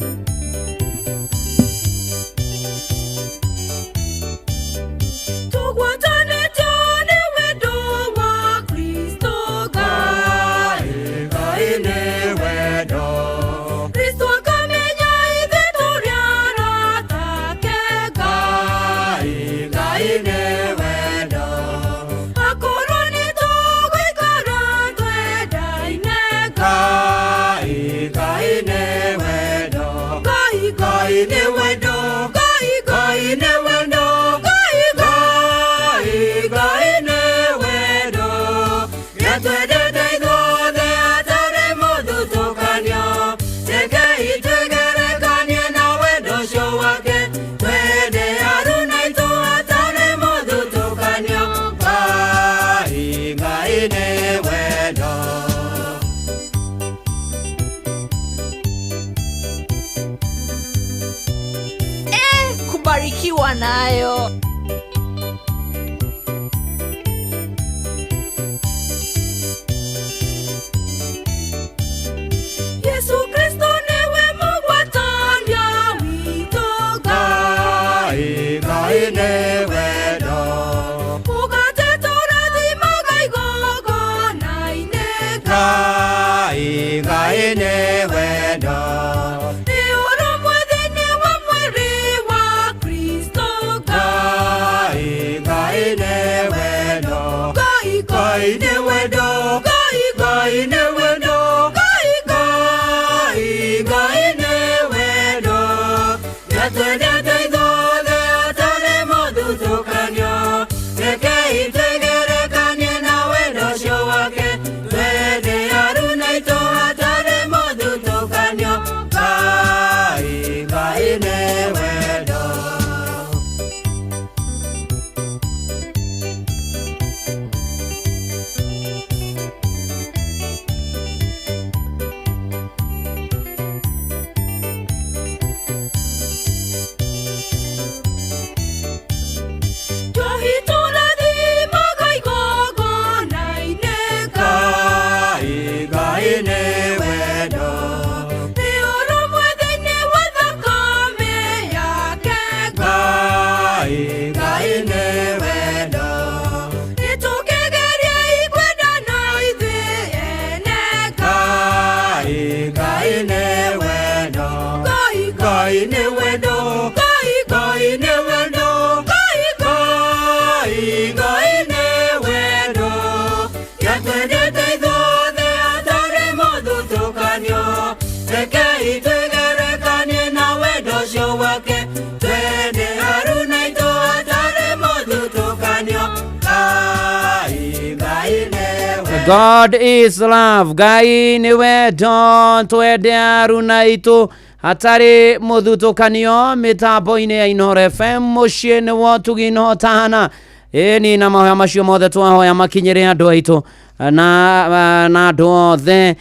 Kubarikiwa nayo. Yesu Kristo newe mugwatania witũ Ngai, Ngai nĩ wendo. Mũgate tũrathimaga igongona-inĩ Ngai, Ngai nĩ wendo. Nĩ ũrũmwe thĩinĩ wa mwĩrĩ wa Kristo Ngai, Ngai nĩ wendo. Ngai, Ngai nĩ wendo. Ngai, Ngai nĩ wendo. Ngai, Ngai, Ngai nĩ wendo. Nĩatwendete ithuothe atarĩ mũthutũkanio. Rekei twĩgerekanie na wendo ũcio wake. Twende aruna aitũ hatarĩ mũthutũkanio. Ngai, Ngai nĩ wendo. Njohi tũrathimaga igongona-inĩ Ngai, Ngai nĩ wendo. Nĩ ũrũmwe thĩinĩ wa thakame yake Ngai, Ngai nĩ wendo. Nĩtũkĩgerie kwendana ithuĩ ene Ngai, Ngai nĩ wendo. Ngai, Ngai nĩ wendo. Ngai, Ngai nĩ wendo. Ngai, Ngai, Ngai nĩ wendo. Nĩatwendete ithuothe atarĩ mũthutũkanio. Rekei God is love. Ngai nĩ wendo, twende aruna itũ hatarĩ mũthutũkanio mĩtambo-inĩ ya Inooro FM mũciĩ nĩ wotugi no tana. Ĩni na mahoya macio mothe twahoya makinyĩre andũ aitũ na andũ othe,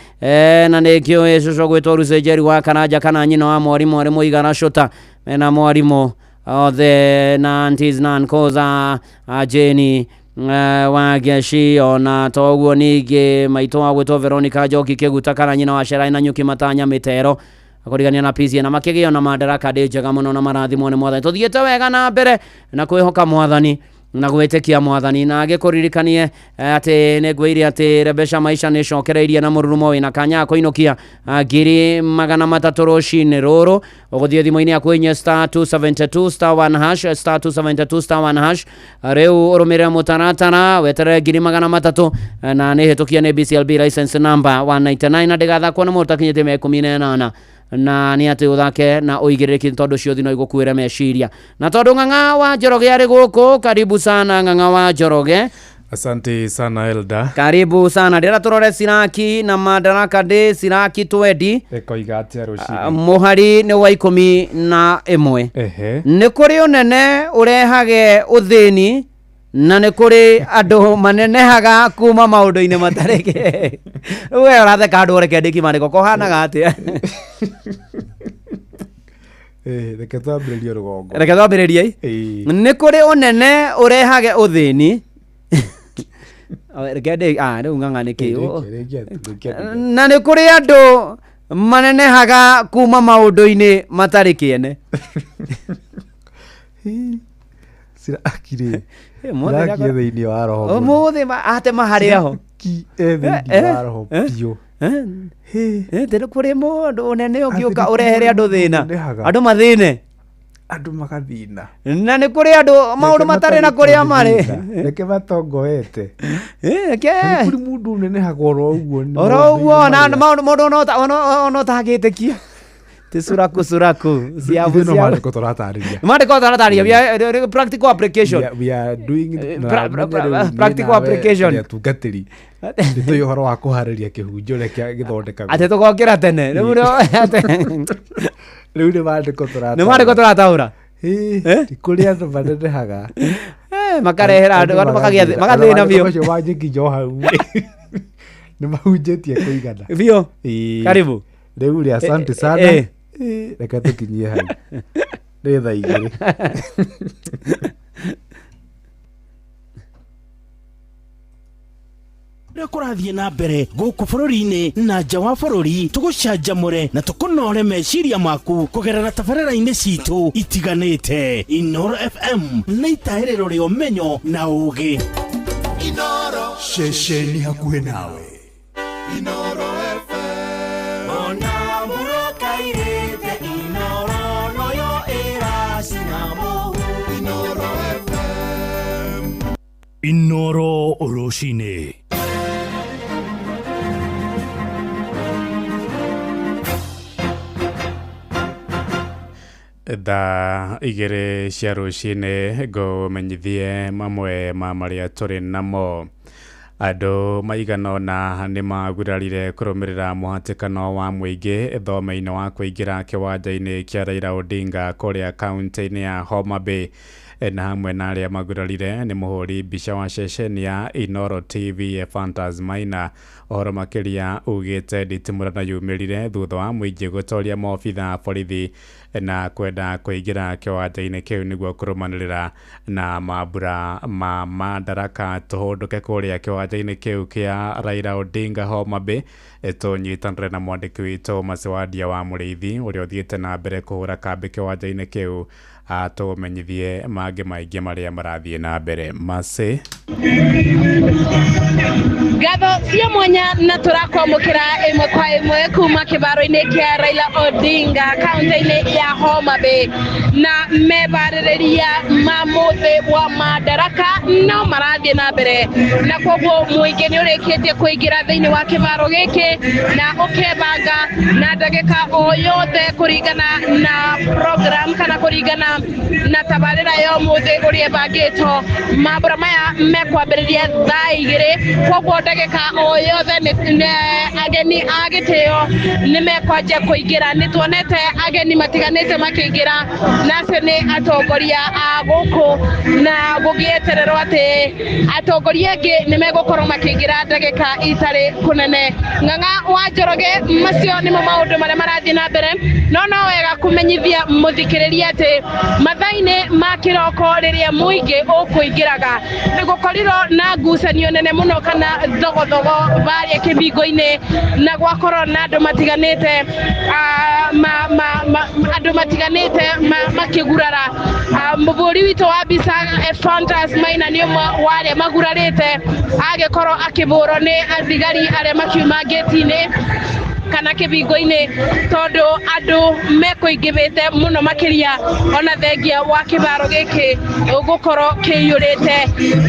na nĩkĩo cũcũ gwĩtwo Rucenjeri wa Karanja kana nyina wa mwarimũ arĩ mũigana Cuta mena mwarimũ othe na aunties na uncles a Jane wa Geci, ona toguo ningĩ maitũ wa gwĩtwo Veronica Njoki Kĩguta kana nyina wa Sherai na Nyuki Matanya Mĩtero akorigania na PCA na makĩgĩo na Madaraka ndĩ njega mũno na marathimwo nĩ Mwathani. Tũthiĩte wega na mbere na kwĩhoka Mwathani na gwĩtĩkia Mwathani, na agĩkũririkanie atĩ nĩ ngwĩire atĩ Rebesha Maisha nĩ cokereirie na mũrurumo wĩna kanya kũinũkia 300,000 rũcinĩ rũrũ. Ũgũthiĩ thimũ-inĩ yaku inye star 272 star 1 hash star 272 star 1 hash, rĩu ũrũmĩrĩre mũtaratara weterere 300,000 na nĩ hĩtũkie nĩ BCLB license number 199 na ndĩgathakwo nĩ mũndũ ũtakinyĩtie mĩaka 18, na nĩ atĩ ũthake na ũigĩrĩrĩki tondũ ciothi no igũkuĩre meciria. Na tondũ Ng'ang'a wa Njoroge arĩ gũkũ, karibu sana Ng'ang'a wa Njoroge. Asante sana Elda. Karibu sana. Ndĩra tũrore Siraki na Madaraka Day, Siraki twendi ĩkoiga atĩa rũcinĩ? Mũhari nĩ wa 11. Ehe. Nĩ kũrĩ ũnene ũrehage ũthĩni na nĩ kũrĩ andũ manenehaga kuma maũndũ-inĩ matarĩ. We ũratheka andũ ũreke ndĩki marĩko kũhanaga atĩa? Reke twambĩrĩrie rũgongo. Reke twambĩrĩrie. Nĩ kũrĩ ũnene ũrehage ũthĩni. Reke ndĩ rĩu Ng'ang'a nĩ kĩ? Na nĩ kũrĩ andũ manenehaga kuma maũndũ-inĩ matarĩ kĩene. Siraki rĩ, Siraki e thĩinĩ wa roho. Ũmũthĩ atema harĩa ho. Siraki e thĩinĩ wa roho biũ. Nĩ kũrĩ mũndũ ũnene ũngĩũka ũrehere andũ thĩna, andũ mathĩne, andũ magathĩna. Na nĩ kũrĩ andũ maũndũ matarĩ na kũrĩa marĩ. Reke matongoete. Reke. Nĩ kũrĩ mũndũ ũnenehaga oro ũguo. Oro ũguo na mũndũ ona ũtangĩtĩkia. Ti suraku suraku. Siabu siabu. Maandĩko tũratarĩria. Maandĩko tũratarĩria. Practical application. We are doing practical application. Atungatĩri. Nĩ ũhoro wa kũharĩria kĩhunjio ũrĩa gĩthondekagwo. Atĩ tũgokĩra tene. Rĩu nĩ maandĩko tũrataũra. Nĩ maandĩko tũrataũra. Nĩ kũrĩ andũ manenehaga. Makarehera andũ magathĩna biũ. Macio manjĩkinya o hau. Nĩ mahunjĩtie kũigana. Biũ. Karibu. Rĩu rĩ, asante sana. Reke tũkinyie hau. Nĩ thaa 2. Ũrĩa kũrathiĩ na mbere gũkũ bũrũri-inĩ na nja wa bũrũri, tũgũcanjamũre na tũkũnore meciria maku kũgerera tabarĩra-inĩ citũ itiganĩte. Inooro FM nĩ itaĩrĩro rĩa ũmenyo na ũũgĩ. Inooro ceceni hakuhĩ nawe. Inooro FM ona mũrokairĩte Inooro noyo ĩracina mũhu. Inooro FM. Inooro rũcinĩ. Thaa 2 cia rũcinĩ ngũmenyithie mamwe ma marĩa tũrĩ namo. Andũ maigana ũna nĩ magurarire kũrũmĩrĩra mũhatĩkano wa mũingĩ thome-inĩ wa kũingĩra kĩwanja-inĩ kĩa Raila Odinga kũrĩa kaunti-inĩ ya Homa Bay, na hamwe na arĩa magurarire nĩ mũhũri mbica wa ceceni ya Inooro TV Fantas Maina. Ũhoro makĩria ugĩte nditimũrano yumĩrire thutha wa mũingĩ gũtoria maobitha a borithi na kwenda kũingĩra kĩwanja-inĩ kĩu nĩguo kũrũmanĩrĩra na mambura ma Madaraka. Tũhũndũke kũrĩa kĩwanja-inĩ kĩu kĩa Raila Odinga Homa Bay, tũnyitanĩre na mwandĩki witũ Macewadia wa Mũrĩithi ũrĩa ũthiĩte na mbere kũhũra kambĩ kĩwanja-inĩ kĩu, atũmenyithie mangĩ maingĩ marĩa marathiĩ na mbere. Mase ngatho cia mwanya na tũrakwamũkĩra ĩmwe kwa ĩmwe kuma kĩbaro-inĩ kĩa Raila Odinga kaunti-inĩ ya Homa Bay, na mebarĩrĩria ma mũthĩ wa Madaraka no marathiĩ na mbere, na koguo Koguo mũingĩ nĩ ũrĩkĩtie kũingĩra thĩinĩ wa kĩbaro gĩkĩ na ũkebanga na ndagĩka o yothe kũringana na program kana kũringana na tabarĩra ya ũmũthĩ ũrĩa ĩbangĩtwo. Mambũra maya mekwambĩrĩria thaa 2, koguo ndagĩka o yothe ageni a gĩtĩo nĩ mekwanjia kũingĩra. Nĩ tuonete ageni matiganĩte makĩingĩra, na acio nĩ atongoria a gũkũ, na gũgĩetererwo atĩ atongoria angĩ nĩ megũkorwo makĩingĩra ndagĩka itarĩ kũnene. Ng'ang'a wa Njoroge, macio nĩmo maũndũ marĩa marathiĩ na mbere, no wega kũmenyithia mũthikĩrĩria atĩ mathaa-inĩ ma kĩroko rĩrĩa mũingĩ ũkũingĩraga nĩ gũkorirwo na ngucanio nene mũno kana thogothogo varĩa kĩbingo-inĩ, na gwakorwo na andũ matiganĩte andũ matiganĩte makĩgurara. Mũbũri witũ wa mbica Ephantus Maina nĩ ũmwe wa arĩa magurarĩte, agĩkorwo akĩbũrwo nĩ athigari arĩa makiuma ngĩti-inĩ kana kĩbingo-inĩ, tondũ andũ mekũingĩhĩte mũno makĩria ona thengia wa kĩbaro gĩkĩ gũkorwo kĩiyũrĩte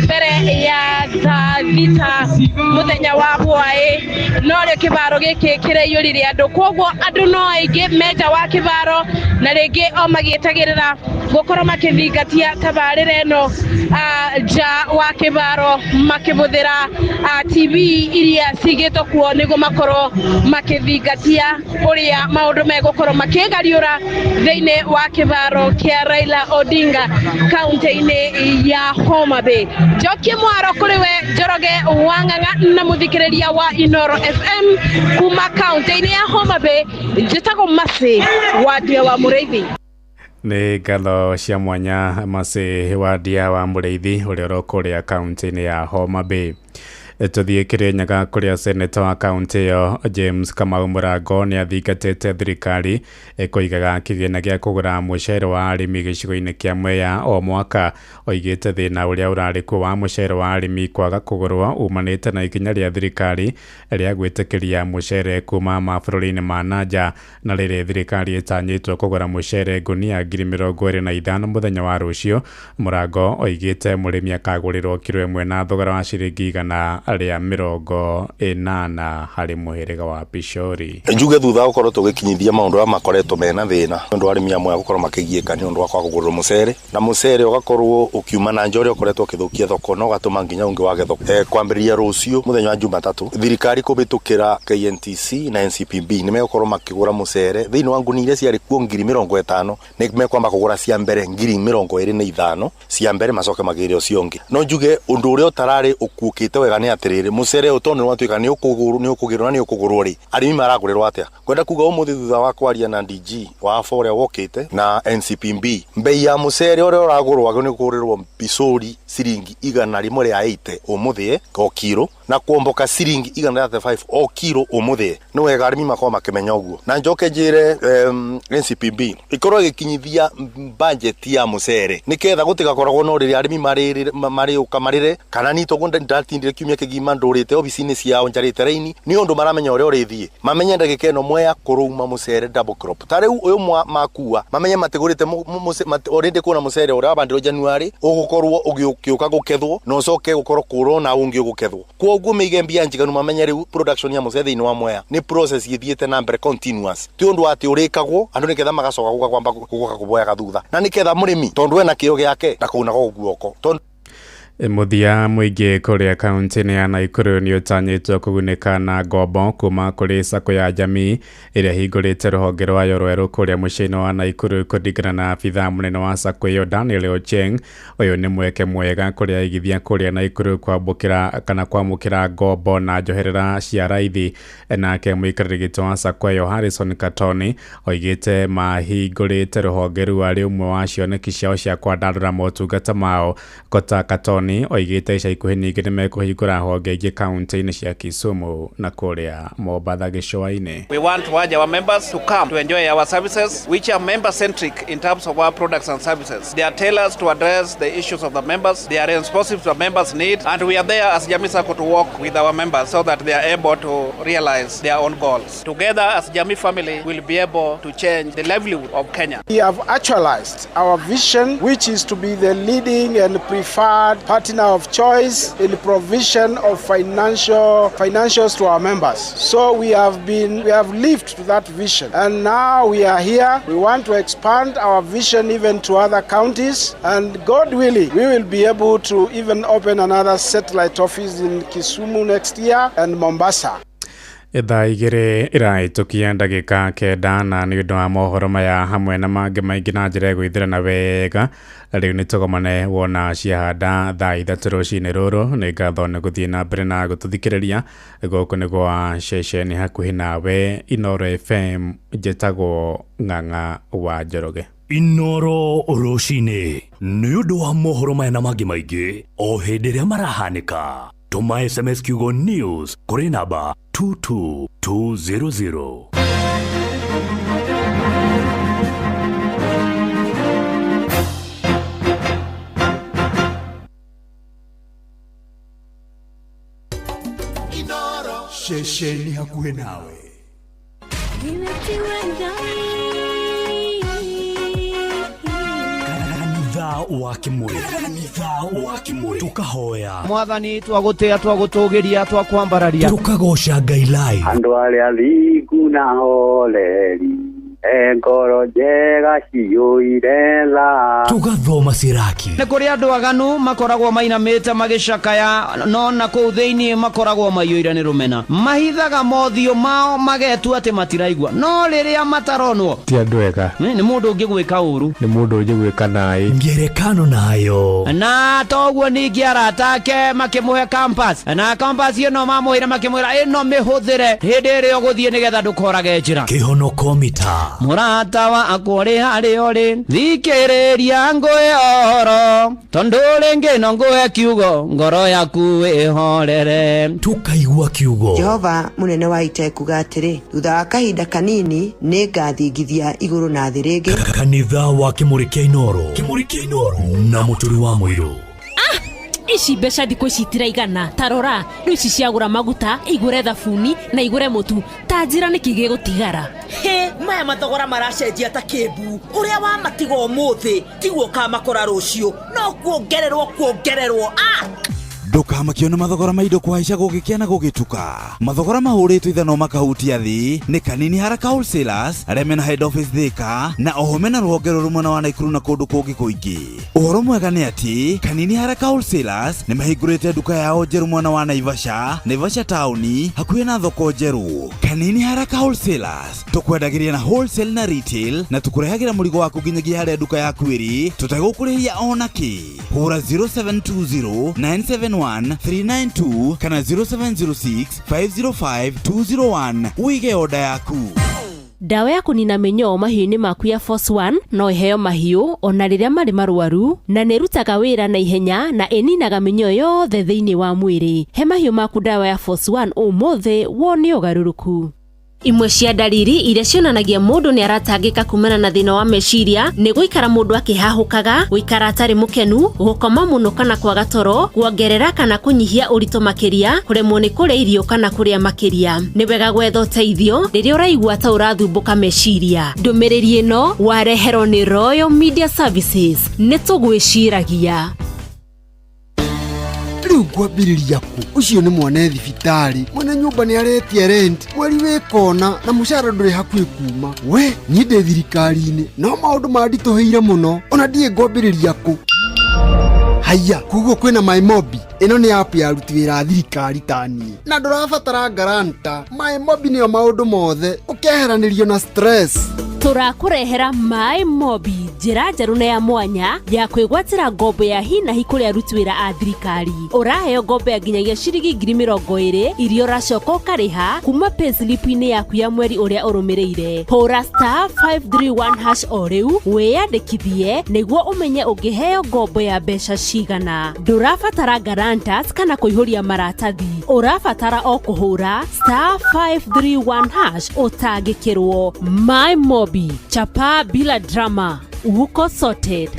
mbere ya thaa 6 mũthenya wa hwaĩ, norĩo kĩbaro gĩkĩ kĩraiyũrire andũ. Koguo andũ no aingĩ me nja wa kĩbaro na rĩngĩ o magĩetagĩrĩra gũkorwo makĩthingatia tabarĩra ĩno nja wa kĩbaro makĩbũthĩra TV iria cigĩtwo kuo nĩguo makorwo makĩthingatia ũrĩa maũndũ megũkorwo makĩgariũra thĩinĩ wa kĩbaro kĩa Raila Odinga kaunti-inĩ ya Homa Bay. Njokie mwaro kũrĩ we Njoroge wa Ng'ang'a na mũthikĩrĩria wa Inooro FM kuma kaunti-inĩ ya Homa Bay. Njĩtagwo Mercy wa Ndia wa Mũrĩithi. Nĩ ngatho cia mwanya Mercy wa Ndia wa Mũrĩithi ũrĩa ũro kũrĩa kaunti-inĩ ya Homa Bay. Tũthiĩ Kĩrĩnyaga kũrĩa seneta wa kaunti ĩyo James Kamau Mũrango nĩ athingatĩte thirikari kũigaga kĩgĩna gĩa kũgũra mũcere wa arĩmi gĩcigo-inĩ kĩa Mwea o mwaka. Oigĩte thĩna ũrĩa ũrarĩ kuo wa mũcere wa arĩmi kwaga kũgũrwo umanĩte na ikinya rĩa thirikari rĩa gwĩtĩkĩria mũcere kuma mabũrũri-inĩ ma nanja, na rĩrĩ thirikari ĩtanyĩtwo kũgũra mũcere ngunia 25,000 mũthenya wa rũciũ. Mũrango oigĩte mũrĩmi akagũrĩrwo kiro 1 na thogora wa ciringi 180 harĩ mũhĩrĩga wa Pishori. Njuge thutha gũkorwo tũgĩkinyithia maũndũ arĩa makoretwo mena thĩna nĩ ũndũ wa arĩmi amwe gũkorwo makĩgiĩka nĩ ũndũ wa kwaga kũgũrĩrwo mũcere, na mũcere ũgakorwo ũkiuma na nja ũrĩa ũkoretwo ũkĩthũkia thoko na ũgatũma nginya ũngĩ wage thoko. Kwambĩrĩria rũciũ mũthenya wa Jumatatũ, thirikari kũhĩtũkĩra KNTC na NCPB nĩ megũkorwo makĩgũra mũcere thĩinĩ wa ngunia iria ciarĩ kuo 50,000, nĩ mekwamba kũgũra cia mbere 25,000 cia mbere, macoke magĩre ũcio ũngĩ. No njuge ũndũ ũrĩa ũtararĩ ũkuũkĩte wega nĩ atĩrĩrĩ, mũcere ũyũ tondũ nĩ watuĩka nĩ ũkũgĩrwo na nĩ ũkũgũrwo rĩ, arĩmi maragũrĩrwo atĩa? Ngwenda kuga ũmũthĩ thutha wa kwaria na DG wa AFA ũrĩa wokĩte na NCPB, mbei ya mũcere ũrĩa ũragũrwo nĩ kũgũrĩrwo picori ciringi 180 ũmũthĩ o kiro, na kuomboka ciringi 135 o kiro ũmũthĩ. Nĩ wega arĩmi makorwo makĩmenya ũguo. Na njoke njĩre NCPB ĩkorwo ĩgĩkinyithia budget ya mũcere nĩketha gũtigakoragwo no rĩrĩa arĩmi marĩũka marĩre, kana niĩ toguo ndatindire kiumia kĩgima ndũrĩte obici-inĩ ciao njarĩte raini nĩ ũndũ maramenya ũrĩa ũrĩthiĩ, mamenye ndagĩka ĩno Mwea kũrũma mũcere double crop. Ta rĩu ũyũ makua mamenye matigũrĩte already kuona mũcere ũrĩa wabandirwo January ũgũkorwo ũgĩũka gũkethwo na ũcoke gũkorwo kũrona ũngĩ ũgũkethwo. Koguo mĩige mbia njiganu, mamenye rĩu production ya mũcere thĩinĩ wa Mwea nĩ process ĩthiĩte na mbere continuous, ti ũndũ atĩ ũrĩkagwo andũ nĩgetha magacoka gũka kwamba gũka kũboyaga thutha, na nĩketha mũrĩmi tondũ ena kĩo gĩake ndakaunagwo guoko. Mũthia mũingĩ kũrĩa kaunti-inĩ ya Nakuru nĩ ũtanyĩtwo kũgunĩka na ngombo kuma kũrĩ sacco ya jamii ĩrĩa ĩhingũrĩte rũhonge rwayo rwerũ kũrĩa mũciĩ-inĩ wa Nakuru. Kũringana na abithaa mũnene wa sacco ĩyo Daniel Ochieng, ũyũ nĩ mweke mwega kũrĩ aigithia kũrĩa Nakuru kwamũkĩra kana kwamũkĩra ngombo na njoherera cia raithi. Nake mũikarĩri gĩtĩ wa sacco ĩyo Harrison Katoni oigĩte mahingũrĩte rũhonge rũu arĩ ũmwe wa cioneki ciao cia kwandandũra motungata mao. Kota Katoni oigĩte ica ikuhĩ ningĩ nĩ mekũhingũra honge ingĩ kaunti-inĩ cia Kisumu na kũrĩa Mombatha gĩcũa-inĩ. We want to urge our members to come to enjoy our services, which are member-centric in terms of our products and services. They are tailored to address the issues of the members, they are responsive to the members' needs, and we are there as Jamii Sacco to work with our members so that they are able to realize their own goals. Together as Jamii family, we'll be able to change the livelihood of Kenya. We have actualized our vision, which is to be the leading and preferred partner of choice in provision of financials to our members. So we have lived to that vision, and now we are here. We want to expand our vision even to other counties, and God willing, we will be able to even open another satellite office in Kisumu next year and Mombasa. Thaa igĩrĩ ĩrahĩtũkia ndagĩka 9 na nĩ ũndũ wa mohoro maya hamwe na mangĩ maingĩ na njĩra ĩgwĩthĩrana wega. Rĩu nĩ tũgomane wona ciahanda thaa 3 rũcinĩ rũrũ. Nĩ ngatho nĩ gũthiĩ na mbere na gũtũthikĩrĩria. Gũkũ nĩ gwa ceceni hakuhĩ nawe Inooro FM. Njĩtagwo Ng'ang'a wa Njoroge. Inooro rũcinĩ nĩ ũndũ wa mohoro maya na mangĩ maingĩ o hĩndĩ ĩrĩa marahanĩka. Tũma SMS kiugo news kũrĩ namba 22200. Inooro ceceni hakuhĩ nawe. Kanitha wa Kimuri tukahoya Mwathani twagũtĩa twagũtũgĩria twakwambararia tukagoca Ngai live. Andũ arĩa athingu na horeri ngoro njega ciyũire tha. Tugathoma Siraki. Nĩ kũrĩ andũ aganu makoragwo mainamĩte magĩcakaya, no na kũu thĩinĩ makoragwo maiyũire nĩ rũmena. Mahithaga mothiũ mao magetua atĩ matiraigua, no rĩrĩa mataronwo ti andũ ega. Nĩ mũndũ ũngĩgwĩka ũru, nĩ mũndũ ũngĩgwĩka naĩ ngerekano nayo. Na toguo ningĩ arata ake makĩmũhe compass, na compass ĩno mamũheire makĩmwĩra ĩno mĩhũthĩre hĩndĩ ĩrĩa ũgũthiĩ nĩgetha ndũkorage njĩra. Kĩhonoko mita. Mũrata wakwa ũrĩ harĩa ũrĩ, thikĩrĩria ngũhe ũhoro, tondũ rĩngĩ no ngũhe kiugo, ngoro yaku ĩhorere. Tukaigua kiugo. Jehova mũnene wa ita ekuga atĩrĩ, thutha wa kahinda kanini nĩ ngathingithia igũrũ na thĩ rĩngĩ. Kanitha wa Kimuri kĩa Inooro. Kimuri kĩa Inooro na Mũturi wa Mũirũ. Ici mbeca thikũ ici itiraigana. Ta rora rĩu ici ciagũra maguta, igũre thabuni na igũre mũtu. Ta njĩra nĩkĩ gĩgũtigara? Hĩ, maya mathogora maracenjia ta kĩmbu. Ũrĩa wamatiga ũmũthĩ tiguo ũkamakora rũciũ, no kuongererwo kuongererwo. Ndũkamakio nĩ mathogora ma indo kũhaica gũgĩkĩa na gũgĩtuka. Mathogora mahũrĩtwo ithanwa makahutia thĩ nĩ Kanini Haraka Wholesalers arĩa mena head office Thika na oho mena rũhonge rũrũ mwena wa Naikuru na kũndũ kũngĩ kũingĩ. Ũhoro mwega nĩ atĩ Kanini Haraka Wholesalers nĩ mahingũrĩte nduka yao njerũ mwena wa Naivasha, Naivasha taũni hakuhĩ na thoko njerũ. Kanini Haraka Wholesalers tũkwendagĩria na wholesale na retail na tũkũrehagĩra mũrigo waku nginyagia harĩa nduka yaku ĩrĩ tũtegũkũrĩhia ona kĩ. Hũra 0720 971 392 kana 0706 505 201 uige oda yaku. Ndawa ya kũnina mĩnyoo mahiũ-inĩ maku ya Force 1 no ĩheo mahiũ ona rĩrĩa marĩ marwaru, na nĩ ĩrutaga wĩra na ihenya na ĩninaga mĩnyoo yothe thĩinĩ wa mwĩrĩ. He mahiũ maku ndawa ya Force 1 ũmũthĩ wone ũgarũrũku. Imwe cia ndariri iria cionanagia mũndũ nĩ aratangĩka kumana na thĩna wa meciria nĩ gũikara mũndũ akĩhahũkaga, gũikara atarĩ mũkenu, gũkoma mũno kana kwaga toro, kuongerera kana kũnyihia ũritũ makĩria, kũremwo nĩ kũrĩa irio kana kũrĩa makĩria. Nĩ wega gwetha ũteithio rĩrĩa ũraigua ta ũrathumbũka meciria. Ndũmĩrĩri ĩno wareherwo nĩ Royal Media Services. Nĩ tũgwĩciragia. Rĩu ngwambĩrĩria kũ? Ũcio nĩ mwana thibitarĩ, mwene nyũmba nĩ aretia rent, mweri wĩ kona na mũcara ndũrĩ hakuhĩ kuma. We niĩ ndĩ thirikari-inĩ no maũndũ manditũhĩire mũno, ona ndiĩ ngwambĩrĩria kũ. Haiya, koguo kwĩna MyMobi. Ĩno nĩ app ya aruti wĩra a thirikari ta niĩ, na ndũrabatara guarantor. MyMobi nĩyo maũndũ mothe, ũkeheranĩrio na stress. Tũrakũrehera MyMobi, njĩra njerũ na ya mwanya ya kwĩgwatĩra ngombo ya hi na hi kũrĩ aruti wĩra a thirikari. Ũraheo ngombo ya nginyagia ciringi 20,000 iria ũracoka ũkarĩha kuma payslip-inĩ yaku ya mweri ũrĩa ũrũmĩrĩire. Hũra *531# o rĩu wĩyandĩkithie nĩguo ũmenye ũngĩheo ngombo ya mbeca cigana. Ndũrabatara guarantors kana kũihũria maratathi, ũrabatara o kũhũra *531# ũtangĩkĩrwo. MyMobi, chapa bila drama, uko sorted.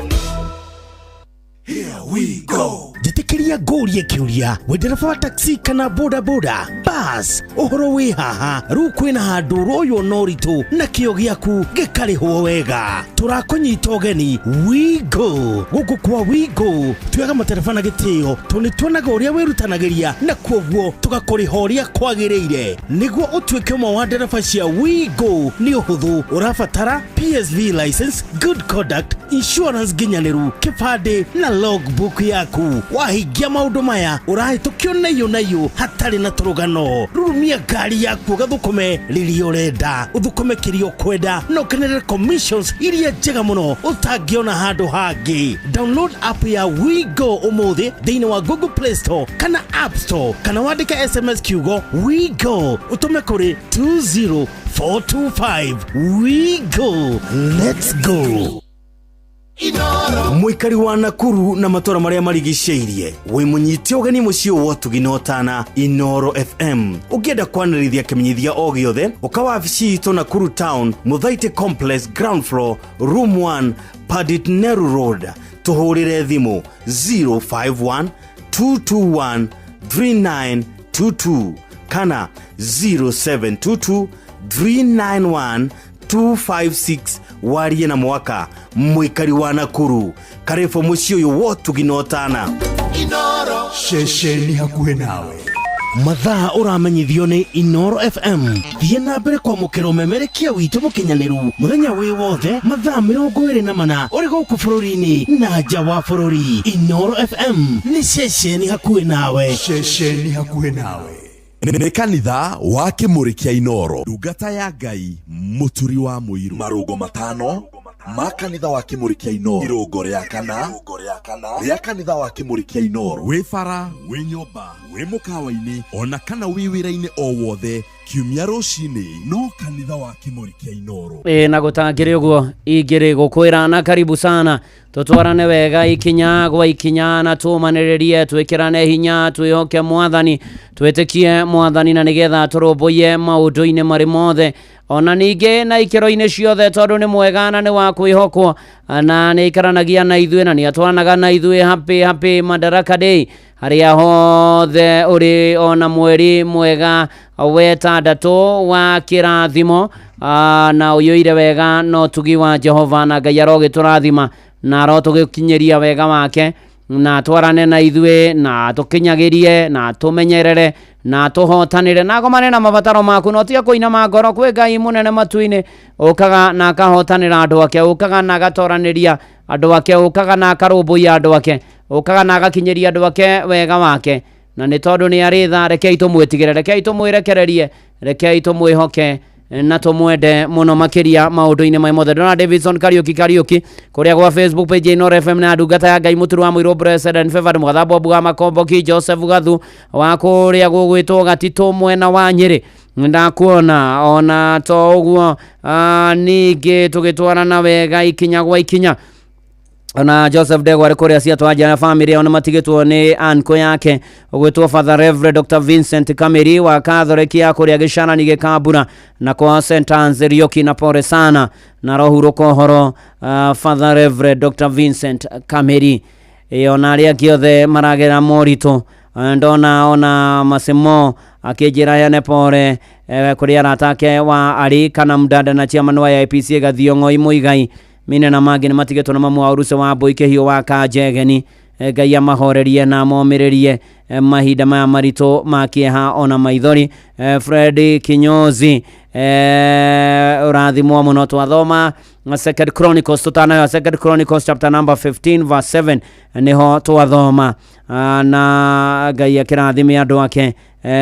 Here we go. Njĩtĩkĩria ngũrie kĩũria, wĩ ndereba wa taxi kana boda boda, bus, ũhoro wĩ haha, rĩu kwĩna handũ ũroywo na ũritũ na kĩo gĩaku gĩkarĩhwo wega. Tũrakũnyita ũgeni Wigo. Gũkũ kwa Wigo tuoyaga matereba na gĩtĩo tondũ nĩ tuonaga ũrĩa wĩrutanagĩria na kwoguo tũgakũrĩha ũrĩa kwagĩrĩire. Nĩguo ũtuĩke ũmwe wa ndereba cia Wigo nĩ ũhũthũ, ũrabatara PSV license, good conduct, insurance nginyanĩru, kĩbandĩ na logbook yaku. Wahingia maũndũ maya ũrahĩtũkio naiyũ naiyũ hatarĩ na tũrũgano. Rurumia ngari yaku ũgathũkũme rĩrĩa ũrenda, ũthũkũme kĩrĩa ũkwenda na ũkenerere commissions iria njega mũno ũtangĩona handũ hangĩ. Download app ya WeGo ũmũthĩ thĩinĩ wa Google Play Store kana App Store, kana wandĩke SMS kiugo WeGo ũtũme kũrĩ 20425. WeGo, let's go. Mũikari wa Nakuru na matũra marĩa marigicĩirie, wĩ mũnyite ũgeni mũciĩ wa ũtugi na ũtana Inoro FM. Ũngĩenda kwanĩrithia kĩmenyithia o gĩothe, ũka wabici itũ Nakuru Town, Mũthaitĩ Complex, ground floor, room 1, Pandit Nehru Road. Tũhũrĩre thimũ 051 221 3922 kana 0722 391 256. Warie na mwaka mũikari wa Nakuru, karibu mũciĩ ũyũ wotugi na ũtana. Ceceni hakuhĩ nawe. Mathaa ũramenyithio nĩ Inoro FM. Thiĩ na mbere kwamũkĩra ũmemerekia witũ mũkinyanĩru mũthenya wĩ wothe, mathaa 24, ũrĩ gũkũ bũrũri-inĩ na nja wa bũrũri. Inoro FM nĩ ceceni hakuhĩ nawe. Ceceni hakuhĩ nawe. Nĩ kanitha wa Kĩmũrĩ kĩa Inoro, ndungata ya Ngai Mũturi wa Mũirũ. Marũngo matano ma kanitha wa Kĩmũrĩ kĩa Inoro. Irũngo rĩa kana rĩa kanitha wa Kĩmũrĩ kĩa Inoro. Wĩ bara, wĩ nyũmba, wĩ mũkawa-inĩ, ona kana wĩ wĩra-inĩ o wothe, kiumia rũcinĩ no kanitha wa Kĩmũrĩ kĩa Inoro. Ĩ na gũtangĩrĩ ũguo ingĩrĩ gũkwĩra na karibu sana, tũtwarane wega ikinya gwa ikinya, na tũmanĩrĩrie, twĩkĩrane hinya, twĩhoke Mwathani, twĩtĩkie Mwathani, na nĩgetha tũrũmbũiye maũndũ-inĩ marĩ mothe, ona ningĩ na ikĩro-inĩ ciothe, tondũ nĩ mwega na nĩ wa kwĩhokwo, na nĩ aikaranagia na ithuĩ na nĩ atwaranaga na ithuĩ. Happy, happy Madaraka Day harĩa hothe ũrĩ, ona mweri mwega wetandatũ wa kĩrathimo, na ũiyũire wega na ũtugi wa Jehova, na Ngai arogĩtũrathima na arotũgĩkinyĩria wega wake, na twarane na ithuĩ, na tũkinyagĩrie, na tũmenyerere, na tũhotanĩre, na agomane na mabataro maku, na ũtige kũinama ngoro. Kwĩ Ngai mũnene matu-inĩ ũkaga na akahotanĩra andũ ake, ũkaga na agatoranĩria andũ ake, ũkaga na akarũmbũiya andũ ake, ũkaga na agakinyĩria andũ ake wega wake. Na nĩ tondũ nĩ arĩ tha, rekei tũmwĩtigĩre, rekei tũmwĩrekererie, rekei tũmwĩhoke na tũmwende mũno makĩria maũndũ-inĩ maya mothe. Ndona Davidson Kariuki Kariuki kũrĩa gwa Facebook page ya Inoro FM, na ndungata ya Ngai Mũturu wa Mũirũ Blessed and Favored Mũgatha Bob wa Makomboki, Joseph Gathu wa kũrĩa gũgwĩtwo Gatitũ mwena wa Nyĩrĩ, ndakuona. Ona to ũguo, ningĩ tũgĩtwarana wega ikinya gwa ikinya, ona Joseph Ndegwa arĩ kũrĩa ciatwanja na family yao nĩ matigĩtwo nĩ anko yake ũgwĩtwo Father Reverend Dr Vincent Kameri wa Catholic ya kũrĩa gĩcanani gĩkambura na kwa St Anne's Rioki, na pole sana na rohurũka ũhoro, Father Reverend Dr Vincent Kameri. Ĩ ona arĩa angĩ othe maragera moritũ, ndona ona Masimo akĩnjĩra heane pole kũrĩ arata ake wa Ari kana Mdada na chairman wa IPC Gathiong'oi Muigai mine na mangĩ nĩ matigĩtwo na mamu wa Ũruce wa Mbũi Kĩhiũ wa Kanjegeni. Ngai amahorerie na amomĩrĩrie mahinda maya maritũ ma kĩeha ona maithori. Fred Kinyozi, ũrathimwo mũno. Twathoma Second Chronicles, tutanayo Second Chronicles chapter number 15 verse 7 niho twathoma. Na Ngai akĩrathime andũ ake,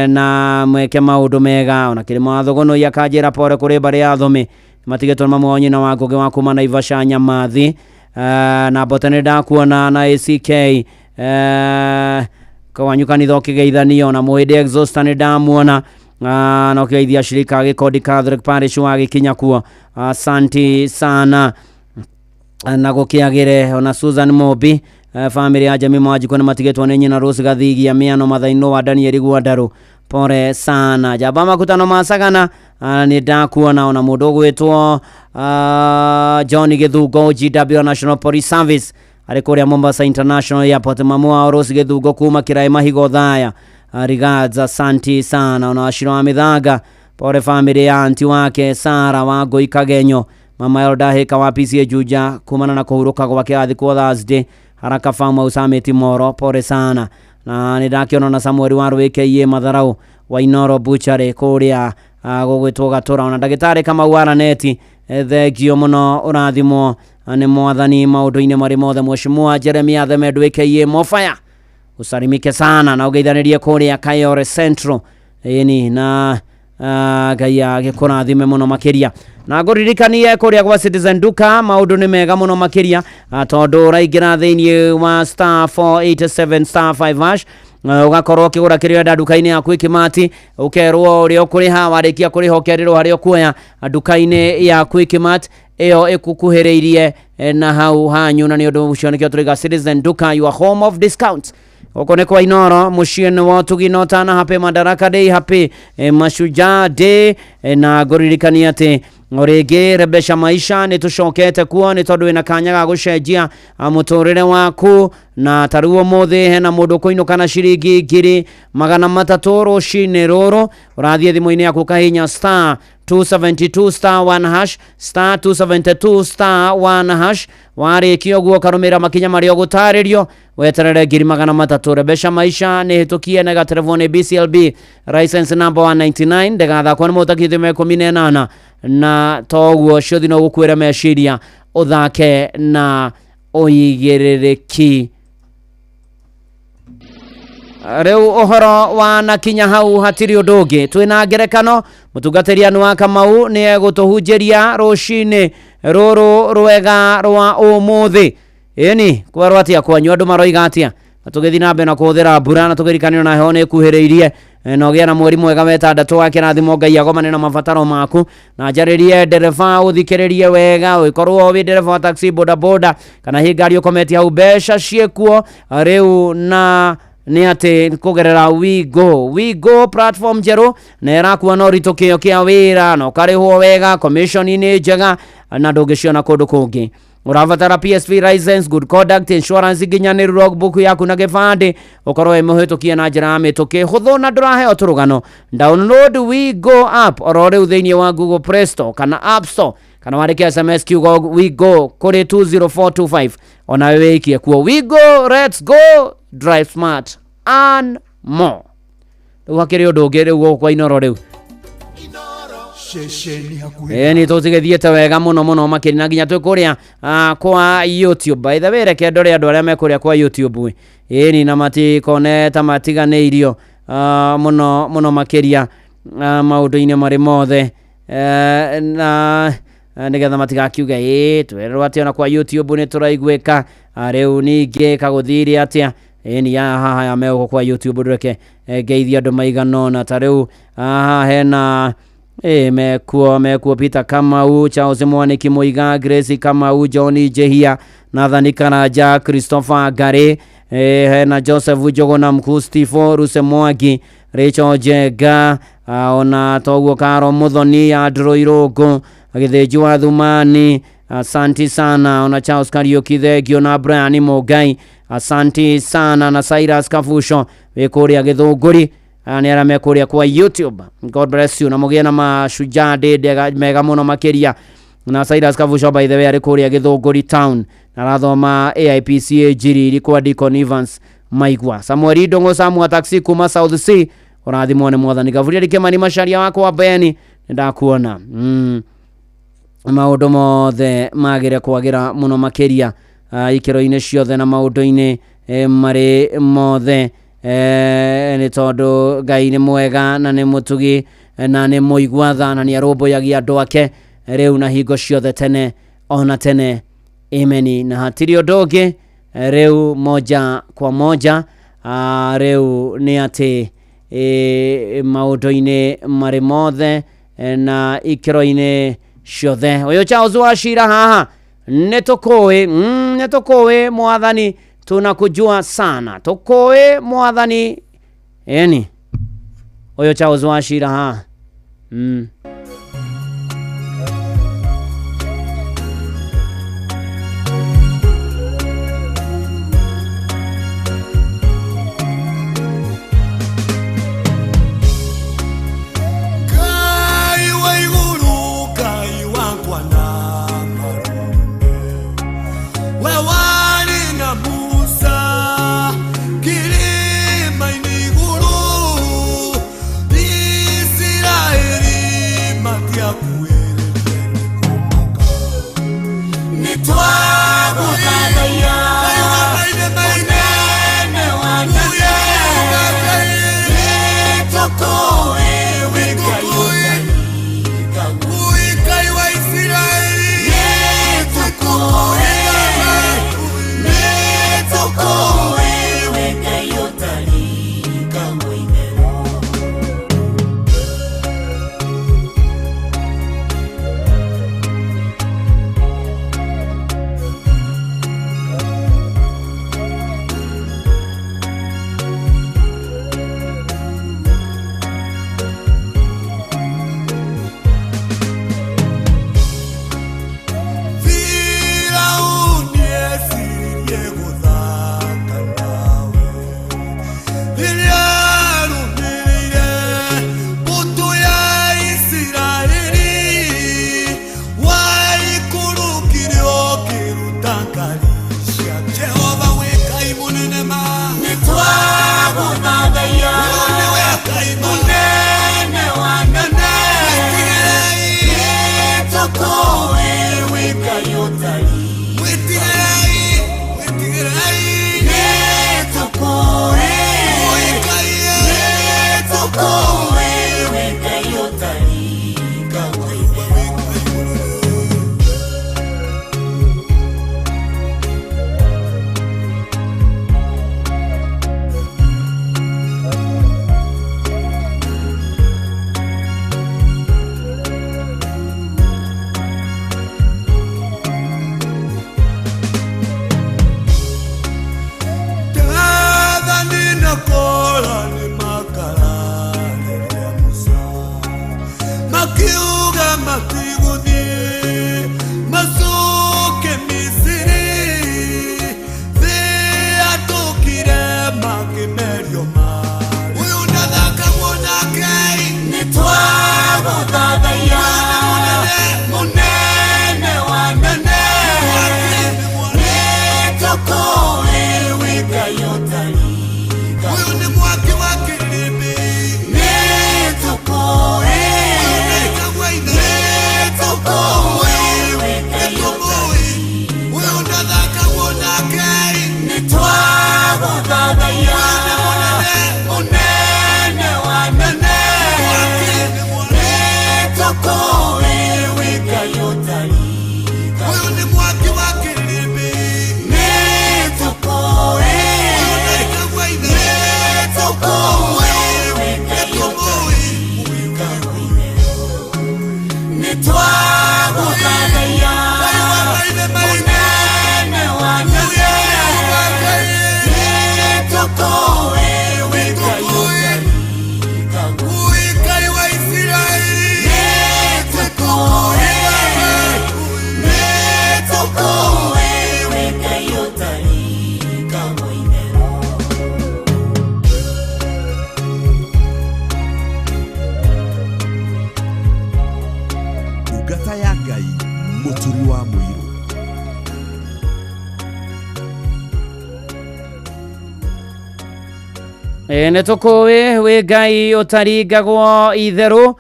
na mweke maũndũ mega. Ona kĩrĩma wa Thũgũnũi akanjĩra pore kũrĩ mbarĩ ya Thũmĩ, matigĩtwo na mamu wao nyina wa Ngũgĩ wa kuma Naivasha Nyamathi. Na mbote nĩ ndakuona na ACK kwanyu kanitha ũkĩgeithanio na mũhĩndĩ Exhauster nĩ ndamuona, na ũkĩgeithia shirika Gĩkondi Catholic Parish wa gĩkinya kuo, asanti sana na gũkĩagĩre. Ona Susan Mobi, family ya Jami Mwanjikũ nĩ matigĩtwo nĩ nyina Rose Gathigia Mĩano Mathaino wa Daniel Gwandarũ, pore sana. Jamba makutano ma Sagana, nĩ ndakuona. Ona mũndũ ũgwĩtwo John Gĩthungo GW National Police Service. Arĩ kũrĩa Mombasa International Airport. Mamu wao Rose Gĩthungo kuma Kĩraĩ Mahigo Thaya, regards, asanti sana. Ona Wachira wa Mĩthanga, pole family ya anti wake Sara wa Ngũi Kagenyo. Mama Elda Hika wa PCA Juja kumana na kũhurũka gwake athikwo Thursday Haraka Farm Usamiti Moro, pole sana. Na nĩ ndakĩona na Samuel wa Rwĩkeiĩ Matharau wa Inoro Butchery kũrĩa gũgwĩtwo Gatũra. Ona ndagĩtarĩ Kamau wa Raneti, thengio mũno, ũrathimwo nĩ mwathani maũndũ-inĩ marĩ mothe. Mheshimiwa Jeremia Themendu aka Mofaya, usalimike sana na ũgeithanĩrie kũrĩa Kayore Central. Ĩni na Ngai agĩkũrathime mũno makĩria. Na ngũririkanie kũrĩa gwa Citizen Duka maũndũ nĩ mega mũno makĩria, tondũ ũraingĩra thĩinĩ wa star 487 star 5 hash, ũgakorwo ũkĩgũra kĩrĩa ũrenda nduka-inĩ ya Quickmart, ũkerwo ũrĩa ũkũrĩha, warĩkia kũrĩha ũkerĩrwo harĩa ũkuoya nduka-inĩ ya Quickmart ĩyo ĩkukuhĩrĩirie na hau hanyu. Na nĩ ũndũ ũcio nĩkĩo tũraiga Citizen Duka, your home of discounts. Gũkũ nĩ kwa Inoro mũciĩ nĩ wa ũtugi na ũtana. Happy Madaraka Day, happy Mashujaa Day. Na ngũririkania atĩ o rĩngĩ Rebesha Maisha nĩ tũcokete kuo nĩ tondũ wĩna kanya ga gũcenjia mũtũrĩre waku. Na ta rĩu ũmũthĩ hena mũndũ ũkũinũka na ciringi 300,000 rũcinĩ rũrũ. Ũrathiĩ thimũ-inĩ yaku ũkahihinya star 272 star 1 hash, star 272 star 1 hash. Warĩkia ũguo ũkarũmĩrĩra makinya marĩa ũgũtarĩrio, weterere 300,000. Rebesha Maisha nĩ hĩtũkie na ĩgaterevwo nĩ BCLB license number 199. Ndĩgathakwo nĩ mũtakithio me 18, na toguo ciothi no gũkuĩra meciria, ũthake na ũigĩrĩrĩki. Rĩu ũhoro wanakinya hau, hatirĩ ũndũ ũngĩ. Twĩna ngerekano, mũtungatĩri Anu wa Kamau nĩ egũtũhunjĩria rũcinĩ rũrũ rwega rwa ũmũthĩ. Ĩni kwerwo atĩa kwanyu, andũ maroiga atĩa? Na tũgĩthiĩ na mbere na kũhũthĩra mbura na tũkĩrikanĩrwo na heho nĩ ĩkuhĩrĩirie. Na ũgĩe na mweri mwega wa ĩtandatũ wa kĩrathimo. Ngai agomane na mabataro maku. Na njarĩrie ndereba ũthikĩrĩrie wega, ũgĩkorwo wĩ ndereba wa taxi, boda boda kana hĩ ngari ũkometie hau, mbeca ciĩkuo rĩu, na nĩ atĩ kũgerera WeGo. WeGo platform njerũ na ĩrakuo na ũritũ kĩo kĩa wĩra na ũkarĩhwo wega, commission nĩ njega na ndũngĩciona kũndũ kũngĩ. Ũrabatara PSV license, good conduct, insurance nginyanĩru, logbook yaku na gĩbandĩ, ũkorwo wĩ mũhĩtũkie na njĩra ya mĩtũkĩ hũthũ na ndũraheo tũrũgano. Download WeGo app oro rĩu thĩinĩ wa Google Play Store kana App Store, kana wandĩke SMS kiugo WeGo kũrĩ 20425, onawe wĩikie kuo. WeGo, let's go, drive smart and more. Rĩu hakĩrĩ ũndũ ũngĩ rĩu gũkũ kwa Inoro rĩu. Ceceni hakuhĩ. Ĩĩ nĩ tũcigĩthiĩte wega mũno mũno makĩria, na nginya twĩ kũrĩa kwa YouTube. By the way, reke ndore andũ arĩa me kũrĩa kwa YouTube. Ĩni na matikone ta matiganĩirio mũno mũno makĩria maũndũ-inĩ marĩ mothe, na nĩgetha matigakiuge ĩĩ twerwo atĩ ona kwa YouTube nĩ tũraiguĩka. Rĩu ningĩ kagũthire atĩa? Ĩni ya haha ya me gũkũ kwa YouTube, ndũreke ngeithie andũ maigana ũna. Ta rĩu haha hena ĩ mekuo Peter Kamau, Charles Mwaniki Muiga, Grace Kamau, John Jehia, Nathan Karanja, Christopher Ngari, hena Joseph Njuguna Mkuu, Steve Ruse Mwangi, Rachel Njenga, ona toguo Karo Muthoni, Andrew Irũngũ, Gĩthĩnji wa Thumani, asanti sana. Ona Charles Kariuki, thengio, na Brian Mũngai, asanti sana, na Cyrus Kabusho wĩ kũrĩa Gĩthũngũri. Aya nĩ arĩa me kũrĩa kwa YouTube. God bless you na mũgĩe na Mashujaa Day mega mũno makĩria. Na Cyrus Kabusho, by the way, arĩ kũrĩa Gĩthũngũri town na arathoma AIPCA Njiriri kwa Deacon Evans Maigua. Samuel Ndũng'ũ, Samu wa taxi kuma South C, ũrathimwo nĩ mwathani. Gabriel Kĩmani Macharia wakwa Beni, nĩ ndakuona. Maũndũ mothe magĩre kwagĩra mũno makĩria ikĩro-inĩ ciothe na maũndũ-inĩ marĩ mothe, nĩ tondũ Ngai nĩ mwega na nĩ mũtugi na nĩ mũigua tha na nĩ arũmbũyagia andũ ake rĩu na hingo ciothe, tene ona tene, ameni. Na hatirĩ ũndũ ũngĩ rĩu, moja kwa moja, rĩu nĩ atĩ maũndũ-inĩ marĩ mothe na ikĩro-inĩ ciothe. Ũyũ Charles Wachira haha nĩ tũkũĩ, nĩ tũkũĩ mwathani, tunakujua sana, tũkũĩ mwathani. Eni ũyũ Charles Wachira haha. Ĩ, nĩ tũkũĩ wĩ Ngai ũtaringagwo itherũ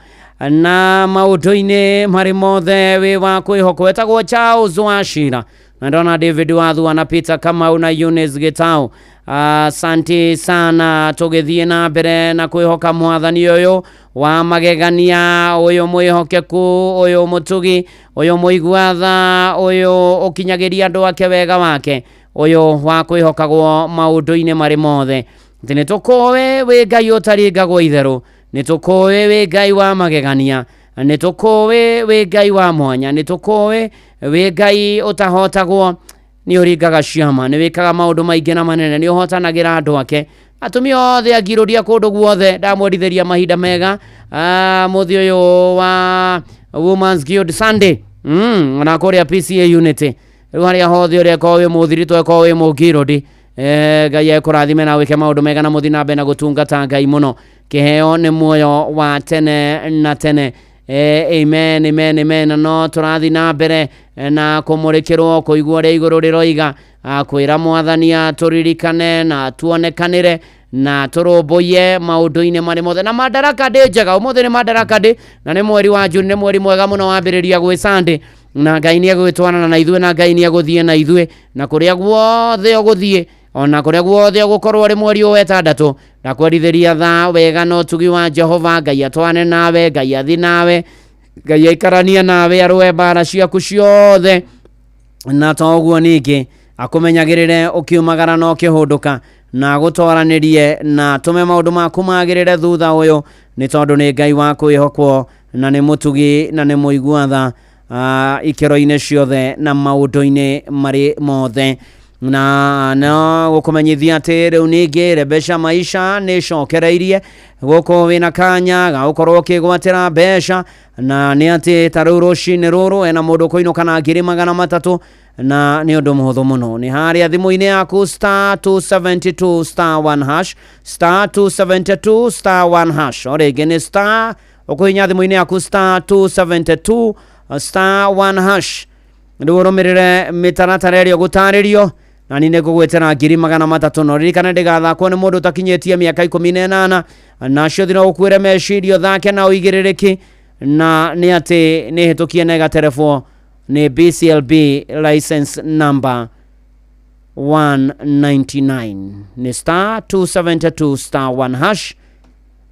na maũndũ-inĩ marĩ mothe wĩ wa kwĩhokwo. Etagwo Charles Wachira na ndona David Wathua na Peter Kamau na Eunice Gitau. Asante sana, tũgĩthiĩ na mbere na kwĩhoka mwathani ũyũ wa magegania, ũyũ mwĩhokeku, ũyũ mũtugi, ũyũ mũigua tha, ũyũ ũkinyagĩria andũ ake wega wake, ũyũ wa kwĩhokagwo maũndũ-inĩ marĩ mothe. Atĩ nĩ tũkũĩ wĩ Ngai ũtaringagwo itherũ, nĩ tũkũĩ wĩ Ngai wa magegania, nĩ tũkũĩ wĩ Ngai wa mwanya, nĩ tũkũĩ wĩ Ngai ũtahotagwo, nĩ ũringaga ciama, nĩ wĩkaga maũndũ maingĩ na manene, nĩ ũhotanagĩra andũ ake. Atumia othe angirũria kũndũ guothe, ndamwendithĩria mahinda mega mũthĩ ũyũ wa Women's Guild Sunday, ona kũrĩa PCA Unity, rĩu harĩa hothe ũrĩa korwo wĩ mũthiritũ, ĩkorwo wĩ mũngirũndi, Ngai ekũrathime na wĩke maũndũ mega na mũthiĩ na mbere na gũtungata Ngai mũno. Kĩheo nĩ muoyo wa tene na tene. Amen, amen, amen. No tũrathiĩ na mbere na kũmũrĩkĩrwo kũigua ũrĩa igũrũ rĩroiga, kwĩra mwathani atũririkane na tuonekanĩre na tũrũmbũiye maũndũ-inĩ marĩ mothe. Na Madaraka Day njega, ũmũthĩ nĩ Madaraka Day na nĩ mweri wa June, nĩ mweri mwega mũno wambĩrĩria gwĩ Sunday, na Ngai nĩ egũgĩtwarana na ithuĩ, na Ngai nĩ egũthiĩ na ithuĩ na kũrĩa guothe ũgũthiĩ, ona kũrĩa guothe ũgũkorwo ũrĩ mweri ũyũ wa ĩtandatũ. Ndakwendithĩria tha wega na ũtugi wa Jehova. Ngai atwane nawe, Ngai athi nawe, Ngai aikaranie nawe, arũe mbara ciaku ciothe, na to ũguo ningĩ akũmenyagĩrĩre ũkiumagara na ũkĩhũndũka, na agũtwaranĩrie na atũme maũndũ maku magĩrĩre thutha ũyũ, nĩ tondũ nĩ Ngai wa kwĩhokwo na nĩ mũtugi na nĩ mũigua tha ikĩro-inĩ ciothe na maũndũ-inĩ marĩ mothe. Na no gũkũmenyithia atĩ rĩu ningĩ Rebesha Maisha nĩ ĩcokereirie gũkũ wĩna kanya ga gũkorwo ũkĩgwatĩra mbeca, na nĩ atĩ ta rĩu rũcinĩ rũrũ ena mũndũ ũkũinũka na 300,000, na nĩ ũndũ mũhũthũ mũno. Nĩ harĩa thimũ-inĩ yaku star 272 star 1 hash, star 272 star 1 hash. O rĩngĩ nĩ star ũkũhinya thimũ-inĩ yaku star 272 star 1 hash, rĩu ũrũmĩrĩre mĩtaratara ĩrĩa ũgũtarĩrio, na niĩ nĩngũgwĩtĩra 300,000. No ririkane ndĩgathakwo nĩ mũndũ ũtakinyĩtie mĩaka 18, nacio thĩ no ũkuĩre meciria, ũthake na ũigĩrĩrĩki, na nĩ atĩ nĩ hĩtũkie na ĩgaterebwo nĩ BCLB license number 199. Nĩ star 272 star 1 hash.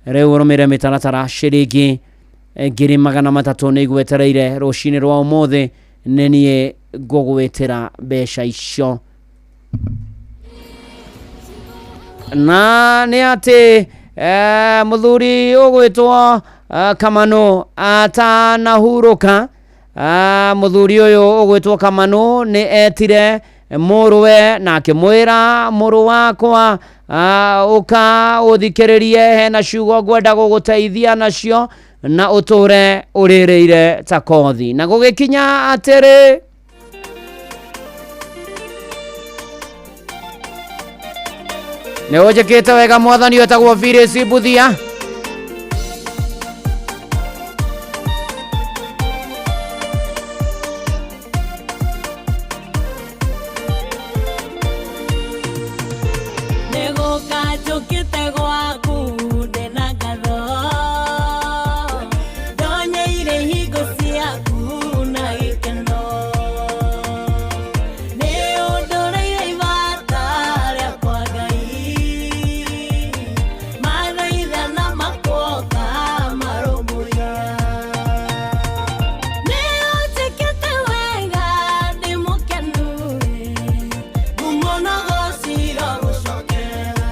Rĩu ũrũmĩrĩre mĩtaratara, ciringi 300,000 nĩ igwetereire rũcinĩ rwa ũmũthĩ, nĩ niĩ ngũgwĩtĩra mbeca icio. Na nĩ atĩ mũthuri ũgwĩtwo Kamano atanahurũka, mũthuri ũyũ ũgwĩtwo Kamano nĩ etire mũrũwe na akĩmwĩra, mũrũ wakwa, ũka ũthikĩrĩrie, hena ciugo ngwenda gũgũteithia nacio na ũtũre ũrĩrĩire ta kothi. Na gũgĩkinya atĩrĩ, nĩ ũnjĩkĩte wega mwathani wetagwo Phyllis Mbuthia. Nĩgũka njũkĩte gwaku ndĩna ngatho, ndonyeire hingo ciaku na gĩkeno, nĩ ũndũrĩire ibata rĩakwa Ngai, mathaithana makuoka marũmbũiya. Nĩ ũnjĩkĩte wega, ndĩ mũkenu, ngumo na gociro gũcokerera.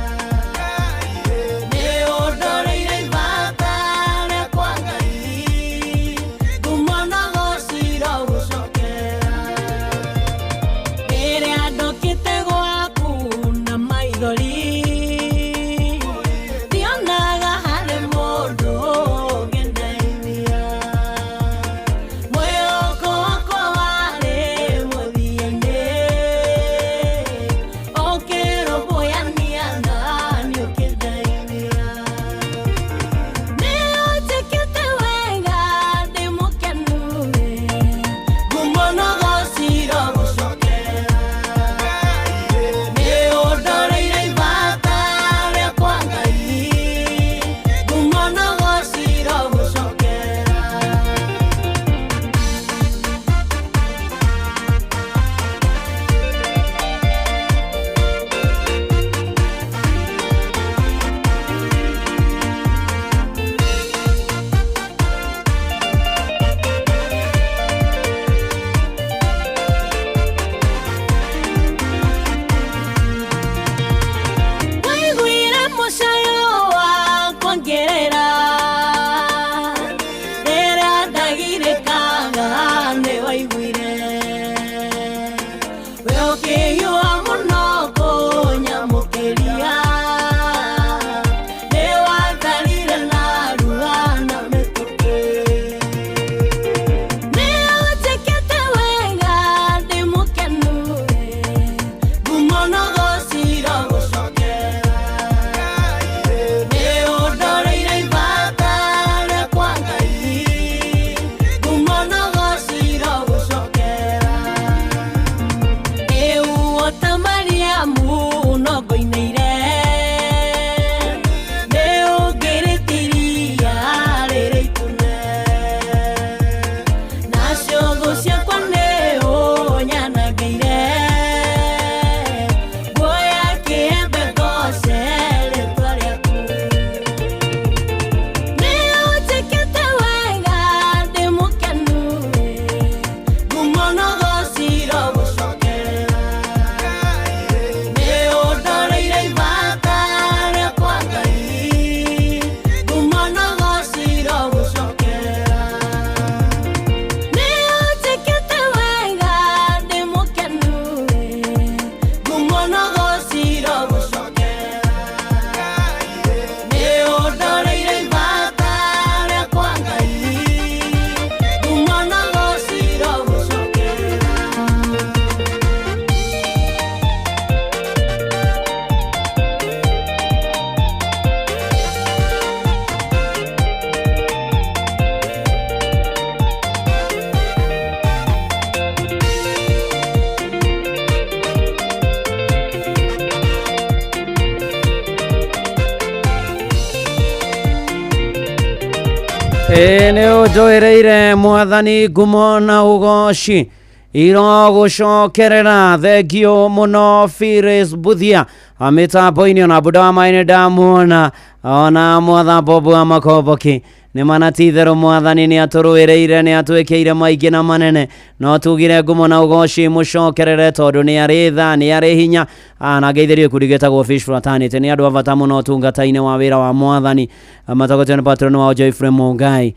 Ĩĩ nĩ ũnjũĩrĩire mwathani ngumo na ũgoci irogũcokerera. Thengio mũno Firis Buthia mĩtambo-inĩ, ona Buda wa maĩ nĩ ndamuona, ona mwatha Bobu wa Makomboki. Nĩ mana ti itherũ mwathani nĩ atũrũĩrĩire, nĩ atwĩkĩire maingĩ na manene, no tugire ngumo na ũgoci mũcokerere tondũ nĩ arĩ tha, nĩ arĩ hinya. Na ngeithĩrio gĩkundi gĩtagwo Fish Fraternity, nĩ andũ a bata mũno ũtungata-inĩ wa wĩra wa mwathani, matongoretio nĩ patron wao Joyfrey Mungai,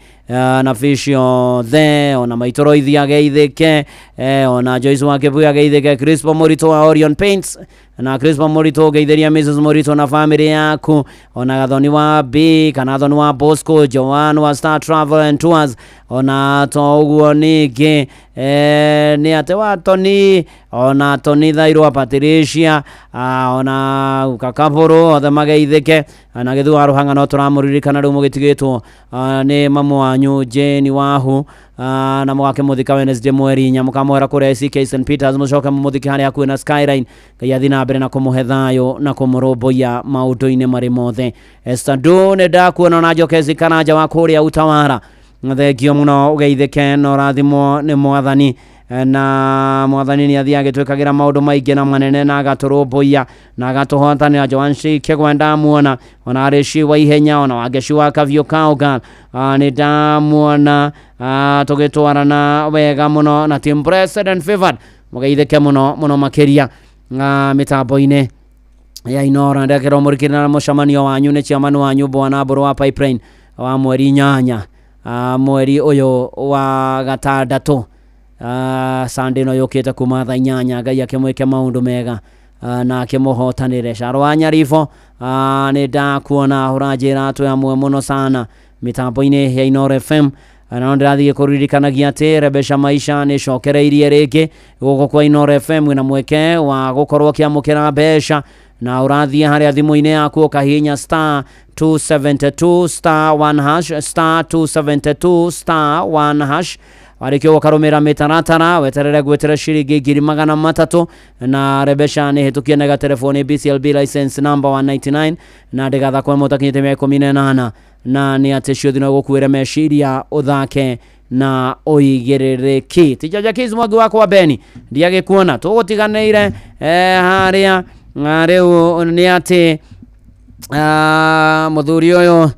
na Fish othe, ona maitũ Roithi ageithĩke, ona Joyce wa Kĩbuya ageithĩke, Crispo Mũritũ wa Orion Paints, na Crispo Mũritũ ngeithĩria Mrs Mũritũ na family yaku, ona Gathoni wa B kana Gathoni wa Bosco, Joan wa Star Travel and Tours, ona to ũguo ningĩ nĩ atĩ wa Tony, ona Tony Thairwa, Patricia, ona Kakabũrũ, othe mageithĩke. Na gĩthu wa Rũhang'a no tũramũririkana rĩu mũgĩtigĩtwo nĩ mamu wanyu Jane Wahu, na mũgakĩmũthika Wednesday mweri 4, mũkamwera kũrĩa ACK St Peters, mũcoke mũmũthike harĩa hakuhĩ na Skyline. Ngai athiĩ na mbere na kũmũhe thayũ na kũmũrũmbũiya maũndũ-inĩ marĩ mothe. Esther Du nĩ ndakuona, na Njokezi Karanja wa kũrĩa Utawara, thengio mũno, ũgeithĩke na ũrathimwo nĩ mwathani. Na mwathani nĩ athiĩ agĩtwĩkagĩra maũndũ maingĩ na manene na agatũrũmbũiya na agatũhotanĩra. Joan Kĩgwa ndamuona, ona Arĩci wa Ihenya, ona Wangeci wa Kaviũ Kaũnga nĩ ndamuona, tũgĩtwarana wega mũno na team Blessed and Favored, mũgeithĩke mũno mũno makĩria mĩtambo-inĩ ya Inoro. Ndekĩrwo mũrikĩrĩ na mũcemanio wanyu nĩ chairman wanyu Bwana Mbũrũ wa Pipeline wa mweri 8, mweri ũyũ wa gatandatũ, Sunday ĩno yũkĩte kuma thaa 8. Ngai akĩmwĩke maũndũ mega na akĩmũhotanĩre. Caro wa Nyaribo nĩ ndakuona, ũranjĩra twĩ hamwe mũno sana mĩtambo-inĩ ya Inoro FM. Na ndĩrathiĩ kũririkanagia atĩ Rebesha Maisha nĩ ĩcokereirie rĩngĩ gũkũ kwa Inoro FM, wĩna mweke wa gũkorwo ũkĩamũkĩra mbeca, na ũrathiĩ harĩa thimũ-inĩ yaku ũkahihinya star 272 star 1 hash, star 272 star 1 hash. Warĩkia ũguo ũkarũmĩrĩra mĩtaratara, weterere gwĩtĩra ciringi 300,000. Na Rebesha nĩ hĩtũkie na gaterefoni BCLB license number 199, na ndĩgathakwo mũtakinyĩte mĩaka 18, na nĩ atĩ ciothe no gũkuĩre meciria ũthake na ũigĩrĩrĩki. Tijaja Kiz Mwangi wakwa Beni ndiagĩkuona, tũgũtiganĩire harĩa. Rĩu nĩ atĩ mũthuri ũyũ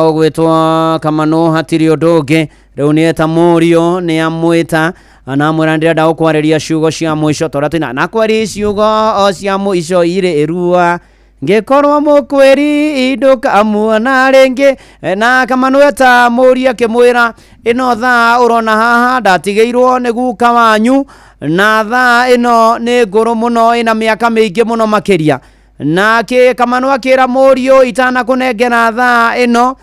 ũgwĩtwo Kamanũ hatirĩ ũndũ ũngĩ, rĩu nĩ eta mũriũ, nĩ amwĩta na amwĩra ndĩrenda gũkwarĩria ciugo cia mũico, tondũ twĩna na kwari ciugo o cia mũico irĩ ĩrua ngĩkorwo mũkwĩri ndũkamuona rĩngĩ. Na Kamanũ eta mũriũ akĩmwĩra ĩno thaa ũrona haha ndatigĩirwo nĩ guka wanyu, na thaa ĩno nĩ ngũrũ mũno, ĩna mĩaka mĩingĩ mũno makĩria. Na Kamanũ akĩra mũriũ itanakũnengera thaa ĩno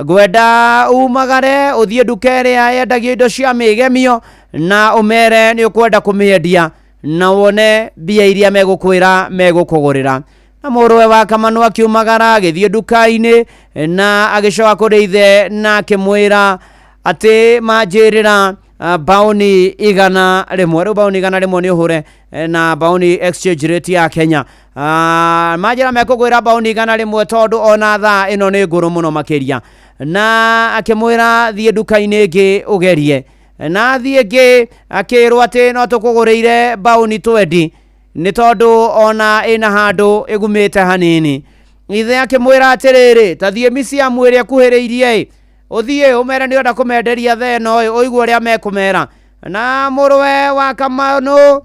ngwenda umagare ũthiĩ nduka ĩrĩa yendagio indo cia mĩgemio na ũmere nĩ ũkwenda kũmĩendia na wone mbia iria megũkwĩra megũkũgũrĩra. Na mũrũwe wa Kamanũ akiumagara agĩthiĩ nduka-inĩ na agĩcoka kũrĩ ithe na akĩmwĩra atĩ manjĩrĩra baũni 100. Rĩu baũni 100 nĩ ũhũre na baũni exchange rate ya Kenya, manjĩra mekũgwĩra baũni 100 tondũ ona thaa ĩno nĩ ngũrũ mũno makĩria. Na akĩmwĩra thiĩ nduka-inĩ ĩngĩ ũgerie, na thiĩ ĩngĩ akĩrwo atĩ no tũkũgũrĩire baũni 20 nĩ tondũ ona ĩna handũ ĩgumĩte hanini. Ithe akĩmwĩra atĩrĩrĩ, ta thiĩ miciamu ĩrĩa ĩkuhĩrĩirie ĩ, ũthiĩ ũmere nĩ ũrenda kũmenderia thaa ĩno ĩ, ũigue ũrĩa mekũmera. Na mũrũwe wa Kamanũ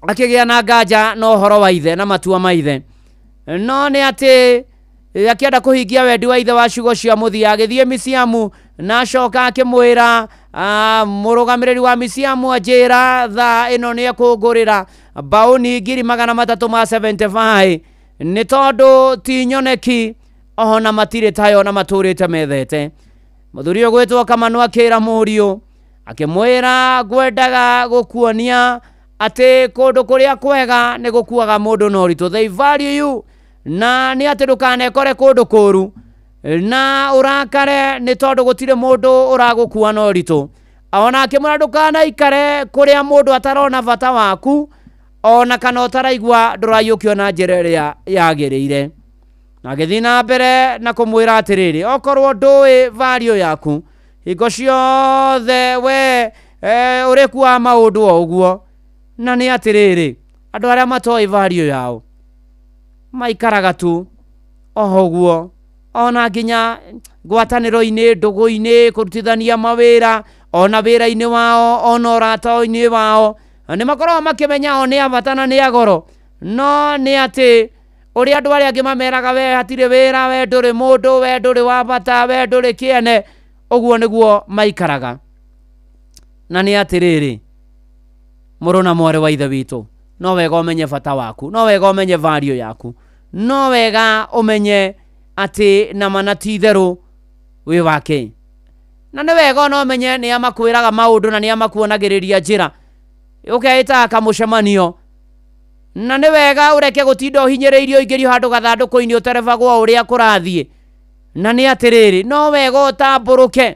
akĩgĩa na nganja na ũhoro wa ithe na matua ma ithe, no nĩ atĩ akĩenda kũhingia wendi wa ithe wa ciugo cia mũthia, agĩthiĩ miciamu na acoka akĩmwĩra mũrũgamĩrĩri wa miciamu anjĩra thaa ĩno nĩ ekũngũrĩra baũni 375,000 nĩ tondũ ti nyoneki ona matirĩ tayo na matũrĩte methete. Mũthuri ũyũ gwĩtwo Kamanũ akĩra mũriũ akĩmwĩra ngwendaga gũkuonia atĩ kũndũ kũrĩa kwega nĩ gũkuaga mũndũ na ũritũ, they value you, na nĩ atĩ ndũkanekore kũndũ kũru na ũrakare nĩ tondũ gũtirĩ mũndũ ũragũkua na ũritũ. Ona akĩmwĩra ndũkanaikare kũrĩa mũndũ atarona bata waku ona kana ũtaraigua ndũraiyũkio na njĩra ĩrĩa yagĩrĩire. Na agĩthiĩ na mbere na kũmwĩra atĩrĩrĩ, okorwo ndũĩ value yaku, hingo ciothe we ũrĩkuaga maũndũ o ũguo. Na nĩ atĩrĩrĩ, andũ arĩa matoĩ value yao maikaraga tu o ũguo, ona nginya ngwatanĩro-inĩ, ndũgũ-inĩ, kũrutithania mawĩra, ona wĩra-inĩ wao, ona ũrata-inĩ wao, nĩ makoragwo makĩmenya o nĩ a bata na nĩ a goro. No nĩ atĩ ũrĩa andũ arĩa angĩ mameraga, we hatirĩ wĩra, we ndũrĩ mũndũ, we ndũrĩ wa bata, we ndũrĩ kĩene, ũguo nĩguo maikaraga. Na nĩ atĩrĩrĩ, mũrũ na mwarĩ wa ithe witũ, no wega ũmenye bata waku, no wega ũmenye value yaku, no wega ũmenye atĩ nama na ti itherũ wĩ wake. Na nĩ wega ona ũmenye nĩ a makwĩraga maũndũ na nĩ a makuonagĩrĩria njĩra, ũkeĩtaga kamũcemanio. Na nĩ wega ũreke gũtinda ũhinyĩrĩirio ũingĩrio handũ gathandũkũ-inĩ ũterebagwo ũrĩa kũrathiĩ. Na nĩ atĩrĩrĩ, no wega ũtambũrũke.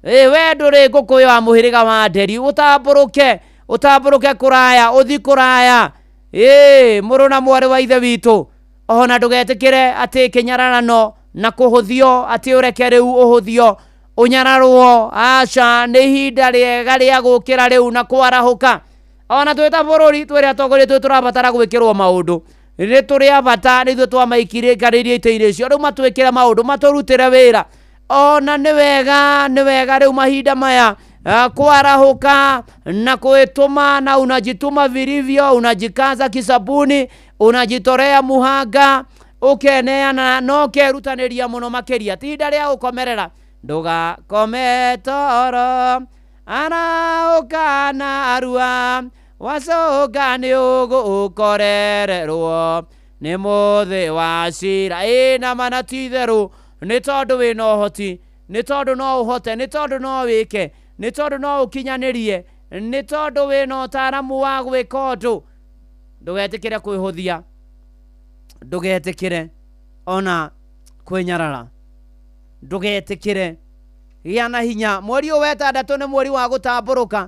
We ndũrĩ ngũkũ wa mũhĩrĩga wa nderi, ũtambũrũke, ũtambũrũke kũraya, ũthi kũraya. Mũrũ na mwarĩ wa ithe witũ, ona ndũgetĩkĩre atĩ kĩnyararano na kũhũthio, atĩ ũreke rĩu ũhũthio ũnyararwo. Aca, nĩ ihinda rĩega rĩa gũkĩra rĩu na kwarahũka. Ona twĩ ta bũrũri, twĩrĩ atongoria twĩ tũrabatara gwĩkĩrwo maũndũ, nĩ tũrĩ a bata, nĩ ithuĩ twamaikarĩrie itĩ-inĩ icio, rĩu matwĩkĩre maũndũ, matũrutĩre wĩra. Ona nĩ wega, nĩ wega rĩu mahinda maya kwarahũka na kwĩtũma, na unajituma vilivyo, unajikaza kisabuni, unajitorea muhanga, ũkeneana na ũkerutanĩria mũno makĩria. Ti ihinda rĩa gũkomerera. Ndũgakome toro, arahũka narua, wacoka nĩ ũgũkorererwo nĩ mũthĩ wa cira. Nama na ti itherũ, nĩ tondũ wĩna ũhoti, nĩ tondũ no ũhote, nĩ tondũ no wĩke, nĩ tondũ no ũkinyanĩrie, nĩ tondũ wĩna ũtaaramu wa gwĩka ũndũ. Ndũgetĩkĩre kwĩhũthia, ndũgetĩkĩre ona kwĩnyarara, ndũgetĩkĩre. Gĩa na hinya. Mweri ũyũ wa ĩtandatũ nĩ mweri wa gũtambũrũka,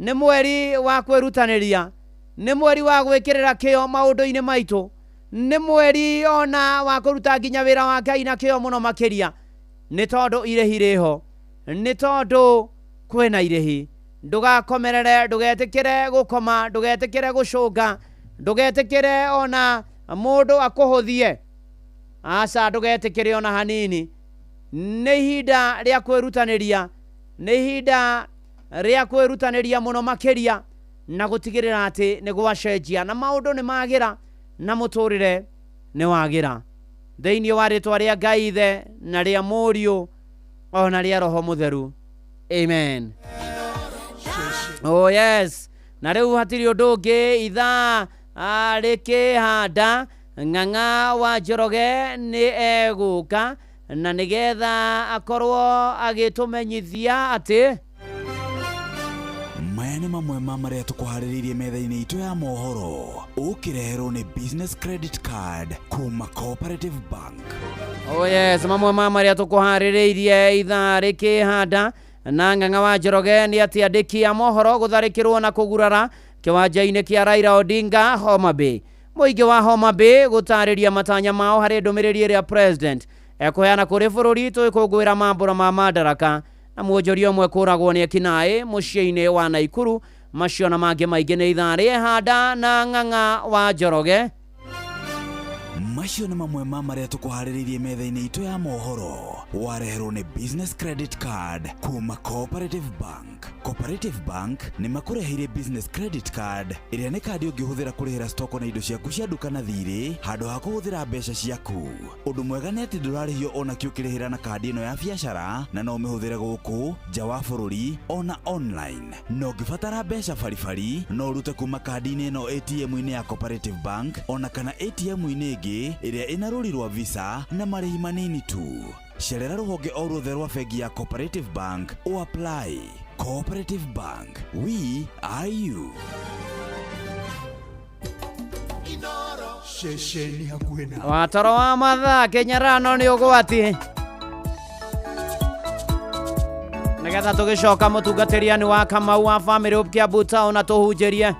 nĩ mweri wa kwĩrutanĩria, nĩ mweri wa gwĩkĩrĩra kĩo maũndũ-inĩ maitũ, nĩ mweri ona wa kũruta nginya wĩra wa Ngai na kĩo mũno makĩria, nĩ tondũ irĩhi rĩho, nĩ tondũ kwĩna irĩhi. Ndũgakomerere, ndũgetĩkĩre gũkoma, ndũgetĩkĩre gũcũnga, ndũgetĩkĩre ona mũndũ akũhũthie. Aca, ndũgetĩkĩre ona hanini. Nĩ ihinda rĩa kwĩrutanĩria, nĩ ihinda rĩa kwĩrutanĩria mũno makĩria na gũtigĩrĩra atĩ nĩ gwacenjia na maũndũ nĩ magĩra na mũtũrĩre nĩ wagĩra. Thĩinĩ wa rĩtwa rĩa Ngai Ithe na rĩa Mũriũ ona rĩa Roho Mũtheru, amen. Oh yes. Na rĩu hatirĩ ũndũ ũngĩ, ithaa rĩkĩhanda, Ng'ang'a wa Njoroge nĩ egũka na nĩgetha akorwo agĩtũmenyithia atĩ maya nĩ mamwe ma marĩa tũkũharĩrĩirie metha-inĩ itũ ya mohoro, ũkĩreherwo nĩ Business Credit Card kuma Cooperative Bank. Oh yes, mamwe ma marĩa tũkũharĩrĩirie ithaa rĩkĩhanda na Ng'ang'a wa Njoroge nĩ atĩ andĩki a mohoro gũtharĩkĩrwo na kũgurara kĩwanja-inĩ kĩa Raila Odinga Homa Bay. Mũingĩ wa Homa Bay gũtarĩria matanya mao harĩ ndũmĩrĩri ĩrĩa president ekũheana kũrĩ bũrũri tũgĩkũngũĩra mambũra ma Madaraka, na mwonjoria ũmwe kũragwo nĩ ekinaĩ mũciĩ-inĩ wa Naikuru. Macio na mangĩ maingĩ nĩ ithaa rĩehanda na Ng'ang'a wa Njoroge. Macio nĩ mamwe ma marĩa tũkũharĩrĩirie metha-inĩ itũ ya mohoro, wareherwo nĩ Business Credit Card kuma Cooperative Bank. Cooperative Bank nĩ makũreheire Business Credit Card ĩrĩa nĩ kandi ũngĩhũthĩra kũrĩhĩra stoko na indo ciaku cia nduka na thirĩ handũ ha kũhũthĩra mbeca ciaku. Ũndũ mwega nĩ atĩ ndũrarĩhio ona kĩ ũkĩrĩhĩra na kandi ĩno ya biacara, na no ũmĩhũthĩre gũkũ nja wa bũrũri ona online. Na ũngĩbatara mbeca baribari no ũrute kuma kandi-inĩ ĩno ATM-inĩ ya Cooperative Bank ona kana ATM-inĩ ĩngĩ ĩrĩa ĩna rũri rwa Visa na marĩhi manini tu. Cerera rũhonge o ruothe rwa bengi ya Cooperative Bank o apply. Cooperative Bank, we are you. Ceceni hakuhĩ na watoro wa mathaa kĩnyarano nĩ ũgwati. Nĩgetha tũgĩcoka mũtungatĩri nĩ wa Kamau wa Family Hope Kiambu Town na tũhunjĩrie.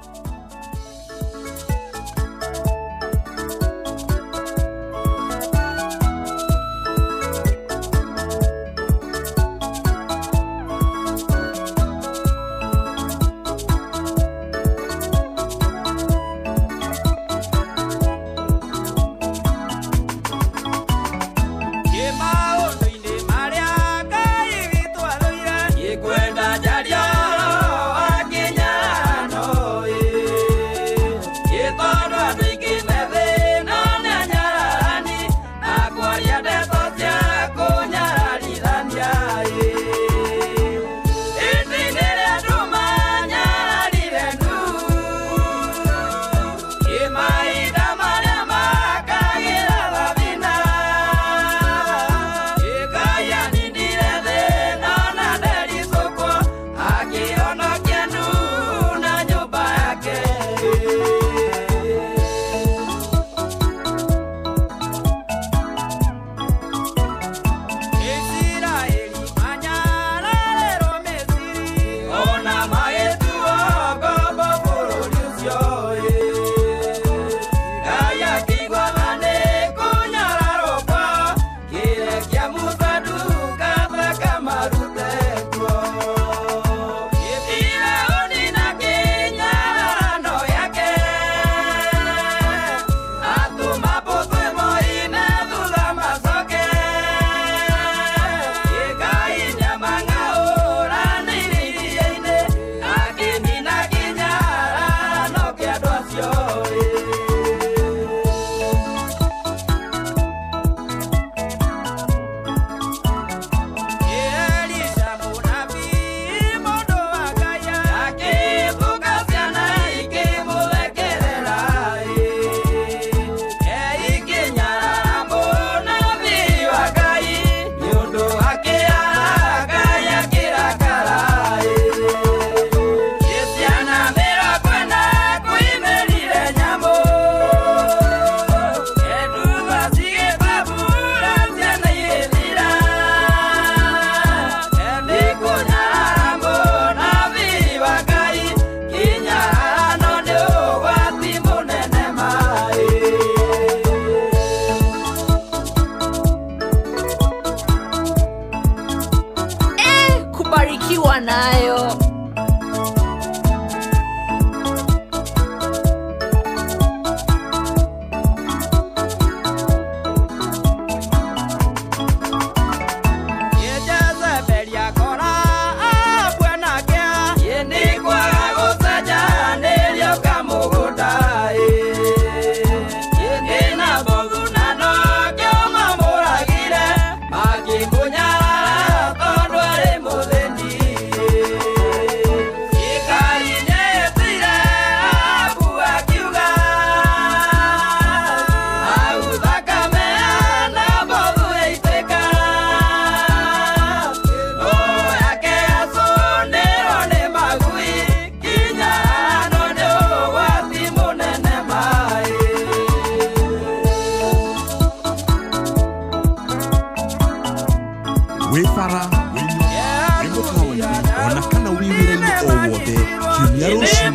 Wĩ bara, wĩ nyũmba, wĩ mũkawa-inĩ, ona kana wĩ wĩra-inĩ o wothe, kiumia rũcinĩ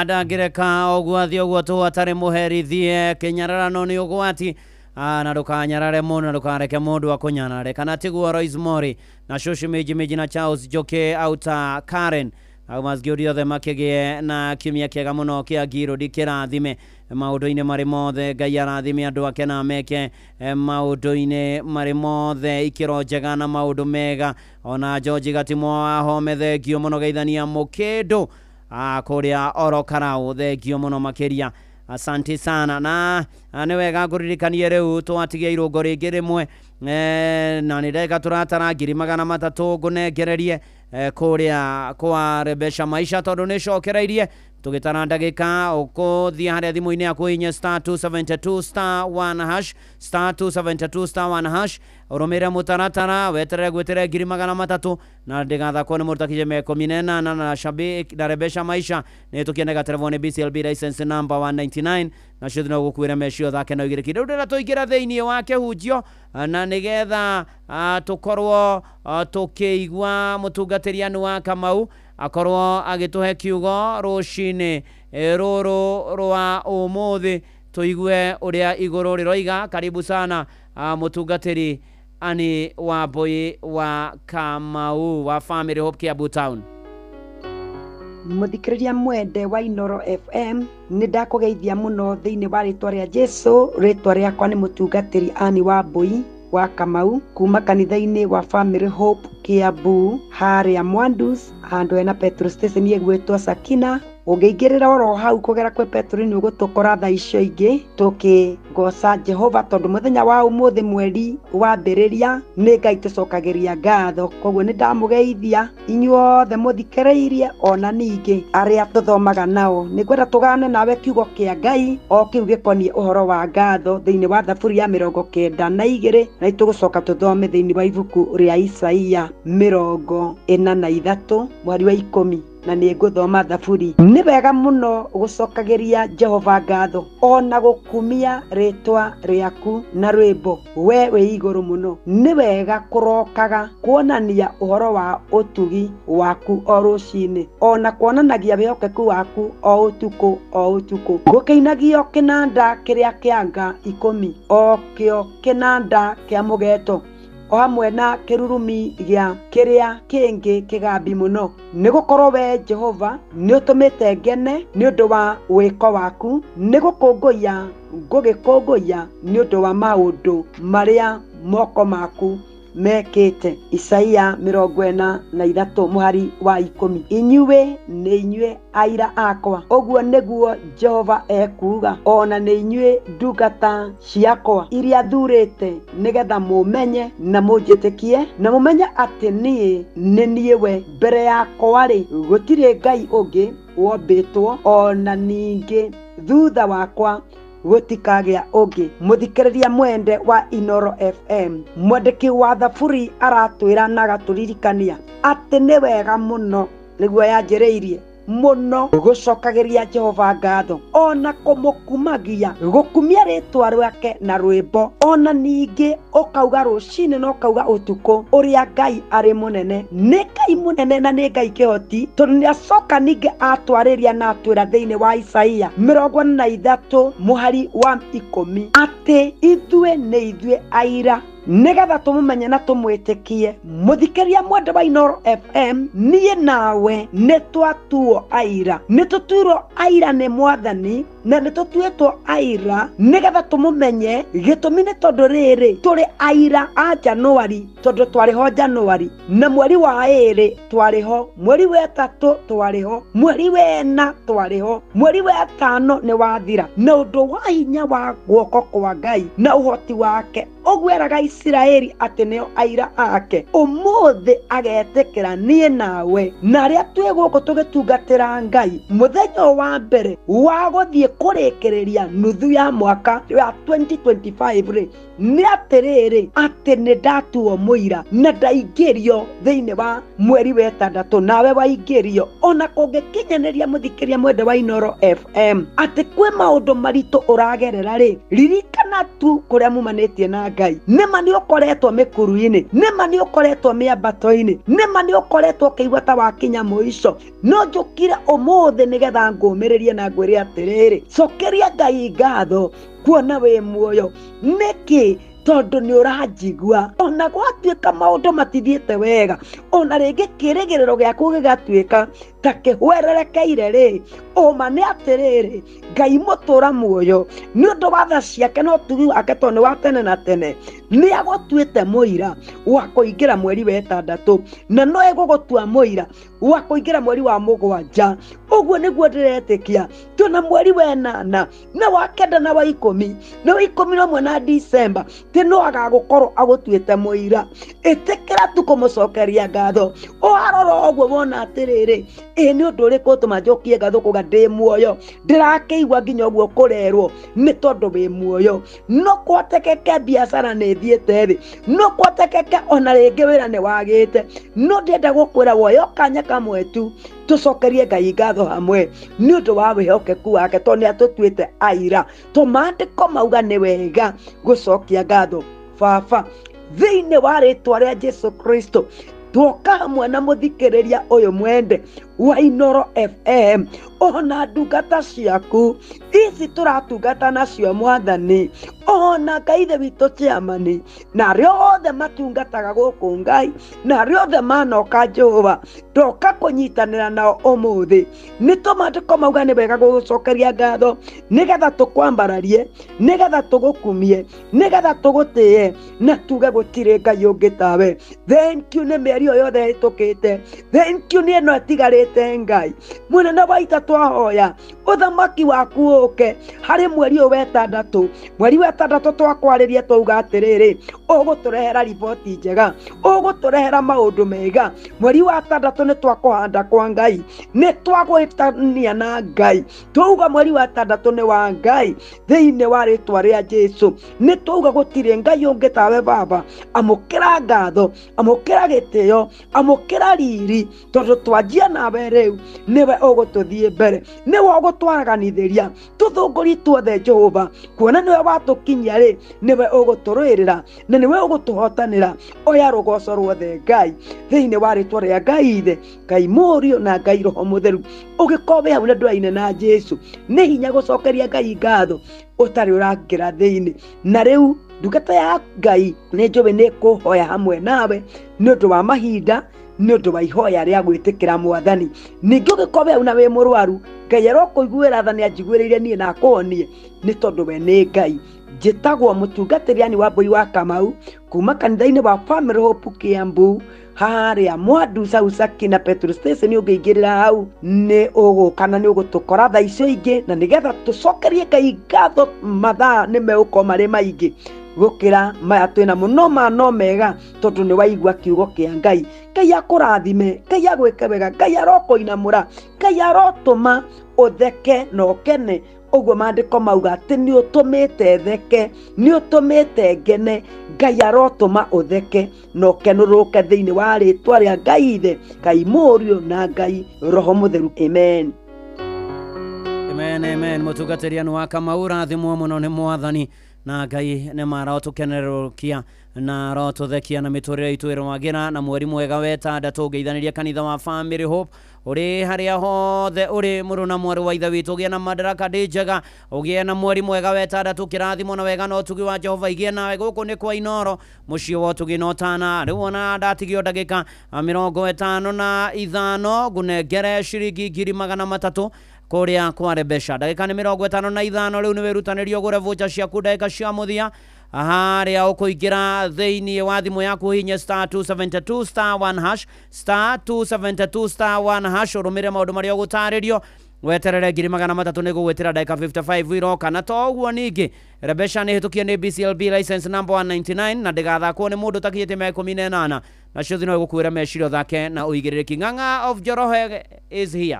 Ndangireka oguo athie oguo tu atarĩ mũherithie. Kĩnyararano nĩ ũgwati, na ndũkanyarare mũndũ na ndũkareke mũndũ akũnyarare. Kana tiguo Royce Mori na Shoshi Miji Miji na Charles Njoki auta Karen au mazgiuri othe makĩgĩe na kiumia kĩega mũno kĩa ngirũndi kĩrathime maũndũ-inĩ marĩ mothe. Ngai arathime andũ ake na meke maũndũ-inĩ marĩ mothe ikĩro njega na maũndũ mega. Ona George Gatimwa wa Home, thengio mũno. Geithania mũkĩndũ kũrĩa oro karau, thengio mũno makĩria, asante sana. Na nĩ wega ngũririkanie rĩu twatigia irũngo rĩngĩ rĩmwe, na nĩ ndagĩka tũratara 300,000 ngũnengererie kũrĩa kwa Rebesha Maisha, tondũ nĩ cokereirie tũgĩtara ndagĩka. Ũkũthiĩ harĩa thimũ-inĩ yaku hihinye star 272 star 1 hash, star 272 star 1 hash, ũrũmĩrĩre mũtaratara, weterere gwĩtĩre 300,000 na ndĩgathakwo nĩ mũrutakinyie 18 na Shabik na Rebesha Maisha. Nĩ tũkĩendaga telefoni BCLB license number 199 na ciothe no gũkuĩra mecio thake na ũigĩrĩki. Rĩu ndĩrenda tũingĩra thĩinĩ wa kĩhunjio na nĩgetha tũkorwo tũkĩigua mũtungatĩri Ann wa Kamau akorwo agĩtũhe kiugo rũcinĩ rũrũ rwa ũmũthĩ, tũigue ũrĩa igũrũ rĩroiga. Karibu sana mũtungatĩri Ann Wambui wa Kamau wa Family Hope Kiambu Town. Mũthikĩrĩria mwende wa Inoro FM, nĩ ndakũgeithia mũno thĩinĩ wa rĩtwa rĩa Jesu. Rĩtwa rĩakwa nĩ mũtungatĩri Ann Wambui wa Kamau kuma kanitha-inĩ wa Family Hope Kiambu harĩa Mwandus, handũ hena petrol station ĩgwĩtwo Sakina. Ũngĩingĩrĩra oro hau kũgera kwĩ petrol nĩ ũgũtũkora thaa icio ingĩ tũkĩgoca Jehova, tondũ mũthenya wa ũmũthĩ mweri wambĩrĩria nĩ Ngai tũcokagĩria ngatho. Koguo nĩ ndamũgeithia inyuothe mũthikĩrĩirie, ona ningĩ arĩa tũthomaga nao. Nĩ ngwenda tũgane nawe kiugo kĩa Ngai o kĩu gĩkoniĩ ũhoro wa ngatho thĩinĩ wa Thaburi ya 92, na nĩtũgũcoka tũthome thĩinĩ wa ibuku rĩa Isaia. 43 mweri wa 10 na nĩ ngũthoma thaburi. Nĩ wega mũno gũcokagĩria Jehova ngatho ona gũkumia rĩtwa rĩaku na rwĩmbo, we wĩ igũrũ mũno. Nĩ wega kũrokaga kuonania ũhoro wa ũtugi waku o rũcinĩ, ona kuonanagia wĩhokeku waku o ũtukũ o ũtukũ. Gũkĩinagio kĩnanda kĩrĩa kĩa nga 10, o kĩo kĩnanda kĩa mũgeto, o hamwe na kĩrurumi gĩa kĩrĩa kĩngĩ kĩgambi mũno. Nĩ gũkorwo we Jehova nĩ ũtũmĩte ngene nĩ ũndũ wa wĩko waku, nĩ gũkũngũiya ngũgĩkũngũiya nĩ ũndũ wa maũndũ marĩa moko maku mekĩte. Isaia 43 mũhari wa 10. Inyuĩ nĩ inyuĩ aira akwa, ũguo nĩguo Jehova ekuuga, ona nĩ inyuĩ ndungata ciakwa iria thurĩte, nĩgetha mũmenye na mũnjĩtĩkie, na mũmenye atĩ niĩ nĩ niĩ we. Mbere yakwa-rĩ, gũtirĩ Ngai ũngĩ wombĩtwo, ona ningĩ thutha wakwa gũtikagĩa ũngĩ. Mũthikĩrĩria mwende wa Inoro FM, mwandĩki wa thaburi aratwĩra na agatũririkania atĩ nĩ wega mũno, nĩguo yanjĩrĩirie mũno gũcokagĩria Jehova ngatho, ona kũmũkumagia, gũkumia rĩtwa rĩake na rwĩmbo, ona ningĩ ũkauga rũcinĩ na ũkauga ũtukũ ũrĩa Ngai arĩ mũnene. Nĩ Ngai mũnene na nĩ Ngai kĩhoti, tondũ nĩ acoka ningĩ atwarĩria na atwĩra thĩinĩ wa Isaia 43 mũhari wa 10 atĩ ithuĩ nĩ ithuĩ aira, nĩgetha tũmũmenye na tũmwĩtĩkie. Mũthikĩria mwende wa Inoro FM, niĩ nawe nĩ twatuo aira, nĩ tũtuirwo aira nĩ Mwathani, na nĩ tũtuĩtwo aira nĩgetha tũmũmenye. Gĩtũmi nĩ tondũ rĩrĩ, tũrĩ aira a Januari, tondũ twarĩ ho Januari, na mweri wa 2 twarĩ ho, mweri wa 3 twarĩ ho, mweri wa 4 twarĩ ho, mweri wa 5 nĩ wathira. Na ũndũ wa hinya wa guoko kwa Ngai na ũhoti wake, ũguo eraga Isiraeli atĩ nĩo aira ake, ũmũthĩ agetĩkĩra niĩ nawe na arĩa twĩ gũkũ tũgĩtungatĩra Ngai mũthenya wa mbere wa gũthiĩ kũrĩkĩrĩria nuthu ya mwaka wa 2025 rĩ, nĩ atĩrĩrĩ, atĩ nĩ ndatuo mũira na ndaingĩrio thĩinĩ wa mweri wa 6, nawe waingĩrio. Ona kũngĩkinyanĩria mũthikĩria mwende wa Inoro FM atĩ kwĩ maũndũ maritũ ũragerera rĩ, ririkana tu kũrĩa mumanĩtie na Ngai. Nĩma nĩ ũkoretwo mĩkuru-inĩ, nĩma nĩ ũkoretwo mĩambato-inĩ, nĩma nĩ ũkoretwo ũkĩigua ta wakinya mũico, no njũkire ũmũthĩ nĩgetha ngũmĩrĩrie na ngwĩre atĩrĩrĩ, cokeria Ngai ngatho kuona wĩ muoyo. Nĩkĩ? Tondũ nĩ ũranjigua. Ona gwatuĩka maũndũ matithiĩte wega, ona rĩngĩ kĩrĩgĩrĩro gĩaku gĩgatuĩka ta kĩhwererekeire rĩ, ũma nĩ atĩrĩrĩ, Ngai mũtũra muoyo nĩ ũndũ wa tha ciake na ũtugi wake, tondũ nĩ wa tene na tene, nĩ agũtuĩte mũira wa kũingĩra mweri wa 6, na no egũgũtua mũira wa kũingĩra mweri wa 7. Ũguo nĩguo ndĩretĩkia, tuna mweri wa 8 na wa 9 na wa 10 na wa 11 na Disemba, tĩ no agagũkorwo agũtuĩte mũira. Ĩtĩkĩra tu kũmũcokeria ngatho. Ũharora ũguo wona atĩrĩrĩ, ĩ nĩ ũndũ ũrĩkũ ũtũma njokie ngatho kuga ndĩ muoyo, ndĩrakĩigua nginya ũguo kũrerwo nĩ tondũ wĩ muoyo. No kũhotekeke biacara nĩ ĩthiĩte thĩ, no kũhotekeke ona rĩngĩ wĩra nĩ wagĩte, no ndĩrenda gũkwĩra woyo kanya kamwe tu tũcokerie Ngai ngatho hamwe nĩ ũndũ wa wĩhokeku wake, tondũ nĩ atũtuĩte aira. To maandĩko mauga nĩ wega gũcokia ngatho. Baba, thĩinĩ wa rĩtwa rĩa Jesu Kristo, tuoka hamwe na mũthikĩrĩria ũyũ mwende wa Inoro FM, ona ndungata ciaku ici tũratungata nacio Mwathani, ona Ngai ithe witũ chairman, na arĩa othe matungataga gũkũ Ngai, na arĩa othe manoka Jehova, ndoka kũnyitanĩra nao ũmũthĩ. Nĩ tũmandĩko mauga nĩ wega gũgũcokeria ngatho, nĩgetha tũkwambararie, nĩgetha tũgũkumie, nĩgetha tũgũtĩe, na tuge gũtirĩ Ngai ũngĩ tawe. Thank you nĩ mĩeri ĩyo yothe ĩhĩtũkĩte, thank you nĩ ĩno ĩtigarĩte. ũtũmĩte Ngai mũnene wa ita twahoya ũthamaki waku ũke harĩ mweri ũyũ wetandatũ. Mweri wetandatũ twakwarĩria twauga atĩrĩrĩ, ũgũtũrehera riboti njega, ũgũtũrehera maũndũ mega. Mweri wa tandatũ nĩ twakũhanda kwa Ngai, nĩ twagwĩtania na Ngai, twauga mweri wa tandatũ nĩ wa Ngai thĩinĩ wa rĩtwa rĩa Jesu. Nĩ twauga gũtirĩ Ngai ũngĩ tawe Baba. Amũkĩra ngatho, amũkĩra gĩtĩo, amũkĩra riri, tondũ twanjia nawe rĩu nĩwe ũgũtũthiĩ mbere, nĩwe ũgũtwaraganithĩria tũthũngũri tuothe Jehova, kuona nĩwe watũkinyia rĩ, nĩwe ũgũtũrũĩrĩra na nĩwe ũgũtũhotanĩra. Oya rũgoco ruothe Ngai thĩinĩ wa rĩtwa rĩa Ngai Ithe, Ngai Mũriũ na Ngai Roho Mũtheru. Ũgĩkorwo wĩ hau na ndũraine na Jesu, nĩ hinya gũcokeria Ngai ngatho ũtarĩ ũrangĩra thĩinĩ. Na rĩu ndungata ya Ngai nĩ njũĩ nĩ kũhoya hamwe nawe nĩ ũndũ wa mahinda, nĩ ũndũ wa ihoya rĩa gwĩtĩkĩra Mwathani. Ningĩ ũngĩkorwo wĩ hau na wĩ mũrwaru, Ngai arokũiguĩra tha, nĩ anjiguĩrĩire niĩ na akũhonie, nĩ tondũ we nĩ Ngai. Njĩtagwo mũtungatĩri Ann Wambui wa Kamau kuma kanitha-inĩ wa Family Hope Kiambu harĩa Mwandu Sausaki na petrol station. Ũngĩingĩrĩra hau nĩ ũgũka na nĩ ũgũtũkora thaa icio ingĩ, na nĩgetha tũcokerie Ngai ngatho. Mathaa nĩ megũkorwo marĩ maingĩ gũkĩra maya twĩna mũno, ma no mega tondũ nĩ waigua kiugo kĩa Ngai. Ngai akũrathime, Ngai agwĩke wega, Ngai arokũinamũra, Ngai arotũma ũtheke na ũkene. Ũguo maandĩko mauga atĩ nĩ ũtũmĩte theke, nĩ ũtũmĩte ngene. Ngai arotũma ũtheke na ũkenũrũke thĩinĩ wa rĩtwa rĩa Ngai Ithe, Ngai Mũriũ na Ngai Roho Mũtheru. Amen. Amen, amen. Mũtungatĩri Ann wa Kamau, rathimwo mũno nĩ Mwathani na Ngai nĩ marotũkenerũkia na arotũthekia na mĩtũrĩre itũ ĩrwagĩra na mweri mwega wetandatũ. Ngeithanĩria kanitha wa Family Hope ũrĩ harĩa hothe ũrĩ, mũrũ na mwarĩ wa ithe witũ, ũgĩe na Madaraka Day njega, ũgĩe na mweri mwega wetandatũ, kĩrathimo na wega na ũtugi wa Jehova igĩe nawe. Gũkũ nĩ kwa Inoro, mũciĩ wa ũtugi na ũtana. Rĩu ona ndatigio ndagĩka 55 ngũnengere ciringi 300,000 kũrĩa kware mbeca. Ndagĩka nĩ 55. Rĩu nĩ wĩrutanĩrio ũgũre voucher ciaku ndagĩka cia mũthia harĩa ũkũingĩra thĩinĩ wa thimũ yaku, hihinye star 272 star 1 hash, star 272 star 1 hash, ũrũmĩrĩre maũndũ marĩa ũgũtarĩrio, weterere 300,000 nĩ gũgwĩtĩra ndagĩka 55 iroka. Na to ũguo, ningĩ Rebesha nĩ hĩtũkie nĩ BCLB license number 199 na ndĩgathakwo nĩ mũndũ ũtakinyĩtie mĩaka 18. Nacio thino ĩgũkuĩra meciria, ũthake na ũigĩrĩrĩki. Ng'ang'a of Njoroge is here.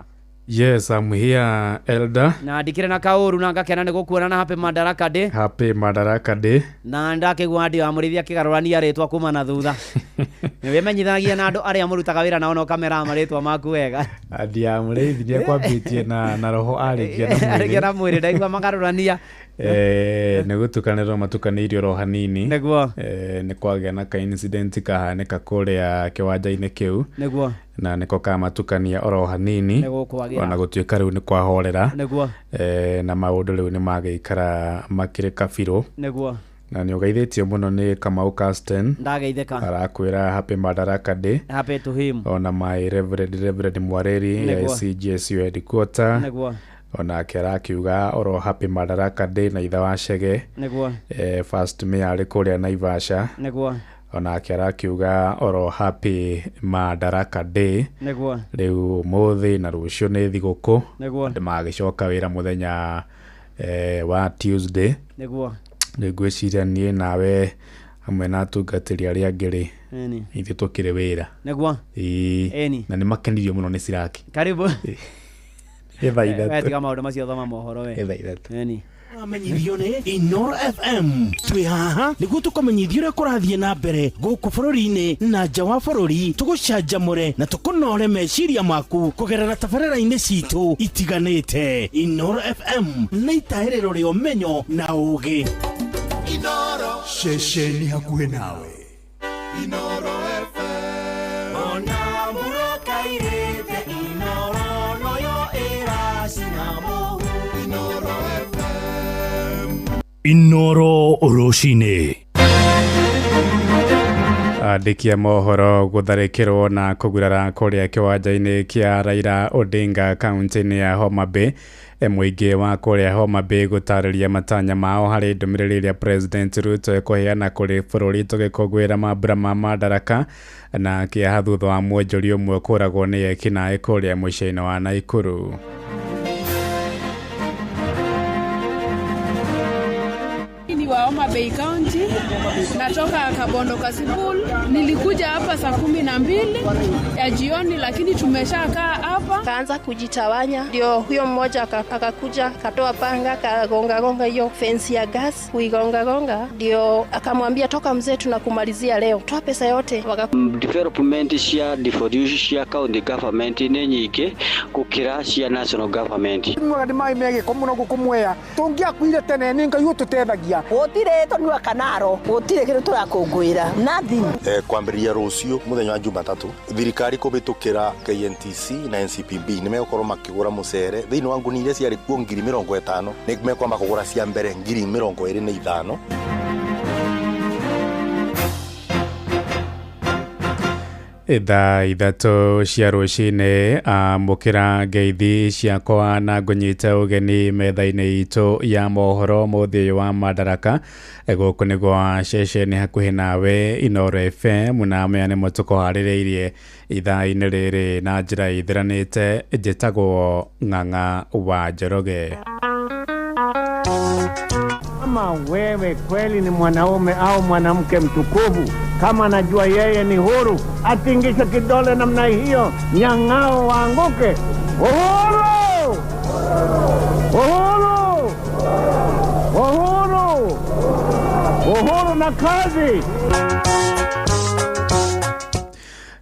Yes, I'm here, Elder. Na ndikĩrĩ na kaũru na ngakena nĩ gũkuona na happy Madaraka Day. Happy Madaraka Day. Na ndakĩgua ndio ya mũrĩithi akĩgarũrania rĩtwa kuma na thutha. Nĩ wĩmenyithagia na andũ arĩa mũrutaga wĩra nao na ũkamera marĩtwa maku wega. Andi ya mũrĩithi nĩ akwambĩtie na roho arĩkia na arĩkia mwĩrĩ. Na mwĩrĩ ndaigua magarũrania. Nĩ gũtukanĩrwo matukanĩirio oro hanini. Nĩguo. Nĩ kwagĩa na ka incident kahanĩka kũrĩa kĩwanja-inĩ kĩu. Nĩguo. Na nĩko kamatukania oro hanini. Nĩ gũkwagĩra. Ona gũtuĩka rĩu nĩ kwahorera. Nĩguo. Na maũndũ rĩu nĩ magĩikara makĩrĩ kabirũ. Nĩguo. Na nĩ ũgeithĩtio mũno nĩ Kamau Casten. Ndageithĩka. Arakwĩra happy Madaraka Day. Happy to him. Ona my Reverend Mwareri Nĩguo. CGSU headquarter. Nĩguo. Onake arakiuga oro happy Madaraka Day na ithe wa Chege. Nĩguo. First mayor arĩ kũrĩa Naivasha. Nĩguo. Onake arakiuga oro happy Madaraka Day. Nĩguo. Rĩu ũmũthĩ na rũciũ nĩ thigũkũ. Nĩguo. Andũ magĩcoka wĩra mũthenya wa Tuesday. Nĩguo. Rĩu ngwĩciria niĩ nawe hamwe na atungatĩri arĩa angĩ rĩ, Ĩni. ithuĩ tũkĩrĩ wĩra. Nĩguo. Ĩĩ. Ĩni. Na nĩ makenirio mũno nĩ Siraki. Karibu. Nĩ thaa We 3. tiga maũndũ macio, thoma mohoro we. Nĩ thaa 3. Ĩni. Ũramenyithio nĩ Inoro FM. Twĩ haha nĩguo tũkũmenyithia ũrĩa kũrathiĩ na mbere gũkũ bũrũri-inĩ na nja wa bũrũri, tũgũcanjamũre na tũkũnore meciria maku kũgerera tabarĩra-inĩ citũ itiganĩte. Inoro FM nĩ itahĩrĩro rĩa ũmenyo na ũũgĩ. Ceceni hakuhĩ nawe. Inoro FM. Ona mũrokairĩte Inoro noyo ĩracina mũhu. Inoro FM. Inoro rũcinĩ. Andĩki a mohoro gũtharĩkĩrwo na kũgurara kũrĩa kĩwanja-inĩ kĩa Raila Odinga kaunti-inĩ ya Homa Bay. Mũingĩ wa kũrĩa Homa Bay gũtarĩria matanya mao harĩ ndũmĩrĩri ĩrĩa President Ruto ekũheana kũrĩ bũrũri tũgĩkũngũĩra mambura ma Madaraka na kĩeha thutha wa mwonjoria ũmwe kũragwo nĩ ekinaĩ kũrĩa mũciĩ-inĩ wa Naikuru. Ni wa Homa Bay County, natoka Kabondo Kasipul. Nilikuja hapa saa 12 ya jioni, lakini tumeshakaa hapa. Kaanza kujitawanya, ndio huyo mmoja akakuja akatoa panga akagonga gonga hiyo fence ya gas, kuigonga gonga, ndio akamwambia toka mzee, tunakumalizia leo, toa pesa yote. Development cia devolution cia county government nĩ nyingĩ gũkĩra cia national government. Mwaga nĩ maĩ me gĩko mũno gũkũ Mwea, tũngĩakuire tene nĩ Ngai ũtũtethagia. Gũtirĩ tũnyua kanaro, gũtirĩ kĩndũ tũrakũngũĩra, nothing. Kwambĩrĩria rũciũ mũthenya wa Jumatatũ, thirikari kũhĩtũkĩra KNTC na NCPB nĩ megũkorwo makĩgũra mũcere thĩinĩ wa ngunia iria ciarĩ kuo 50,000, nĩ mekwamba kũgũra cia mbere 25,000. Thaa 3 cia rũcinĩ, amũkĩra ngeithi ciakwa na ngũnyite ũgeni metha-inĩ itũ ya mohoro mũthĩ wa Madaraka. Gũkũ nĩ gwa ceceni hakuhĩ nawe Inooro FM, na maya nĩmo tũkũharĩrĩirie ithaa-inĩ rĩrĩ na njĩra ĩtheranĩte. Njĩtagwo Ng'ang'a wa Njoroge. Kama wewe kweli ni mwanaume au mwanamke mtukufu, kama anajua yeye ni huru, atingishe kidole namna hiyo, nyang'ao waanguke. Uhuru! Uhuru! Uhuru! Uhuru na kazi!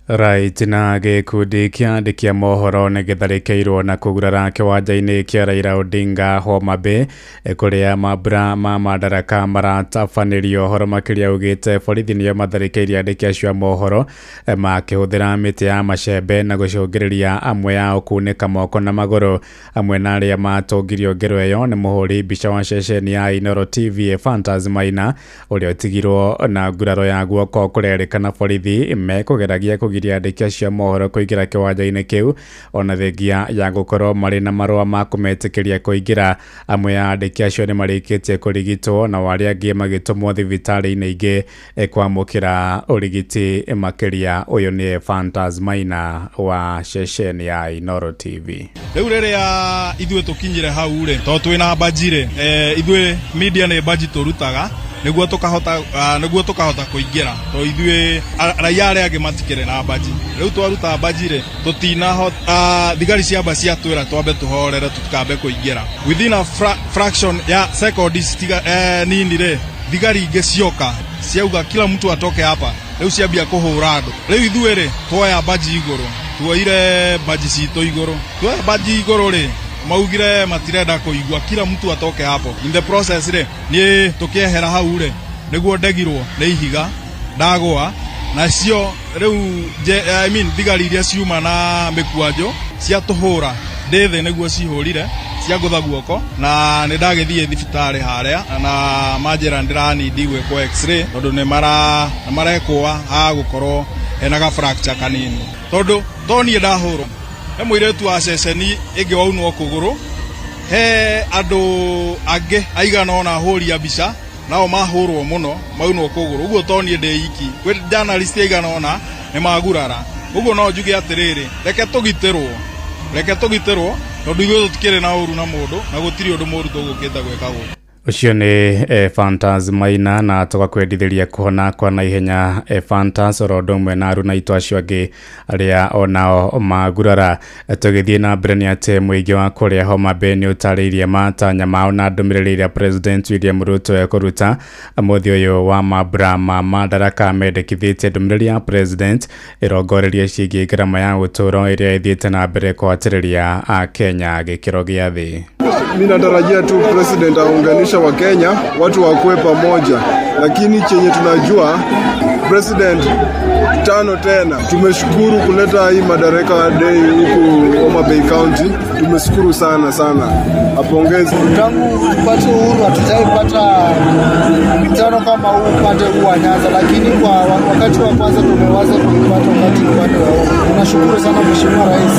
Right, na gĩkundi kĩa andĩki a mohoro nĩ gĩtharĩkĩirwo na kũgurara kĩwanja-inĩ kĩa Raila Odinga Homa Bay, kũrĩa mambura ma Madaraka maratabanĩrio. Ũhoro makĩria ugĩte borithi nĩo matharĩkĩire andĩki acio a mohoro makĩhũthĩra mĩtĩ ya macembe na gũcũngĩrĩria amwe ao kunĩka moko na magũrũ. Amwe na arĩa matũngirio ngero ĩyo nĩ mũhũri mbica wa ceceni ya Inooro TV Fantas Maina, ũrĩa ũtigirwo na nguraro ya guoko. Kũrerĩkana borithi mekũgeragia kũgiria andĩki acio a mohoro kũingĩra kĩwanja-inĩ kĩu, ona thengia ya gũkorwo marĩ na marũa ma kũmetĩkĩria kũingĩra. Amwe a andĩki acio nĩ marĩkĩtie kũrigitwo na arĩa angĩ magĩtũmwo thibitarĩ-inĩ ingĩ kwamũkĩra ũrigiti makĩria. Ũyũ nĩ Fantas Maina wa ceceni ya Inooro TV. Rĩu rĩrĩa ithuĩ tũkinyire hau rĩ, tondũ twĩna mbanji rĩ, ithuĩ media nĩ mbanji tũrutaga nĩguo tũkahota kũingĩra, tondũ ithuĩ raia arĩa angĩ matikĩrĩ na mbanji. Rĩu twaruta mbanji rĩ, tũtinahota, thigari ciamba ciatwĩra twambe tũhorere tũtikambe kũingĩra. Within a fraction ya sekondi nini rĩ, thigari ingĩ cioka ciauga kila mtu atoke hapa. Rĩu ciambia kũhũra andũ. Rĩu ithuĩ rĩ, twoya mbanji igũrũ, tuoire mbanji citũ igũrũ, tuoya mbanji igũrũ rĩ, maugire matirenda kũigua, kila mtu atoke hapo. In the process rĩ, niĩ tũkĩehera hau rĩ, nĩguo ndegirwo nĩ ihiga ndagũa, nacio rĩu I mean thigari iria ciuma na mĩkwanjũ ciatũhũra ndĩ thĩ, nĩguo cihũrire ciangũtha guoko, na nĩ ndagĩthiĩ thibitarĩ harĩa na manjĩra ndĩranindi gwĩkwo x-ray tondũ nĩ marekũa hagũkorwo hena ga fracture kanini, tondũ to niĩ ndahũrwo. He mũirĩtu wa ceceni ĩngĩ waunwo kũgũrũ, he andũ angĩ aigana ũna ahũri a mbica nao mahũrwo mũno maunwo kũgũrũ. Ũguo to niĩ ndĩ iki, kwĩ journalist aigana ũna nĩ magurara. Ũguo no njuge atĩrĩrĩ, reke tũgitĩrwo, reke tũgitĩrwo, tondũ ithuĩ tũtikĩrĩ na ũru na mũndũ na gũtirĩ ũndũ mũru tũgũkĩte gwĩka gũkũ. Ũcio nĩ Fantas Maina, na tũgakwendithĩria kũhona kwa naihenya Fantas, oro ũndũ ũmwe na aruna aitũ acio angĩ arĩa onao magurara. Tũgĩthiĩ na mbere nĩ atĩ mũingĩ wa kũrĩa Homa Bay nĩ ũtarĩirie matanya mao na ndũmĩrĩri ĩrĩa President William Ruto ekũruta mũthĩ ũyũ wa mambura ma Madaraka. Mendekithĩtie ndũmĩrĩri ya President ĩrongorerie ciĩgiĩ ngarama ya ũtũũro ĩrĩa ĩthiĩte na mbere kũhatĩrĩria Akenya gĩkĩro gĩa thĩ. Mimi natarajia tu president aunganisha wa Kenya, watu wakuwe pamoja, lakini chenye tunajua President tano tena. Tumeshukuru kuleta hii Madaraka Day huku Homa Bay County, tumeshukuru sana sana, apongezi. Tangu tupate uhuru hatujaipata mkutano kama huu upande huu wa Nyanza, lakini kwa wakati wa kwanza tumeweza kuipata wakati upande wa huu. Tunashukuru sana Mheshimiwa Rais.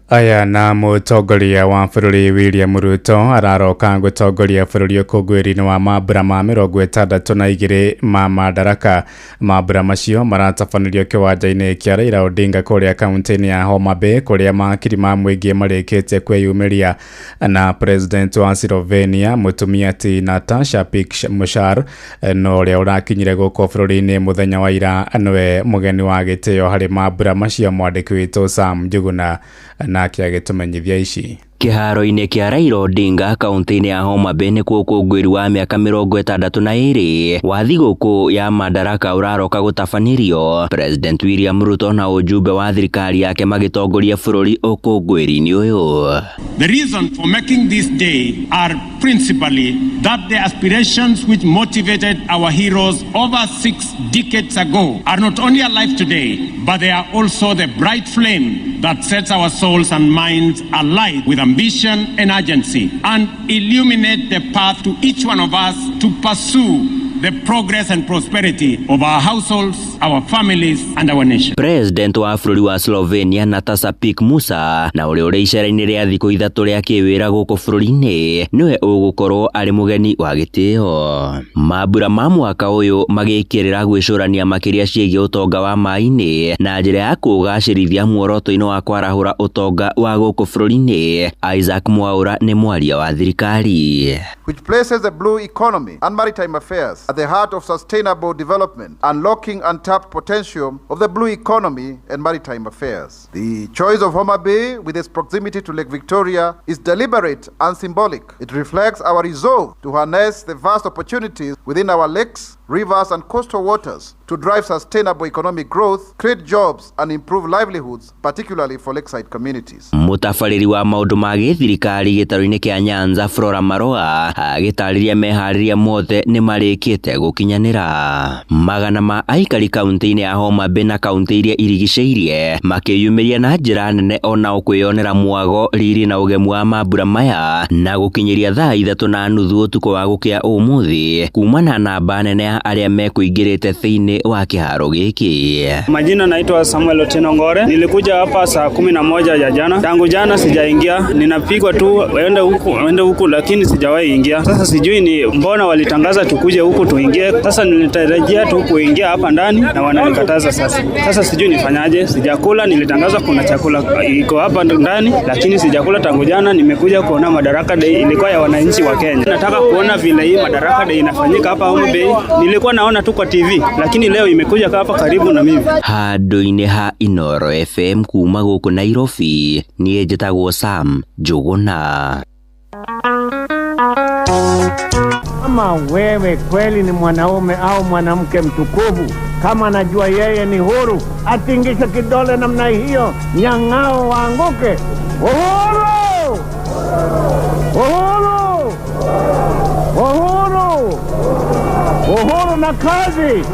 Aya na mũtongoria wa bũrũri William Ruto araroka gũtongoria bũrũri ũkũngũĩri-inĩ wa mambura ma 62 ma Madaraka. Mambura macio maratabanĩrio kĩwanja-inĩ kĩa Raila Odinga kũrĩa kaunti-inĩ ya Homa Bay kũrĩa makiri ma mũingĩ marĩkĩtie kwĩyumĩria na president wa Slovenia mũtumia ti Natasha Pik Mushar no ũrĩa ũrakinyire gũkũ bũrũri-inĩ mũthenya wa ira nĩwe mũgeni wa gĩtĩo harĩ mambura macio. Mwandĩki witũ Sam Njuguna nake agĩtũmenyithia ici. Kĩharo-inĩ kĩa Raila Odinga kaunti-inĩ ya Homa Bay nĩkuo ũkũngũĩri wa mĩaka 62 wa thigũkũ ya Madaraka ũraroka gũtabanĩrio. President William Ruto na ujumbe wa thirikari yake magĩtongoria bũrũri ũkũngũĩri-inĩ ũyũ. The reason for making this day are principally that the aspirations which motivated our heroes over 6 decades ago are not only alive today, but they are also the bright flame that sets our souls and minds alight with ambition and urgency and illuminate the path to each one of us to pursue the progress and prosperity of our households, our families, and our nation. President wa bũrũri wa Slovenia Natasha Pik Musa na ũrĩa ũrĩ icera-inĩ rĩa thikũ 3 rĩa kĩwĩra gũkũ bũrũri-inĩ nĩwe ũgũkorwo arĩ mũgeni wa gĩtĩo. Mambura ma mwaka ũyũ magĩkĩrĩra gwĩcũrania makĩria ciĩgiĩ ũtonga wa maĩ-inĩ na njĩra ya kũgacĩrithia muoroto-inĩ wa kwarahũra ũtonga wa gũkũ bũrũri-inĩ. Isaac Mwaura nĩ mwaria wa thirikari. Which places the blue economy and maritime affairs at the heart of sustainable development, unlocking untapped potential of the blue economy and maritime affairs. The choice of Homa Bay, with its proximity to Lake Victoria, is deliberate and symbolic. It reflects our resolve to harness the vast opportunities within our lakes, rivers, and coastal waters to drive sustainable economic growth, create jobs, and improve livelihoods, particularly for lakeside communities. Mũtabarĩri wa maũndũ ma gĩthirikari gĩtarũ-inĩ kĩa Nyanza Flora Maroa agĩtarĩria meharĩria mothe nĩ marĩkĩte gũkinyanĩra. Magana ma aikari kaunti-inĩ ya Homa Bay na kaunti iria irigicĩirie makĩyumĩria na njĩra nene onao kwĩyonera mwago riri na ũgemu wa mambura maya na gũkinyĩria thaa 3:30 ũtukũ wa gũkĩa ũmũthĩ kumana na namba nene ya arĩa mekũingĩrĩte thĩinĩ wa kĩharo gĩkĩ. Majina naitwa Samuel Otieno Ngore. Nilikuja hapa saa 11 ya jana. Tangu jana sijaingia, ninapigwa tu waende huku lakini sijawahi ingia. Sasa sijui ni mbona walitangaza tukuje huku tuingie. Sasa nilitarajia tu kuingia hapa ndani na wananikataza sasa. Sasa sijui nifanyaje, sijakula. Nilitangaza kuna chakula iko hapa ndani lakini sijakula tangu jana. Nimekuja kuona Madaraka Day ilikuwa ya wananchi wa Kenya. Nataka kuona vile hii Madaraka Day inafanyika hapa Homa Bay. Nilikuwa naona tu kwa TV lakini leo imekuja hapa karibu na mimi. Handũ-inĩ ha Inoro FM kuma gũkũ Nairobi, niĩ njĩtagwo Sam Njuguna. Kama wewe kweli ni mwanaume au mwanamke mtukufu, kama anajua yeye ni huru, atingishe kidole namna hiyo, nyang'ao waanguke. Uhuru! Uhuru! Uhuru! Uhuru na kazi!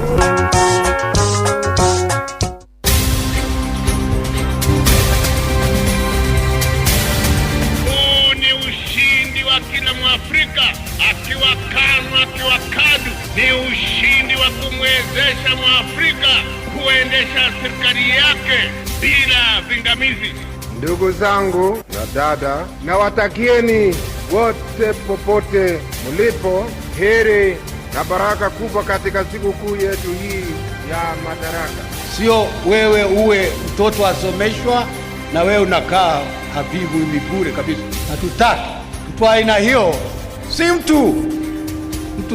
Huu ni ushindi wa kila Mwafrika, akiwa KANU akiwa KADU. Ni ushindi wa kumwezesha Mwafrika kuendesha serikali yake bila pingamizi. Ndugu zangu na dada, nawatakieni wote popote mlipo heri na baraka kubwa katika sikukuu yetu hii ya Madaraka. Sio wewe uwe mtoto asomeshwa na wewe unakaa habibu ni bure kabisa. Hatutaki mtu aina hiyo, si mtu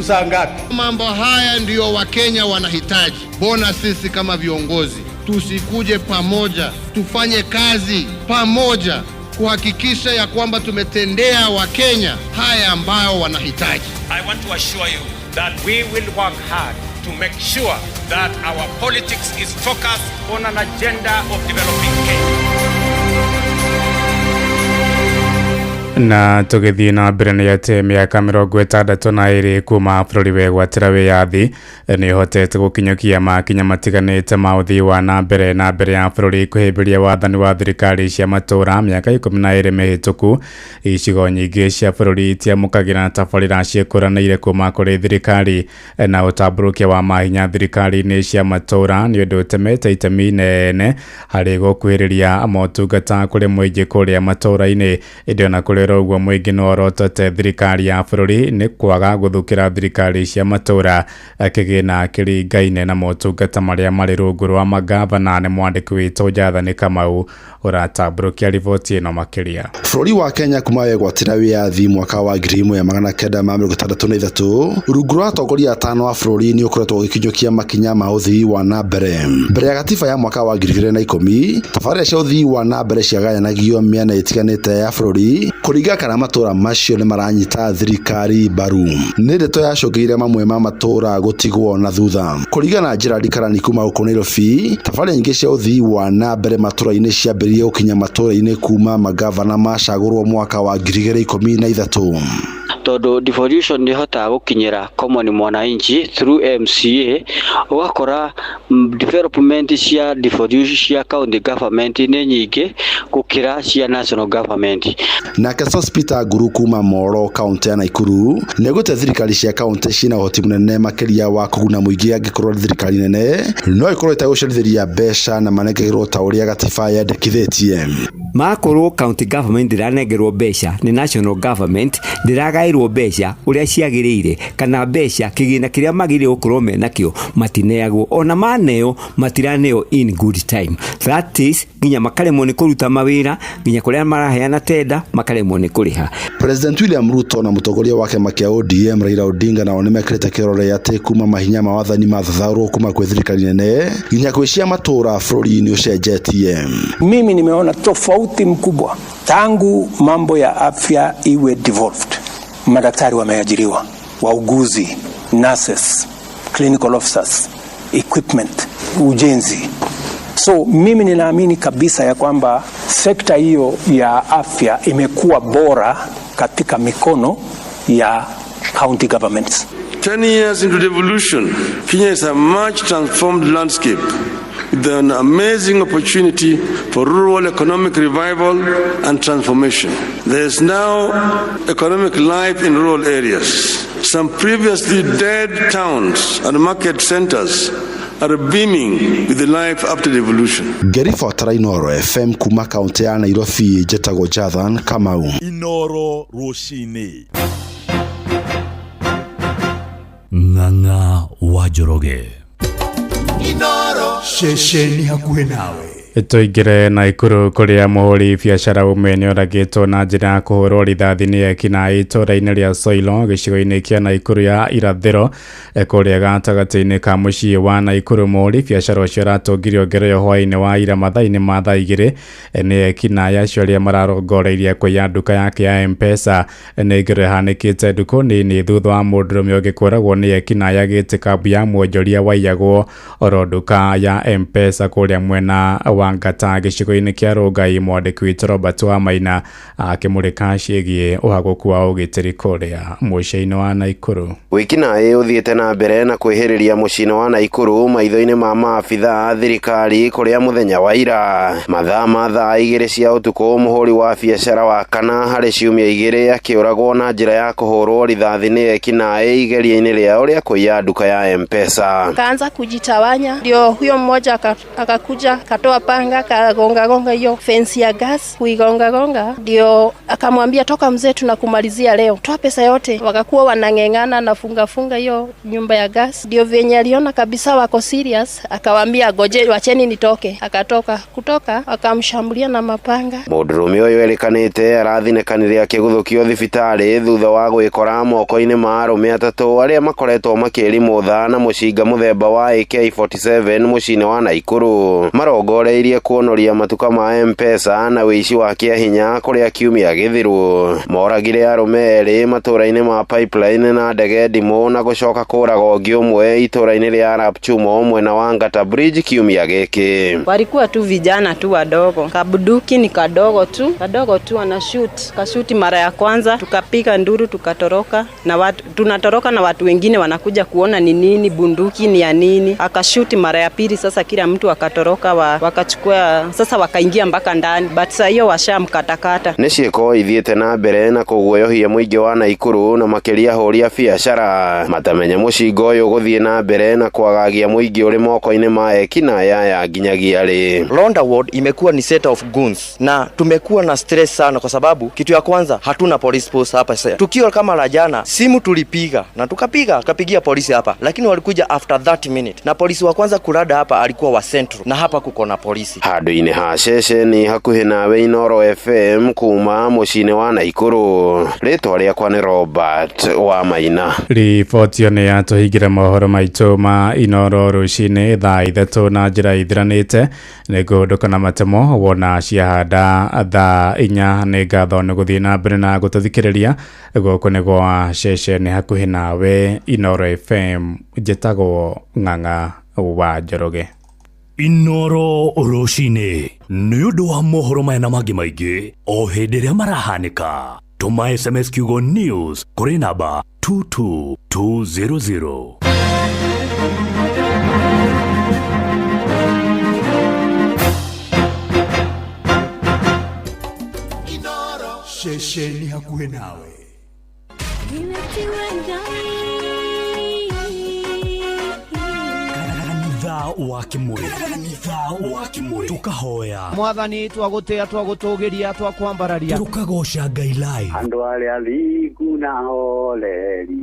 saa ngapi? Mambo haya ndiyo Wakenya wanahitaji. Mbona sisi kama viongozi tusikuje pamoja, tufanye kazi pamoja kuhakikisha ya kwamba tumetendea Wakenya haya ambayo wanahitaji. I want to assure you that we will work hard to make sure that our politics is focused on an agenda of developing Kenya. Na tũgĩthiĩ na mbere nĩ atĩ mĩaka 62 kuma bũrũri wegwatĩra wĩyathi nĩ ũhotete gũkinyũkia makinya matiganĩte ma ũthii wa na mbere na mbere ya bũrũri kũhĩmbĩria wathani wa thirikari cia matũũra. Mĩaka 12 mĩhĩtũku icigo nyingĩ cia bũrũri itiamũkagĩra tabarĩra ciĩkũranĩire kuma kũrĩ thirikari, na ũtambũrũkia wa mahinya thirikari-inĩ cia matũũra nĩ ũndũ ũtemete itemi inene harĩ gũkuhĩrĩria motungata kũrĩ mũingĩ kũrĩa matũũra-inĩ. Ĩndĩ ona kũrĩ ũguo mũingĩ no ũrotote thirikari ya bũrũri nĩ kwaga gũthũkĩra thirikari cia matũũra kĩgĩna kĩringaine na motungata marĩa marĩ rungu rwa magavana. Nĩ mwandĩki witũ Jathani Kamau ũratambũrũkia riboti ĩno makĩria. Bũrũri wa Kenya kuma wegwatĩra wĩyathi mwaka wa 1963 rungu rwa atongoria atano a bũrũri nĩ ũkoretwo ũgĩkinyũkia makinya ma ũthii wa na mbere. Mbere ya gatiba ya mwaka wa 2010 tabarĩra cia ũthii wa na mbere ciagayanagio mĩena ĩtiganĩte ya bũrũri kũringa kana matũũra macio nĩ maranyita thirikari mbaru. Nĩ ndeto yacũngĩire mamwe ma matũũra gũtigwo na thutha. Kũringana na Gerald Karani kuma gũkũ Nairobi, tabarĩra nyingĩ cia ũthii wa na mbere matũũra-inĩ ciambĩrĩirie gũkinya matũũra-inĩ kuma magavana macagũrwo mwaka wa 2013. Tondũ devolution nĩ ĩhotaga gũkinyĩra common mwananchi through MCA, ũgakora development cia devolution cia county government nĩ nyingĩ gũkĩra cia national government. Nake Sospeter Nguru kuma Moro kaunti ya Nakuru nĩaugĩte thirikari cia kaunti ciĩna ũhoti mũnene makĩria wa kũguna mũingĩ angĩkorwo thirikari nene no ĩkorwo ĩtagũcerithĩria mbeca na manengerwo ta ũrĩa gatiba yendekithĩtie. Makorwo county government ndĩranengerwo mbeca nĩ national government, ndĩragaĩrwo mbeca ũrĩa ciagĩrĩire kana mbeca kĩgĩna kĩrĩa magĩrĩire gũkorwo menakĩo matineagwo, ona maneo matiraneo in good time. That is nginya makaremwo nĩ kũruta mawĩra, nginya kũrĩa maraheana tenda makaremwo nĩ kũrĩha. President William Ruto na mũtongoria wa kĩama kĩa ODM Raila Odinga nao nĩmekĩrĩte kĩrore atĩ kuma mahinya ma wathani mathathaũrwo kuma kwĩ thirikari nene nginya kwĩ cia matũũra bũrũri nĩ ũcenjetie. Mimi nimeona tofauti mkubwa tangu mambo ya afya iwe devolved. Madaktari wameajiriwa, wauguzi, nurses, clinical officers, equipment, ujenzi. So mimi ninaamini kabisa ya kwamba sekta hiyo ya afya imekuwa bora katika mikono ya county governments. 10 years into devolution, Kenya is a much transformed landscape with an amazing opportunity for rural economic revival and transformation. There is now economic life in rural areas. Some previously dead towns and market centers are beaming with the life after devolution. Ngĩribotera Inooro FM kuma kaunti ya Nairobi, njĩtagwo Jathan Kamau. Inooro rũcinĩ. Ng'ang'a wa Njoroge. Inooro ceceni hakuhĩ nawe. Tũingĩre Naikuru kũrĩa mũhũri biacara ũmwe nĩoragĩtwo na njĩra ya kũhũrwo rithathi nĩ ekinaĩ itũũra-inĩ rĩa Soilo gĩcigo-inĩ kĩa Naikuru ya irathĩro kũrĩa gatagatĩ-inĩ ka mũciĩ wa Naikuru. Mũhũri biacara ũcio aratũngirio ngereyo hwaĩ-inĩ wa ira mathaa-inĩ ma thaa 2 nĩ ekinaĩ acio arĩa mararongoreirie kũiya nduka yake ya M-Pesa. Nĩ ngero ĩhanĩkĩte ndukũ nini thutha wa mũndũrũme ũngĩ kũragwo nĩ ekinaĩ agĩte kambi ya mwonjoria waiyagwo oro nduka ya M-Pesa kũrĩa mwena wa Ngata gĩcigo-inĩ kĩa Rongai. Mwandĩki witũ Robert Wamaina akĩmũrĩka ciĩgiĩ ũhagũku wa ũgitĩri kũrĩa mũciĩ-inĩ wa Naikuru. Wĩkinaĩ ũthiĩte na mbere na kwĩhĩrĩria mũciĩ-inĩ wa Naikuru maitho-inĩ ma maabitha a thirikari kũrĩa mũthenya wa ira mathaa ma thaa 2 cia ũtukũ mũhũri wa biacara wa kana harĩ ciumia 2 akĩũragwo na njĩra ya kũhũrwo rithathi nĩ ekinaĩ igeria-inĩ rĩao rĩa kũiya nduka ya M-Pesa. Kaanza kujitawanya, ndio huyo mmoja akakuja katoa panga kagonga gonga hiyo fence ya gas, kuigonga gonga, ndio akamwambia toka mzee, tunakumalizia leo, toa pesa yote. Wakakuwa wanang'eng'ana na funga funga hiyo nyumba ya gas, ndio venye aliona kabisa wako serious, akawaambia goje, wacheni nitoke. Akatoka, kutoka wakamshambulia na mapanga. Mũndũrũme ũyũ erĩkanĩte arathinĩkanire akĩguthũkio thibitarĩ thutha wa gwĩkora moko-inĩ ma arũme atatũ arĩa makoretwo makĩrimũtha na mũcinga mũthemba wa AK47 mũciĩ-inĩ wa Naikuru. Marongoreirie marerutanĩirie kuonoria matuka ma M-Pesa na wĩici wa kĩahinya kũrĩa kiumia gĩthiru moragire arũme erĩ matũra-inĩ ma Pipeline na Ndege Ndimũ na gũcoka kũraga ũngĩ ũmwe itũra-inĩ rĩa Arap Chumo mwena wa Ngata Bridge kiumia gĩkĩ. Walikuwa tu vijana tu wadogo, kabuduki ni kadogo tu, anashoot kashuti mara ya kwanza, tukapiga nduru tukatoroka, na watu, tunatoroka na watu wengine wanakuja kuona ni nini, bunduki ni ya nini. Akashuti mara ya pili, sasa kila mtu akatoroka, wakachukua sasa, wakaingia mpaka ndani, but saa hiyo washamkatakata. Nĩ ciĩko ithiĩte na mbere na kũguoyohia mũingĩ wa Naikuru na makĩria ahũri a biacara matamenye mũcinga ũyũ gũthiĩ na mbere na kwagagia mũingĩ ũrĩ moko-inĩ ma ekinaĩ aya nginyagia rĩ. Londa Ward imekuwa ni set of goons na tumekuwa na stress sana, kwa sababu kitu ya kwanza hatuna police post hapa. Sasa tukio kama la jana, simu tulipiga na tukapigia polisi hapa, lakini walikuja after 30 minutes, na polisi wa kwanza kurada hapa alikuwa wa Central na hapa kuko na polisi. Handũ-inĩ ha ceceni hakuhĩ nawe Inooro FM kuma mũciĩ-inĩ wa Naikuru, rĩtwa rĩakwa nĩ Robert wa Maina. Riboti ĩyo nĩ yatũhingĩra mohoro maitũ ma Inooro rũcinĩ thaa 3 na njĩra ithiranĩte. Nĩ ngũndũka na matemo wona ciahanda thaa 4. Nĩ ngatho nĩ gũthiĩ na mbere na gũtũthikĩrĩria. Gũkũ nĩ gwa ceceni hakuhĩ nawe Inooro FM. Njĩtagwo Ng'ang'a wa Njoroge. Inooro rũcinĩ nĩ ũndũ wa mohoro maya na mangĩ maingĩ o hĩndĩ ĩrĩa marahanĩka. Tũma SMS kiugo news kũrĩ namba 22200. Ceceni hakuhĩ nawe. Kanitha wa Kimuri, kanitha wa Kimuri, tukahoya Mwathani, twagũtĩa, twagũtũgĩria, twakwambararia, tukagoca Ngai live. Andũ arĩa athingu na horeri,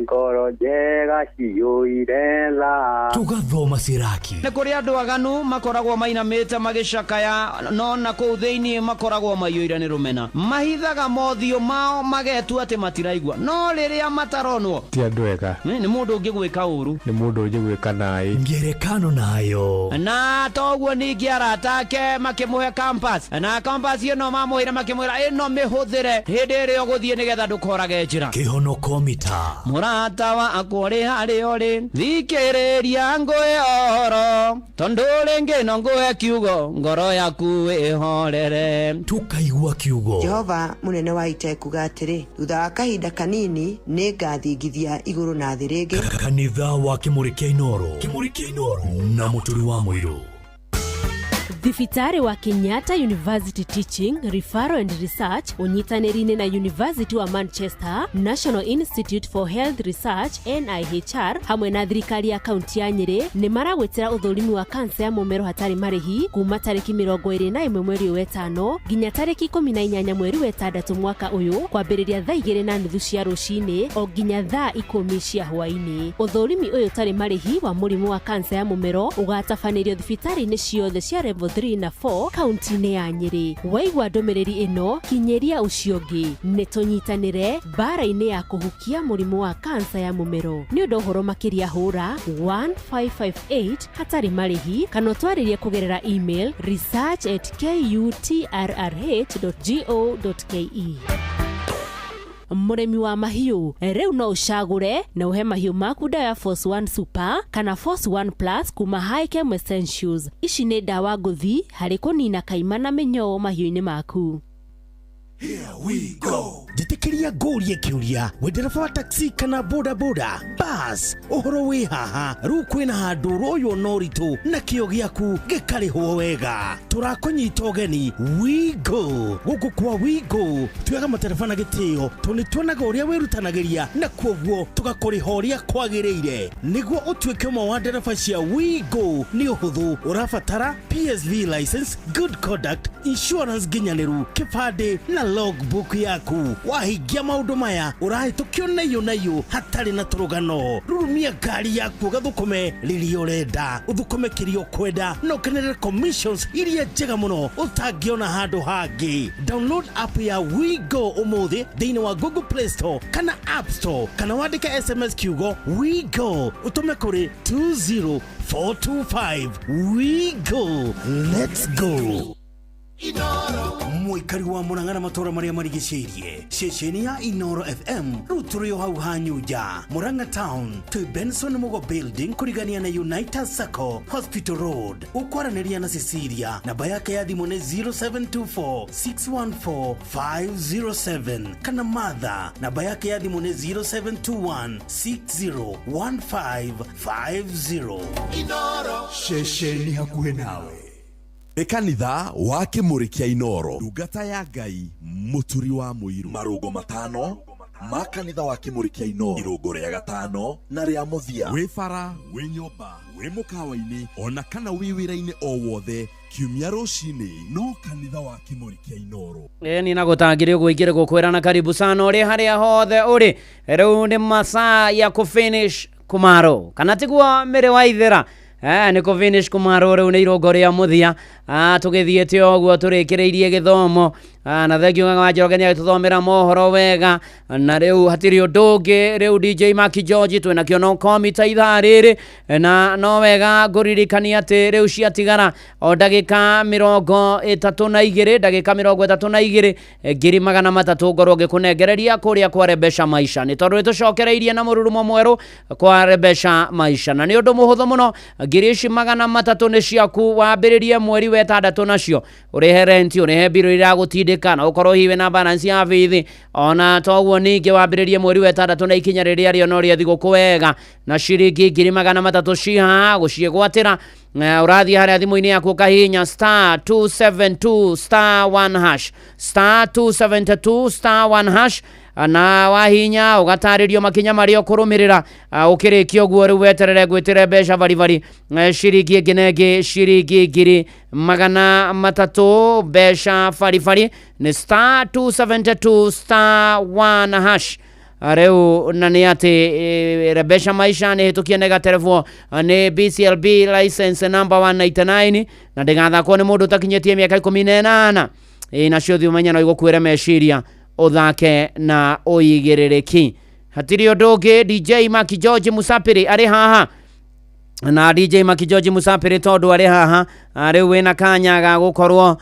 ngoro njega ciyũire tha, tugathoma Siraki. Nĩ kũrĩ andũ aganu makoragwo mainamĩte magĩcakaya, no na kũu thĩinĩ makoragwo maiyũire nĩ rũmena, mahithaga mothiũ mao magetua atĩ matiraigua, no rĩrĩa mataronwo ti andũ ega. Nĩ mũndũ ũngĩgwĩka ũru, nĩ mũndũ ũngĩgwĩka naĩ ngerekano nayo. Na toguo ningĩ arata ake makĩmũhe compass, na compass ĩno mamũheire makĩmwĩra ĩno mĩhũthĩre hĩndĩ ĩrĩa ũgũthiĩ nĩgetha ndũkorage njĩra. Kĩhonoko mita. Mũrata wakwa ũrĩ harĩa ũrĩ, thikĩrĩria ngũhe ũhoro, tondũ rĩngĩ no ngũhe kiugo, ngoro yaku ĩhorere. Tukaigua kiugo. Jehova mũnene wa ita ekuga atĩrĩ, thutha wa kahinda kanini nĩ ngathingithia igũrũ na thĩ rĩngĩ. Kanitha wa Kimuri kĩa Inooro, Kimuri kĩa Inooro na Mũturi wa Mũirũ. Thibitarĩ wa Kenyatta University Teaching, Referral and Research ũnyitanĩri-inĩ na University wa Manchester, National Institute for Health Research NIHR hamwe na thirikari ya kaunti ya Nyĩrĩ nĩ maragwĩtĩra ũthũrimi wa kansa ya mũmero hatarĩ marĩhi kuma tarĩki 21 mweri wa 5 nginya tarĩki 18 mweri wa 6 mwaka ũyũ, kwambĩrĩria thaa 2:30 cia rũcinĩ o nginya thaa 10 cia hwaĩ-inĩ. Ũthũrimi ũyũ ũtarĩ marĩhi wa mũrimũ wa kansa ya mũmero ũgatabanĩrio thibitarĩ-inĩ ciothe cia level 3 na 4 kaunti-inĩ ya Nyĩrĩ. Waigua ndũmĩrĩri ĩno, kinyĩria ũcio ũngĩ. Nĩ tũnyitanĩre mbara-inĩ ya kũhukia mũrimũ wa kansa ya mũmero. Nĩ ũndũ ũhoro makĩria hũra 1558 hatarĩ marĩhi kana ũtwarĩrie kũgerera email research@kutrrh.go.ke. Mũrĩmi wa mahiũ, rĩu no ũcagũre na ũhe mahiũ maku ndawa ya Force 1 Super kana Force 1 Plus kuma Hikem Essentials. Ici nĩ ndawa ngũthi harĩ kũnina kaima na mĩnyoo mahiũ-inĩ maku. Here we go. Njĩtĩkĩria ngũrie kĩũria, wĩ ndereba wa taxi kana boda boda bas, ũhoro wĩ haha. Rĩu kwĩna handũ ũroywo na ũritũ na kĩo gĩaku gĩkarĩhwo wega. Tũrakũnyita ũgeni Wigo. Gũkũ kwa Wigo tuoyaga matereba na gĩtĩo, tondũ nĩ tuonaga ũrĩa wĩrutanagĩria na kuoguo tũgakũrĩha ũrĩa kwagĩrĩire. Nĩguo ũtuĩke ũmwe wa ndereba cia Wigo nĩ ũhũthũ, ũrabatara PSV license, good conduct, insurance nginyanĩru, kĩbandĩ na Logbook yaku. Wahingia maũndũ maya ũrahĩtũkio na iyo na iyo hatarĩ na tũrũgano. Rurumia ngari yaku ũgathũkũme rĩrĩa ũrenda, ũthũkũme kĩrĩa ũkwenda na ũkenerere commissions iria njega mũno ũtangĩona handũ hangĩ. Download app ya WeGo ũmũthĩ thĩinĩ wa Google Play Store kana App Store, kana wandĩke SMS kiugo WeGo ũtũme kũrĩ 20425. WeGo, let's go. Mũikari wa Mũrang'a na matũũra marĩa marigicĩirie, ceceni ya Inoro FM rĩu tũrĩ o hau hanyunja Mũrang'a Town, twĩ Benson Mugo Building, kũrigania na United Sacco, Hospital Road. Ũkwaranĩria na Cecilia, namba yake ya thimũ nĩ 0724 614 507, kana Martha, namba yake ya thimũ nĩ 0721 601550. Ceceni hakuhĩ nawe nĩ kanitha wa Kĩmũrĩ kĩa Inoro, ndungata ya Ngai Mũturi wa Mũiru. Marũngo matano ma kanitha wa Kĩmũrĩ kĩa Inoro, irũngo rĩa gatano na rĩa mũthia. Wĩ bara, wĩ nyũmba, wĩ mũkawa-inĩ, ona kana wĩ wĩra-inĩ o wothe, kiumia rũcinĩ no kanitha wa Kĩmũrĩ kĩa Inoro. Ĩni na gũtangĩrĩ ũguo ingĩrĩ gũkwĩra na karibu sana ũrĩ harĩa hothe ũrĩ. Rĩu nĩ masaa ya kũfinish kũmaro kana tiguo mĩrĩ wa ithĩra. Nĩ kũfinish kũmaro rĩu nĩ irũngo rĩa mũthia. Tũgĩthiĩte ũguo tũrĩkĩrĩirie gĩthomo. Na thengiũ Ng'ang'a wa Njoroge nĩagĩtũthomera mohoro wega, na rĩu hatirĩ ũndũ ũngĩ. Rĩu DJ Maki George twĩna kĩo no komita ithaa rĩrĩ, na no wega ngũririkania atĩ rĩu ciatigara o ndagĩka 32, ndagĩka 32, 300,000 ngorwo ngĩkũnengereria kũrĩa kwa Rebesha Maisha, nĩ tondũ nĩtũcokereirie na mũrurumo mwerũ kwa Rebesha Maisha, na nĩ ũndũ mũhũthũ mũno. 300,000 nĩ ciaku, wambĩrĩrie mweri wa ĩtandatũ nacio, ũrĩhe renti, ũrĩhe mbirũ iragũtindĩka, na ũkorwo hihi wĩna balance ya bithi. Ona toguo ningĩ wambĩrĩrie mweri wa ĩtandatũ na ikinya rĩrĩa rĩo no rĩa thigũkũ wega na ciringi 300,000 cihaha gũciĩgwatĩra. Ũrathiĩ harĩa thimũ-inĩ yaku ũkahihinya *272 *1 hash, *272 *1 hash, na wahinya ũgatarĩrio makinya marĩa ũkũrũmĩrĩra. Ũkĩrĩkia ũguo rĩu weterere ngwĩtĩre mbeca baribari, ciringi ĩngĩ na ĩngĩ, ciringi 300,000 mbeca baribari nĩ *272 *1 hash. Rĩu na nĩ atĩ Rebesha Maisha nĩ hĩtũkie na ĩgaterevwo nĩ BCLB license number 199, na ndĩgathakwo nĩ mũndũ ũtakinyĩtie mĩaka 18. Nacio thiĩ ũmenye no igũkuĩre meciria, ũthake na ũigĩrĩrĩki. Hatirĩ ũndũ ũngĩ. DJ Maki George Musapiri arĩ haha, na DJ Maki George Musapiri tondũ arĩ haha, rĩu wĩna kanya ga gũkorwo